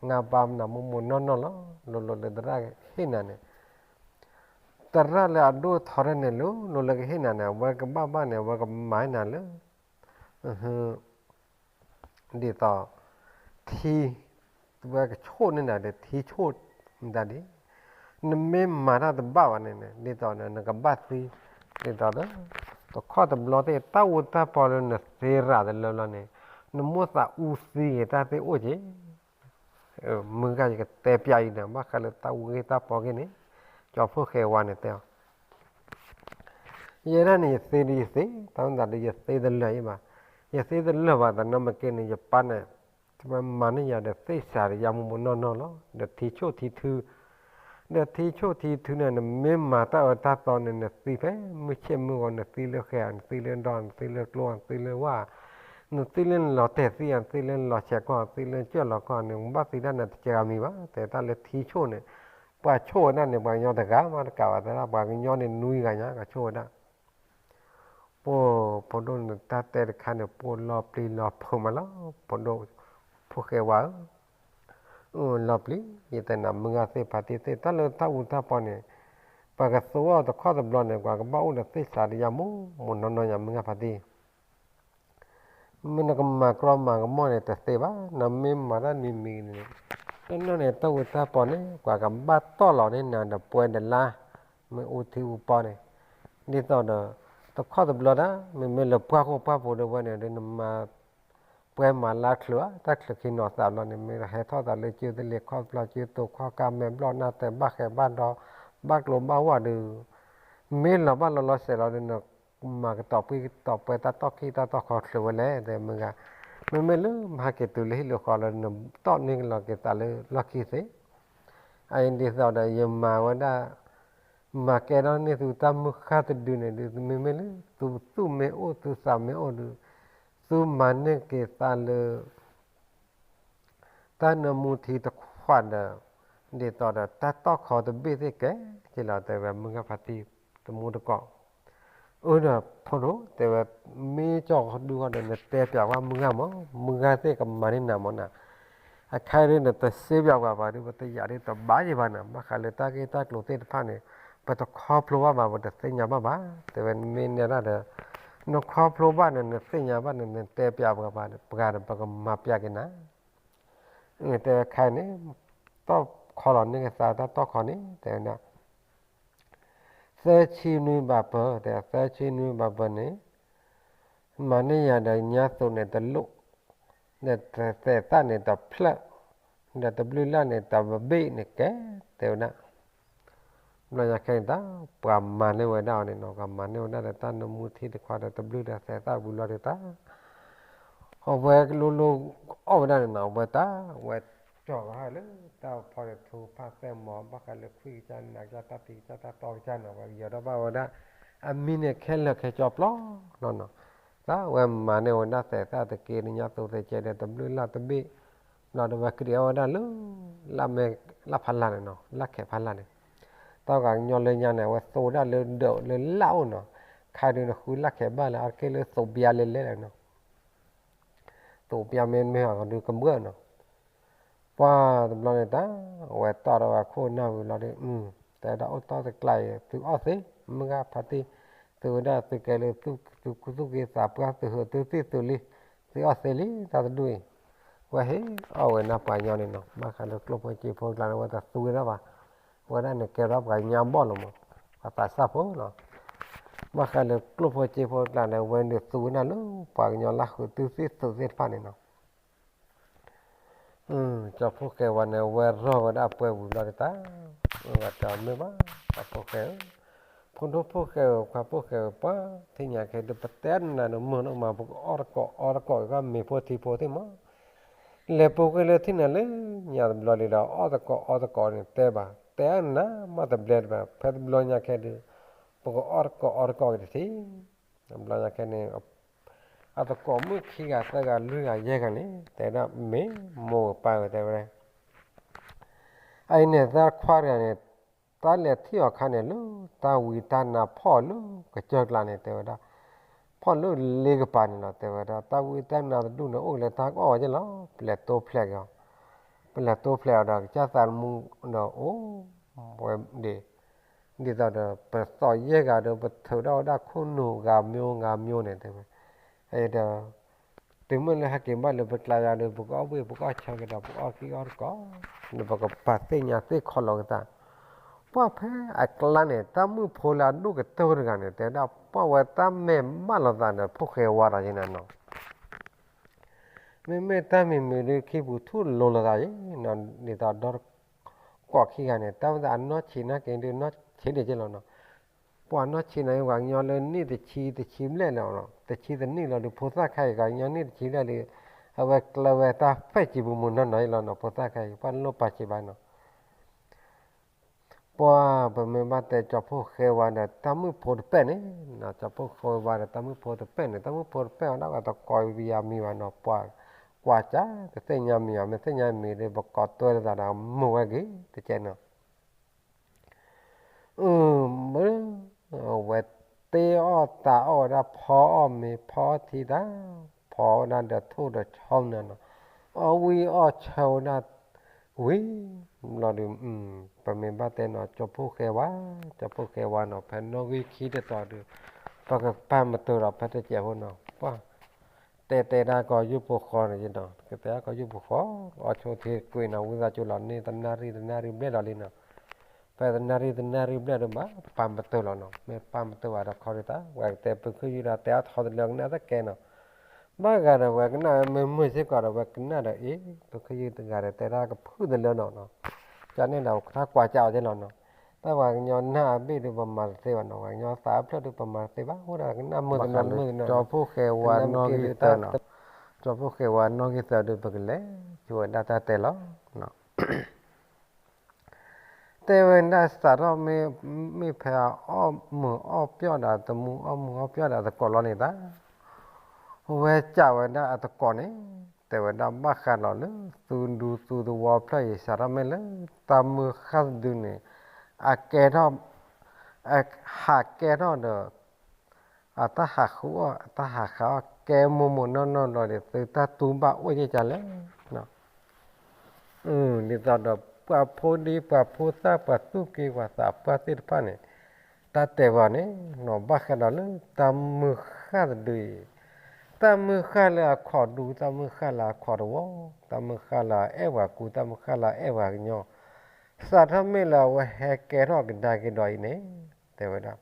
ငါးပါးနၤမိၢ်မိၢ်နီၢ်နီၢ်လီၤ လိၤလိၤလၢသရၣ်ကဟ့ၣ်နၤန့ၣ် သရၣ်လၢအဒိၣ်ထီရဲၣ်န့ၣ် လိၤလိၤလၢကဟ့ၣ်နၤန့ၣ် အဝဲကဘၣ်ဘၣ်န့ၣ် အဝဲကမၤနၤလၢ ဒ်သိး ထံ ဝဲကဆိၣ်န့ၢ်နၤဒီး ထံဆိၣ်မတၤဒ် နမ့ၢ်မၤတၢ်တဘၣ်ဘၣ်န့ၣ်န့ၣ် ဒ်သိးဒီးနကဘၣ်သံ ဒ်သိးဒီး တခီတဘျီသ့ၣ် တၢ်အူတၢ်ပီလၢနသ့ရၤတလၢလီၤန့ၣ် နမိၣ်သးအူသံဂ့ၤတၢ်သ့ၣ်အိၣ်က့ၤ မုၢ်ဂၤယကတဲပျးအံၤန့ၣ် ဘၣ်ဃးလၢတၢ်အူဂ့ၢ်တၢ်ပီဂ့ၢ်န့ၣ် ကၠီဖှိၣ်ဃဲဝါန့ၣ်တဲအီၤ ယဲဒၣ်န့ၣ် ယသ့ဒုးယသ့, တၢ်မ့ၢ်သးဒုးယသ့တလၢာ်အံၤဘၣ်. ယသ့တလၢာ်ဘၣ် တနီၤမ့ၢ်က့န့ၣ် ယပၢ်န့ၣ် မၤန့ၢ်ယၤဒီးသ့ၣ်စးဒီးယၤမိၢ်မိၢ်နီၢ်နီၢ်လီၤ. ဒီးထံဆိၣ်ထံထု, ဒီးထံဆိၣ်ထံထုန့ၣ် နမ့ၢ်မၤတၢ်အၢတၢ်သီန့ၣ် နသံဖဲမုၢ်ဆ့ၣ်မုၢ်ဂီၤ, နသံလၢဃဲၤ, နသံလၢဒီ, နသံလၢကျိ, နသံလၢဝၣ်, နသံလၢနလီၤတဲာ်သံ, နသံလၢနလီၤဆဲးကီၢ်, နသံလၢနကၢၢ်လီၤကီၢ်န့ၣ် နဘၣ်သံတၢ်န့ၣ် တကဲဂၤမံၤဘၣ်. တဲတၢ်လၢထံဆိၣ်န့ၣ် ပှၤဆိၣ်ဝဲဒၣ်န့ၣ် ပှၤကညီတဂၤမးတကးဘၣ်, တဲဒၣ်ပှၤကညီန့ၣ် နွံဂၤညါ ကဆိၣ်ဝဲဒၣ်. ပှၤဖိဒိၣ်န့ၣ် တၢ်တဲတခါန့ၣ် ပှၤလီၤပျံၤလီၤဖုးမးလီၤ. ဖိဒိၣ်ဖိဃဲဝါဧၢ, လီၤပျံၤ ယတဲနၤ မုၢ်ဂၤသ့ၣ်ဖါတံၢ်သ့ၣ် တၢ်လၢတၢ်အူတၢ်ပီန့ၣ် ပှၤကသူအီၤတခီတဘျီန့ၣ် ပှၤကဘၣ်အိၣ်ဒီးသ့ၣ်စးဒီးယၤမိၢ်မိၢ်နီၢ်နီၢ်ညါ မုၢ်ဂၤဖါတံၢ် မ့ၢ်နကမၤကြီမၤကမီၣ်န့ၣ် တသ့ဘၣ်, နမ့ၢ်မၤတၢ်မံၤမံၤန့ၣ် တနီၤန့ၣ် တၢ်အူတၢ်ပီန့ၣ် ပှၤကဘၣ်တီၢ်လီၤန့ၢ်နၤဒီးပှဲၤဒီးလါ, မ့ၢ်အူထံအူပီန့ၣ် ဒ်သိးဒီး တခီတဘျီဒၣ် မ့မ့ၢ်လၢပှၢ်ခိၣ်ပှၢ်ပူၤဒီးဝဲန့ၣ်ဒီး နမၤ ပှဲၤမၤလါချုးဧါ, တၢ်ချုးခံနီၤသးဘျီန့ၣ် မ့ၢ်ဟဲထီၣ်သးလၢကၠိသလ့ၤခီၣ်ဖျီၣ် ကၠိတိၤခီၣ်ကၢ်မဲာ်ဘျီၣ် နၢ်တဲာ်ဘၣ်ဃဲးဘၣ်ဒီ ဘၣ်ကျိၤဘၣ်ဝၣ်ဒီး မ့ၢ်လီၤဘၣ်လီၤလီၤဆဲးလီၤဒီး နမၤကတီၤပှံၢ်ကတီၤပှဲၤတၢ်တီၢ်ခံတၢ်တီၢ်ခီချုးဝဲလဲၣ် တဲမုၢ်ဂၤ, မ့မ့ၢ်လၢမၤဟးက့ၤတုၤလၢဟံၣ်လၢဃီလၢ နတီၢ်န့ၢ်ကလီၤက့ၤသးလၢလီၢ်ခံသ့ အအံၤဒ်သိးဒီး ယမၤဝဲဒၣ် မၤကဲထီၣ်န့ၢ်သုတၢ်မုၢ်ဃၢ်တဒုန့ၣ်ဒုး မ့မ့ၢ်လၢသုသူၣ်မ့ၢ်အိၣ် သုသးမ့ၢ်အိၣ်ဒီး သုမၤန့ၢ်က့ၤသးလၢ တၢ်နၢမူထံတခွးဒီး ဒ်သိးဒီးတၢ်တီၢ်ခီတဘ့ၣ်သ့ၣ်ကဲက့ၤလီၤ တဲဝဲမုၢ်ဂၤဖါတံၢ်တမူတကိး အၢဒီးဖိဒိၣ် တဲဝဲ မ့ၢ်ကၠီဒုဃီဒီး နတဲပျးဝဲမုၢ်ဂၤမး မုၢ်ဂၤသ့ၣ်ကမၤန့ၢ်နၤမးနၤ အခါဒ်နတစ့ပျးပှၤဘၣ်ဒုး ပတယာ်ဒ်တဘၣ်ယံၤဘၣ်နၤ ဘၣ်ဃးလၢတၢ်ဂ့ၢ်တၢ်ကျိၤသ့ၣ်တဖၣ်န့ၣ် ပတခီဖျိဘၣ်ဘၣ် ပတသ့ၣ်ညါဘၣ်ဘၣ် တဲဝဲမ့ၢ်နဲဒၣ်ဒီး နခီဖျိဘၣ်န့ၣ် နသ့ၣ်ညါဘၣ်န့ၣ် နတဲပျးပှၤ ပှၤဒီးပကမၤပျးက့ၤနၤ, တဲဝဲခဲအံၤန့ၣ်, တီၢ်ခီလီၤန့ၢ်က့ၤသးတၢ်တီၢ်ခီန့ၣ် တဲဝဲဒၣ်, သၢဆံနွံဘၣ်ပၢၢ်, တဲသၢဆံနွံဘၣ်ပၢၢ်န့ၣ်, မၤန့ၢ်ယၤဒီးညါသိးန့ၣ်တလိၣ်, ဒီးသဲးသၣ်န့ၣ်တဖျၢၣ်, ဒီးတဘျုးလၢ်န့ၣ်တဘ့ၣ်န့ၣ်ကဲ, တဲဝဲဒၣ် ဘျီညါခဲအံၤတၢ် ပှၤမၤန့ၢ်ဝဲဒၣ်အီၤန့ၣ်နီၤ, ပှၤမၤန့ၢ်ဝဲဒၣ်ဒီးတၢ်နၢမူထံတခွါဒီးတဘျုးဒီးသဲးသၣ်ဝံၤလီၤဒီးတၢ်, အဝဲလိၤလိၤအီၣ်ဝဲဒၣ်န့ၣ်နီၤ, အဝဲတၢ်ဝဲကၠီၤကဟၣ်လၢတၢ်ဖီဒီးထူဖးသဲမီၤ ဘၣ်ဃးလၢခွံကစၢ်နးကစၢ်တၢ်ဖံးကစၢ်တၢ်တီကစၢ်နီၤ, အဝဲကယီၤထီၣ်ဘၣ်ဝဲဒၣ် အမံၤန့ၣ်ခဲလၢာ်ခဲဆ့ပျီလီၤနီၤ, တၢ်ဝဲမၤန့ၢ်ဝဲဒၣ်သဲးသၣ်တက့ၢ် ညါသိးသဲးကဲဒီးတဘျုးလၢ်တဘ့ၣ်, ဘျီဒီးဝဲကဒံးအီၣ်ဝဲဒၣ်လၢ လၢ်မဲ, လၢ်ဖးလၢ်န့ၣ်နီၤ, လၢ်ခဲးဖးလၢ်န့ၣ်, တၢ်ဂၤကညီလၢညါန့ၣ် အဝဲသိဝဲဒၣ်လၢဒၢးလၢလၢ်အိၣ်နီၤ, ခါဒုးနဃုလၢ်ခဲးဘၣ်လၢအါတက့ၢ်လၢသိးပျါလဲလဲၣ်နီၤ, သိးပျါမ့မ့ၢ်အီၤဒုးကမျၢၢ်နီၤ, ပှၤတဘျီန့ၣ်တၢ် အဝဲတီၢ်ဒီးဝဲခိၣ်နၢ်ဝံၤလီၤဒီး တဲဒၣ်အိၣ်တီၢ်တကျါအံၤ သုအီၣ်သ့, မုၢ်ဂၤဖါတံၢ်, သုဝဲဒၣ်သုကဲလၢ သုကူသုက့ၤသးပှၢ် သုဟုးသုသံၣ်သုလံ, သုအီၣ်သ့လံတၢ်တဒူၣ်အံၤ, ဝဲဟ့ၣ်အီၣ်ဝဲဒၣ်ပှၤကညီန့ၣ်နီၤ, ဘၣ်ဃးလၢကျိၣ်ဖိစ့ဖိတကျါန့ၣ် အဝဲတသူဝဲဒၣ်ဘၣ်, အဝဲဒၣ်န့ၣ်ကဲထီၣ်ပှၤကညီဘီၣ်လီၤမး, ပှၤသးစၢ်ဖိလီၤ, ဘၣ်ဃးလၢကျိၣ်ဖိစ့ဖိတကျါန့ၣ် အဝဲန့ၣ်သူဝဲဒၣ်လၢပှၤကညီလၢဟုးသုသံၣ်သုသ့ၣ်တဖၣ်န့ၣ်နီၤ ကၠီဖှိၣ်ဃဲဝါန့ၣ် အဝဲရီၢ်ဝဲဒၣ်အပှဲၤဝံၤဘျီဒ်တၢ်, အဝဲတဲအီၤမ့ၢ်ဘၣ်, ကၠီဖှိၣ်ဃဲဧၢ, ဖိဒိၣ်ဖှိၣ်ဃဲဧၢ ခွါဖှိၣ်ဃဲဧၢ ပှၤထံၣ်ညါခဲဒုး ပတဲနၤန့ၣ် မုၢ်နအိၣ်မး ပကအီၣ်တကိးအီတကိးက့ၤ မ့ၤဖိထံဖိသ့ၣ်မး, လဲၤပူၤကွံာ်လၢထံၣ်နၤလၢညါတဘျီလံဒီး အီၣ်တကိးအီတကိးန့ၣ် တဲဘၣ်, တဲနၤမ့ၢ်တဘျဲတဘၣ် ဖဲတဘျီညါခဲဒုး ပကအီၣ်တကိးအီတကိးက့ၤတထံၣ် တဘျီညါခဲန့ၣ် အသကိးမုၣ်ခံဂၤသၢဂၤလွံၢ်ဂၤယဲၢ်ဂၤန့ၣ် တဲဒၣ်မ့ၢ်မိၢ်ပၢ်ဝဲတဲဝဲဒၣ်, အအံၤန့ၣ် သးခွါတဂၤန့ၣ် တၢ်လဲၤထံၣ်အီၤခါန့ၣ် လၢတၢ်ဝံတၢ်နါဖီၣ်လၢကစၢၢ်ကျါန့ၣ် တဲဝဲဒၣ်, ဖီၣ်လၢလ့ကပၤန့ၣ်လီၤ တဲဝဲဒၣ်, တၢ်ဝံတၢ်နါတဒူၣ်န့ၣ် အိၣ်လၢတၢ်ကအီၣ်ဝဲက့လီၤ ပလဲၤတိဖျဲးက့ၤအီၤ, ပလဲၤတိဖျဲးအီၤဒီး ကစၢ်သးသမူဒီးအိၣ်ဝဲဒၣ် ဒ်သိးဒီး ပသီၣ်ယဲၢ်ဂၤဒီး ပထုးထီၣ်ဝဲဒၣ်ခိၣ်နူာ်ဂၤမျိုးဂၤမျိုးန့ၣ် တဲဝဲ, အဒီး တုၤမ့ၢ်လၢဟဲက့ၤဘၣ်လၢပကျါယၤဒီး ပကအီၣ်ဘှ့ၣ်ပကအီၣ်ဆၢက့ၤဒီး ပကအီၣ်ကံၢ်အီၣ်တကိး, ဒီးပကပာ်သ့ၣ်ညါသ့ၣ်ခီလီၤက့ၤသး, ပှၢ်ဖဲအကျါန့ၣ် တၢ်မုၣ်ဖိလၢအဒိၣ်ကတၢၢ်တဂၤန့ၣ် တဲဝဲဒၣ် ပှၢ်ဝဲတၢ်မဲာ်ဘၣ်လိာ်သးဒီး ဖှိၣ်ဃဲဝါဒီးယဲန့ၣ်နီၤ မ့မ့ၢ်တၢ်မံၤမံၤဒုး ခံပူၤထူၣ်လိၤလိာ်သးယဲနီၤ, ဒ်သိးဒီး ကိးခံဂၤန့ၣ် တၢ်ဝဲသးအနီၢ်ဆံးနာ်က့ၤဒုး နီၢ်ဆံးဒံးက့လီၤနီၤ, ပှၤနီၢ်ဆံးန့ၣ် ပှၤကညီလၢနံၣ်တဆံ တဆံဘျဲၣ်လီၤ, တဆံတနံၣ်လီၤဒုး ဖိသၣ်ခါအံၤ ပှၤကညီနံၣ်တဆံဘျဲၣ်ဒုး အဝဲကျၢၤဝဲတၢ်ဖဲၣ်စံးပူၤမုၢ်နီၢ်နီၢ်ယဲလီၤနီၤ, ဖိသၣ်ခါအံၤ ပှၤလိၣ်ပာ်စံးဘၣ်နီၤ ပှၤပမ့ၢ်ဘၣ်တဲကၠီဖှိၣ်ဃဲဝါဒီးတၢ်မုၣ်ဖိတပဲၣ်န့ၣ်, ကၠီဖှိၣ်ဃဲဝါဒီးတၢ်မုၣ်ဖိတပဲၣ်န့ၣ် တၢ်မုၣ်ဖိတပဲၣ်အီၤဒၣ်ဝဲတကိးယၤမံၤဘၣ်နီၤ, ပှၤကွၢ်ကၢ် တသ့ၣ်ညါမံၤဘၣ်, မ့ၢ်သ့ၣ်ညါမံၤဒီး ပကိးတွဲလိာ်သးဒီးမုာ်ဝဲဂ့ၤတကဲနီၤ အၢ မ့ၢ် အဝဲတ့အီၣ်တၢ်အီၣ်ဝဲဒၣ်ဖီအီၣ်မ့ၤဖီအီၣ်ထံတၢ်, ဖီဝဲဒၣ်ဒီးထိၣ်ဒီးဆီမနၤနီၤ, အီၣ်ဝံၣ်အီၣ်ဆၢဝဲဒၣ်ဝံၤ ဘျီဒီး ပမ့ၢ်ဘၣ်တဲနီၤ ကၠီဖှိၣ်ဃဲဝါ, ကၠီဖှိၣ်ဃဲဝါနီၤ ဖဲနီၣ်ဂံၢ်ခံတတီၤဒီး ပကပာ်မတၤဒီးဖဲတစဲးဖိနီၤ ပှၤ တဲတဲဒၣ်ကီၢ်ယူၢ်ဖိဃီန့ၣ်နီၤ, ကတဲကီၢ်ယူၢ်ဖိဃီ, အီၣ်ဆိထံကွံာ်နီၤ ဝံသးစူၤလီၤန့ၢ်တနၣ်ရံၣ်တနၣ်ရံၣ်ဘျဲၣ်လီၤလံနီၤ, ဖဲတနၣ်ရံၣ်တနၣ်ရံၣ်ဘျဲၣ်ဒီးဘၣ်ပာ်မတၤလီၤနီၤ, မ့ၢ်ပာ်မတၤဘၣ်ဒီးခီဒုးတၢ် ဝဲကတဲပုၢ်ခုၣ်ယုၢ်ဒီးတဲအါထီၣ်တလၢကနၣ်တကဲနီၤ, ဘၣ်ဂၤဒီးဝဲကနၣ်ဝဲမုာ်မုာ်စ့ၢ်ကီးဒီးဝဲကနၣ်ဒီးအ့ၣ် ပုၢ်ခုၣ်ယုၢ်တဂၤဒီးတဲဒၣ်ကဖုၣ်တလၢနီၤနီၤ, ကန့ၣ်ဒီးတၢ်ကွၢ်ကၢ်အီၤက့လီၤနီၤ တၢ်ပှၤကညီနၢ်အဘ့ၣ်ဒုးပမၤတသ့ဘၣ်နီၤ, ပှၤကညီသးအဖျၢၣ်ဒုးပမၤတသ့ဘၣ်, အိၣ်ဒီးကနၣ်မုာ်တနီၤမုာ်တနီၤ, ကၠီဖှိၣ်ဃဲဝါနီၣ်ဂံၢ်သၢနီၤ, ကၠီဖှိၣ်ဃဲဝါနီၣ်ဂံၢ်သၢဒုး ပကလဲၤဆိဝဲဒၣ်တၢ်တဲလီၤ. တဲဝဲဒၣ်စးထီၣ်မ့ၢ်ဖဲအီၣ်မုာ်အီၣ်ပျီၢ်ဒီး တမူအီၣ်မုာ်အီၣ်ပျီၢ်ဒီးအသကိးလီၤန့ၣ်သၢ ဝဲစံးဝဲဒၣ်အသကိးန့ၣ် တဲဝဲဒၣ်ဘၣ်ဃးလီၤလၢ သူဒူသူသဝီဖျၢၣ်အံၤ စးထီၣ်မ့ၢ်လၢတၢ်မုၢ်ဃၢ်တဒုန့ၣ် အကဲထီၣ် အဟးကဲထီၣ်ဒီး အတၢ်ဟးဃုအီၣ် အတၢ်ဟးဃုအီၣ် ကဲမိၢ်မိၢ်နီၢ်နီၢ်လီၤဒီး သုတၢ်တူၢ်ဘၣ်အိၣ်ယဲၢ်ကလဲၣ်. ဒ်သိးဒီးပှၤဖိဒံပှၤဖိသၣ် ပှၤသူၣ်က့ပှၤသးပှၢ်သ့ၣ်တဖၣ်န့ၣ် တၢ်တဲဘၣ်န့ၣ် ဘၣ်ဃးဒီးလၢတၢ်မုၢ်ဃၢ်တဒုအံၤ, တၢ်မုၢ်ဃၢ်လၢအခီၣ်ဒူ တၢ်မုၢ်ဃၢ်လၢအခီၣ်တဝီ, တၢ်မုၢ်ဃၢ်လၢအအဲၣ်ပှၤကူ တၢ်မုၢ်ဃၢ်လၢအအဲၣ်ပှၤကညီ, စးထီၣ်မ့ၢ်လၢအဝဲဟဲကဲထီၣ်ကဒါက့ၤဒီးအံၤန့ၣ် တဲဝဲဒၣ်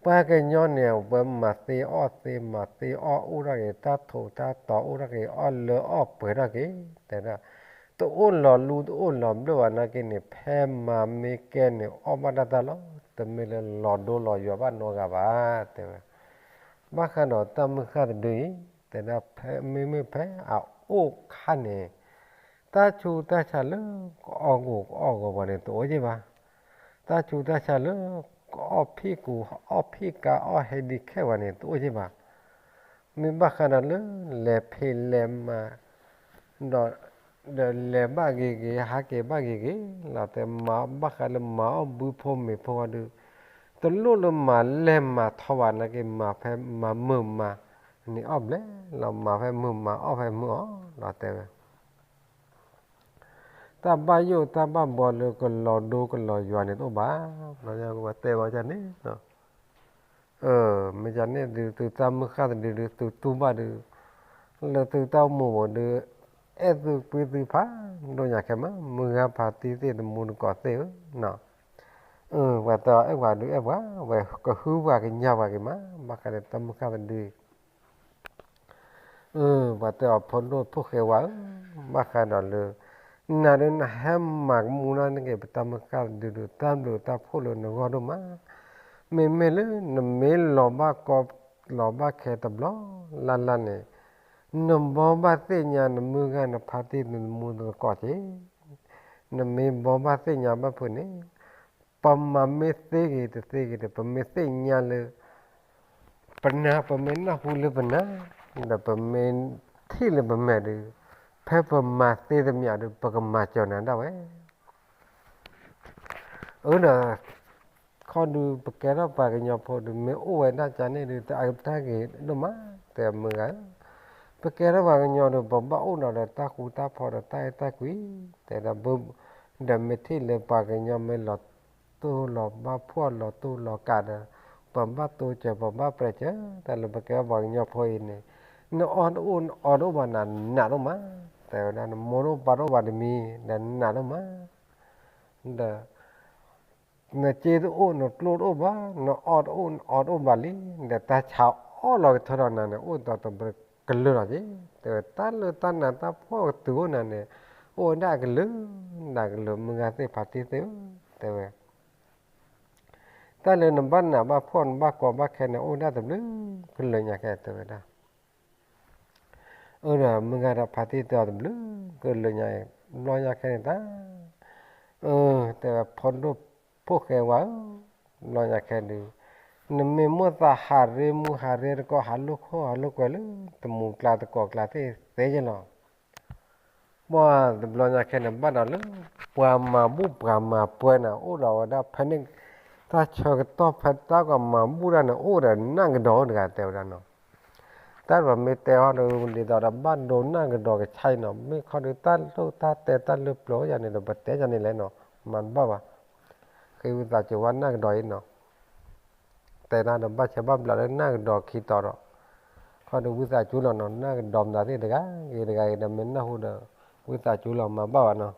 ပှၤကညီန့ၣ် ပှၤမၤသ့အီၣ်သ့ မၤသ့အီၣ်အိၣ်ထီၣ်က့ၤ တၢ်ထိးတၢ်တီၤအိၣ်ထီၣ်က့ၤ အီၣ်လၢအီၣ်ပှဲၤထီၣ်က့ၤ တဲဒၣ်, တအိၣ်လီၤလူတအိၣ်လီၤဘျၢၣ်ဘၣ်နာ်က့န့ၣ် ဖဲမၤမ့ၢ်ကဲန့ၣ် အီၣ်ဘၣ်တၢ်တၢ်လီၤ, တမ့ၢ်လၢလီၤဒိလီၤယွၤဘၣ်နီတဂၤဘၣ် တဲဝဲ. ဘၣ်ဃးဒီးတၢ်မုၢ်ဃၢ်တဒုအံၤ တဲဒၣ်ဖဲမ့မ့ၢ်ဖဲအအိၣ်ခါန့ၣ် တၢ်ဆူးတၢ်ဆါလၢကအီၣ်ဂီၤကအီၣ်ဂီၤပှၤန့ၣ် တအိၣ်က့ၤဘၣ်. တၢ်ဆူးတၢ်ဆါလၢကအီၣ်ဖံးကူ အီၣ်ဖံးကါ အီၣ်ဟဲဒံးခဲပှၤန့ၣ် တအိၣ်က့ၤဘၣ်. မ့ၢ်ဘၣ်ဃးဒီးလၢလဲၤဖံးလဲၤမၤ ဒီး ဒီးလဲၤဘၣ်ဂ့ၤဂ့ၤ ဟးက့ၤဘၣ်ဂ့ၤဂ့ၤလီၤ တဲမၤဘၣ်ဃးလၢမၤအီၣ်ဘုဖိမ့ၤဖိဝဲဒုး တလိၣ်လၢမၤလဲၢ်မၤထီဘၣ်နာ်က့ မၤဖဲမၤမုာ်မၤန့ၢ်အီၣ်ဘျဲၣ်လီၤ မၤဖဲမုာ်မၤအီၣ်ဖဲမုာ်အီၤလီၤ တဲဝဲ. တၢ်ဘၣ်ယိၣ်တၢ်ဘၣ်ဘှီလၢကလီၤဒိကလီၤယွၤန့ၣ်တအိၣ်ဘၣ်, တဲဘၣ်န့ၣ် မ့ၢ်ကန့ၣ်ဒုးသုတၢ်မုၢ်ဃၢ်တဒုဒုး သုတူၢ်ဘၣ်ဒုး လၢသုတၢ်အိၣ်မူပူၤဒုး အဲၣ်သုကွံသုဖးဒိၣ်ညါခဲမး မုၢ်ဂၤဖါတံၢ်သ့ၣ်သမူသကိးသ့ၣ်ဧၢ, ပှၤတဲအီၤအဲၣ်ပှၤဒုးအဲၣ်ပှၤ ဝဲကဟုပှၤကညါပှၤက့ၤမး ဘၣ်ဃးဒီးတၢ်မုၢ်ဃၢ်တဒု ပှၤတဲအီၤဖိဒိၣ်ဖိၣ်ဃဲဝါဧၢ, ဘၣ်ဃးဒီးလၢ နၤဒုးနဟဲမၤကမူနီၢ်န့ၢ်က့ၤ ပတၢ်မုၢ်ဃၢ်တဒုဒုး တၢ်ဘျုးတၢ်ဖှိၣ်လၢနဂီၢ်ဒိၣ်မး, မ့မ့ၢ်လၢနမ့ၢ်လီၤဘၣ်ကီလီၤဘၣ်ခဲတဘျီလၢ်လၢ်န့ၣ်, နဘီဘၣ်သ့ၣ်ညါနမုၢ်ဂၤနဖါတံၢ်နသမူသကိးက့ၤ, နမ့ၢ်ဘီဘၣ်သ့ၣ်ညါဘၣ်ဖုးန့ၣ် ပမၤမ့ၢ်သ့ဂ့ၤတသ့ဂ့ၤဒီး ပမ့ၢ်သ့ၣ်ညါလၢ ပနၢ် ပမ့ၢ်နၢ်ဟူလၢပနၢ် ဒီးပမ့ၢ်ထံၣ်လၢပမဲာ်ဒုး ဖဲပမၤသ့တမံၤဒီး ပကမၤစၢၤနၤဒၣ်ဝဲ အၢဒီး ခီဒုး ပကဲထီၣ်ပှၤကညီဖိဒုး မ့ၢ်အိၣ်ဝဲဒၣ်ကန့ၣ်ဒုး တၢ်အကတၢၢ်ဂ့ၤဒိၣ်မး တဲမုၢ်ဂၤဧၢ, ပကဲထီၣ်ပှၤကညီဒုး ပဘၣ်အိၣ်ဒီးတၢ်ဃူတၢ်ဖိးဒီးတၢ်အဲၣ်တၢ်ကွံ, တဲဒၣ် ဒီးမ့ၢ်ထံၣ်လၢပှၤကညီမ့ၢ်လီၤတိၢ်လီၤဘၣ်ဖှီၣ်လီၤတိၢ်လီၤကးဒီး ပဘၣ်တိစၢၤ ပဘၣ်ပြဲးစၢၤ တၢ်လၢပကဲထီၣ်ပှၤကညီဖိအံၤန့ၣ်, နအီၣ်တအိၣ်နအီတအိၣ်ဘၣ်နၤနးဒိၣ်မး, တဲဝဲဒၣ် နမိၢ်တအိၣ်ပၢ်တအိၣ်ဘၣ်တမံၤ ဒီးနးဒိၣ်မး ဒီး နစ့တအိၣ်နကျိတအိၣ်ဘၣ် နအီၣ်တအိၣ်နအီတအိၣ်ဘၣ်လံ, ဒီးတၢ်ဆါအီၣ်လီၤကထၢထီၣ်နၤန့ၣ် အိၣ်ဒီးတကလုာ်လီၤက့ၤ, တဲဝဲ တၢ်လၢတၢ်နးတၢ်ဖှီၣ်ကတုၤအိၣ်နၤန့ၣ် အိၣ်ဝဲဒၣ်အကလုာ် ဒၣ်ကလုာ် မုၢ်ဂၤသ့ၣ်ဖါတံၢ်သ့ၣ်ဧၢ, တဲဝဲ တၢ်လၢနဘၣ်နးဘၣ်ဖှီၣ်နဘၣ်ကီဘၣ်ခဲန့ၣ် အိၣ်ဝဲဒၣ်တဘျုးကလုာ်ညါခဲ တဲဝဲဒၣ် အၢဒီး မုၢ်ဂၤဒီးဖါတံၢ်တဲအီၤတဘျုးကလုာ်ညါအံၤ ဘျီညါခဲန့ၣ်တၢ်, အၢ တဲဝဲ ဖိဒိၣ်ဖိၣ်ဃဲဝါဧၢ, ဘျီညါခဲဒုး နမ့ၢ်မိၣ်သးဟးရ့မူဟးရ့တကီၢ် ဟးလိာ်ခိၣ်ဟးလိာ်ကွဲလၢ တမူကျါတကိးကျါသ့ၣ်သ့ယဲလီၤ. ပှၤတဘျီညါခဲန့ၣ် ဘၣ်ဒီးလၢ ပှၤမၤဘူၣ်ပှၤမၤပှဲၤန့ၣ် အိၣ်ဒီးဝဲဒၣ်ဖဲန့ၣ် တၢ်ဆၢကတီၢ်ဖဲတၢ်ကမၤဘူၣ်တၢ်န့ၣ် အိၣ်ဒီးနၢ်ကဒီးတဂၤတဲဝဲဒၣ်နီၤ. တၢ်ပမ့ၢ်တဲအီၤဒီး ဒ်သိးဒီးဘၣ်ဒိနၢ်ကဒီးကဆါအံၤနီၤ, မ့ၢ်ခီဒုးတၢ်လိၣ်တၢ်တဲတၢ်လၢပျၢၤယၤန့ၣ်ဒီး ပတဲယၤန့ၣ်လဲၣ်နီၤ, မၤတဘၣ်ဘၣ်. ဃ့ဝံသးစူၤဝဲနၢ်ကဒီးအံၤနီၤ တဲဒၣ်ဒီးဘၣ်ဆဲးဘၣ်ဘျးလၢနၢ်ကဒီးခံတီၤဒီး ခီဒုးဝံသးစူၤလီၤနီၤ, နၢ်ကဒီးမတၤသ့ၣ်တဂၤဂ့ၤတဂၤဂ့ၤဒီး မ့ၢ်နၢ်ဟူဒီး ဝံသးစူၤလီၤ မၤဘၣ်ဘၣ်နီၤ.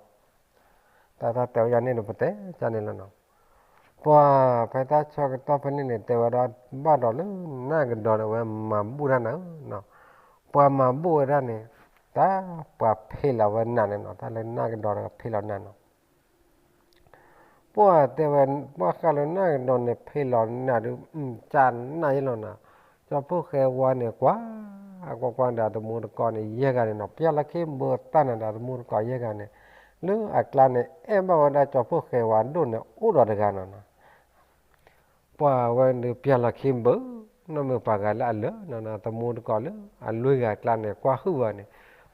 တၢ်တၢ်တဲဝဲယၤန့ၣ်ဒီး ပတဲယၤန့ၣ်လီၤနီၤ. ပှၤဖဲတၢ်ဆၢကတီၢ်ဖဲန့ၣ်န့ၣ် တဲဝဲဒၣ် ဘၣ်ဒီးလၢနၢ်ကဒီးဒီးဝဲမၤဘူၣ်တၢ်နၤဧၢနီၤ. ပှၤမၤဘူၣ်ဝဲဒၣ်န့ၣ် တၢ်ပှၤဖံးလီၤဝဲနးန့ၣ်နီၤ, တၢ်လၢနၢ်ကဒီးဒီးဖံးလီၤနးနီၤ. ပှၤတဲဝဲ ဘၣ်ဃးလၢနၢ်ကဒီးန့ၣ် ဖံးလီၤနးဒုး ကနၣ်ယဲလီၤနၤ. ကၠီဖှိၣ်ဃဲဝါန့ၣ် ကွၢ်ကွၢ်ကွၢ်ဒီး အသမူတကိးန့ၣ် ယဲၢ်ဂၤန့ၣ်နီၤ, ပျၢ်လီၤခ့ဘၢတၢ်နၤဒီး အသမူတကိးယဲၢ်ဂၤန့ၣ် လၢအကျါန့ၣ် အဲၣ်ဘၣ်ဝဲဒၣ်ကၠီဖှိၣ်ဃဲဝါဒိၣ်န့ၣ် အိၣ်ဒီးတဂၤနီၤနီၤ. ပှၤဝဲဒုးပျၢ်လီၤခ့ဘၢ နီၢ်မ့ၢ်ပှၤဂၤလၢအလၢာ်နီၤနီၤ, သမူတကိးလၢအလွံၢ်ဂၤအကျါန့ၣ် ကွၢ်ဟုၣ်ဝဲန့ၣ်,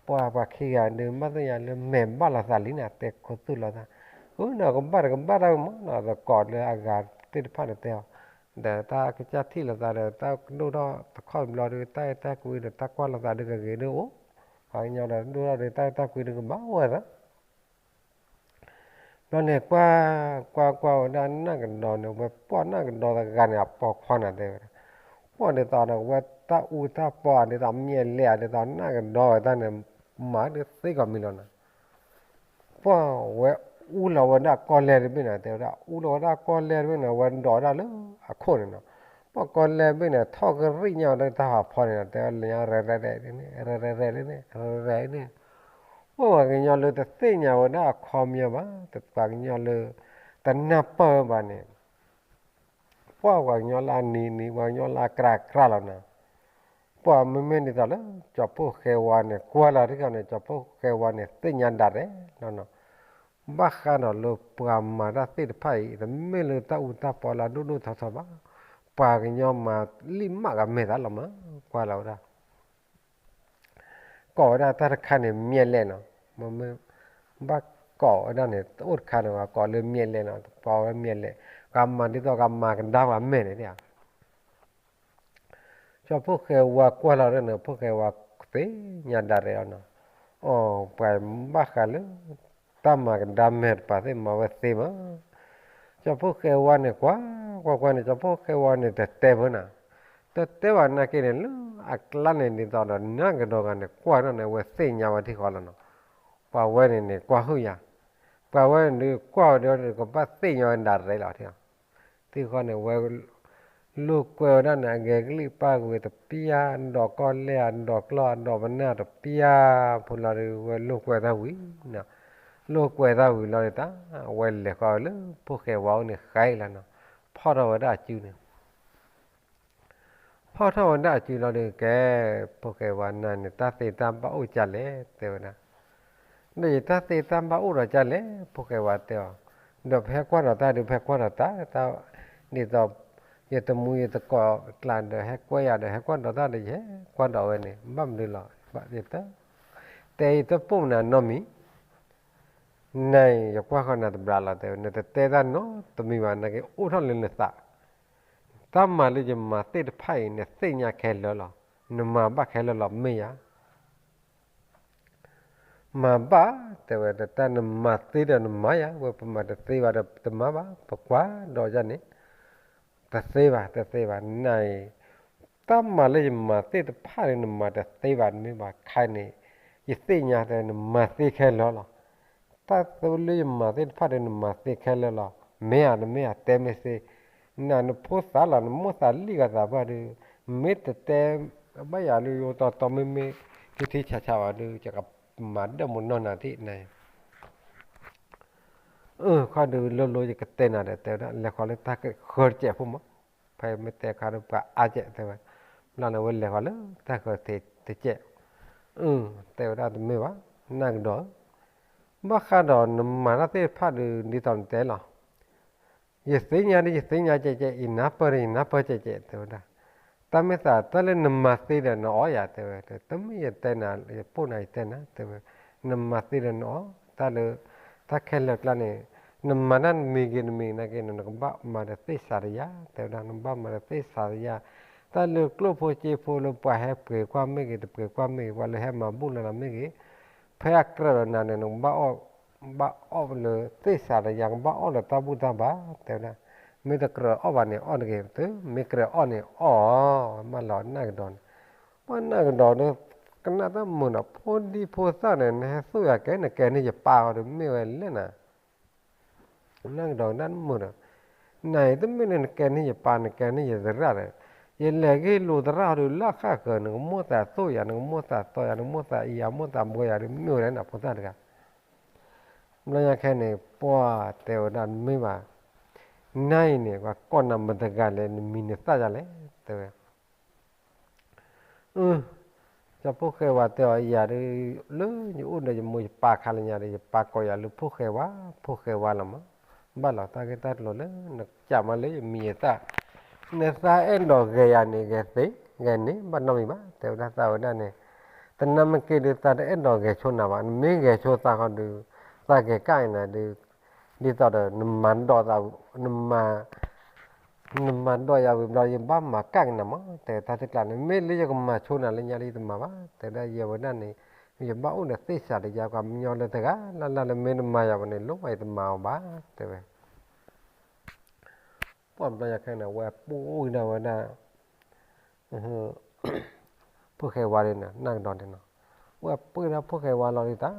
ပှၤပှၤခံဂၤဒုး ဘၣ်သ့ၣ်ညါလၢမဲာ်ဘၣ်လိာ်သးလံန့ၣ် တဲခူသူၣ်လိာ်သး, အၢနီၤ ကဘၣ်တကဘၣ်တၢ်မ့ၢ်နီၤ, သကိးလၢအဂၤသ့ၣ်တဖၣ်န့ၣ်တဲအီၤ, ဒီးတၢ်ကစၢ်ထံၣ်လိာ်သးဒီး တၢ်ကဒိၣ်ထီၣ်တခီတဘျီဒီး တၢ်အဲၣ်တၢ်ကွံဒီး တၢ်ကွၢ်လိာ်သးဒုးကဂ့ၤဒုးအိၣ်, ပှၤကညီဒီးဒိၣ်ထီၣ်ဒီး တၢ်အဲၣ်တၢ်ကွံဒုးကဘၣ်အိၣ်ဝဲသး ဘျီန့ၣ်ကွၢ်, ကွၢ်ကွၢ်ဝဲဒၣ်နၢ်ကဒီးန့ၣ် ဝဲပှၢ်နၢ်ကဒီးတဂၤန့ၣ် အပိာ်ခွါန့ၣ်တဲဝဲဒၣ်, ပှၢ်ဒ်သိးဒီးဝဲတၢ်အူတၢ်ပီဒ်သိး မ့ၢ်အလဲၣ်ဧါ ဒ်သိးနၢ်ကဒီးဝဲတၢ်န့ၣ် မၤဒ်သ့ကီးမံၤလီၤနီၤ. ပှၢ်ဝဲအူလီၤဝဲဒၣ်ကီၢ်လဲၢ်တဘ့ၣ်န့ၣ် တဲဝဲဒၣ် အူလီၤဝဲဒၣ်ကီၢ်လဲၢ်တဘ့ၣ်န့ၣ် ဝဲဒိးဝဲဒၣ်လၢအခီၣ်န့ၣ်နီၤ. ပှၢ်ကီၢ်လဲၢ်တဘ့ၣ်န့ၣ် ထီၣ်ကရံၣ်ညါဝဲဒၣ်တၢ်ဖးဖီန့ၣ်နီၤ တဲဝဲလၢညါ ရဲၣ်ရဲၣ်န့ၣ် ရဲၣ်ရဲၣ်န့ၣ် ရဲၣ်ရဲၣ်န့ၣ် ပှၢ်ပှၤကညီလၢတသ့ၣ်ညါဝဲဒၣ်အခီပညီဘၣ်, ပှၤကညီလၢတနၢ်ပၢၢ်ဘၣ်န့ၣ် ပှၢ်ပှၤကညီလၢအနံၤနံၤ ပှၤကညီလၢအကြၢးကြၢးလီၤနီၤ. ပှၢ်မ့မ့ၢ်ဒ်သိးလၢ ကၠီဖီၣ်ဃဲဝါန့ၣ် ကွၢ်လီၤတခီန့ၣ် ကၠီဖီၣ်ဃဲဝါန့ၣ် သ့ၣ်ညါဒၣ်ရဲၣ်လီၤနီၤ. ဘၣ်ဃးဒီးလၢပှၤမၤတၢ်သ့ၣ်တဖၣ်အံၤ တမ့ၢ်လၢတၢ်အူတၢ်ပီလၢအဒိၣ်ဒိၣ်ထီထီဘၣ်, ပှၤကညီမၤလံၣ်မးကမဲာ်သးလီၤမး, ကွၢ်လီၤဝဲဒၣ် ကိးဝဲဒၣ်တၢ်တခါန့ၣ် မ့ၢ်အလဲၣ်နီၤ, မ့ၢ်ဘၣ်ကိးဝဲဒၣ်န့ၣ် တအိၣ်တခါန့ၣ် ပှၤကိးလၢမ့ၢ်အလဲၣ်နီၤ, ပှၤဝဲမ့ၢ်အလဲၣ်, ကမၤဒ်သိးကမၤကဒါပှၤမဲာ်န့ၣ်ဧါ. ကၠီဖီၣ်ဃဲဝါကွၢ်လီၤဒ်န့ၣ် ဖီၣ်ဃဲဝါသ့ၣ်ညါဒၣ်ရဲၣ်လီၤနီၤ, အိ ပှၤဘၣ်ဃးလၢ တၢ်မၤကဒါမဲာ်တပၤသ့ၣ်မၤဝဲသ့မး. ကၠီဖီၣ်ဃဲဝါန့ၣ် ကွၢ်ကွၢ်ကွၢ်န့ၣ် ကၠီဖီၣ်ဃဲဝါန့ၣ် တတဲဘၣ်နီၤ, တတဲဘၣ်နာ်က့န့ၣ် လၢအကျါန့ၣ် ဒ်သိးဒီးနၢ်ကဒီးဂၤန့ၣ် ကွၢ်ထီၣ်န့ၣ် အဝဲသ့ၣ်ညါဝဲထံဃီလီၤနီၤ. ပှၤဝဲန့ၣ်န့ၣ် ကွၢ်ဟုၣ်ယၤ, ပှၤဝဲန့ၣ်ဒုးကွၢ်ဝဲဒီး ကဘၣ်သ့ၣ်ညါဝဲဒၣ်ရဲၣ်လီၤထံဃီ, ထံဃီန့ၣ် ဝဲ လိာ်ကွဲဝဲဒၣ်န့ၣ် အဂဲၤကလံၣ်ပၢ်ကွံာ်တပျၢ်, ဒီးကီၢ်လဲၢ်အဒီးကျီၢ် အဒီးပနၢ်တပျၢ်, ဖိလီၤဒုး ဝဲလိာ်ကွဲတၢ်ဝံၤ, လိာ်ကွဲတၢ်ဝံၤလီၤဒုးတၢ်, အဝဲလဲၤဃီၤဝဲလၢ ဖီၣ်ဃဲဝါအိၣ်န့ၣ်ဃဲလီၤနီၤ, ဖီၣ်ထီၣ်ဝဲဒၣ်အစုန့ၣ် ဖီၣ်ထီၣ်ဝဲဒၣ်အစုလီၤဒုးကဲ, ဖီၣ်ဃဲဝါနၤန့ၣ် တၢ်သ့တၢ်ဘၣ်အိၣ်ကလဲၣ် တဲဝဲဒၣ်, ဒီးယတၢ်သ့တၢ်ဘၣ်အိၣ်ဒီးကလဲၣ် ဖီၣ်ဃဲဝါတဲအီၤ, ဒီးပဟဲကွၢ်ဒီးတၢ်ဒုး ပဟဲကွၢ်ဒီးတၢ်, ဒ်သိး ယတမူယတကိးကျါဒီး ဟဲကွဲယၤဒီး ဟဲကွၢ်ဒီးတၢ်ဒီး ယဟဲကွၢ်ဒီးဝဲန့ၣ် ဘၣ်မနုၤလီၤ, ဘၣ်ယတ တဲယတပိာ်မနုၤနီတမံၤ, နၤအံၤ ယကွၢ်ဃီနၤတဘျီလီၤ တဲဝဲ, နတတဲတၢ်နီတမံၤဘၣ် နာ်က့အိၣ်ထီၣ်လၢနသး, တၢ်မၤလၢယမၤသ့ၣ်တဖၣ်အံၤ နသ့ၣ်ညါခဲလၢာ်လီၤ, နမၤဘၣ်ခဲလၢာ်လီၤ မ့ၢ်ယၤ မၤဘၣ်, တဲဝဲ တၢ်နမၤသ့ဒီးနမၤယၤ, ဝဲပမၤတသ့ဘၣ်ဒီးတမၤဘၣ်, ပကွၢ်ဒီးယၤန့ၣ်, တသ့ဘၣ် တသ့ဘၣ်, နၤအံၤ တၢ်မၤလၢယမၤသ့ၣ်တဖၣ်န့ၣ် နမၤတသ့ဘၣ် နမ့ၢ်ဘၣ်ခါန့ၣ်, ယသ့ၣ်ညါတဲ နမၤသ့ခဲလၢာ်လီၤ, တၢ်သ့လၢယမၤသ့ၣ်တဖၣ်ဒီး နမၤသ့ခဲလၢာ်လီၤ, မ့ၢ်ဧါ နမ့ၢ်ဧါ တဲမ့ၢ်သ့, နၤနဖိသၣ်လီၤ နမိၣ်သးလံၣ်ဂၤသးပှၢ်ဒီး, မ့ၢ်တတဲဘၣ်ယၤလၢယအိၣ်တီတီမ့မ့ၢ် ထံထံဆးဆးဘၣ်ဒီး ယကမၤဒၢၣ်မနီၢ်နၤသ့ၣ်နၤ, အၢ ခီဒုးလိၤလိၤယကတဲနၤဒီး တဲဝဲဒၣ် လဲၤဃီၤလၢတၢ်ဃၢၤတစဲးဖိမး, ဖဲမ့ၢ်တဲခါဒီးပှၤအါကဲးတဲဝဲ, ဘျီန့ၣ်ဝဲလဲၤဃီၤလၢတၢ်ဃၢၤတစဲး, အၢ တဲဝဲဒၣ်တမ့ၢ်ဘၣ်, နၢ်ကဒီးဧၢ, ဘၣ်ဃးဒီးနမၤတၢ်သ့ၣ်တဖၣ်ဒီး ဒ်သိးနတဲလီၤ ယသ့ၣ်ညါဒီးယသ့ၣ်ညါကဲကဲ, ယနၢ်ပၢၢ်ဒီး ယနၢ်ပၢၢ်ကဲကဲ တဲဝဲဒၣ်, တၢ်မ့ၢ်သး တၢ်လၢနမၤသ့ဒီးနအီၣ်ယၤ တဲဝဲ, တမ့ၢ်ယတဲနၤ ယပိာ်နၤ ယတဲနၤ တဲဝဲ, နမၤသ့ဒီးနအီၣ်, တၢ်လၢ တၢ်ခဲလၢာ်ကျါန့ၣ်, နမၤတၢ်နမံၤဂ့ၤနမံၤနာ်က့န့ၣ် နကဘၣ်မၤတသ့စးတယၤ တဲဝဲဒၣ်, နဘၣ်မၤတသ့စးတယၤ, တၢ်လၢကျိၣ်ဖိစ့ဖိလၢပှၤဟဲပှ့ၤကွၢ်မ့ၢ်ဂ့ၤ တပှ့ၤကွၢ်မ့ၢ်ဂ့ၤ ပှၤလၢဟဲမၤဘူၣ်လၢနၤမ့ၢ်ဂ့ၤ, ဖဲအကြၢးဒီးနၤန့ၣ် နကဘၣ် ဘၣ်အီၣ်လၢသ့ၣ်စးတယၤ ကဘၣ်အီၣ်လၢတၢ်ဘူၣ်တၢ်ဘါ တဲဝဲဒၣ်, မ့ၢ်တကြၢးအီၣ်ဘၣ်န့ၣ် အီၣ်တဂ့ၤ, မ့ၢ်ကြၢးအီၣ်န့ၣ် အီၣ်, မ့ၢ်လီၤနၢ်ကဒီးန့ၣ်, ပှၤနၢ်ကဒီးဒီး ကနၣ်တၢ်မုာ်နီၤ, ဖိဒံဖိသၣ်န့ၣ် နဟဲသူၣ်ယၤကဲ နကဲန့ၢ်ယပၢ်ဃီဒီး မ့ၢ်ဝဲလဲၣ်နၤ နၢ်ကဒီးကနၣ်မုာ်ဒီး, နၤအံၤတမ့ၢ်လၢနကဲန့ၢ်ယပၢ် နကဲန့ၢ်ယသရၣ်ဒီး, ယလဲၤဂ့ၢ်လိာ်သရၣ်ဃီဒီး လၢဃၣ်ဃၢၤ နကမိၣ်သးသိၣ်ယၤ နကမိၣ်သးသီယၤ နကမိၣ်သးအံၤယၤ မိၣ်သးဘှီယၤဒီး မ့ၢ်ဝဲလဲၣ်နၤ ဖိသၣ်တဂၤ, ဘျီညါခဲန့ၣ် ပှၤတဲဝဲဒၣ်မ့ၢ်ဘၣ်, နၤအံၤန့ၣ် ပှၤကိးနၤမတၤတဂၤလဲၣ် နမံၤနသၣ်ယၤလဲၣ် တဲဝဲ အၢ, ကၠီဖီၣ်ဃဲဝါတဲအီၤ ယၤဒီး လၢယအိၣ်ဒီးယမိၢ်ယပၢ်ခါလၢညါဒီး ယပၢ်ကိးယၤလၢဖီၣ်ဃဲဝါ, ဖီၣ်ဃဲဝါလီၤမး, ဘၣ်လီၤတၢ်ဂ့ၢ်တၢ်ကျိၤလၢ နကးမးလၢယမံၤယသၣ်, နသးအဲၣ်ဒိးဂဲၤယၤန့ၣ် ဂဲၤသ့, ဂဲၤန့ၣ် ဘၣ်နီတမံၤဘၣ် တဲဝဲဒၣ်သးဝဲဒၣ်န့ၣ်, တနၢ်မ့ၢ်က့ၤဒီးသးတအဲၣ်ဒိးဂဲၤဆိနၤဘၣ်, နမ့ၢ်ဂဲၤဆိသးဃီဒီး သးဂဲၤကၣ်အံၤနၤဒီး, ဒ်သိးဒီး နမၤဒိးသး, နမၤ နမၤဒိးယၤဝံၤဘျီ ယဘၣ်မၤကၣ်က့ၤနၤမး, တဲတၢ်သ့ၣ်ကျါန့ၣ် မ့ၢ်လၢယကမၤဆိနၤလၢညါလၢယတမၤဘၣ်, တဲဒၣ်ယဲဝဲဒၣ်န့ၣ်, ယဘၣ်အိၣ်ဒီးသ့ၣ်စးတယါ ပှၤကညီလၢတဂၤလၢ်လၢ်လၢမ့ၢ်တမၤယၤဘၣ်န့ၣ် လိၣ်ဘၣ်ယတမၤအီၤဘၣ် တဲဝဲ. ပှၢ်ဘျီညါခဲန့ၣ် ဝဲပှၢ်ဝံၤဒၣ်ဝဲဒၣ် ဖိၣ်ဃဲဝါန့ၣ် နၢ်ကဒီးန့ၣ်နီၤ, ဝဲပှၢ်ဒၣ်ဖိၣ်ဃဲဝါလီၤဒ်တၢ်,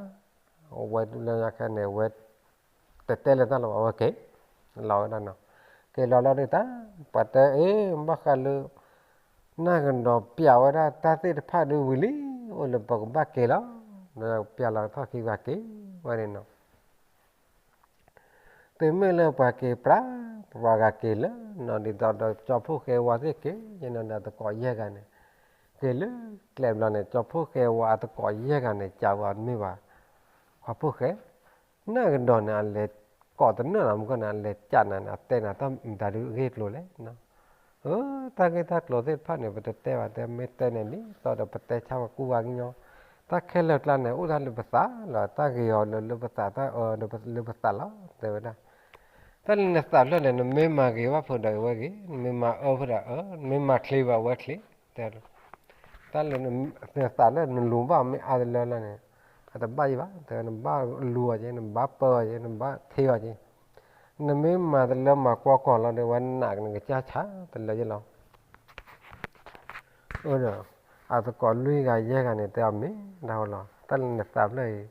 ဝဲလၢညါခဲန့ၣ် ဝဲ တတဲလၢတၢ်လီၤဘၣ် ဝဲက့ၤလီၤဝဲဒၣ်နီၤ, က့ၤလီၤလီၤဒ်တၢ်, ပှၤတဲအ့ ဘၣ်ဃးလၢ နၢ်ကဒီးပျးဝဲဒၣ်တၢ်သ့ၣ်တဖၣ်ဒုးဝံၤလံ, အိၣ်လၢပကဘၣ်က့ၤလီၤ, ပျးလီၤထီၣ်ခံဂၤက့ၤဝဲန့ၣ်နီၤ. တုၤမ့ၢ်လၢပှၤက့ၤပြး ပှၤဂၤက့ၤလၢနီၤ ဒ်သိးဒီးကၠီဖိၣ်ဃဲဝါသ့ၣ်က့ၤ ယနီၤဒီးတကိးယဲၢ်ဂၤန့ၣ်, က့ၤလၢကျဲဘျီန့ၣ် ကၠီဖိၣ်ဃဲဝါအတကိးယဲၢ်ဂၤန့ၣ် ကးဝဲမ့ၢ်ဘၣ်, ပှၤဖိၣ်ဃဲ နၢ်ကဒီးန့ၣ် အလဲၤကိးတနၢၣ်လီၤ မုၢ်ကီၢ်န့ၣ် အလဲၤကးနၤန့ၣ် အတဲနၤတၢ်မတၤဒုးဂ့ၢ်ကျိၤလဲၣ်နီၤ. အၢ တၢ်ဂ့ၢ်တၢ်ကျိၤသ့ၣ်တဖၣ်န့ၣ် ပတတဲဘၣ် တဲမ့ၢ်တဲန့ၣ် ဒ်သိးဒီးပတဲဆါပှၤကူပှၤကညီ, တၢ်ခဲလၢာ်ကျါန့ၣ် အိၣ်တၢ်လၢပသးလီၤ, တၢ်ဂ့ၤအီၤလၢလၢပသး တၢ်အၢလၢပသးလီၤ တဲဝဲဒၣ်. တၢ်လၢနသးဖျၢၣ်န့ၣ် နမ့ၢ်မၤဂ့ၤဘၣ်ဖိဒီးဝဲဂ့ၤ, နမ့ၢ်မၤအၢဖိဒီးအၢ, နမ့ၢ်မၤချ့ဘၣ်ဝဲချ့, တဲ တၢ်လၢနသးလၢနလူၤဘၣ်မ့ၢ်အါတလၢလၢန့ၣ် အတဘၣ်ယံၤဘၣ်, တဲ နဘၣ်လူၤအီၤက့ၤ, နဘၣ်ပၢအီၤက့ၤ, နဘၣ်ထ့အီၤက့ၤ, နမ့ၢ်မၤတလၢမၤကွီၢ်ကွီၢ်လီၤဒီး ဝဲနးနကစၢ်ဆါတလၢယဲလီၤ. အၢ ဒီး အသကိးလွံၢ်ဂၤယဲၢ်ဂၤန့ၣ် တဲအီၤမ့ၢ်ဒၣ်ဃီလီၤ, တၢ်လၢနသးဖျၢၣ်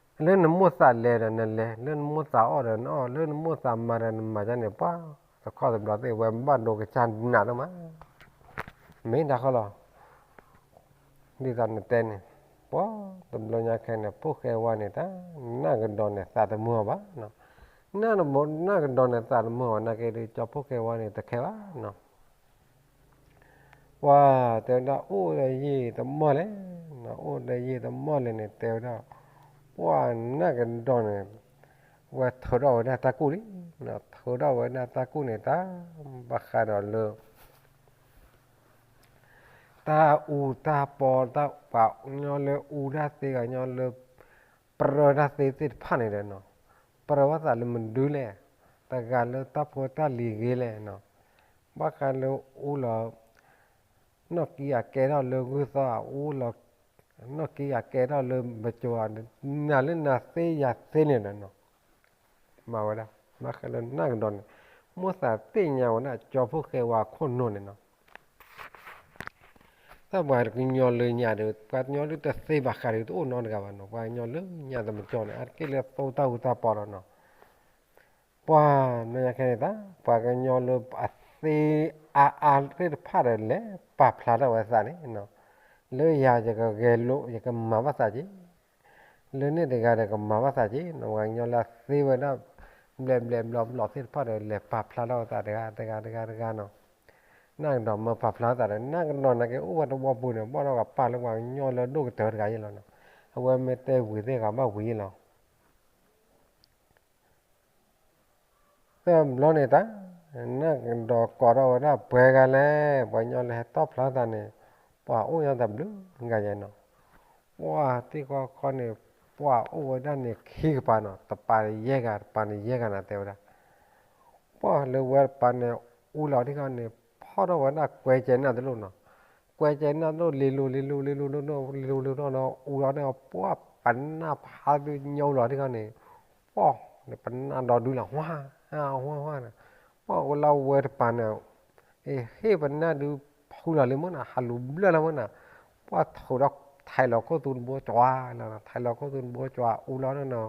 အံၤ လၢနမိၣ်သးလဲၤဒီးနလဲၤ, လၢနမိၣ်သးအီၣ်ဒီးနအီၣ်, လၢနမိၣ်သးမၤဒီးနမၤဒ်န့ၣ် ပှၤတခီတဘျီသ့ၣ် ဝဲဘၣ်ဒိကစၢ်နးဒိၣ်မး, မ့ၢ်ဒၣ်ဃီလီၤ. ဒ်သိးနတဲန့ၣ်, ပှၤတဘျီညါခဲန့ၣ် ဖိၣ်ဃဲဝါန့ၣ် တၢ်နၢ်ကဒီးန့ၣ် သးတမုာ်အီၤဘၣ်, နၢ်ကဒီးန့ၣ် သးတမုာ်အီၤ နာ်က့ဒီး ကၠီဖိၣ်ဃဲဝါန့ၣ် တခဲဘၣ်နီၤ. ပှၤတဲဝဲဒၣ် အိၣ်ဒီးယံာ်တမီၢ်လဲၣ်, အိၣ်ဒီးယံာ်တမီၢ်လဲၣ်န့ၣ် တဲဝဲဒၣ်, ပှၤနၢ်ကဒီးန့ၣ် ဝဲထုးထီၣ်ဝဲဒၣ်တၢ်ကူၣ်လံ, ထုးထီၣ်ဝဲဒၣ်တၢ်ကူၣ်န့ၣ် တၢ်ဘၣ်ဃးဒီးလၢ တၢ်အူတၢ်ပီ တၢ်ပှၤကညီလၢအူတၢ်သ့ ပှၤကညီလၢ ပြၢတၢ်သ့သ့ၣ်တဖၣ်န့ၣ်ဒီးနီၤ, ပြၢဝဲသးလၢမနုၤလဲၣ်, တဂၤလၢတၢ်ဖိတၢ်လံၤဂ့ၤလဲၣ်နီၤ, ဘၣ်ဃးလၢအူလီၤ နီၢ်ကံအကဲထီၣ်လၢဂုၢ်သီၣ်အူလီၤ, နီၢ်ကံအကဲထီၣ်လၢပစိၤ, နၤလၢနၤသ့ယၤသ့န့ၣ်ဒီးနီၤ, မၤဝဲဒၣ် ဘၣ်ဃးလၢနၢ်ကဒီးန့ၣ် မိၣ်သးသ့ၣ်ညါဝဲဒၣ် ကၠီဖိၣ်ဃဲဝါခိၣ်နူာ်န့ၣ်နီၤ. တၢ်ပှၤကညီလၢညါဒီး ပှၤကညီလၢတသ့ဘၣ်ဃးဒီးတအိၣ်နီတဂၤဘၣ်နီၤ, ပှၤကညီလၢညါတမကၠီန့ၣ် အါတက့ၢ်လၢသိတၢ်အူတၢ်ပီဒီးနီၤ, ပှၤနညါခဲန့ၣ်တၢ် ပှၤကညီလၢအသ့အါအါသ့ၣ်တဖၣ်ဒီး လဲၤပာ်ဖျါထီၣ်ဝဲသးန့ၣ်နီၤ, လၢယၤယကဂဲၤလိာ် ယကမၤဘၣ်သးက့ၤ လၢန့ၣ်တဂၤဒီးကမၤဘၣ်သးက့ၤနီၤ, ပှၤကညီလၢအသ့ဝဲဒၣ် ဘျဲးဘျဲးဘျီဘျီသ့ၣ်တဖၣ်ဒီး လဲၤပာ်ဖျါထီၣ်ဝဲသးတဂၤတဂၤတဂၤတဂၤနီၤ, နၢ်ကဒီးမၢပာ်ဖျါထီၣ်သးဒီး နၢ်ကဒီးနာ်က့အိၣ်ဝဲတဝီပူၤန့ၣ် ဘၣ်ဒီးကပာ်လၢပှၤကညီလၢဒိၣ်ကတၢၢ်တဂၤယဲလီၤနီၤ, အဝဲမ့ၢ်တဲဝံၤသ့ၣ်ဂၤဘၣ်ဝံၤယဲလီၤ. တဘျီန့ၣ်တၢ် နၢ်ကဒီးကိးထီၣ်ဝဲဒၣ်ပှဲၤဂၤလဲၣ်, ပှၤကညီလၢဟဲတီၣ်ဖျါသးန့ၣ် ပှၤအိၣ်ညါတဘျုးဂၤယဲနီၤ, ပှၤတံၢ်ဃီဃီန့ၣ် ပှၤအိၣ်ဝဲဒၣ်န့ၣ်ခံကပၤနီၤ, တပၤန့ၣ်ယဲၢ်ဂၤ တပၤန့ၣ်ယဲၢ်ဂၤနၤတဲဝဲဒၣ်, ပှၤလၢဝဲတပၤန့ၣ် အူလီၤတံၢ်ဃီန့ၣ် ဖီၣ်ထီၣ်ဝဲဒၣ်ကွဲကဲနၢ်တလိၣ်နီၤ, ကွဲကဲနၢ်တလိၣ် လ့လိၤလ့လိၤလ့လိၤလ့လိၤလ့လိၤလ့လိၤနီၤ အူလီၤန့ၣ် ပှၤပနၢ်ဖးဒုးညိလီၤတံၢ်ဃီန့ၣ် ပှၤ ပနၢ်ဒီဒုလီၤ ဝါ ဝါ ဝါန့ၣ်, ပှၤအိၣ်လၢဝဲတပၤန့ၣ် အဟ့ၣ်ပနၢ်ဒုးဖုလီၤလံမ့ၢ်နၤ ဟးလူၤဘျၢၣ်လီၤမ့ၢ်နၤ, ပှၤထုးဒီးထဲးလီၤခိၣ်သူတဘိကၠွၤလီၤနီၤ, ထဲးလီၤခိၣ်သူတဘိကၠွၤအူလီၤနီၤ,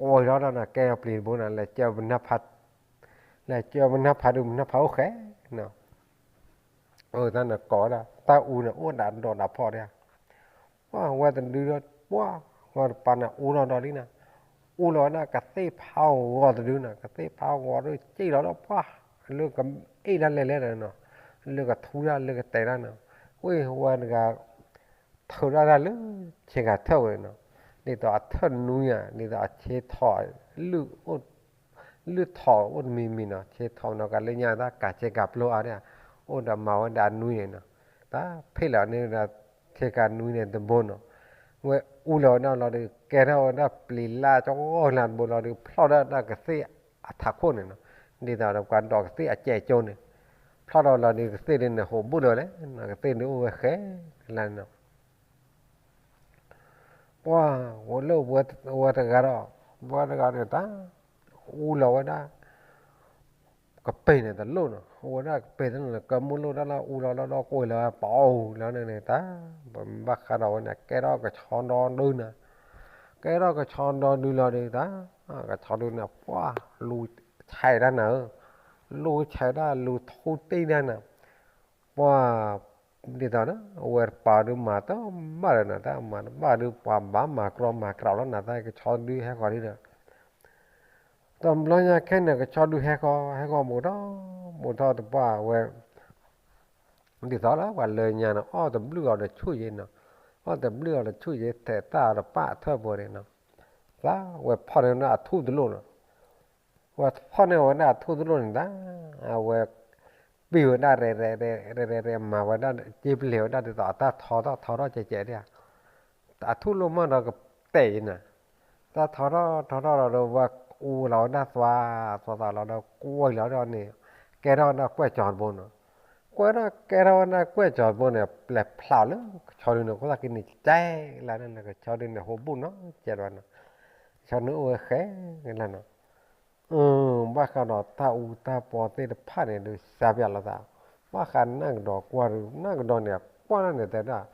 ကွံာ်လီၤနီၤ ကဲပျံၤတဘိန့ၣ် လဲၤကၢပနၢ်ဖး လဲၤကၢပနၢ်ဖးဒုးပနၢ်ဖးအိၣ်ဃဲနီၤ, အတၢ်န့ၣ်ကိးဝဲဒၣ် တၢ်အူန့ၣ်အိၣ်ဒၣ်ဒီးဒၣ်ဖီၣ်ဒၣ် ပှၤဝဲတဒုဒီး ပှၤဝဲတပၤန့ၣ်အူလီၤဒီးလံနၤ, အူလီၤဝဲဒၣ်ကသ့ၣ်ဖးဂီၤတဒုနၤ, ကသ့ၣ်ဖးဂီၤဒီးစ့ၣ်လီၤဒီးပှၤ လၢကအ့ၣ်ဒၣ်လဲၣ်လဲၣ်ဒီးနီၤ, လၢကထူဒၣ်လၢကတဲာ်ဒၣ်နီၤ, ဝဲဝဲတဂၤ ထုးဒၣ်တၢ်လၢဆ့ကၤထၢၣ်ဝဲနီၤ, ဒ်သိးအထၢၣ်နွံဧါ, ဒ်သိးအဆ့ထီၣ် လုၢ်ထီၣ်အိၣ်တမံၤမံၤနီၤ, ဆ့ထီၣ်နီၤ ကလၢညါတၢ်ကးဆ့ကၤပျိအါဒၣ်, အိၣ်ဒီးမၤဝဲဒၣ်အနွံန့ၣ်နီၤ, တၢ်ဖ့ၣ်လီၤန့ၢ်ဝဲဒၣ်ဆ့ကၤနွံန့ၣ်တဘိနီၤ, ဝဲအူလီၤဝဲဒၣ်လီၤဒီး ကဲထီၣ်ဝဲဒၣ်ပျံၤလၢကီလၢတဘိလီၤဒီး ဖျီၣ်ဒၣ်တၢ်ကသ့ၣ်အထးခိၣ်န့ၣ်နီၤ, ဒ်သိးဒီးပှၤဒိးကသ့ၣ်အကဲကၠိန့ၣ်, ဖျီၣ်ဒီးလီၤဒီးကသ့ၣ်ဒ်န့ၣ် ဟိးဘူးလၢၤလဲၣ်, ကသ့ၣ်ဒ်အိၣ်ဝဲဃဲလၢန့ၣ်နီၤ. ပှၢ် အိၣ်လၢဝဲတဂၤဒီး ဝဲတဂၤန့ၣ်တၢ် အူလီၤဝဲဒၣ် ကပ့ၤန့ၣ်တလိၣ်နီၤ, အိၣ်ဝဲဒၣ်ကပ့ၤတလိၣ်န့ၣ် ကမူလိၣ်တၢ်လၢအူလီၤဒီး ဒီးကွံာ်လီၤဝဲပအိၣ်လီၤန့ၣ်တၢ်, ဘၣ်ဃးဒီးဝဲန့ၣ် ကဲထီၣ်ကဆီဒီဒုနီၤ, ကဲထီၣ်ကဆီဒီဒုလီၤဒီးတၢ်, ကဆီဒုန့ၣ် ပှၢ် လူၤဆဲးတၢ်နၤဧၢ, လူၤဆဲးတၢ် လူၤထူတ့ၢ်တၢ်နၤ, ပှၢ် ဒ်သိးဒီး အဝဲတပၤဒုမၤတဘၣ်ဒီးနၤ, တၢ်မၤတဘၣ်ဒု ပှၤဘၣ်မၤကြီမၤကြီလီၤနၤ, တၢ်ကဆီဒုဟဲဃီၤဒုဒီး တဘျီညါခဲန့ၣ် ကဆီဒုဟဲဃီၤ ဟဲဃီၤဘူးထီၣ် ဘူးထီၣ်တပှၢ်ဝဲ, ဒ်သိးလၢပှၤလၢညါန့ၣ် အီၣ်တဘျုးအီၤဒီးဆူၣ်ယ့နီၤ, အီၣ်တဘျုးအီၤဒီးဆူၣ်ယ့ ထဲးတၢ်ဒီးပာ်အထၢၣ်ပှဲၤန့ၣ်နီၤ, သးဝဲဖီၣ်န့ၢ်ဝဲဒၣ်အထူၣ်တလိၣ်နီၤ, ဝဲဖီၣ်န့ၢ်ဝဲဒၣ်အထူၣ်တလိၣ်န့ၣ်တၢ်, အဝဲ ပံာ်ဝဲဒၣ်ရဲၣ်ရဲၣ်ရဲၣ်ရဲၣ် မၤဝဲဒၣ် က့ပလ့ၤဝဲဒၣ်ဒ်သိးအတၢ်ထီထီၣ်ထီထီၣ်ကဲးကဲးဒၣ်, အထူၣ်လိၣ်မၢ်ဒီးကတဲာ်အံၤနၤ, တၢ်ထီထီၣ်ထီထီၣ်လီၤဒီး ဝဲအူလီၤဝဲဒၣ်သွါသွါသွါလီၤဒီး ကွံာ်လီၤဒီးန့ၣ် ကဲထီၣ်ဝဲဒၣ်ကွဲၢ်ကၠီၤတဘိနီၤ, ကွဲထီၣ်ကဲထီၣ်ဝဲဒၣ်ကွဲၢ်ကၠီၤတဘိန့ၣ် ပျဲဖျါလၢကဆီဒုန့ၣ် ခိၣ်သၣ်က့န့ၣ် ကဲလၢန့ၣ် ကဆီဒုန့ၣ် ဟိဘူးနီၤ ကဲလီၤနီၤ, ကဆီဒုန့ၣ်အိၣ်ဝဲဃဲလၢနီၤ ဘၣ်ဃးဒီးတၢ်အူတၢ်ပီသ့ၣ်တဖၣ်န့ၣ် ဒုးစါပၠးလိာ်သး, ဘၣ်ဃးနၢ်ကဒီးကွၢ်ဒုး နၢ်ကဒီးန့ၣ် ကွၢ်န့ၣ်တဲဒၣ်,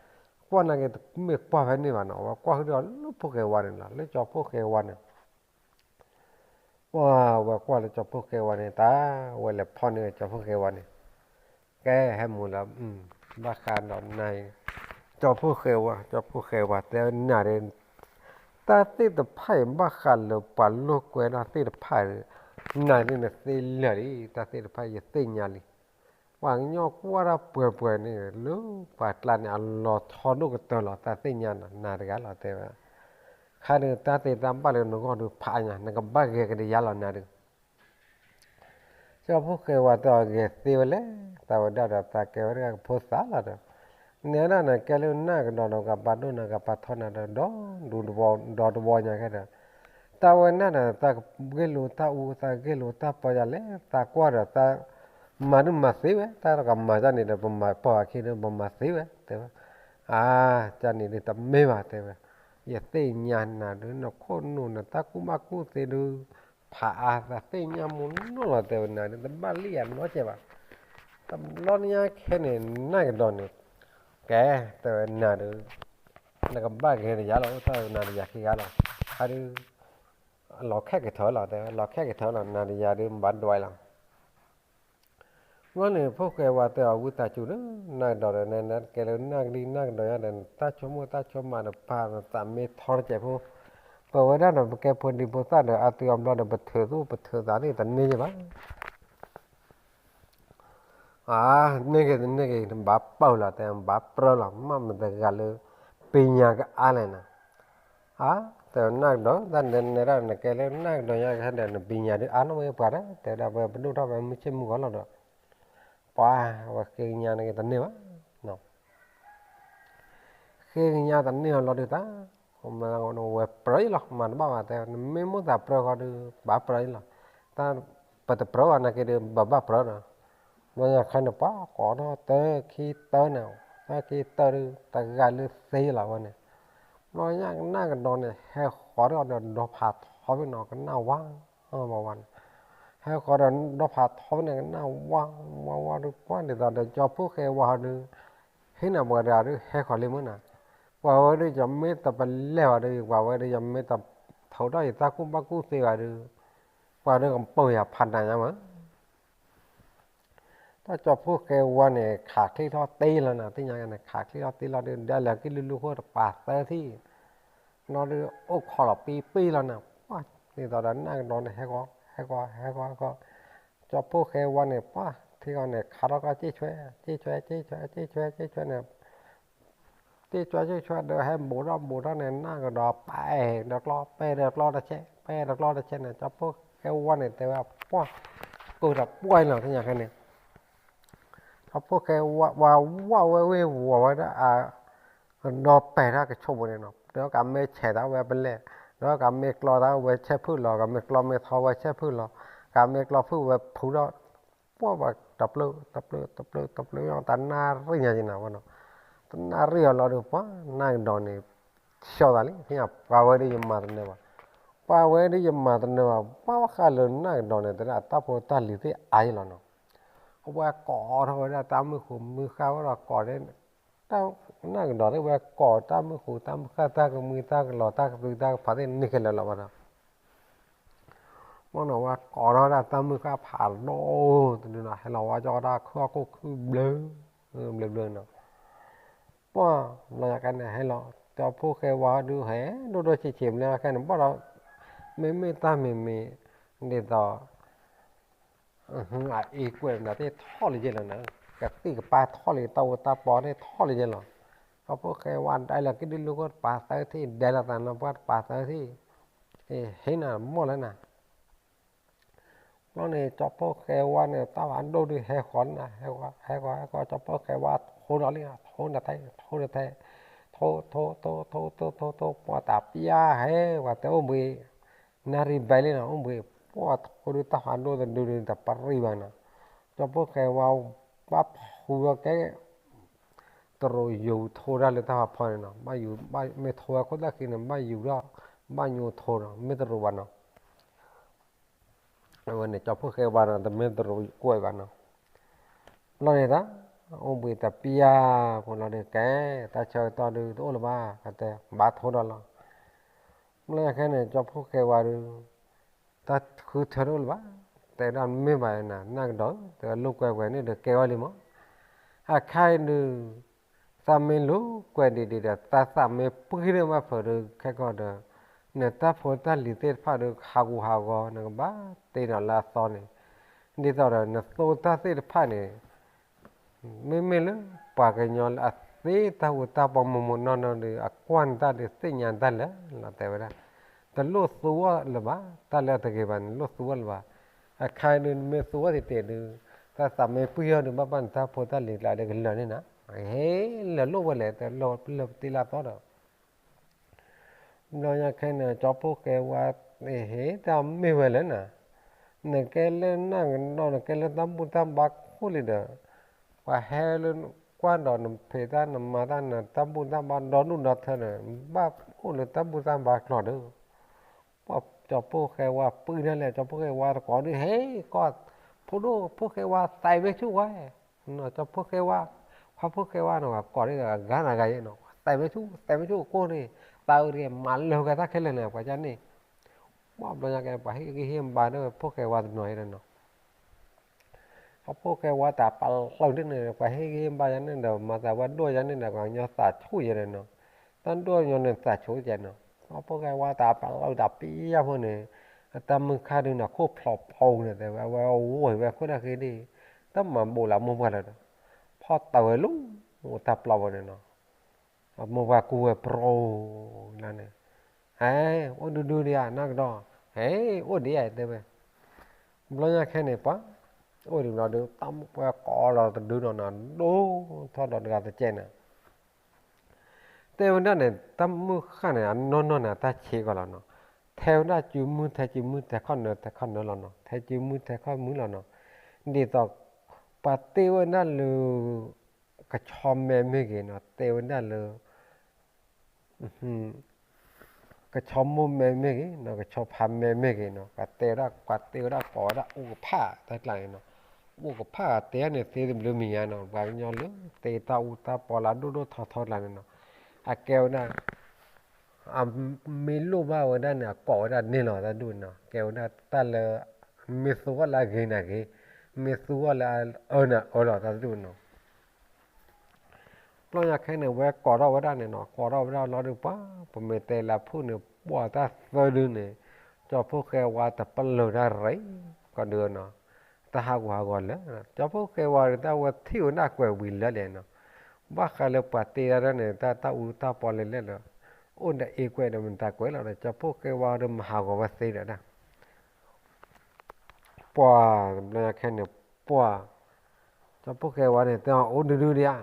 ကွၢ်နာ်က့ တမ့ၢ်ကွၢ်ဖဲန့ၣ်ဘၣ်နီၤ, အဝဲကွၢ်ဃုာ်ဒီးလၢဖိၣ်ဃဲဝါန့ၣ်လီၤ, လၢကၠီဖိၣ်ဃဲဝါန့ၣ် ပှၢ်ဝဲကွၢ်လၢကၠီဖိၣ်ဃဲဝါန့ၣ် တၢ်ဝဲလဲၤဖီၣ်န့ၢ်ကၠီဖိၣ်ဃဲဝါန့ၣ်, ကဲဟဲမူလၢ ဘၣ်ဃးဒီးနၤအံၤ, ကၠီဖိၣ်ဃဲဝါ ကၠီဖိၣ်ဃဲဝါတဲနၤဒီး, တၢ်သ့ၣ်တဖၣ်အံၤ ဘၣ်ဃးလၢပှၤလိာ်ကွဲတၢ်သ့ၣ်တဖၣ်ဒီး နၤဒ်နသ့လၢာ်လံ, တၢ်သ့ၣ်တဖၣ်ယသ့ၣ်ညါလံ, ပှၤကညီကွၢ်တၢ်ပှဲၤပှဲၤန့ၣ် လၢပှၤကျါန့ၣ် အလီၤထီဒိၣ်ကတၢၢ်လီၤ, တၢ်သ့ၣ်ညါနၤ နၤတဂၤလီၤတဲဝဲ, ခါဒုးတၢ်သ့တၢ်ဘၣ်လၢနဂီၢ်ဒုးဖးညါ နကဘၣ်ဂဲၤကဒီးယၤလီၤနၤဒုး ကၠီဖိၣ်ဃဲဝါတဲအီၤဂဲၤသ့ဝဲလဲၣ်, တၢ်ဝဲဒၣ်ဒီးတၢ်ကဲဝဲဒၣ်ကဖိသၣ်လီၤဒီး, နဲဒၣ်နကဲလၢနၢ်ကဒီးဒီး ကပာ်ဒိၣ်နၤ ကပာ်ထီၣ်နၤဒီး ဒီဒူၣ်ဒီဝီညါခဲဒီး, တၢ်ဝဲန့ၣ်ဒီး တၢ်ဂ့ၢ်လိာ်တၢ်အူ တၢ်ဂ့ၢ်လိာ်တၢ်ပီယၤလဲၣ်, တၢ်ကွၢ်ဒီးတၢ် မၤဒုးမၤသ့ဝဲ, တၢ်ကမၤကၢ်န့ၣ်ဒီး ပမၤပီၢ်အခံဒီး ပမၤသ့ဝဲ တဲဝဲ, အါ ကၢ်န့ၣ်ဒုးတမ့ၢ်ဘၣ်တဲဝဲ, ယသ့ၣ်ညါနၤဒုး နခိၣ်နူာ်နတၢ်ကူၣ်ဘၣ်ကူၣ်သ့ဒုး ဖးအါသးသ့ၣ်ညါမူနီၢ်လီၤတဲဝဲနၤဒုး တဘၣ်လံယၤနီတစဲးဘၣ်, တဘျီညါခဲန့ၣ် နၢ်ကဒီးန့ၣ်, ကဲ တဲဝဲနၤဒုး, နကဘၣ်ဂဲၤဒီးယၤလီၤ အိၣ်ထီၣ်နၤဒီးယၤခံဂၤလီၤ, ခါဒုး လီၤခဲကထၢလီၤတဲဝဲ လီၤခဲကထၢလီၤ နၤဒီးယၤဒုးဘၣ်ဒွးလီၤ ဘျီန့ၣ် ဖိၣ်ဃဲဝါတဲအီၤ ဝံသးစူၤဒီး နၢ်ကဒီးဒီး နကဲလၢနၢ်ကလံနၢ်ကဒီးညါဒီး တၢ်ဆိကမိၣ်တၢ်ဆိကမးဒီး ပာ်သးမ့ၢ်ထီတစဲးဖိ, ပဝဲဒၣ်ဒီး ပကဲဖိဒံဖိသၣ်ဒီး အါတုၤအဘျီဒီး ပထုးသူၣ်ပထုးသးသ့ၣ်တန့ၢ်ယဘၣ် အါ န့ၢ်က့ၤတန့ၢ်က့ၤ ဘၣ်ပၢၢ်လီၤ တဲဘၣ်ပြၢလီၤ မ့ၢ်မတဂၤလၢ ပညါကအါလဲၣ်နၤ, အါ တဲနၢ်ကဒီး တၢ်နနဲဒၣ်နကဲလၢနၢ်ကဒီးညါကဟဲဒီး နပညါဒုးအါနီၢ်ဝဲပှၤဒီး တဲဝဲဒၣ် ပဝဲပဒိၣ်ထီၣ်ဝဲမုၢ်ဆ့ၣ်မုၢ်ဂီၤလီၤဒီး ပှၤဝဲဃ့ကညးနက့ၤတန့ၢ်ဘၣ် ဃ့ကညးတန့ၢ်အီၤလီၤဒုးတၢ်, ဝဲပြၢအံၤလီၤ မၤတဘၣ်ဘၣ်တဲ နမ့ၢ်မိၣ်သးပြၢဃီဒုး ဘၣ်ပြၢအံၤလီၤ, တၢ်ပတပြၢဘၣ်နာ်က့ဒုး ဘၣ်ဘၣ်ပြၢဒီး, ဘျီညါခါန့ၣ် ပှၤကိးထီၣ်တၢခံတၢန့ၣ်, တၢခံတၢဒုး တဂၤလၢသ့လီၤဝဲန့ၣ်, ဘျီညါကနၣ်ကဒီးန့ၣ် ဟဲဃီၤဒီးဒီးဖးထီဖဲနီၤ ကနၣ်ဝါ ဝါဝါန့ၣ်, ဟဲဃီၤဒီးဒီဖးထီဖဲန့ၣ် ကနၣ်ဝါ ဝါဝါဒုး ကွၢ်ဒ်သိးဒီး ကၠီဖိၣ်ဃဲဝါဟီဒုး ဟ့ၣ်နၤပှၤတဂၤဒုး ဟဲဃီၤလံမ့ၢ်နၤ, ပှၤဝဲဒုး ယမ့ၢ်တပလဲၢ်ဘၣ်ဒုး ပှၤဝဲဒုး ယမ့ၢ်တထုးထီၣ်ယတၢ်ကူၣ်ဘၣ်ကူၣ်သ့ဘၣ်ဒုး ပှၤဒုးကပိာ်ယၤဖးနးညါမး တၢ်ကၠီဖိၣ်ဃဲဝါန့ၣ် ခးချ့ထီၣ်တ့လီၤနၤ သ့ၣ်ညါန့ၣ် ခးချ့ထီၣ်တ့လီၤဒုး ဒ်လဲၣ်ကံၣ်လူလူခိၣ်တပာ်သၢထံၣ်, ဘျီဒုး အိၣ်ခိးလီၤပံပံလီၤနၤ, ပှၢ် ဒ်သိးဒီးနၢ်ကဒီးန့ၣ် ဟဲဃီၤ ဟဲဃီၤ ဟဲဃီၤ ဟဲဃီၤ, ကၠီဖိၣ်ဃဲဝါန့ၣ် ပှၢ် ထံဃီန့ၣ် ခးထီၣ်ကီၢ်ကၠ့ၣ်ဆွဲ ကၠ့ၣ်ဆွဲ ကၠ့ၣ်ဆွဲ ကၠ့ၣ်ဆွဲ ကၠ့ၣ်ဆွဲန့ၣ် ကၠ့ၣ်ဆွဲ ကၠ့ၣ်ဆွဲဒီး ဟဲဘူးထီၣ်ဘူးထီၣ်န့ၣ် နၢ်ကဒီး ပဲာ်ဒီးကျီ ပဲာ်ဒီးကျီတဆဲး ပဲာ်ဒီးကျီတဆဲးန့ၣ် ကၠီဖိၣ်ဃဲဝါန့ၣ် တဲဝဲ ပှၢ် ကိၢ်ဒီးပှၢ်လီၤ သ့ၣ်ညါခဲန့ၣ် ကၠီဖိၣ်ဃဲဝါ ဝါဝဲဝ့ၢ်ဝီၤဝဲဒၣ်အ ဒီးပဲာ်တၢ်ကဆိးပူၤန့ၣ်နီၤ ဒီးကမ့ၢ်ဆဲးသးဝဲပလဲၢ် ဒီးကမ့ၢ်ကျီသးဝဲဆဲးဖုၣ်လီၤ ကမ့ၢ်ကျီမ့ၢ်ထီဝဲဆဲးဖုၣ်လီၤ ကမ့ၢ်ကျီဖုၣ်ဝဲဖုၣ်ဒီး ပှၢ်ဝဲတပျၢၣ် တပျၢၣ် တပျၢၣ် တပျၢၣ် တနၣ်ရံၣ်ညါက့ၤနၤဝဲနီၤ တနၣ်ရံၣ်အီၤလီၤဒီး ပှၢ် နၢ်ကဒီးန့ၣ် ဆှီသးလံ, သ့ၣ်ညါပှၤဝဲဒၣ်ယမၤတနၢၤဘၣ်, ပှၤဝဲဒၣ်ယမၤတနၢၤဘၣ်, ပှၤဘၣ်ဃးလၢနၢ်ကဒီးန့ၣ် တဲဒၣ်တၢ်ဖိတၢ်လံၤသ့ၣ်အါယလီၤနီၤ. အဝဲကိးထီၣ်ဝဲဒၣ်တၢ်မုၢ်ဃူမုၢ်ဃာ်ဝဲဒီးကိးဒၣ် တၢ်နၢ်ကဒီးသ့ၣ်ဝဲကိးတၢ်မုၢ်ဃူတၢ်မုၢ်ဃာ် တၢ်ကမှံတၢ်ကလီၤ တၢ်ကသုတၢ်ကဖးသ့ၣ်န့ၣ်ခဲလၢာ်လီၤဘၣ်ဒီး မ့ၢ်နီၤဝဲကိးထီၣ်ဝဲဒၣ်တၢ်မုၢ်ဃာ်ဖးဒိၣ်တဒုနီၤ ဟဲလီၤဝဲကၠီတၢ်ခုၣ်အခိၣ်ခုၣ်ဘျၢ ဘျၢဘျၢနီၤ. ပှၢ်ဘျီညါကဲန့ၣ် ဟဲလီၤ ကၠီဖိဃဲဝါဒုးဟဲ ဒိၣ်ဒိၣ်ဆံးဆံး ဘျီညါကဲန့ၣ် ဘၣ်ဒီး မ့မ့ၢ်တၢ်မံၤမံၤ ဒ်သိး အအ့ကွဲးမနုၤသ့ၣ်ထီၣ်လံယဲၢ်လီၤနီၤ, ကသံၣ်ကပၤထီၣ်လံ တၢ်အူတၢ်ပီသ့ၣ်ထီၣ်လံယဲၢ်လီၤ. ကၠီဖိဃဲဝါဒဲလီၤက့ၤဒုး လူၢ်ခိၣ်တပၤသၢထံၣ် ဒဲလီၤသးနီၤ ပှၢ်တပၤသၢထံၣ်, ဟ့ၣ်နၤမီၢ်လၢနၤ. ဘျီန့ၣ် ကၠီဖိဃဲဝါန့ၣ် တၢ်ဖးဒိၣ်ဒုးဟဲဃီၤလၢနၤ, ဟဲဃီၤ ဟဲဃီၤ ဟဲဃီၤ ကၠီဖိဃဲဝါထိဒီးလံ, ထိနထဲ ထိနထဲ ထိ ထိ ထိ ထိ ထိ ထိ ထိ ပှၢ်တၢ်ပျၢ်ဟဲ ပှၢ်တဲအိၣ်ဘှံး နၣ်ရံၣ်ဘဲလံနီၤ အိၣ်ဘှံး ပှၢ်ထိဒုးတၢ်ဖးဒိၣ်တဒုဒုး တပရံၣ်ဘၣ်နီၤ. ကၠီဖိဃဲဝါ ဘၣ်ဖူထီၣ်ကဲ တရူးယူၤထိဒၣ်လၢတၢ်ဖးဖီန့ၣ်နီၤ, ဘၣ်ယူၤ ဘၣ်မ့ၢ်ထိဝဲခိၣ်သၣ်ဃံန့ၣ် ဘၣ်ယူၤဒီး ဘၣ်ညိထိနီၤ မ့ၢ်တရူးဘၣ်နီၤ. အဝဲန့ၣ် ကၠီဖိဃဲဝါနီၤ တမ့ၢ်တရူးကွဲးဘၣ်နီၤ. ဘျီန့ၣ်တၢ် အိၣ်ဘှံးတပျၢ်ဖိလီၤဒီးကဲ တၢ်ဆၢကတီၢ်ဒုးတအိၣ်လၢၤဘၣ် ကတဲ ဘၣ်ထိဒီးလီၤ. ဘျီညါခဲန့ၣ် ကၠီဖိဃဲဝါဒုး တၢ်ဃုထၢတအိၣ်လၢၤဘၣ်, တဲဒၣ်မ့ၢ်ဘၣ်နၤ နၢ်ကဒီး တဲလိာ်ကွဲကွဲန့ၣ်ဒီးကဲဝဲလံမး. အခါအံၤဒုး သးမ့ၢ်လိာ်ကွဲဒံးဒံးဒီး သးသးမ့ၢ်ပှံၢ်န့ၢ်ဘၣ်ဖုးဒီး ခဲကီၢ်ဒီး နတၢ်ဖိတၢ်လံၤသ့ၣ်တဖၣ်ဒီး ဟးဂူာ်ဟးဂီၤ နကဘၣ်တ့ဒီးလၢအသီန့ၣ်, ဒ်သိးဒီးနသိတၢ်သ့ၣ်တဖၣ်န့ၣ် မ့မ့ၢ်လၢပှၤကညီလၢအသ့တၢ်အူတၢ်ပီမိၢ်မိၢ်နီၢ်နီၢ်ဒီး အကွၢ်နတၢ်ဒီးသ့ၣ်ညါနတၢ်လၢာ်လီၤ တဲဝဲဒၣ်. တလိၣ်သူအီၤလၢၤဘၣ်, တၢ်လၢအတဂ့ၤဘၣ်န့ၣ် လိၣ်သူအီၤလၢၤဘၣ်. အခါအံၤဒုး နမ့ၢ်သူအီၤတ့ၢ်တ့ၢ်ဒုး သးသးမ့ၢ်ပှံၢ်အီၤဒုး ဘၣ်ဘၣ်နတၢ်ဖိတၢ်လံၤကျါဒီးကလၢာ်န့ၣ်နၤ, ဟဲလၢာ်လိာ်ဝဲလဲၣ် တလၢာ်ပတ့လၢအသီဒီး ဘျီညါခဲန့ၣ် ကၠီဖိဃဲဝါ ဟ့ၣ်တၢ်မ့ၢ်ဝဲလဲၣ်နၤ, နကဲလၢနၢ်ကဒီး နကဲလၢတၢ်ဘူၣ်တၢ်ဘါခိၣ်လံဒီး ပှၤဟဲလၢကွၢ်ဒီးနဖံးတၢ်နမၤတၢ် နတၢ်ဘူၣ်တၢ်ဘါဒီဒူၣ်ဒီထၢန့ၣ် ဘၣ်အိၣ်လၢတၢ်ဘူၣ်တၢ်ဘါကျီၤဒီး ပှၤကၠီဖိဃဲဝါပှံၢ်ဒၣ်လဲာ် ကၠီဖိဃဲဝါတကိးဒုး ဟဲကီၢ် ဖိဒိၣ်ဖိဃဲဝါသးမ့ၢ်ဆူၣ်ဝဲ ကၠီဖိဃဲဝါ ပှၤဖိဃဲဝါန့ၣ် ကိးဒ်အဂၤနၤဂၤယဲနီၤ သးမ့ၢ်ဆူၣ် သးမ့ၢ်ဆူၣ်အကိၢ်န့ၣ် သးအုးတဂ့ၤ မၤလၢာ်ဂၤတၢ်ခဲလၢာ်န့ၣ် ပှၤကန့ၣ် ဘျီညါကဲ ပှၤဟ့ၣ်ဂံၢ်ဟ့ၣ်ဘါဒီးဖိဃဲဝါတနီၤယဲနီၤ ပှၤဖိဃဲဝါတၢ်ပာ်လီၤဒ်န့ၣ် ပှၤဟ့ၣ်ဂံၢ်ဟ့ၣ်ဘါယၤန့ၣ်ဒီး မၤသးဝဲဒိၣ်ယၤန့ၣ်ဒီး ပှၤကညီသးဆူၣ်ယဲဒီးနီၤ, တၢ်ဒိၣ်ညီန့ၣ်သးဆူၣ်ယဲနီၤ, ပှၤဖိဃဲဝါတၢ်ပာ်လီၤတၢ်ပျၢ်ဖိန့ၣ်, တၢ်မုၢ်ခါဒုးန့ၣ် ခိၣ်ဖျိးဖိန့ၣ် တဲဝဲ အဝဲအိၣ်ဝဲခိၣ်တၢ်ဃ့ဒ်, တၢ်မၤဘူးလၢမိၢ်ပှၢ်လၢၤဒီး, ဖီၣ်တၢ်ဝဲလူၤ, တၢ်ပျီဖိန့ၣ်နီၤ အမိၢ်ပှၢ်ကူဝဲပြီလၢန့ၣ်, ဟဲ, အိၣ်ဒုဒုဒံးဧါ နၢ်ကဒီး, ဟဲ, အိၣ်ဒံးဧါ တဲဝဲ, ဘျီညါခဲန့ၣ်ပှၤ, အိၣ်ဒံးဘျီဒုး တၢ်မုၢ်ပှၢ်ကိးလီၤတဒုနီၤနီၤ ဒိၣ်ထီၣ်ဒီးတဂၤတကဲန့ၣ်, တဲဝဲဒၣ်န့ၣ် တၢ်မုၢ်ဃၢ်န့ၣ် အနီၢ်နီၢ်န့ၣ် တၢ်ဆံးကီးလီၤနီၤ, ထဲဝဲဒၣ်စုမုၢ်ထဲစုမုၢ် ထဲခီၣ်နၢၤထဲခီၣ်နၢၤလီၤနီၤ ထဲစုမုၢ်ထဲခီၣ်မုၢ်လီၤနီၤ, ဒ်သိး ပှၤတ့ဝဲဒၣ်လၢ ကဆီမဲမ့ၢ်ဂ့ၤနီၤ တဲဝဲဒၣ်လၢ ကဆီမိၢ်မဲမ့ၢ်ဂ့ၤနီၤ ကဆီဖါမဲမ့ၢ်ဂ့ၤနီၤ ပှၤတဲဝဲဒၣ် ပှၤတဲဝဲဒၣ်ကိးဝဲဒၣ်အိၣ်ကဖၣ်တၢ်ကျါန့ၣ်နီၤ, အိၣ်ကဖၣ်တဲန့ၣ်သ့တဘျုးမံၤညါနီၤ ပှၤကညီလၢ တ့တၢ်အူတၢ်ပီလၢအဒိၣ်ဒိၣ်ထီထီကျါန့ၣ်နီၤ, အကဲဝဲဒၣ် အမ့ၢ်လိၣ်ဘၣ်ဝဲဒၣ်န့ၣ် အကိးဝဲဒၣ်န့ၣ်လီၤ တၢ်ဒူၣ်နီၤ ကဲဝဲဒၣ်တၢ်လၢ မ့ၢ်သူအီၤလၢအဂ့ၤန့ၣ်ဂ့ၤ, မ့ၢ်သူအီၤလၢအအၢန့ၣ်အၢလီၤတၢ်ဒူၣ်နီၤ ဘျီညါခဲန့ၣ် ဝဲကိးထီၣ်ဝဲဒၣ်န့ၣ်နီၤ ကိးထီၣ်ဝဲဒၣ်လီၤဒုးပှၤ ပမ့ၢ်တဲလၢဖုၣ်န့ၣ် ပှၤတၢ်သၢဒုန့ၣ် ကၠီဖိဃဲဝါတပလၢၢ်တၢ်ရ့ ကီၢ်ဒုနီၤ, တၢ်ဟးဂူာ်ဟးဂီၤလၢာ်, ကၠီဖိဃဲဝါဒုးတၢ်ဝဲထံၣ်ဝဲဒၣ်ကွဲးဝံၤလၢာ်လဲၣ်နီၤ, ဘၣ်ဃးလၢပှၤတ့တၢ်ဒၣ်န့ၣ် တၢ်တၢ်အူတၢ်ပီလဲၣ်လဲၣ်ဒီး အိၣ်ဒီးအ့ကွဲးဒီးမတၤကွဲးလီၤဒီး ကၠီဖိဃဲဝါဒုးမၤဟးဂီၤဝဲသ့ဒီးဒၣ် ပှၤတဘျီညါခဲန့ၣ် ပှၤ ကၠီဖိဃဲဝါန့ၣ် တဲအီၤအိၣ်ဒုဒုဒံးဧါ,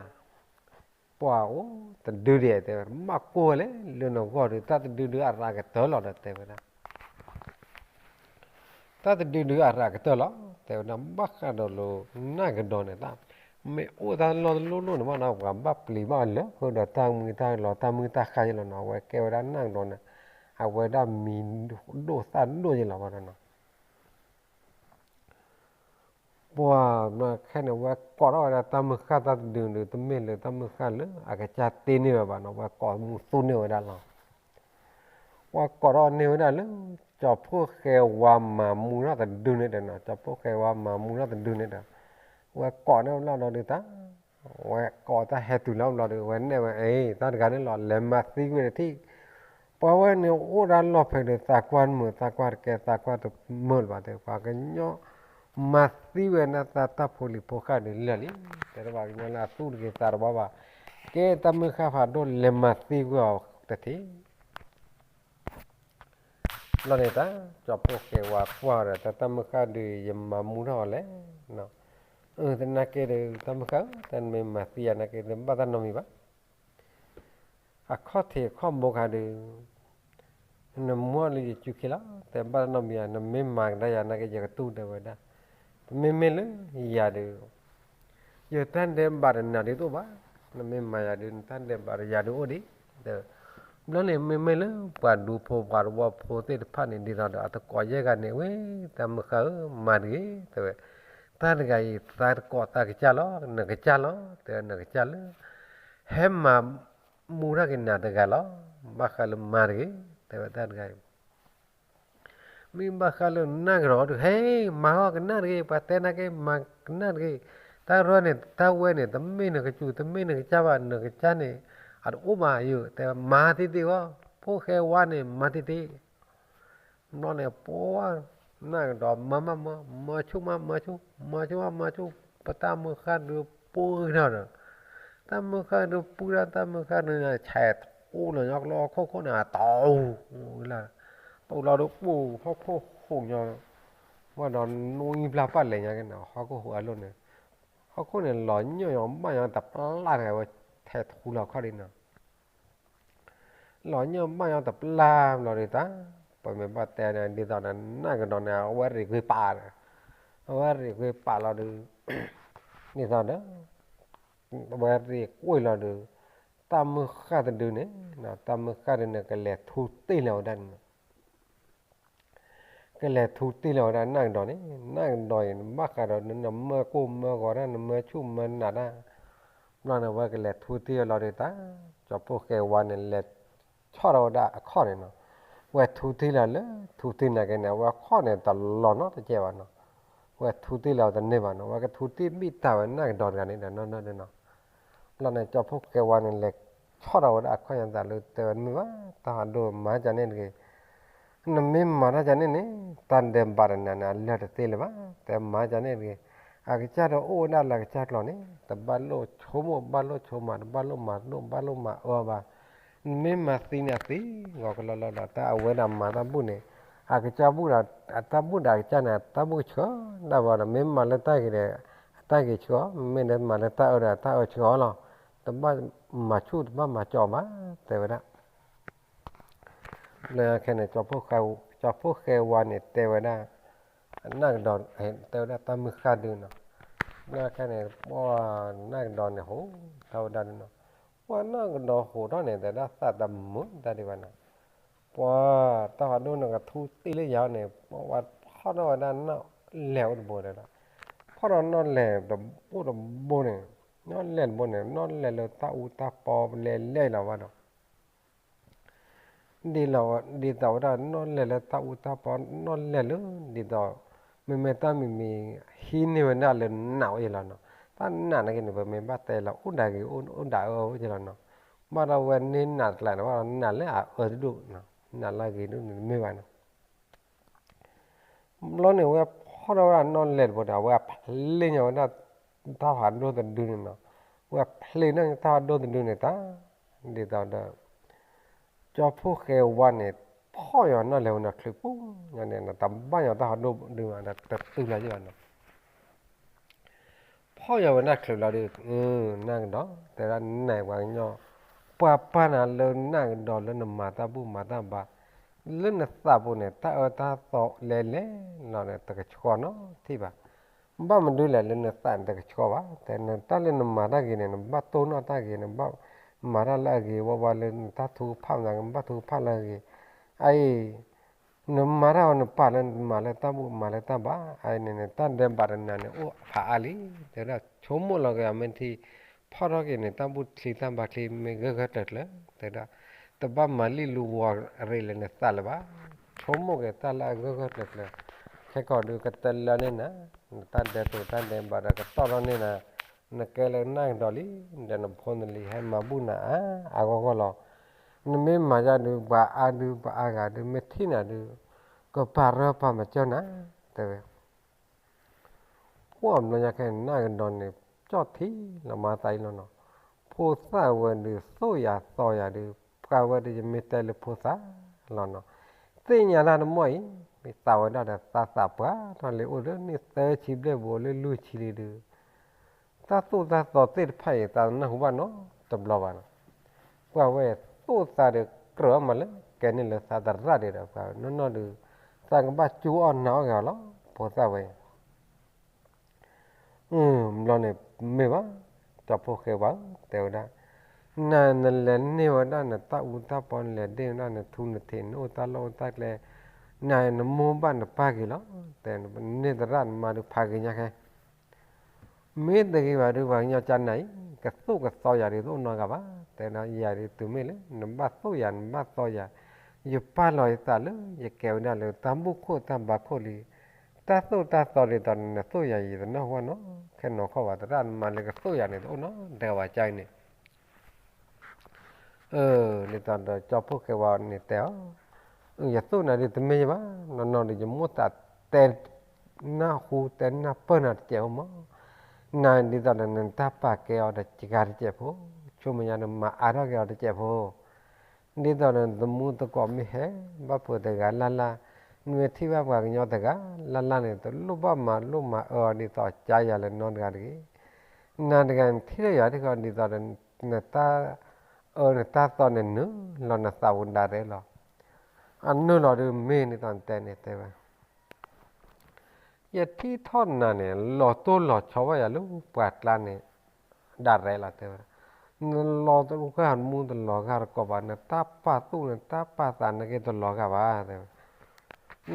ပှၤအိၣ်တဒုဒံးဧါ တဲဝဲ မၤကိၢ်ဝဲလဲၣ် လၢနဂီၢ်ဒီး တၢ်တဒုဒုအရၤကတၢၢ်လီၤဒီး တဲဝဲဒၣ် တၢ်တဒုဒုအရၤကတၢၢ်လီၤ တဲဝဲဒၣ် ဘၣ်ဃးဒီးလၢ နၢ်ကဒီးန့ၣ် တၢ် မ့ၢ်အိၣ်တၢ်လီၢ်တလိၣ်လိၣ်န့ၣ်ဘၣ်နီၤ ပှၤဘၣ်ပျံၤဘၣ်လၢဃုာ်ဒီးတၢ်မုၢ်တၢ်လီၤ တၢ်မုၢ်တၢ်ဃၢ်ယဲလီၤနီၤ အဝဲကဲဝဲဒၣ်နၢ်ကဒီးန့ၣ် အဝဲဒၣ်မံၤဒိၣ်သၣ်ဒိၣ်ယဲလီၤဘၣ်နီၤ ပှၤခဲန့ၣ် ဝဲကိးထီၣ်ဝဲဒၣ်တၢ်မုၢ်ဃၢ်တၢ်တဒုန့ၣ် တမ့ၢ်လၢတၢ်မုၢ်ဃၢ်လၢအကစၢ်တ့န့ၢ်ဝဲဘၣ်နီၤ ဝဲကိးမူသူန့ၢ်ဝဲဒၣ်လီၤ. ဝဲကိးထီၣ်န့ၢ်ဝဲဒၣ်လၢ ကၠီဖှိၣ်ဃဲဝါမၤမူထီၣ်တဒုန့ၣ်ဒီးနီၤ ကၠီဖှိၣ်ဃဲဝါမၤမူထီၣ်တဒုန့ၣ်ဒီး ဝဲကိးန့ၢ်ဘျီဒီးတၢ် ဝဲကိးတၢ်ဟဲတုၤလီၤဘျီဒီး ဝဲနဲၣ်ဝဲ အ့ တၢ်တဂၤန့ၣ်လီၤ လဲၤမၤသံကွံာ်တထံၣ် ပှၤဝဲန့ၣ်အိၣ်ဒၣ်လီၢ်ဖဲဒီးသးကွၢ်တမုာ် သးကွၢ်တကဲ သးကွၢ်တမုာ်လၢၤဘၣ်တဲ ပှၤကညီမၤသံဝဲဒၣ်တၢ်ဖိလံၤဖိဃၢ်ဒီးလၢာ်လံ တဲဘၣ်ကညီလၢအသူၣ်တဂ့ၤသးတဘီဘၣ် ကဲတၢ်မုၢ်ဃၢ်ဖးဒိၣ် လဲၤမၤသံကွံာ်အီၤတထံၣ် ဘျီန့ၣ်တၢ် ကၠီဖှိၣ်ဃဲဝါကွၢ်ဒီး တၢ်တၢ်မုၢ်ဃၢ်ဒုး ယမၤမူထီၣ်အီၤလဲၣ်. အသနာ်က့ဒီး တၢ်မုၢ်ဃၢ်ဧၢ တၢ်နမ့ၢ်မၤသံယၤနာ်က့ တဘၣ်တၢ်နီတမံၤဘၣ်. အခီၣ်ထံးအခီၣ်ဘိခါဒီး နမူအီၤလၢယစုခ့လီၤ. တဘၣ်တၢ်နီတမံၤဧါ, နမ့ၢ်မၤကဒါယၤနာ်က့ ယကတူၢ်ဒၣ်ဝဲဒၣ်. တမ့မ့ၢ်လၢယၤဒီး ယတၢ်ဒဲးဘးတနၤဒ်တအိၣ်ဘၣ်. နမ့ၢ်မၤယၤဒီး နတၢ်ဒဲးဘးတယၤဒုးအိၣ်ဒံး. ဘျီန့ၣ်မ့မ့ၢ်လၢပှၤဒူဖိပှၤတဝီဖိသ့ၣ်တဖၣ်န့ၣ် ဒ်သိးဒီးအတကိးယဲၢ်ဂၤန့ၣ် ဝဲတၢ်မုၢ်ဃၢ်ဧၢ မၤတဂ့ၤ တဲဝဲ. တၢ်တဂၤအံၤ သးတကိးသးကစၢ်လီၤ, နကစၢ်လီၤ, တဲနကစၢ်လၢ ဟဲမၤမူထီၣ်က့ၤနၤတဂၤလီၤ. ဘၣ်ဃးလၢမၤတဂ့ၤ တဲဝဲတၢ်တဂၤအံၤ မ့ၢ်ဘၣ်ဃးလၢနၢ်ကဒီးဒုး ဟဲမၤဟီၣ်ကနၣ်တဂ့ၤ, ပှၤတဲနာ်က့ မၤကနၣ်တဂ့ၤ, တၢ်ရၢန့ၣ် တၢ်ဝဲန့ၣ် တမ့ၢ်နကစူၤ တမ့ၢ်နကစၢ်ဘၣ်, နကစၢ်န့ၣ် အတအိၣ်မးယုၤ တဲမၤတံၢ်တံၢ်အီၤ, ဖိၣ်ဃဲဝါန့ၣ် မၤတံၢ်တံၢ် ဘျီန့ၣ် ပှၤနၢ်ကဒီးမၤမးမၤ မၤဆူၣ်မးမၤဆူၣ် မၤဆူၣ်မးမၤဆူၣ်, ပတၢ်မုၢ်ဃၢ်ဒုးပူၤထီၣ်ဒီး တၢ်မုၢ်ဃၢ်ဒုးပူၤထီၣ် တၢ်မုၢ်ဃၢ်ဒုးန့ၣ် ဆဲးထူလီၤညီကျိဟီၣ်ခိၣ်န့ၣ် အတီၢ်လီၤ, တီၢ်လီၤဒီးပူၤဟီၣ်ခိၣ်ဟူးညီ, ဝဲဒီးနွံဘျါပၢ်လဲၤညါက့န့ၣ် ဟီၣ်ခိၣ်ဟူးအလိၤန့ၣ်, ဟီၣ်ခိၣ်န့ၣ် လီၤညိၣ်ညီဘၣ်ညီတပျၢ်တဂၤဝဲ ထဲးထူလီၤခီၣ်ဒ်နီၤ လီၤညိၣ်ဘၣ်ညီတပျၢ်ဘျီဒုးတၢ်, ပမ့ၢ်ဘၣ်တဲန့ၣ် ဒ်သိးဒီးနၢ်ကဒီးန့ၣ် အဝဲရံးကွံာ်ပာ်ဒီး, အဝဲရံးကွံာ်ပာ်လီၤဒုး, ဒ်သိးဒီး, အဝဲရံးကွံာ်လီၤဒုး, တၢ်မုၢ်ဃၢ်တဒုန့ၣ်, တၢ်မုၢ်ဃၢ်ဒုန့ၣ် ကလဲၤထူတ့ၢ်လီၤဝဲဒၣ်န့ၣ် ကလဲၤထူတ့ၢ်လီၤဝဲဒၣ်နၢ်ကဒီးန့ၣ်, နၢ်ကဒီးအံၤ နဘၣ်ဃးဒီးနမၢကိၢ်မၢဂီၤတၢ် နမၢဆူၣ်မၢနးတၢ်, ဘျီန့ၣ် အဝဲကလဲၤထူတ့ၢ်လီၤဒုးတၢ်, ကၠီဖှိၣ်ဃဲဝါန့ၣ် လဲၤဆီၣ်ထီၣ်ဝဲဒၣ်အခီၣ်န့ၣ်နီၤ, ဝဲထူတ့ၢ်လီၤလၢ ထူတ့ၢ်နာ်က့န့ၣ် အဝဲအခီၣ်န့ၣ် တလီၤနီတစဲးဘၣ်နီၤ, ဝဲထူတ့ၢ်လီၤတန့ၢ်ဘၣ်နီၤ, ဝဲကထူတ့ၢ်ဘံၣ်တၢ်ဝဲနၢ်ကဒီးတဂၤန့ၣ်ဒီးနီၢ်နီၢ်ဒုးနီၤ, ဘျီန့ၣ် ကၠီဖှိၣ်ဃဲဝါန့ၣ် လဲၤဆီၣ်ထီၣ်ဝဲဒၣ်အခီၣ်ညါသးလၢတဲဝဲမ့ၢ်ဘၣ် တၢ်ဟးဒိၣ်မၤကန့ၣ်တဂ့ၤ နမ့ၢ်မၤတၢ်ကန့ၣ်န့ၣ် တၢ်ဒဲးဘးတနၤန့ၣ် အလၢာ်တသ့လၢၤဘၣ်, တဲမၤကန့ၣ်တဂ့ၤ, အကစၢ်ဒီးအိၣ်ဝဲဒၣ်လၢအကစၢ်ကျိာ်န့ၣ် တဘၣ်လိၣ်ဆိကမိၣ် ဘၣ်လိၣ်ဆိမး တဘၣ်လိၣ်မၤဒိၣ် ဘၣ်လိၣ်မၤအၢဘၣ်, နမ့ၢ်မၤသံန့ၣ်အသံ ဂီၤကလီလီဒီး တၢ်အဝဲဒၣ်မၤတၢ်ဘူၣ်န့ၣ် အကစၢ်ဘူၣ်ဒီး အတၢ်ဘူၣ်ဒီးအကစၢ်န့ၣ် တၢ်ဘူၣ်ကဆှၢဒၣ်ဝဲဒီး မ့ၢ်မၤလၢတၢ်ဂ့ၤဒီး အတၢ်ဂ့ၤဆှၢအီၤ, မ့မ့ၢ်လၢမၤလၢတၢ်အၢဒီး တၢ်အၢဆှၢအီၤလီၤ, တဘၣ်မၤဆူၣ် တဘၣ်မၤကၠီဘၣ် တဲဝဲဒၣ် လၢခဲန့ၣ် ကၠီဖှိၣ်ဃဲဝါန့ၣ် တဲဝဲဒၣ် နၢ်ကဒီး တဲဝဲဒၣ်တၢ်မုၢ်ဃၢ်ဒုးနီၤ, လၢခဲန့ၣ် ပှၤနၢ်ကဒီးန့ၣ် ဟူးထီၣ်ဝဲဒၣ်ဒုးနီၤ, ပှၤနၢ်ကဒီးဟူးထီၣ်န့ၣ် တဲဒၣ်သးတမုာ်တၢ်ဒံးဘၣ်နီၤ, ပှၤတၢ်ဟးဒိၣ်န့ၣ် ကထူတ့ၢ်လၢယၤန့ၣ် ပှၤဖီၣ်ထီၣ်ဝဲဒၣ်နီၣ်လဲၢ်အိၣ်တဘိဒီး ဖီၣ်ထီၣ်နီၣ်လဲၢ်တဘိတဘိန့ၣ်, နီၣ်လဲၢ်တဘိန့ၣ် နီၣ်လဲၢ်လၢတၢ်အူတၢ်ပီလဲၤလဲၤလီၤဝဲဒီး ဒ်လီၤ ဒ်သိးဝဲဒၣ်နီၣ်လဲၢ်လၢတၢ်အူတၢ်ပီ နီၣ်လဲၢ်လၢ ဒ်သိး မ့မ့ၢ်တၢ်မံၤမံၤ ဟံးန့ၢ်ဝဲဒၣ်လၢနးအိၣ်ယဲလီၤနီၤ, တၢ်နးနာ်က့န့ၣ် ပမ့ၢ်ဘၣ်တဲလီၤ အိၣ်ဒၣ်ဂ့ၤ အိၣ်ဒၣ်အၢအိၣ်ယဲလီၤနီၤ, ဘၣ်ဒီးဝဲန့ၢ်နးတကျါန့ၣ် ဘၣ်ဒီးနးလၢအအၢတဒူၣ်, နးလၢအဂ့ၤဒူၣ်န့ၣ်တမ့ၢ်ဘၣ်နီၤ ဘျီန့ၣ် ဝဲဖီၣ်ထီၣ်ဝဲဒၣ်နီၣ်လဲၢ်တဘိန့ၣ် အဝဲအဖျ့ၣ်ညီဝဲဒၣ် တၢ်ဖးဒိၣ်တဒုန့ၣ်နီၤ, ဝဲဖျ့ၣ်ညီတၢ်ဖးဒိၣ်တဒုန့ၣ်တၢ်, ဒ်သိးဒီး ကၠီဖှိၣ်ဃဲဝါန့ၣ် ဖီၣ်ညီနီၣ်လဲၢ်ဝဲန့ၣ်ချုးပူၤညီန့ၣ် တဘၣ်ညီတၢ်ဖးဒိၣ်ဒုမးဒီး တတုၤလၢၤယဲဘၣ်နီၤ ဖီၣ်ညီဝဲဒၣ်ချုးလီၤဒီး နၢ်ကဒီး တဲဒၣ်နၤပှၤကညီ ပှၤပာ်နၤလၢနၢ်ကဒီးလၢနမၤတၢ်ဘူၣ်မၤတၢ်ဘါ လၢနသးပူၤန့ၣ် တၢ်အၢတၢ်သီလဲၤလဲၤလီၤန့ၣ် တကဆှီနီတထံၣ်ဘၣ်. ဘၣ်မနုၤလဲၣ်လၢနသးန့ၣ်တကဆှီဘၣ်, တဲနတၢ်လၢနမၤတၢ်ဂ့ၤန့ၣ် နဘၣ်တိၢ်နီၣ်တၢ်ဂ့ၤ, နဘၣ်မၤတၢ်လၢအဂ့ၤဝဲဝဲလၢနတၢ်ထုကဖၣ်မး, နဘၣ်ထုကဖၣ်လၢအဂ့ၤ, အအံၤ နမၤတၢ်ဝဲနပာ်လၢနမၤလၢတၢ်ဘူၣ်မၤလၢတၢ်ဘါ, အအံၤန့ၣ် နတၢ်ဒဲးဘးတနၤန့ၣ် အိၣ်ဖးအါလံ, တဲဝဲဒၣ်ဆိကမိၣ်လီၤက့ၤအမ့ၢ်ထံ ဖီၣ်ထီၣ်က့ၤန့ၣ် တၢ်ဘူၣ်ချံတၢ်ဘါချံမ့ၢ်ဂၢၢ်ဂၢၢ်ကျၢၤကျၢၤ, တဲဝဲဒၣ် တဘၣ်မၤလံၢ်လူဝီၤရ့းလၢနသးလၢၤဘၣ်, ဆိကမိၣ်က့ၤတၢ်လၢအဂၢၢ်ဂၢၢ်ကျၢၤကျၢၤ, ခဲကီးဒုးကတလၢန့ၢ်နၤ, နတၢ်ဒဲးတိာ်တၢ်ဒဲးဘးဒီးကတီၢ်ထီၣ်န့ၢ်နၤ, နကဲလၢနၢ်ကဒီးလံ, ဒီးနဖိနလံၤဟဲမၤဘူၣ်နၤအါအါဂီၢ်ဂီၢ်လီၤ, နမ့ၢ်မၤယါဒုး ပှၤအါဒုး ပှၤအါဂၤဒုး မ့ၢ်ထံၣ်နၤဒုး ကပာ်ရၢပာ်မၤစၢၤနၤ, တဲဝဲ အိၣ်အဘျီညါခဲအံၤ နၢ်ကဒီးန့ၣ် ကၠီၣ်ထံလီၤမၤသးအံၤလီၤနီၤ, ဖိသၣ်ဝဲဒုး သိၣ်ယၤသီယၤဒုး ပှၤဝဲဒုး ယမ့ၢ်တဲလၢဖိသၣ်လီၤနီၤ, သ့ၣ်ညါတၢ်တမီၢ်အံၤ, မ့ၢ်သးဝဲဒၣ်ဒီး သးသးပှၢ်ထီၣ်လံအိၣ်လၢနံၣ်သၢဆံဘျဲၣ်ပူၤ လၢလွံၢ်ဆံလံဒုး တၢ်သိၣ်တၢ်သီသ့ၣ်တဖၣ်အံၤ သးနၢ်ဟူဘၣ်နီတဘျီဘၣ်နီၤ, ပှၤဝဲသိၣ်သးဒီးကြၢးအီၤမးလၢ ကဲန့ၣ်လၢသးသရၣ်ဒံးဒီး ပှၤနီၢ်နီၢ်ဒုး သးကဘၣ်ကၠူအီၣ်နၤအီၣ်ဂ့ၤအီၤလီၤ ဖိသၣ်ဝဲအံၤ ဘျီန့ၣ်မ့ၢ်ဘၣ်, ကၠီဖှိၣ်ဃဲဝါဧၢ တဲဝဲဒၣ်, နၤနလဲၤန့ၢ်ဝဲဒၣ်နတၢ်အူတၢ်ပီ နလဲၤဒ့ၣ်ဝဲဒၣ်နထူနထံး နအိၣ်တၢ်လီၢ်အိၣ်တၢ်ကျဲ, နၤနမိၢ်ဘၣ်နပၢ်ဂ့ၤလီၤ, တဲနန့ၢ်သရၣ်နမါဒုးဖးဂ့ၤညါခဲ မ့ၢ်တဂ့ၤဘၣ်ဒုး ပှၤကညီကၠါနၤအံၤ ကသိၣ်ကသီယၤဒုး တအိၣ်နီတဂၤဘၣ်, တဲဒၣ်ယၤဒုးတုၤမ့ၢ်လၢ နဘၣ်သိၣ်ယၤ နဘၣ်သီယၤ, ယပာ်လီၤယသးလၢ ယကဲဝဲဒၣ်လၢတၢ်ဘူၣ်ခိၣ်တၢ်ဘါခိၣ်လံ, တၢ်သိၣ်တၢ်သီဒ်သိးနသိၣ်ယၤအံၤ ယတနၢ်ဟူဘၣ်နီၤ ခဲနီၤခီဘၣ်, သရၣ်နမါလၢကသိၣ်ယၤန့ၣ် တအိၣ်နီတဂၤဘၣ်ကၠါအံၤန့ၣ် ဒ်သိးဒီးကၠီဖှိၣ်ဃဲဝါန့ၣ်တဲအီၤ, ယသိၣ်နၤဒုးတမ့ၢ်ယဘၣ်, နီၢ်နီၢ်ဒုး ယမိၢ်သးတဲ နၢ်ဟူတဲနၢ်ပၢၢ်နၤတစဲးဖိမး, နၤဒ်သိးဒီးနတၢ်ပာ်ကဲအီၤဒီးယဂၤတစဲးဖိ, ဆိမဲာ်ညါဒီးမၤအါထီၣ်က့ၤအီၤတစဲးဖိ ဒ်သိးဒီးသမူသကိးမ့ၢ်ဟဲ ဘၣ်ဖုးတဂၤလၢ်လၢ်, နမ့ၢ်ထံၣ်ဘၣ်ပှၤကညီတဂၤလၢ်လၢ်န့ၣ် တလိၣ်ဘၣ်မၤလိၣ်မၤအၢအီၤဒ်သိးကၠါယၤလၢနီတဂၤတဂ့ၤ, နၤတဂၤနထံၣ်လၢယၤဒ်သိးဒီး နတၢ်အၢနတၢ်သီန့ၣ် နုာ်လီၤနသးပူၤဒၣ်ရဲၣ်လီၤ, အနုာ်လီၤဒုးမ့ၢ်ဒ်သိးနတဲန့ၣ်တဲဝဲ ယထံၣ်ထီၣ်နၤန့ၣ် လီၤတိၢ်လီၤဆီဘၣ်ယၤလၢပှၤကျါန့ၣ် ဒၣ်ရဲၣ်လီၤတဲဝဲဒၣ်, နလီၤဂာ်မူတလီၤဂာ်တကိးဘၣ်, နတၢ်ပာ်သူၣ်နတၢ်ပာ်သး နက့ၤတလီၤဂာ်ဘၣ်တဲဝဲ,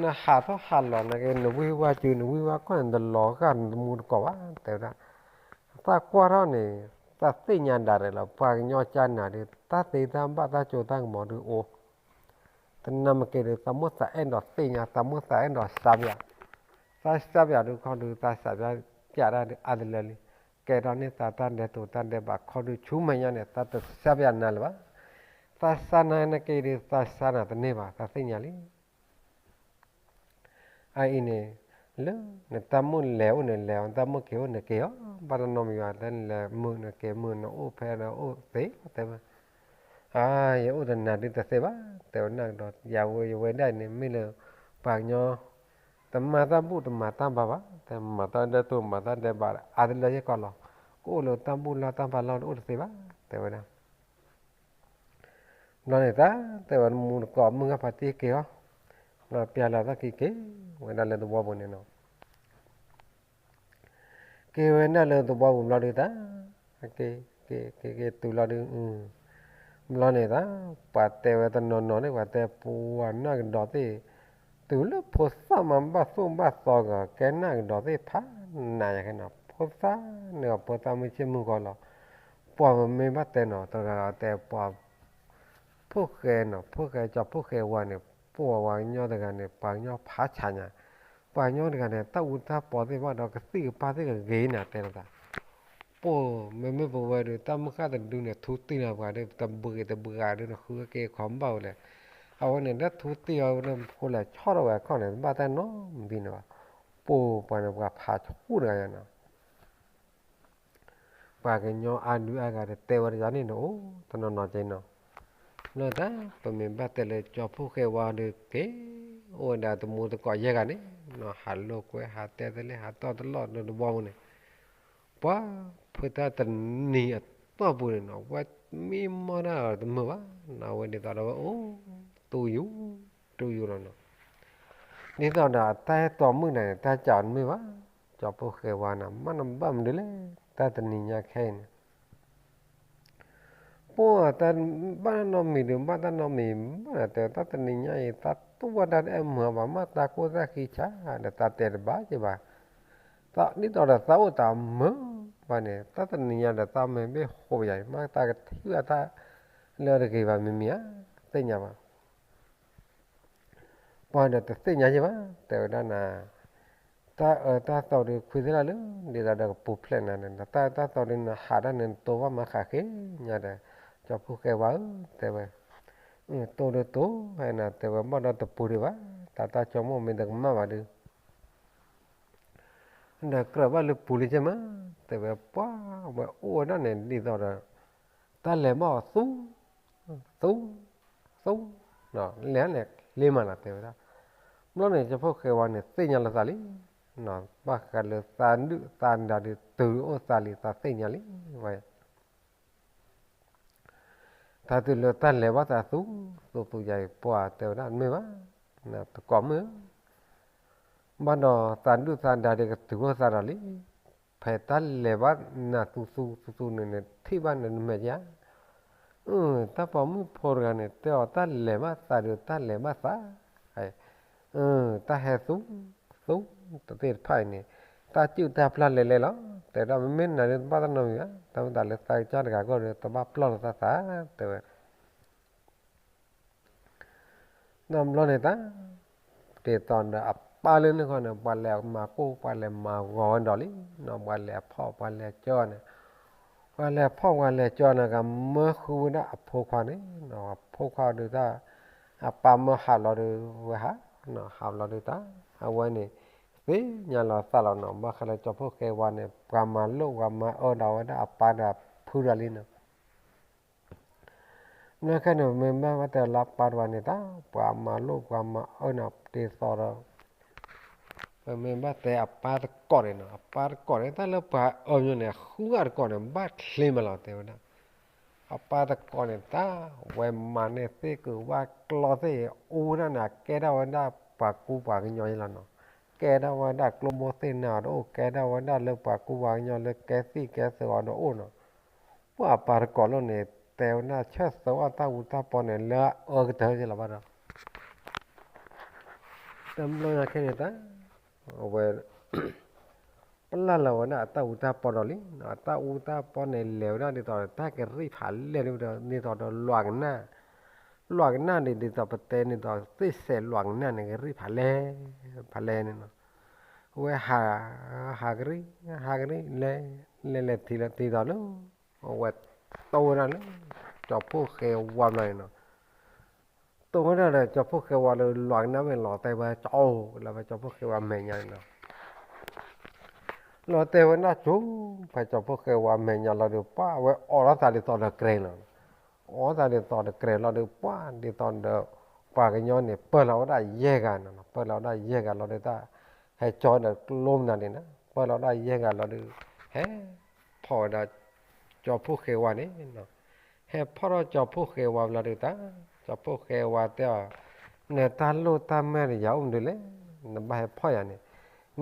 နဟးထီၣ်ဟးလီၤနက့ၤ နဝံၢ်ဝါစု နဝံၢ်ဝါခီၣ်န့ၣ် တလီၤဂာ်နတမူတကိးဘၣ်တဲဝဲဒၣ်, သးကွၢ်ထီၣ်န့ၣ် သးသ့ၣ်ညါဒၣ်ရဲၣ်လီၤ, ပှၤကညီကၠါနၤဒုး တၢ်သ့တၢ်ဘၣ်တၢ်စိတၢ်ကမီၤဒုးအိၣ် တနၢ်မ့ၢ်က့ၤဒုး သးမိၢ်သးအဲၣ်ဒိးသ့ၣ်ညါ, သးမိၢ်သးအဲၣ်ဒိးစးပယၤ, သးစးပယၤဒုးခီဒုး သးစးပယၤဒၣ်ဒုးအါတလၢလံ, ကဲထီၣ်န့ၢ်သးတၢ်ဒဲးတိာ်တၢ်ဒဲးဘးခီဒုး ဆူမဲာ်ညါန့ၣ် သးတစးပယၤနၤလၢၤဘၣ်, သးစးနၤနက့ၤဒုး သးစးနၤတန့ၢ်ဘၣ်, သးသ့ၣ်ညါလံ အအံၤန့ၣ် လၢနတၢ်မုၢ်လဲၤအိၣ်န့ၣ်လဲၤအီၤ, နတၢ်မုၢ်က့ၤအိၣ်န့ၣ်က့ၤအီၤ, ဘၣ်တနီၤမံၤဘၣ်, တၢ်နလဲၤမုာ်န့ၣ်က့ၤမုာ်, နအိၣ်ဖဲဒီးအိၣ်သ့တဲဝဲ, အါ ယအိၣ်တနၤဒုးတသ့ဘၣ်, တဲဝဲနၢ်ကဒီး ယဝဲယဝဲဒၣ်အံၤန့ၣ် မ့ၢ်လၢ ပှၤကညီ တမၤတၢ်ဘူၣ်တမၤတၢ်ဘါဘၣ်, တမၤတၢ်ဒဲးတိာ်မၤတၢ်ဒဲးဘးအါတလၢယဲၢ်ကီးလီၤ, ကအိၣ်လၢတၢ်ဘူၣ်လၢတၢ်ဘါလီၢ်တအိၣ်တသ့ဘၣ် တဲဝဲဒၣ် ဘျီန့ၣ်သး တဲဝဲတမူတကိးမုၢ်ဂၢ်ဖးတံၢ်က့ၤအီၤ, ဘျီပျၢ်လီၤသးက့ၤက့ၤဝဲဒၣ်လၢသဝီပူၤန့ၣ်နီၤ, က့ၤဝဲဒၣ်လၢသဝီပူၤဘျီဒုးသး က့ၤက့ၤက့ၤက့ၤတုၤလီၤဒုး ဘျီန့ၣ်သး ပှၤတဲဝဲတနီၤနီၤန့ၣ် ပှၤတဲပှၤနၢ်ကဒီးသ့ၣ် တုၤလၢဖိသၣ်မးဘၣ်သူၣ်ဘၣ်သီကီး ကဲနၢ်ကဒီးသ့ၣ်ဖးနးယၤခဲနီၤ, ဖိသၣ်န့ၣ် ဖိသၣ်မုၢ်ဆ့ၣ်မုၢ်ဂီၤလီၤ, ပှၤမ့ၢ်ဘၣ်တဲနီၤ တဂၤတဲပှၤ ဖိၣ်ဃဲနီၤ, ဖိၣ်ဃဲ ကၠီဖိၣ်ဃဲဝါန့ၣ် ပှၤဝၤကညီတဂၤန့ၣ် ပှၤကညီဖးဆးညါ, ပှၤကညီတဂၤန့ၣ် တၢ်အူတၢ်ပီသ့ၣ်ဘၣ်ဒီး ကသံၣ်ကပၢ်သ့ၣ်ကဂ့ၤနၤတဲလီၤသး, ပှၤမ့မ့ၢ်ပဝဲဒုး တၢ်မုၢ်ဃၢ်တဒုန့ၣ် ထူတံၢ်နၤပှၤဒီး တဘှံးတဘှံးဂၤဒုး နဃုက့ၤခီဘၣ်ဝဲလဲၣ်, အဝဲန့ၣ် လၢထူတံၢ်အီၤဝဲဒၣ် ဖိလဲၤဆီၣ်ထီၣ်ဝဲအခီၣ်န့ၣ် တဘၣ်တၢ်နီတမံၤန့ၣ်ဘၣ်, ပှၤပှၤန့ၣ် ပှၤဖးဆူၣ်တဂၤယၤနီၤ ပှၤကညီအါဒုအါဂၤဒီး တဲဝဲတယၤန့ၣ်နအိၣ်တနီၤနီၤက့နီၤ, လၢတၢ် ပမ့ၢ်ဘၣ်တဲလၢကၠီဖိၣ်ဃဲဝါဒီးက့ၤ အိၣ်ဝဲဒၣ်တမူတကိးယဲၢ်ဂၤန့ၣ်နီၤ, ဟးလိာ်ကွဲ ဟးတဲသလဲ ဟးတီၢ်တလီၢ်လၢတဘီပူၤန့ၣ်, ပှၤဖုတၢ်တနံၤအတီၢ်ပူၤန့ၣ်နီၤ ဝဲမံမီၢ်တၢ်တမုာ်ဘၣ်နီၤ, အဝဲဒ်သိးဒီးဝဲအိၣ်တူၢ်ယူၤ တူၢ်ယူၤလီၤနီၤ ဒ်သိးဒီးအတၢ်အဲၣ်တီမုၣ်နၤန့ၣ် တၢ်စးအီၤတမ့ၢ်ဘၣ်, ကၠီဖီၣ်ဃဲဝါန့ၣ် မ့ၢ်နဘၣ်မနုၤလဲၣ်, တၢ်တနံၤညါခဲအံၤန့ၣ် ပှၢ်တၢ်ဘၣ်နီတမံၤဒုး ဘၣ်တၢ်နီတမံၤ ဘၣ်ဒီးတဲ တၢ်တနံၤညါအံၤ တၢ်တူၢ်ဘၣ်တၢ်တအဲၣ်မုာ်ဘၣ် မ့ၢ်တၢ်ကိၢ်တၢ်ခံဆါဒီး တၢ်တဲတဘၣ်က့ၤဘၣ်, ဒ်သိးဒီးသးအိၣ်တၢ်မုာ်ဘၣ်န့ၣ် တၢ်တနံၤညါဒီး တၢ်မ့ၢ်ဘၣ်ဃိးပယၤ မ့ၢ်တၢ်ကထံၣ်ဘၣ်တၢ်လၢတဂ့ၤဘၣ် မ့မ့ၢ်ဧါ, သ့ၣ်ညါဘၣ် ပှၤဒီးတသ့ၣ်ညါယဲဘၣ် တဲဝဲဒၣ်နၤ, တၢ်အၢတၢ်သီဒုး ခွံသ့ၣ်လၢ်လၢ ဒ်သိးဒီးကပူၤဖျဲးနၤန့ၣ် တၢ်အၢတၢ်သီဒုး နဟးတၢ်န့ၣ် နတိၢ်ဘၣ်မၤဃးဃ့ညါဒီး ကၠီဖီၣ်ဃဲဝါဧၢ တဲဝဲ, တိၢ်ဒုးတိၢ် ဟဲနၤ တဲဝဲ ဘၣ်ဒီးတပူၤဒံးဘၣ်, တၢ်တၢ်ဆိကမိၣ်မ့ၢ်တကမၣ်ဘၣ်ဒုး ဒီးကြၢးဘၣ်လၢပူၤလံကဲမး, တဲဝဲပှၢ်ဝဲအိၣ်ဝဲဒၣ်န့ၣ် ဒ်သိးဒီး တၢ်လဲၤဘၣ်အီၤသူ သူ သူ လဲၤန့ၣ် လ့မးလီၤ တဲဝဲဒၣ်, ဘျီန့ၣ် ကၠီဖီၣ်ဃဲဝါန့ၣ် သ့ၣ်ညါလီၤသးလံ, ဘၣ်ဃးလၢသးဒုၣ်သးဒါဒုး တုၤအိၣ်သးလံ သးသ့ၣ်ညါလံဝဲ တၢ်တုၤလၢတၢ်လဲၤဘၣ်သးသူ သူသူယၤအံၤ ပှၢ်တဲဝဲဒၣ် မ့ၢ်ဘၣ်, တကိးမုၣ်ဧၢ, ဘၣ်ဒီးသးဒုၣ်သးဒါဒုးကတုၤအိၣ်သးဒီးလံ, ဖဲတၢ်လဲၤဘၣ်နၤသူသူသူသူန့ၣ်န့ၣ် ထံၣ်ဘၣ်နမဲာ်ဧါ, တၢ်ပိာ်မုၣ်ဖိတဂၤန့ၣ် တဲအီၤတၢ်လဲၤဘၣ်သးဒုး တၢ်လဲၤဘၣ်သး တၢ်ဟဲသူ သူ တသ့ၣ်တဖၣ်အံၤန့ၣ် တၢ်စုၣ်တၢ်ပျၢ်လဲၤလဲၤလီၤ, တဲဒၣ်မ့မ့ၢ်နၤဒုးတဘၣ်တၢ်နီတမံၤဘၣ်, တၢ်မ့ၢ်သးလၢသးကစၢ်တဂၤကီၢ်ဒီး တဘၣ်ပျၢ်လီၤသးသး တဲဝဲ ဒီးဘျီန့ၣ်တၢ် ဒ်သိးဒီးအပၢ်လၢန့ၣ်ခီန့ၣ် ပှၤလဲၤမၤကိၢ် ပှၤလဲၤမၤဂီၤဝဲဒီးလံ, ပှၤလဲၤအဖီၣ် ပှၤလဲၤကၠီန့ၣ်, ပှၤလဲၤဖီၣ် ပှၤလဲၤကၠီန့ၣ် ကမၢဃုဝဲဒၣ်အဖိခွါန့ၣ်, အဖိခွါဒုးတၢ် အပၢ်မၢဟးလီၤဒုးဝဲဟး, ဟးလီၤဒုးတၢ် အဝဲန့ၣ် သ့ၣ်ညါလီၤသးလီၤနီၤ, ဘၣ်ဃးလၢကၠီဖီၣ်ဃဲဝါန့ၣ် ပှၤမၤလိၣ်ပှၤမၤအၢဒီးဝဲဒၣ်အပၢ်ဒီးဖုဒီးလံနီၤ မ့ၢ်ခဲန့ၣ် မ့ၢ်ဘၣ်ဝဲတဲလၢအပၢ်တဝဲန့ၣ်တၢ် ပှၤမၤလိၣ်ပှၤမၤအၢန့ၣ် ဒ်သိးဒီး ပမ့ၢ်ဘၣ်တဲအပၢ်တကိးန့ၣ်နီၤ, အပၢ်တကိးန့ၣ် တၢ်လၢပှၤအၢမ့ၢ်န့ၣ် ဃုဂၤတကိးန့ၣ် ဘၣ်ချ့မးလီၤ တဲဝဲဒၣ်, အပၢ်တကိးန့ၣ်တၢ် ဝဲမၤန့ၢ်သ့ၣ်ကုၤဝၣ်ကျီသ့ၣ်အူဒၣ်န့ၣ် အကဲထီၣ်ဝဲဒၣ်ပှၤကူပှၤကညီယဲလီၤနီၤ, ကဲထီၣ်ဝဲဒၣ်ကျိမိၢ်သ့ၣ်နၤဒီးအိၣ်, ကဲထီၣ်ဝဲဒၣ်လၢပှၤကူပှၤကညီလၢကဲသံၣ်ကဲသုးအီၤဒီးအိၣ်နီၤ, ပှၤအပၢ်တကိးလိၣ်န့ၣ် တဲဝဲဒၣ်ဆၢၣ်သီအီၣ်တၢ်အူတၢ်ပီန့ၣ် လၢအအၢကတၢၢ်ကလီၤဘၣ်ဒီး တဘျီညါခဲန့ၣ်တၢ် အဝဲ ပျၢ်လီၤဝဲဒၣ်အတၢ်အူတၢ်ပီဒီးလံ, အတၢ်အူတၢ်ပီန့ၣ် လဲၤဝဲဒၣ်ဒ်သိးဒီး တၢ်ကရံၣ်ဖးလဲၢ်ဒ်သိးဒီး လွးကနၣ်, လွးကနၣ်န့ၣ် ဒ်သိးပတဲန့ၣ်ဒီး သ့ၣ်စဲးလွးကနၣ်န့ၣ် ကရံၣ်ဖးလဲၢ်, ဖးလဲၢ်န့ၣ်နီၤ, အဝဲဟး ဟးကရံၣ် ဟးကရံၣ် လဲၤ လဲၤလဲၤထံၣ်လီၤထံၣ်ဒီးလၢ အဝဲတိၢ်ဝဲဒၣ်လၢ ကၠီဖီၣ်ဃဲဝါဘျီန့ၣ်နီၤ တိၢ်ဝဲဒၣ်ဒီး ကၠီဖီၣ်ဃဲဝါလၢလွးကနၣ်ဝဲလီၤတဲာ်ဝဲကၠီ လၢဖဲကၠီဖီၣ်ဃဲဝါမဲာ်ညါန့ၣ်နီၤ, လီၤတဲာ်ဝဲဒၣ်ကၠီ ဖဲကၠီဖီၣ်ဃဲဝါမဲာ်ညါလီၤဒီး ပှၢ်ဝဲအိးထီၣ်သးဒ်သိးဒီးတြဲၤလီၤ, အိးထီၣ်သးဒ်သိးတြဲၤလီၤဒီး ပှၢ်ဒ်သိးဒီး ပှၤကညီန့ၣ် ပၢၢ်လီၤဝဲဒၣ်ယဲၢ်ဂၤနီၤ, ပၢၢ်လီၤဝဲဒၣ်ယဲၢ်ဂၤလီၤဒီးတၢ် ဟဲကၠီဒီးကျိမနုၤန့ၣ်နီၤ, ပၢၢ်လီၤဝဲဒၣ်ယဲၢ်ဂၤလီၤဒီး ဟဲဖီၣ်ဝဲဒၣ် ကၠီဖီၣ်ဃဲဝါန့ၣ်နီၤ, ဟဲဖီၣ်ထီၣ်ကၠီဖီၣ်ဃဲဝါဘျီဒီးတၢ် ကၠီဖီၣ်ဃဲဝါတဲအီၤ, နတၢ်လိၣ်တၢ်မဲာ်ဒီးယၤအိၣ်မနုၤလဲၣ်, နဘၣ်ဟဲဖီၣ်ယၤန့ၣ်,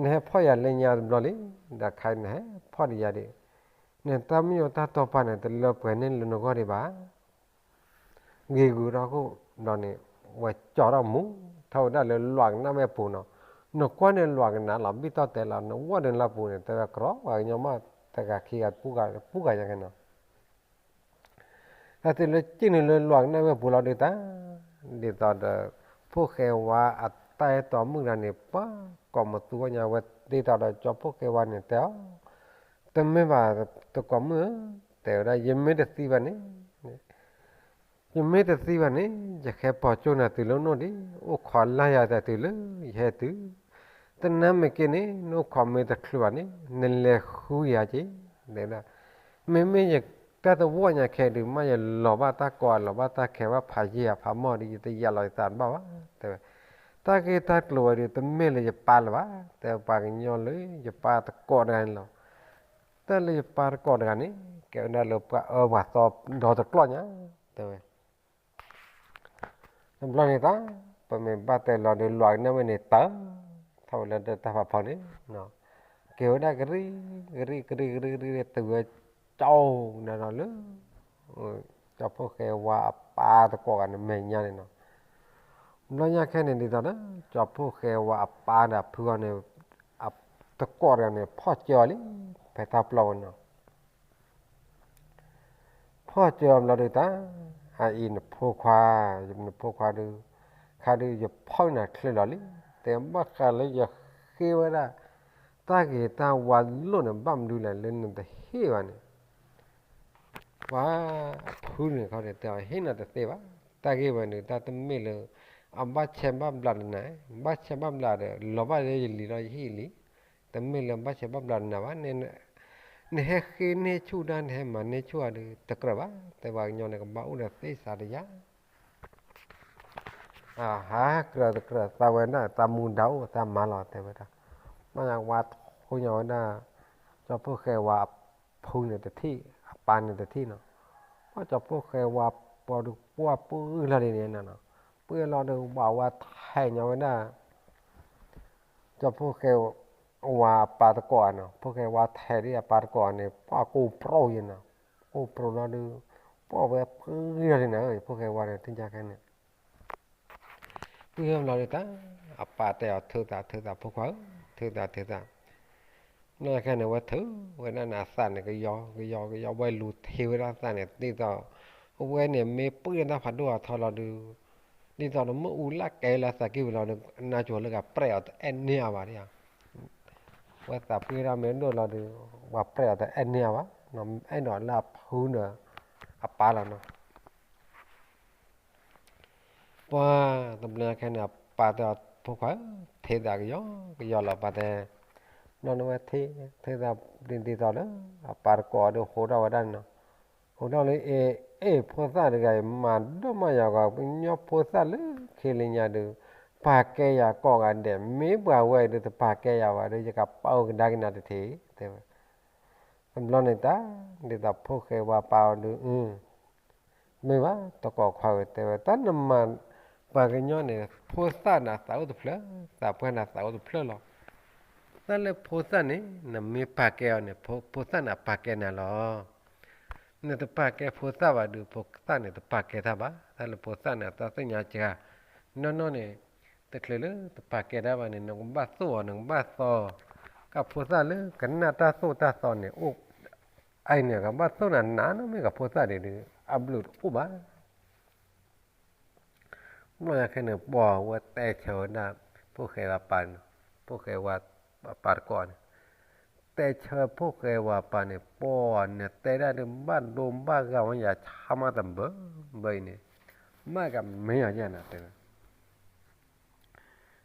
နဟဲဖီၣ်ယၤလၢညါတဘျီလံ, ဒီးခဲအံၤနဟဲဖီၣ်ဒီးယၤဒံး, နတၢ်မ့ၢ်ယိၣ်တၢ်တီပာ်န့ၣ် တလၢပှဲၤန့ၢ်လၢနဂီၢ်ဒံးဘၣ် ဂ့ၤဂုာ်ထီၣ်ခိၣ်ဒီးန့ၣ် ဝဲကၠီထီၣ်မူထီၣ်ဝဲဒၣ်လၢလွးကနၣ်ဝဲအပူၤနီၤ, နကွၢ်န့ၣ်လွးကနၣ်လီၤ ဘံၣ်တီၢ်တဲလီၤ နဝီၢ်ဒုးလၢပူၤန့ၣ် တဲဝဲကြီပှၤကညီမး တဂၤခံဂၤတပူၤဂၤတပူၤဂၤညါကဲနီၤ, တၢ်တုၤလၢကံၣ်န့ၣ်လၢလွးကနၣ်ဝဲအပူၤလီၤဒုးတၢ်, ဒ်သိးဒီး ဖီၣ်ဃဲဝါအတၢ်အဲၣ်တီမုၣ်တဂၤန့ၣ် ပှၤကိးမသူဝဲညါဝဲ ဒ်သိးဒီးကၠီဖီၣ်ဃဲဝါန့ၣ်တဲအီၤ, တမ့ၢ်ဘၣ်တကိးမုၣ်ဧၢ, တဲဝဲဒၣ် ယမ့ၢ်တသံဘၣ်န့ၣ် ယမ့ၢ်တသံဘၣ်န့ၣ် ယဟဲပိာ်ကၠိနၤတုၤလၢနအိၣ်ဒံး, အိၣ်ခိးလၢ်ယၤတၢ်တုၤလၢယဟဲတုၤ, တနၤမ့ၢ်က့န့ၣ် နအိၣ်ခိးမ့ၢ်တချုးဘၣ်န့ၣ် နလဲၤဃုယၤက့ၤ, တဲဒၣ်, မ့မ့ၢ်ယတၢ်တဝီညါခဲဒုး မ့ၢ်ယလီၤဘၣ်တၢ်ကိး လီၤဘၣ်တၢ်ခဲဘၣ်ဖးယံာ်ဧါဖးမီၢ်ဒီး ယတယၤလီၤယသးတဘၣ်ဘၣ်, တဲဝဲ, တၢ်ဂ့ၢ်တၢ်ကျိၤဝဲဒုး တမ့ၢ်လၢယပၢ်လၢၤဘၣ်, တဲပှၤကညီလၢယပၢ်တကိးတဂၤန့ၣ်လီၤ. တၢ်လၢယပၢ်တကိးတဂၤန့ၣ် ကဲဝဲဒၣ်လၢပှၤအၢပှၤသီဒီတကျီၢ်ညါ, တဲဝဲ. တဘျီန့ၣ်တၢ် ပမ့ၢ်ဘၣ်တဲလီၤဒီး လွးကနၣ်ဝဲန့ၣ် တၢ်ထီၣ်ဝဲလၢတၢ်ဖးဖီန့ၣ်, က ကဲဝဲဒၣ်ကရံၣ်ကရံၣ်ကရံၣ်ကရံၣ်ကရံၣ် တုၤဝဲကၠီနၤနီၤလၢ ကၠီဖှိၣ်ဃဲဝါအပၢ်တကိးဂၤန့ၣ်မဲာ်ညါန့ၣ်နီၤ. ဘျီညါခဲန့ၣ်ဒ်သိးဒီး ကၠီဖှိၣ်ဃဲဝါအပၢ်ဒီးအဖုဂၤန့ၣ် တကိးတဂၤန့ၣ် ဖီၣ်စၢၤအီၤလံ ဖဲတၢ်ပျီဝဲနီၤ. ဖီၣ်စၢၤအီၤဘျီဒုးတၢ် အအံၤနဖိခွါ, နဖိခွါဒုး, ခါဒုးယဖီၣ်နၤချ့လီၤလံ, တဲဘၣ်ဃးလၢယဃ့ဝဲဒၣ် တၢ်ဂ့ၤတၢ်ဝါလိၣ်န့ၣ် ဘၣ်မနုၤလဲၣ်လၢနတဟ့ၣ်ဘၣ်န့ၣ် ပှၤအဖုန့ၣ်ခီန့ၣ် တဲအီၤဟ့ၣ်နၤတသ့ဘၣ်, တၢ်ဂ့ၢ်ဝဲန့ၣ် တၢ်တမ့ၢ်လၢ အဘၣ်ဆဲးဘၣ်ဘျးဒီးနၤ, ဘၣ်ဆဲးဘၣ်ဘျးဒီး လီၤဘၣ်လၢယလံၤဒီးယဟ့ၣ်လံ, တမ့ၢ်လၢဘၣ်ဆဲးဘၣ်ဘျးဒီးနၤဘၣ်, နဟဲဃ့န့ၢ်ဆူၣ်တၢ် နဟဲမၤန့ၢ်ဆူၣ်တၢ်ဒီး တကြၢးဘၣ်, တဲပှၤကညီန့ၣ် ကဘၣ်အိၣ်ဒီးသ့စးတယၤ အဟးကြၢးတကြၢးသးဝဲဒၣ် သးမူဒါအိၣ်သးမၤလီၤ တဲဝဲဒၣ်, ဘၣ်ဝဲထိညါဝဲဒၣ် ကၠီဖှိၣ်ဃဲဝါအဖုန့ၣ်တထံၣ် အပၢ်န့ၣ်တထံၣ်နီၤ, ဘၣ်ကၠီဖှိၣ်ဃဲဝါပှၤဒုးပှၢ်ပှၢ်လီၤဒ်န့ၣ်နီၤ, ပှၢ်လီၤဒီး ဘၣ်ဝဲထဲးညါဝဲဒၣ် ကၠီဖှိၣ်ဃဲဝါအပၢ်တကိးဧါနီၤ, ဖှိၣ်ဃဲဝါထဲးဒ်အပၢ်တကိးဧါန့ၣ် ပှၢ်ကိၢ်ပြိယဲနီၤ, ကိၢ်ပြိလီၤဒီး ပှၢ်ဝဲပှၢ်လီၤဒ်န့ၣ် ဖှိၣ်ဃဲဝါန့ၣ် ထိညါခဲန့ၣ် ပှၢ်လီၤဒ်တၢ် အပၢ်တဲအီၤ ထုးသး ထုးသး ဖိခွါဧၢ, ထုးသး ထုးသး, နခဲန့ၣ် ဝဲထုးဝဲဒၣ်န့ၣ် အသးန့ၣ် ကယီကယီကယီ ဝဲလူၤထံဝဲဒၣ်သးန့ၣ် ဒ်သိး အဝဲန့ၣ်မ့ၢ်ပှၢ်တၢ်ဖးဒိၣ်အထီလီၤဒုး ဒ်သိးဒီးမ့ၢ်အူလၢကဲလၢသးကံၢ်ပူၤလီၤဒီး နါစိၤလၢကပြဲးအီၤတအဲၣ်န့ၢ်အါဘၣ်ဒ်ဧါ, ဝဲသးပှၢ်တၢ်မ့ၢ်ဒိၣ်လီၤဒီး ပှၤပြဲးအီၤတအဲၣ်န့ၢ်အါဘၣ်, အဲၣ်ဒိးလၢအဖုဒီး အပၢ်လီၤနီၤ. ပှၤတဘျီခဲန့ၣ် အပၢ်တဲအီၤ ဖိခွါဧၢ, ထံသးကယီကယီလီၤ ပၢ်တဲ, ဘျီန့ၣ်ဝဲထံ, ထံသးဒ်သိးလၢ အပၢ်တကိးဒီးဟိးထီၣ်ဝဲဒၣ်န့ၣ်နီၤ, ဟိးထီၣ်လၢအ့ၣ် အ့ၣ်ဖိသၣ်တဂၤအံၤ မၤဒိၣ်မးယၤဂီၤ ပညီဖိသၣ်လၢခံလၢညါဒီး ပာ်ကဲယၤကိးဂၤဒဲး မ့ၢ်ပှၤဝဲအံၤဒီးတပာ်ကဲယၤဘၣ်ဒီး ယကပာ်အိၣ်ကဒါက့ၤနၤတထံး တဲဝဲ တဘျီန့ၣ်တၢ် ဒ်သိးဖိၣ်ဃဲဝါပၢ်အီၤဒုး မ့ၢ်ဘၣ် တကိးခွါဧၢ တဲဝဲ တၢ်နမၤပှၤကညီန့ၣ် ဖိသၣ်န့ၣ်သးအိၣ်တဖျၢၣ်, သးပှၢ်န့ၣ်သးအိၣ်တဖျၢၣ်လီၤ. တၢ်လၢဖိသၣ်န့ၣ် နမ့ၢ်ပာ်ကဲအီၤန့ၣ် ဖိသၣ်န့ၣ်အပာ်ကဲနၤလီၤ. နတပာ်ကဲဖိသၣ်ဘၣ်ဒီး ဖိသၣ်န့ၣ်တပာ်ကဲတၢ်ဘၣ်. တၢ်လၢဖိသၣ်န့ၣ် တၢ်သ့ၣ်ညါစှၤ နီၢ်နီၢ်န့ၣ် တချုးလၢတပာ်ကဲတၢ်ဘၣ်န့ၣ် နကဘၣ်သိၣ်အီၤ နကဘၣ်သီ ကဖိသၣ်လၢကနၣ်တၢ်သိၣ်တၢ်သီန့ၣ် အိၣ် အအံၤန့ၣ် ကဘၣ်သိၣ်နၤနၤနီၢ်မ့ၢ်ကဖိသၣ်ဒ်ဒီး အဘျုးတအိၣ်ဘၣ်. ဘျီညါခဲန့ၣ် ပှၤဝဲတဲဆၢဝဲဒၣ် ဖိၣ်ဃဲဝါပၢ်န့ၣ်, ဖိၣ်ဃဲဝါပၢ်တကိးန့ၣ် တဲဆၢဖိၣ်ဃဲဝါပၢ်န့ၣ် ပှၤန့ၣ်တဲဒၣ်ဒုး ဘၣ်ဒိဘၣ်ဂာ်ဝဲယၤဆါမးတဘၢဘၢအံၤန့ၣ် မ့ၢ်ကမ့ၢ်အီၤယဲၢ်နၤတဲဝဲ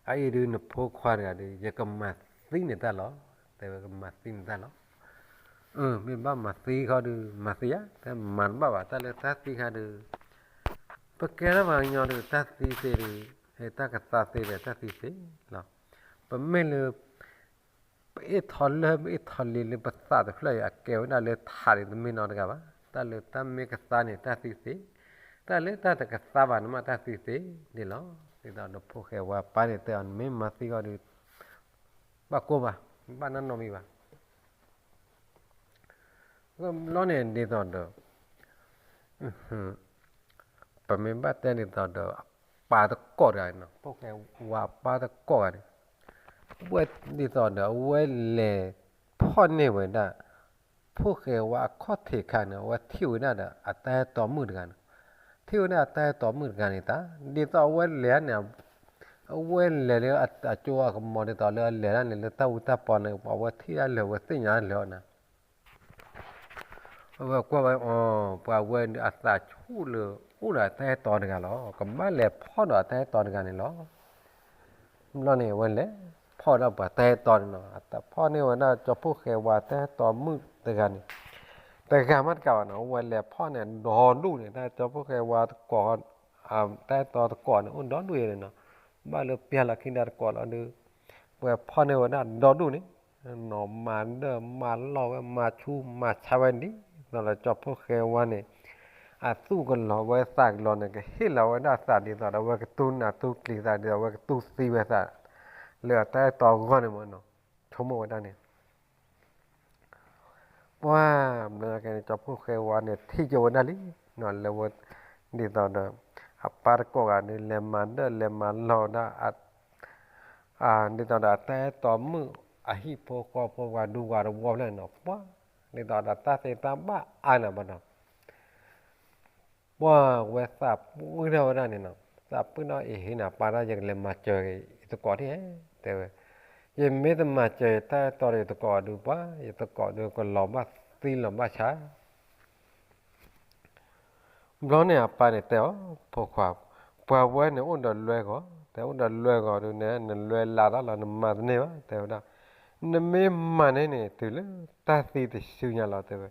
အအံၤဒုးနဖိခွါတဂၤဒီး ယကမၤသံန့ၢ်တၢ်လီၤ. တဲဝဲကမၤသံန့ၢ်တၢ်လီၤ. မ့ၢ်ဘၣ်မၤသံဃီဒုး မၤသံဧါ, တဲမၤတဘၣ်ဘၣ် တၢ်လၢတၢ်သံခါဒုး ပကဲထီၣ်ပှၤကညီဒုး တၢ်သံသ့ဒုး ဟဲတၢ်ကသါသ့ဒီးတၢ်သံသ့လီၤ. ပမ့ၢ်လၢ ပအ့ၣ်ထီၣ်လၢ ပအ့ၣ်ထီၣ်လံလၢပသးတဖျၢၣ်အံၤ အကဲဝဲဒၣ်လၢထးဒ်တမ့ၢ်နီတဂၤဘၣ်. တၢ်လၢတၢ်မ့ၢ်ကသါန့ၣ် တၢ်သံသ့, တၢ်လၢတၢ်တကသါဘၣ်န့ၣ်မး တၢ်သံသ့န့ၣ်လီၤ. ဒ်သိးဒီးဖိၣ်ဃဲဝါပၢ်န့ၣ်တဲအီၤ နမ့ၢ်မၤသံဃီဒီး ဘၣ်ကိၢ်ဘၣ်, ဘၣ်နီၢ်နီၢ်မံၤဘၣ်. ဘျီန့ၣ်ဒ်သိးဒီး ပမ့ၢ်ဘၣ်တဲဒ်သိးဒီး အပၢ်တကိးတဂၤန့ၣ် ဖိၣ်ဃဲဝါအပၢ်တကိးတဂၤန့ၣ် အဝဲဒ်သိးဒီးအဝဲလဲၤဖီၣ်န့ၢ်ဝဲဒၣ် ဖိၣ်ဃဲဝါအခီၣ်ထံးခါန့ၣ် အဝဲထံၣ်ဝဲဒၣ်ဒီးအတၢ်အဲၣ်တီမုၣ်တဂၤန့ၣ်, ထံၣ်ဝဲဒၣ်အတၢ်အဲၣ်တီမုၣ်တဂၤန့ၣ်တၢ် ဒ်သိးအဝဲလဲၤန့ၣ် အဝဲလဲၤလၢအကၠိအကမီၤဒ်သိးလၢအလဲၤဒၣ်န့ၣ် လၢတၢ်အူတၢ်ပီန့ၣ် အဝဲထံၣ်ဒၣ်လၢာ် အဝဲသ့ၣ်ညါလၢာ်အီၤန့ၣ် အဝဲကွၢ်ဝဲအီၤ ပှၤဝဲဒုးအသးဆူၣ်လၢအိၣ်ဒီးအတၢ်အဲၣ်တီတဂၤလီၤ. ကဘၣ်လဲၤဖီၣ်ဒီးအတၢ်အဲၣ်တီတဂၤန့ၣ်လီၤ. ဘျီန့ၣ် အဝဲလဲၤဖီၣ်ဒီးပှၤတၢ်အဲၣ်တီန့ၣ်လီၤ. အတၢ်ဖီၣ်န့ၢ်ဝဲဒၣ်ကၠီဖှိၣ်ဃဲဝါတၢ်အဲၣ်တီမုၣ်တဂၤန့ၣ် တဂၤမးတကးဘၣ်နီၤ အဝဲလဲၤဖီၣ်န့ၣ် ဒီဒူၣ်န့ၣ် တၢ်ကၠီဖှိၣ်ဃဲဝါတကိး တၢ်အဲၣ်တီတကိးန့ၣ် အိၣ်ဒီဒူၣ်အံၤန့ၣ်နီၤ. ဘၣ်လၢပျၢ်လီၤခံဒၣ်တကိးလီၤဒီး ပှၤဖီၣ်န့ၢ်ဝဲဒၣ်ဒီဒူၣ်န့ၣ် နီၢ်မၤဒၢၣ်မၤလီၢ်ဝဲ မၤဆူးမၤဆါဝဲဒ်သိးဒီး ကၠီဖှိၣ်ဃဲဝါန့ၣ် အသူၣ်ကလီၤဝဲသးကလီၤန့ၣ် ကဟ့ၣ်လီၤဝဲဒၣ်သးဒ်သိးဒီး အဝဲကတူၢ်နးတူၢ်ကျံၤသးဒ်သိး အဝဲကတူၢ်သံဝဲသး လၢအတၢ်အဲၣ်တီအဂီၢ်န့ၣ်မ့ၢ်နီၤ. ဆိကမိၣ်ဝဲဒၣ်န့ၣ် ကၠီဖှိၣ်ဃဲဝါန့ၣ် ထံၣ်ကၠိဝဲဒၣ်လံ, လၢဝဲ ဒ်သိးဒီး အပၢ်တကိးဂၤဒုး လဲၤမၤဒၢၣ်လဲၤမၤလီၤဒၣ် ဒ်သိးဒီးအတၢ်အဲၣ်တီမုၣ် အဟံၣ်ဖိဃီဖိ ပှၤဒူပှၤတဝီဖျၢၣ်န့ၣ်နီၤ, ပှၤ ဒ်သိးဒီးတၢ်သ့တၢ်ဘၣ်အါန့ၣ်ဘၣ်နီၤ, ပှၤဝဲသးပှၢ်ထီၣ်ဝဲဒၣ်န့ၣ်နီၤ, သးပှၢ်ထီၣ်အံၤ ဟ့ၣ်နၤပၢ်ဒၣ် ယကလဲၤမၤစၢၤယသကိးထံၣ်ဧါ တဲဝဲ, ယမ့ၢ်တမၤစၢၤယတၢ်အဲၣ်တီဒီးယသကိးဒုး ပှၤ ယသကိးဒုးကလီၤဘၣ်သံလီၤဘၣ်ဆါ ဘျီန့ၣ်အပၢ်န့ၣ်တဲအီၤ, ဖိခွါ, ပှၤဝဲန့ၣ်အိၣ်ဒီးလွဲၢ်ဂီၤ, တဲအိၣ်ဒီးလွဲၢ်ဂီၤဒုးန့ၣ် နလွဲၢ်လၢ်တၢ်လီၤ နမၤတန့ၢ်ဘၣ် တဲဝဲဒၣ်, နမ့ၢ်မၤန့ၢ်န့ၣ် တုၤလၢတၢ်သံတစုညါလီၤ တဲဝဲ,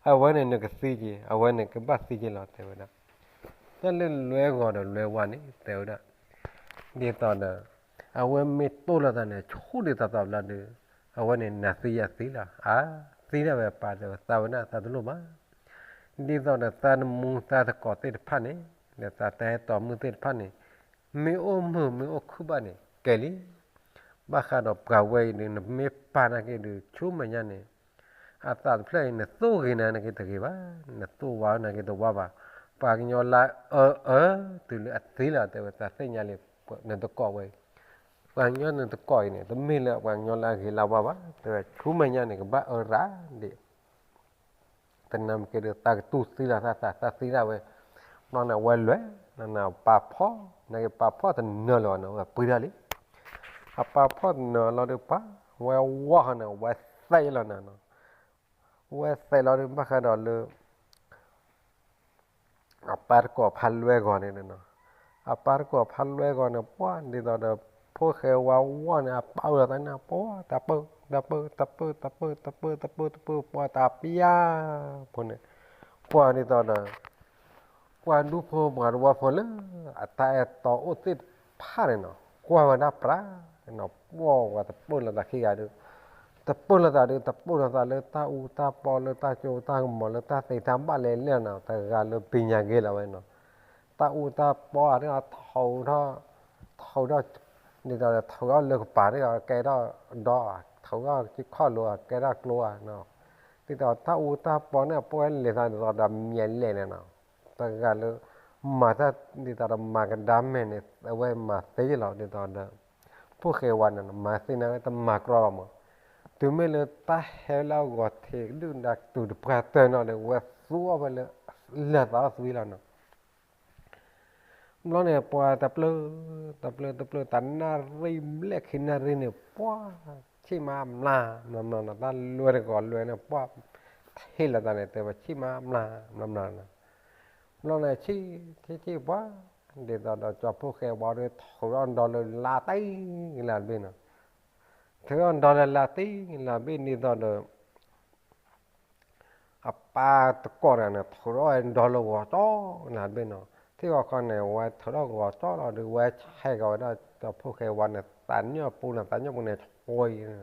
အဝဲန့ၣ်နကသံက့ၤ အဝဲန့ၣ်ကဘၣ်သံက့ၤလီၤ တဲဝဲဒၣ်, တၢ်လၢလွဲၢ်ဂီၤဒီးလွဲၢ်ဝါန့ၣ် တဲဝဲဒၣ်, ဒ်သိးဒီး အဝဲမ့ၢ်တိၢ်လိာ်သးန့ၣ် ဆူၣ်ဒ်သိးသိးဘျီဒုး, အဝဲန့ၣ်နၤသံယၤသံလီၤ, အါ, သံဒၣ်ဝဲပၢ် တဲဝဲ သးဝဲဒၣ်သးတလိၣ်ဘၣ် ဒ်သိးဒီးသးနမူသးသကိးသ့ၣ်တဖၣ်န့ၣ် ဒီးသးတၢ်အဲၣ်တီမုၣ်သ့ၣ်တဖၣ်န့ၣ် မ့ၢ်အိၣ်မုာ်မ့ၢ်အိၣ်ခုၣ်ဘၣ်န့ၣ် ကဲလံ, ဘၣ်ဃးဒီးပှၤဝဲအံၤဒုး နမ့ၢ်ပာ်နာ်က့ဒုး ဆူမဲာ်ညါန့ၣ် အသးတဖျၢၣ်အံၤ နသိၣ်ဂ့ၤနာ်က့တဂ့ၤဘၣ်, နသိၣ်ဝါနာ်က့တဝါဘၣ်, ပှၤကညီလၢအအၢ တုၤလၢအသံလီၤ တဲဝဲ သးသ့ၣ်ညါလံ, နတကိးဝဲအံၤ, ပှၤကညီနတကိးအံၤန့ၣ် တမ့ၢ်လၢပှၤကညီလၢအဂ့ၤလၢဝါဘၣ်, တဲဝဲ ဆူမဲာ်ညါန့ၣ် ကဘၣ်အၢရၣ်ဒံး တနၢ်မ့ၢ်က့ၤဒီး သးကတူၢ်သံလီၤသးသး သးသံဒၣ်ဝဲ, ဘျီန့ၣ် အဝဲလဲၤ, နပာ်ဖှီၣ်, နာ်က့ပာ်ဖှီၣ်တနၢၤလၢၤဘၣ်န့ၣ် အဝဲပှ့ၤဒၣ်လံ, အပာ်ဖှီၣ်တနၢၤလီၤဒီးပှၤ, ဝဲဝီၢ်ဃီန့ၣ် ဝဲသဲးလီၤနၤနီၤ, ဝဲသဲးလီၤဒီး ဘၣ်ဃးဒီးလၢ အပၢ်တကိးဖးလွဲၢ်ဂီၤန့ၣ်နီၤ, အပၢ်တကိးဖးလွဲၢ်ဂီၤန့ၣ် ပှၤဒ်သိးဒီး ဖိၣ်ဃဲဝါဝီၢ်န့ၣ် အပာ်အၢလီၤသးန့ၣ် ပှၤ တၢ်ပၢၢ် တၢ်ပၢၢ် တၢ်ပၢၢ် တၢ်ပၢၢ် တၢ်ပၢၢ် တၢ်ပၢၢ် ပှၤတၢ်ပျၢ် ဖိန့ၣ်, ပှၤဒ်သိးဒီး ပှၤဒူဖိပှၤတဝီဖိလၢ အတၢ်အဲၣ်တီအိၣ်သ့ၣ်တဖၣ်န့ၣ်နီၤ ကွၢ်ဝဲဒၣ်ပြးနီၤ ပှၤဝဲတပၢၢ်လိာ်သးခံဂၤဒီး တပၢၢ်လိာ်သးဒီး တပၢၢ်လိာ်သးလၢတၢ်အူတၢ်ပီ လၢတၢ်စိတၢ်ကမီၤ လၢတၢ်သ့တၢ်ဘၣ်လဲၣ်လဲၣ်နီၤ တဂၤလၢပညါက့ၤလီၤဝဲနီၤ, တၢ်အူတၢ်ပီဧါ ဒ်ထီၣ် ထီၣ် ဒ်သိးဒီး ထီၣ်ထီၣ်လၢကပၤ ဒ်သိးကဲထီၣ်ဒီး ထီၣ်ထီၣ်က့ၤခီၣ်လိၤ ကဲထီၣ်ကျိဧါ, ဒ်သိးတၢ်အူတၢ်ပီန့ၣ် ပဝဲလဲၤသးဒ်သိးဒီးမ့ၢ်လဲၣ်န့ၣ်နီၤ, တဂၤလၢ မၤတၢ်ဒ်သိးဒီးမၤကဒါမဲာ်န့ၣ် အဝဲမၤသ့လီၤ ဒ်သိးဒီး ဖိၣ်ဃဲဝါန့ၣ် မၤသ့န့ၣ်ဝဲတမၤကြီဘၣ်မး, တုၤမ့ၢ်လၢတၢ်ဟဲလၢအဂီၤထံးဒုၣ်ဒါတုၤတပှၢ်တၢၢ်နီၤဒီး ဝဲသူအီၣ်ဝဲလၢ လၢာ်သးအီၣ်သွံလီၤနီၤ ဘျီန့ၣ် ပှၤတပျၢၢ် တပျၢၢ် တပျၢၢ် တၢ်နၣ်ရံၣ်ဘျဲၣ်ခံနၣ်ရံၣ်န့ၣ် ပှၤ ဆံၣ်မးမျး မျးမျးနီၤ တၢ်လွဲၢ်တဂီၤလွဲၢ်န့ၣ် ပှၤ ဟ့ၣ်လီၤသးန့ၣ် တဲဝဲဆံၣ်မးမျး မျးမျးနီၤ ဘျီန့ၣ် ဆံၣ် ဆံၣ် ဆံၣ် ပှၤ ဒ်သိးဒီးကၠီဖှိၣ်ဃဲဝါဒီး ထုးထီၣ်ဒီလၢလါတံၢ်လၢတဘ့ၣ်နီၤ ထုးထီၣ်ဒီလၢလါတံၢ်လၢတဘ့ၣ် ဒ်သိးဒီး အပၢ်တကိးတဂၤန့ၣ် ထုးထီၣ်ဝဲဒီလၢဂီၤကၠီလၢတဘ့ၣ်နီၤ, ထံၣ်ဂီၤခီန့ၣ် ဝဲထုးထီၣ်ဂီၤကၠီလီၤဒီး ဝဲဆဲးကီးဝဲဒၣ် ကၠီဖှိၣ်ဃဲဝါန့ၣ် သးညီၣ်ပူၤန့ၣ် သးညီၣ်ပူၤန့ၣ် ဆှံ,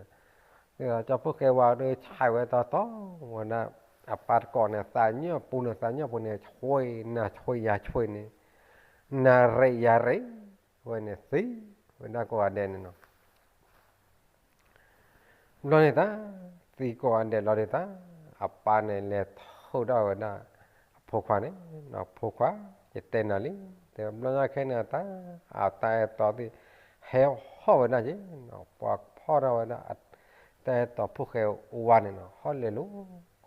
ကၠီဖှိၣ်ဃဲဝါဒီးဆဲးဝဲတီတီဝဲဒၣ် အပၢ်တကိးန့ၣ် သးညီၣ်ပူၤန့ၣ် သးညီၣ်ပူၤန့ၣ် ဆှံ နၤဆှံယၤဆှံန့ၣ် နၤရ့းယၤရ့း ဝဲန့ၣ်သံဝဲဒၣ်ကိးဂၤဒဲးန့ၣ်နီၤ ဘျီန့ၣ်တၢ် သံကိးဂၤဒဲးလီၤဒုးတၢ် အပၢ်န့ၣ်လဲၤထုးထီၣ်ဝဲဒၣ် အဖိခွါန့ၣ်, ဖိခွါ ယတဲနၤလံ, တဲဘျီညါခဲန့ၣ်တၢ် အတၢ်အဲၣ်တီသ့ၣ် ဟဲဟီၣ်ဝဲဒၣ်က့ၤ, ပှၤဖီၣ်ထီၣ်ဝဲဒၣ် တၢ်အဲၣ်တီဖိၣ်ဃဲဝါန့ၣ်နီၤ ဟီၣ်လဲၤလိၤ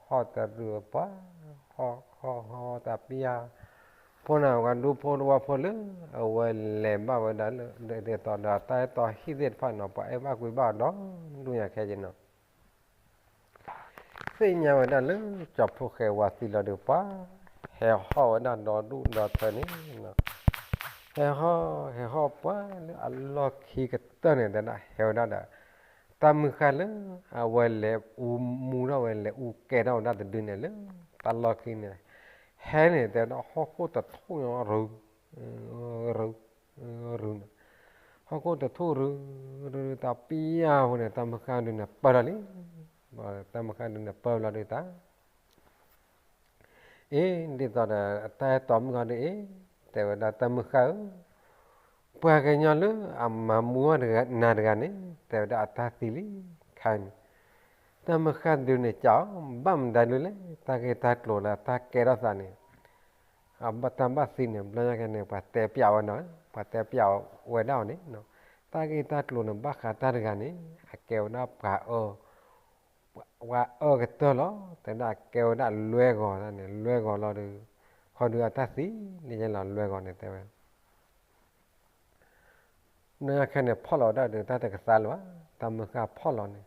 ဟီၣ်တရံးပှၤ ဟီၣ်ဟီၣ်ဟီၣ်တၢ်ပျၢ် ဖိန့ၣ် ပှၤဒူဖိတဝီဖိလၢ အဝဲလဲၤဘၣ်ဝဲဒၣ်လၢ ဒ်သိးဒီးတၢ်အဲၣ်တီဟံၣ်သ့ၣ်တဖၣ်နီၤ ပှၤအဲၣ်ဘၣ်ကွံဘၣ်ဒီဒူၣ်ညါခဲက့ၤနီၤ သ့ၣ်ညါဝဲဒၣ်လၢ ကၠီဖှိၣ်ဃဲဝါသံလီၤဒီးပှၤ ဟဲဟီၣ်ဝဲဒၣ်ဒီဒူၣ်ဒီထၢန့ၣ် ဟဲဟီၣ် ဟဲဟီၣ်ပှၤလၢအလီၢ်ခံကတၢၢ်န့ၣ် တဲဒၣ်ဟဲဝဲဒၣ်ဒီး တၢ်မုၢ်ဃၢ်လၢ အဝဲလဲၤအူမူထီၣ်ဝဲ လဲၤအူကဲထီၣ်ဝဲဒၣ်တဒုန့ၣ်လၢ တၢ်လီၢ်ခံန့ၣ် ဟဲန့ၣ် တဲဒၣ်ဟီၣ်ခိၣ်တထူၣ်ညါရူၤ ရူၤ ရူၤန့ၣ် ဟီၣ်ခိၣ်တထူၣ်ရူၤ ရူၤတၢ်ပျၢ်ဖိန့ၣ် တၢ်မုၢ်ဃၢ်ဒုန့ၣ်ပၢၢ်လီၤလံ တၢ်မုၢ်ဃၢ်ဒုန့ၣ်ပၢၢ်လီၤဒုးတၢ် အ့ ဒ်သိးဒီး တၢ်အဲၣ်တီမုၢ်ဃၢ်ဒုအ့ တဲဝဲဒၣ်တၢ်မုၢ်ဃၢ်ဧၢ ပှၤကညီလၢအမၤမူအီၣ်နၤတဂၤန့ၣ် တဲဝဲဒၣ်အတၢ်သံလံ ခါန့ၣ် တၢ်မုၢ်ဃၢ်ဒုန့ၣ် ကးအီၤ ဘၣ်မတၤဒုလဲၣ်, တၢ်ဂ့ၢ်တၢ်ကျိၤလၢတၢ်ကဲထီၣ်သးန့ၣ် အဘၣ်တၢ်ဘၣ်သံန့ၣ် ဘျီညါကဲန့ၣ် ပှၤတဲပျးဝဲနီၤ, ပှၤတဲပျးဝဲဒၣ်အီၤန့ၣ်, တၢ်ဂ့ၢ်တၢ်ကျိၤန့ၣ် ဘၣ်ဃးတၢ်တဂၤန့ၣ် အကဲဝဲဒၣ်ပှၤအၢ ပှၤအၢကတၢၢ်လီၤ. တဲဒၣ်ကဲဝဲဒၣ်လွဲၢ်ဂီၤန့ၣ် လွဲၢ်ဂီၤလီၤဒီး ဃီဒုးအတၢ်သံန့ၣ်ယဲလီၤ လွဲၢ်ဂီၤန့ၣ်တဲဝဲ နခဲန့ၣ် ဖီၣ်လီၤဝဲဒၣ်ဒီး တၢ်တကသါလၢၤဘၣ်, တၢ်မုၢ်ဃၢ်ဖီၣ်လီၤန့ၣ်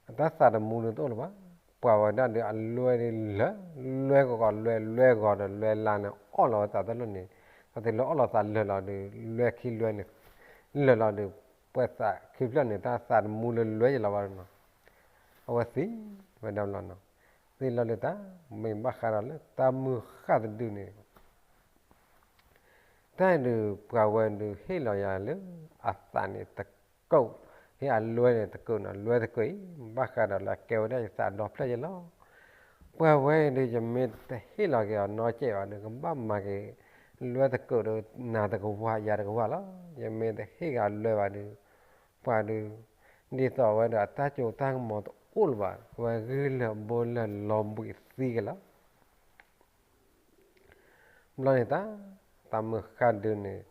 အတၢ်သးတမူဒီးတအိၣ်လၢၤဘၣ်, ပှၤဝဲဒၣ်ဒီးအလွဲၢ်ဒ်လၢ လွဲၢ်ဂီၤဂီၤလွဲၢ် လွဲၢ်ဂီၤဒီးလွဲၢ်လါန့ၣ် အီၣ်လီၤဝဲသးတလိၣ်န့ၣ်, ပှၤသ့ၣ်လၢအီၣ်လီၤသးလၢာ်လီၤဒီး လွဲၢ်ခံလွဲၢ်န့ၣ် လၢာ်လီၤဒီး ပှၤသးခံဖျၢၣ်န့ၣ် တၢ်သးတမူလၢလွဲၢ်ယလီၤဘၣ်နီၤ, အဝဲသံဝဲဒၣ်လီၤနီၤ, သ့လီၤလၢတၢ် မ့ၢ်ဘၣ်ဃးဒီးလၢတၢ်မုၢ်ဃၢ်တဒုန့ၣ် တၢ်ဒုးပှၤဝဲဒုးဟ့ၣ်လီၤယၤလၢ အသးန့ၣ်တကိး, ဟ့ၣ်အလွဲၢ်န့ၣ်တကိးနီၤ, လွဲၢ်တကိးအံၤ ဘၣ်ဃးဒီးလၢအကဲဝဲဒၣ်ယသးဒီဖျၢၣ်ယဲလီၤ. ပှၤဝဲဒုး ယမ့ၢ်တဟ့ၣ်လီၤက့ၤအီၤနီတစဲးဘၣ်ဒီး ကဘၣ်မၤက့ၤ လွဲၢ်တကိးဒီးနၤတကဝၢ်ယၤတကဝၢ်လီၤ. ယမ့ၢ်တဟ့ၣ်က့ၤအလွဲၢ်ဘၣ်ဒီး ပှၤဒုး ဒ်သိးဝဲဒီးအတၢ်စိတၢ်ကမီၤတအိၣ်လၢၤဘၣ်, ဝဲဂ့ၢ်လၢာ်ဘိလၢာ်လီၤဘှံးသံက့ၤလီၤ. ဘျီန့ၣ်တၢ် တၢ်မုၢ်ဃၢ်ဒုန့ၣ်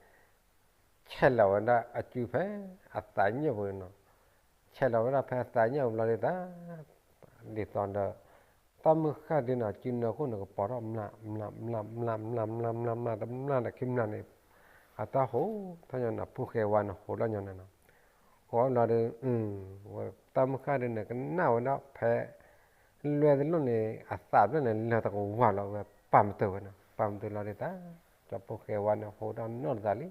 ဆဲးလီၤဝဲဒၣ်အစုဖဲအသးညၣ်ပူၤန့ၣ်နီၤ, ဆဲးလီၤဝဲဒၣ်ဖဲအသးညၣ်ပူၤဘျီန့ၣ်တၢ် ဒ်သိးဒီး တၢ်မုၢ်ဃၢ်ဒုန့ၣ် အစုနၢခိၣ်န့ၣ် ကပီၤထီၣ်မျး မျး မျး မျး မျး မျး မျး မျး တမျးဒီးခံမျးန့ၣ် အတၢ်ဟိးထီၣ်ညီနၤ ဖိၣ်ဃဲဝါန့ၣ် ဟိးထီၣ်ညီနၤနီၤ, ဟိးထီၣ်ဘျီဒီး တၢ်မုၢ်ဃၢ်ဒုန့ၣ် ကနၣ်ဝဲဒၣ်ဖဲ လွဲၢ်တလိၣ်န့ၣ် အသးဖျၢၣ်န့ၣ် လၢာ်တကဝၢ်လီၤဝဲ ပာ်မတုာ်ဝဲနီၤ, ပာ်မတုာ်လီၤဒီးတၢ် ကၠီဖိၣ်ဃဲဝါန့ၣ် ဟိးထီၣ်နီၣ်သးလံ,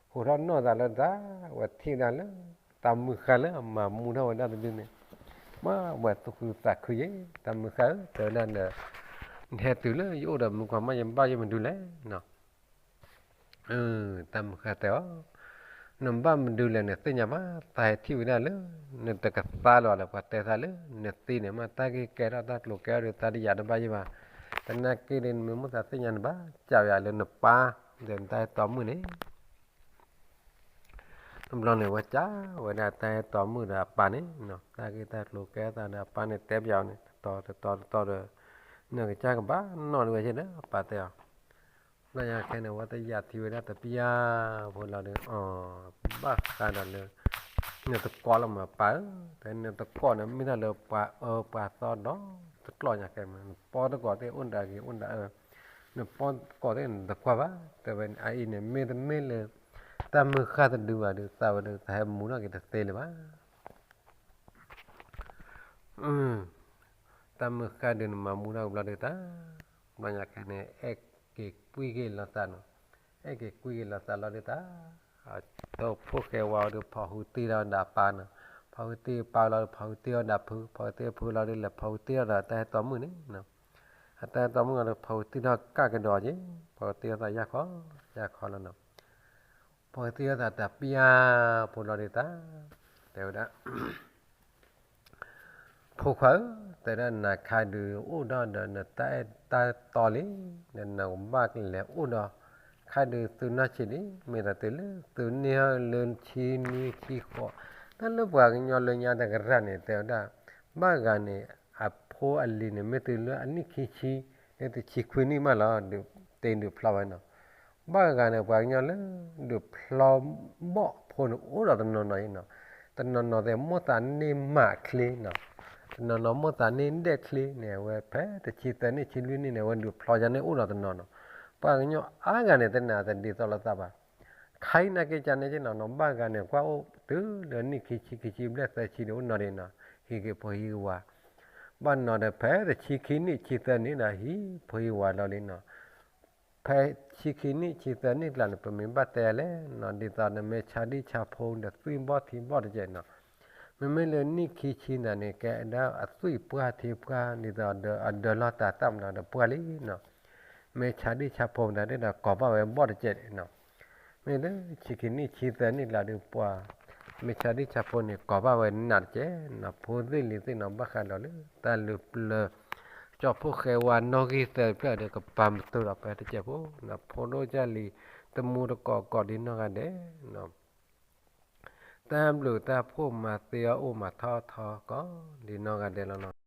ဟိးထီၣ်နီၣ်သးလၢတၢ် ဝဲထံၣ်ဝဲဒၣ်လၢ တၢ်မုၢ်ဃၢ်လၢအမၤမူထီၣ်ဝဲဒၣ်တဒုန့ၣ်, မ့ၢ်ဝဲသူၣ်ခုသးခုယဲ, တၢ်မုၢ်ဃၢ်ဧၢ တဲဝဲဒၣ်ဒီး နဟဲတုၤလၢယအိၣ်ဒီးမုၢ်ကွၢ်မး ယဘၣ်ယမနုၤလဲၣ်နီၤ တၢ်မုၢ်ဃၢ်တဲအီၤ, နဘၣ်မနုၤလဲၣ် နသ့ၣ်ညါဘၣ်, တၢ်ဟဲထံၣ်ဝဲဒၣ်လၢ နတကသါလၢၤဘၣ်လၢပှၤတဲသးလၢ နသ့န့ၣ် မ့ၢ်တၢ်ဂ့ၢ်ကဲထီၣ်တၢ်ကျိၤကဲထီၣ်ဒီး တၢ်တယာ်တဘၣ်ယဲဘၣ်, သနာ်က့ဒီး နမ့ၢ်မိၣ်သးသ့ၣ်ညါ နဘၣ်စံးဝဲလၢနပၢ် ဒီးနတၢ်ဟဲတီမုၣ်န့ၣ် တဘျီန့ၣ် ဝဲစံးဝဲဒၣ်တၢ်ဟဲတီမုၣ်ဒီးအပၢ်န့ၣ်, တၢ်ဂ့ၢ်တၢ်ကျိၤကဲထီၣ်ဒီးအပၢ်န့ၣ် တဲပၠးအီၤန့ၣ် တတီၤတတီၤတတီၤဒီး နကစၢ်ကဘၣ်နီၣ်ဒံးဝဲက့ၤဒီး အပၢ်တဲအီၤ, ဘျီညါခဲန့ၣ် ဝဲတယာ်ထံဝဲဒၣ်တပျၢ်ဖိလီၤဒီး အီၤ ဘၣ်ဃးဒီးလၢ နတကိးလီၤမးပၢ်ဧၢ, တဲနတကိးန့ၣ် မ့ၢ်တၢ်လၢပှၤအၢပှၤသီဒီး တကျီၢ်ညါခဲမး နပီတကိးသ့ၣ်အိၣ်ဒၣ်ဂ့ၤအိၣ်ဒၣ်အၢ, နပီတကိးသ့ၣ်နတကွၢ်ဘၣ်, တဲဝဲအအံၤန့ၣ် မ့တမ့ၢ်လၢ တၢ်မုၢ်ဃၢ်တဒုဘၣ်ဒီး သးဝဲဒီး တဟဲမူထီၣ်က့ၤတသ့လၢၤဘၣ်. တၢ်မုၢ်ဃၢ်ဒုန့ၣ် မၤမူထီၣ်ကဘျီဒုတၢ်, ဘျီညါခဲန့ၣ် အဲၣ်က့ၤကွံက့ၤလီၤသးနီၤ, အဲၣ်က့ၤကွံက့ၤလီၤသးလီၤဒုတၢ်, အဖိၣ်ဃဲဝါဒီး ဖီၣ်ဟုတ့ၢ်ထီၣ်ဒီးအပၢ်နီၤ, ဖီၣ်ဟုတ့ၢ်ပၢ်လီၤဒီး ဖီၣ်ဟုတ့ၢ်ထီၣ်ဒီးဖု, ဖီၣ်ဟုတ့ၢ်ဖုလီၤဒီး လဲၤဖီၣ်ဟုတ့ၢ်ထီၣ်ဒီးတၢ်ဟဲတီမုၣ်န့ၣ်, အတၢ်ဟဲတီမုၣ်လီၤဒီး ဖီၣ်ဟုတ့ၢ်ထီၣ်ကၢ်ကဒီးက့ၤ, ဖီၣ်ဟုတ့ၢ်ထီၣ်သးယၢ်ခီ, ယၢ်ခီလီၤနီၤ, ဖီၣ်ဟုတ့ၢ်ထီၣ်သးတပျၢ်ဖိလီၤဒုတၢ်, တဲဝဲဒၣ် ဖိခွါဧၢ, တဲဒၣ်နၤခါဒုအိၣ်ဒီးဒီးနတၢ်အဲၣ်တၢ်တီလံ, ဒီးနကဘၣ်လဲၤအိၣ်ဒီး, ခါဒုသုနီၢ်ဆံးလံ, မ့ၢ်တၢ်တုၤလၢသုန့ၢ်လၢဆံနွံဆံဃိး, တၢ်လၢပှၤကညီလၢညါတကရၢၢ်န့ၣ် တဲဝဲဒၣ်, ဘၣ်ဂၤန့ၣ် အဖိအလံၤန့ၣ် မ့ၢ်တုၤလၢအနံၣ်ခံဆံ, လၢတဆံခွံနံၣ်မးလီၤ, ဒုးတ့ဒုးဖျီဝဲနီၤ ဘၣ်ဂၤန့ၣ် ပှၤကညီလၢ ဒုးဖျီဘီၣ်ဖိန့ၣ် အိၣ်ဒီးတနီၤနီၤအံၤနီၤ, တနီၤနီၤသ့ၣ် မိၣ်သးန့ၢ်မးချ့နီၤ, တနီၤနီၤမိၣ်သးန့ၢ်ဒဲၣ်ချ့န့ၣ် အဝဲဖဲတဆံသၢနံၣ်ဆံလွံၢ်နံၣ်န့ၣ် အဝဲဒုးဖျီယါန့ၣ်အိၣ်ဒီးတနီၤနီၤ, ပှၤကညီအါဂၤန့ၣ် သနာ်သဒ်သိးလိာ်သးဘၣ်, ခါအံၤနာ်က့ကန့ၣ်က့နီၤနီၤ ဘၣ်ဂၤန့ၣ် ကွၢ်အိၣ်တုၤလၢနံၣ်ခံဆံခံဆံဘျဲၣ်သၢဆံဒီးအိၣ်နီၤဒံးနီၤ, ဟံးက့ၤဖိဟံးက့ၤဝၤ ဘၣ်နီၤဒီး ဖဲတဆံခံနံၣ်ဆံသၢနံၣ်ဒီး ဟံးဖိဟံးဝၤလီၤလံနီၤ, ဖဲဆံခံနံၣ်ဆံသၢနံၣ်ကျါန့ၣ် ပမ့ၢ်ဘၣ်တဲလဲၣ်နီၤ ဒ်သိးနမ့ၢ်ဆါဒံၣ်ဆါဖိဒီးသွံၣ်ဘီၣ်ထံဘီၣ်တကဲးနီၤ, မ့မ့ၢ်လၢနံၣ်ခံဆံန့ၣ်န့ၣ် ကဲဒၣ်အသွံၣ်ပှၢ်ထံပှၢ် ဒ်သိးဒီးအဒၢးလီၢ်တၤသၣ်မနုၤဒီးပှၢ်လံနီၤ, မ့ၢ်ဆါဒံၣ်ဆါဖိမနုၤဒ်ဒီး ကိးဘၣ်ဝဲဘီၣ်တကဲးနီၤ မ့ၢ်လၢဆံခံနံၣ်ဆံသၢနံၣ်လီၤဒီးပှၤ မ့ၢ်ဆါဒံၣ်ဆါဖိန့ၣ် ကိးဘၣ်ဝဲနးတကဲးနီၤ, ဖိသ့ၣ်လံၤသ့ၣ်နီၤ ဘၣ်ဃးဒီးလၢ တၢ်လၢပျၢၤ ကၠီဖိၣ်ဃဲဝါနီၣ်ဂံၢ်သၢဖျၢၣ်ဒီး ကပၤမတုာ်ဒီးပတကဲးဖိနီၤ, ဖိဒိၣ်ကၢ်လံၤ တမူတကိးကိးဒ်နီၢ်ဂၤဒဲးနီၤ တၢ်ဘျုးတၢ်ဖှိၣ်မၤသ့အီၤအိၣ်မၤထီၣ်ထီကိးဒံနီၢ်ဂၤဒဲးလီၤနီၤ.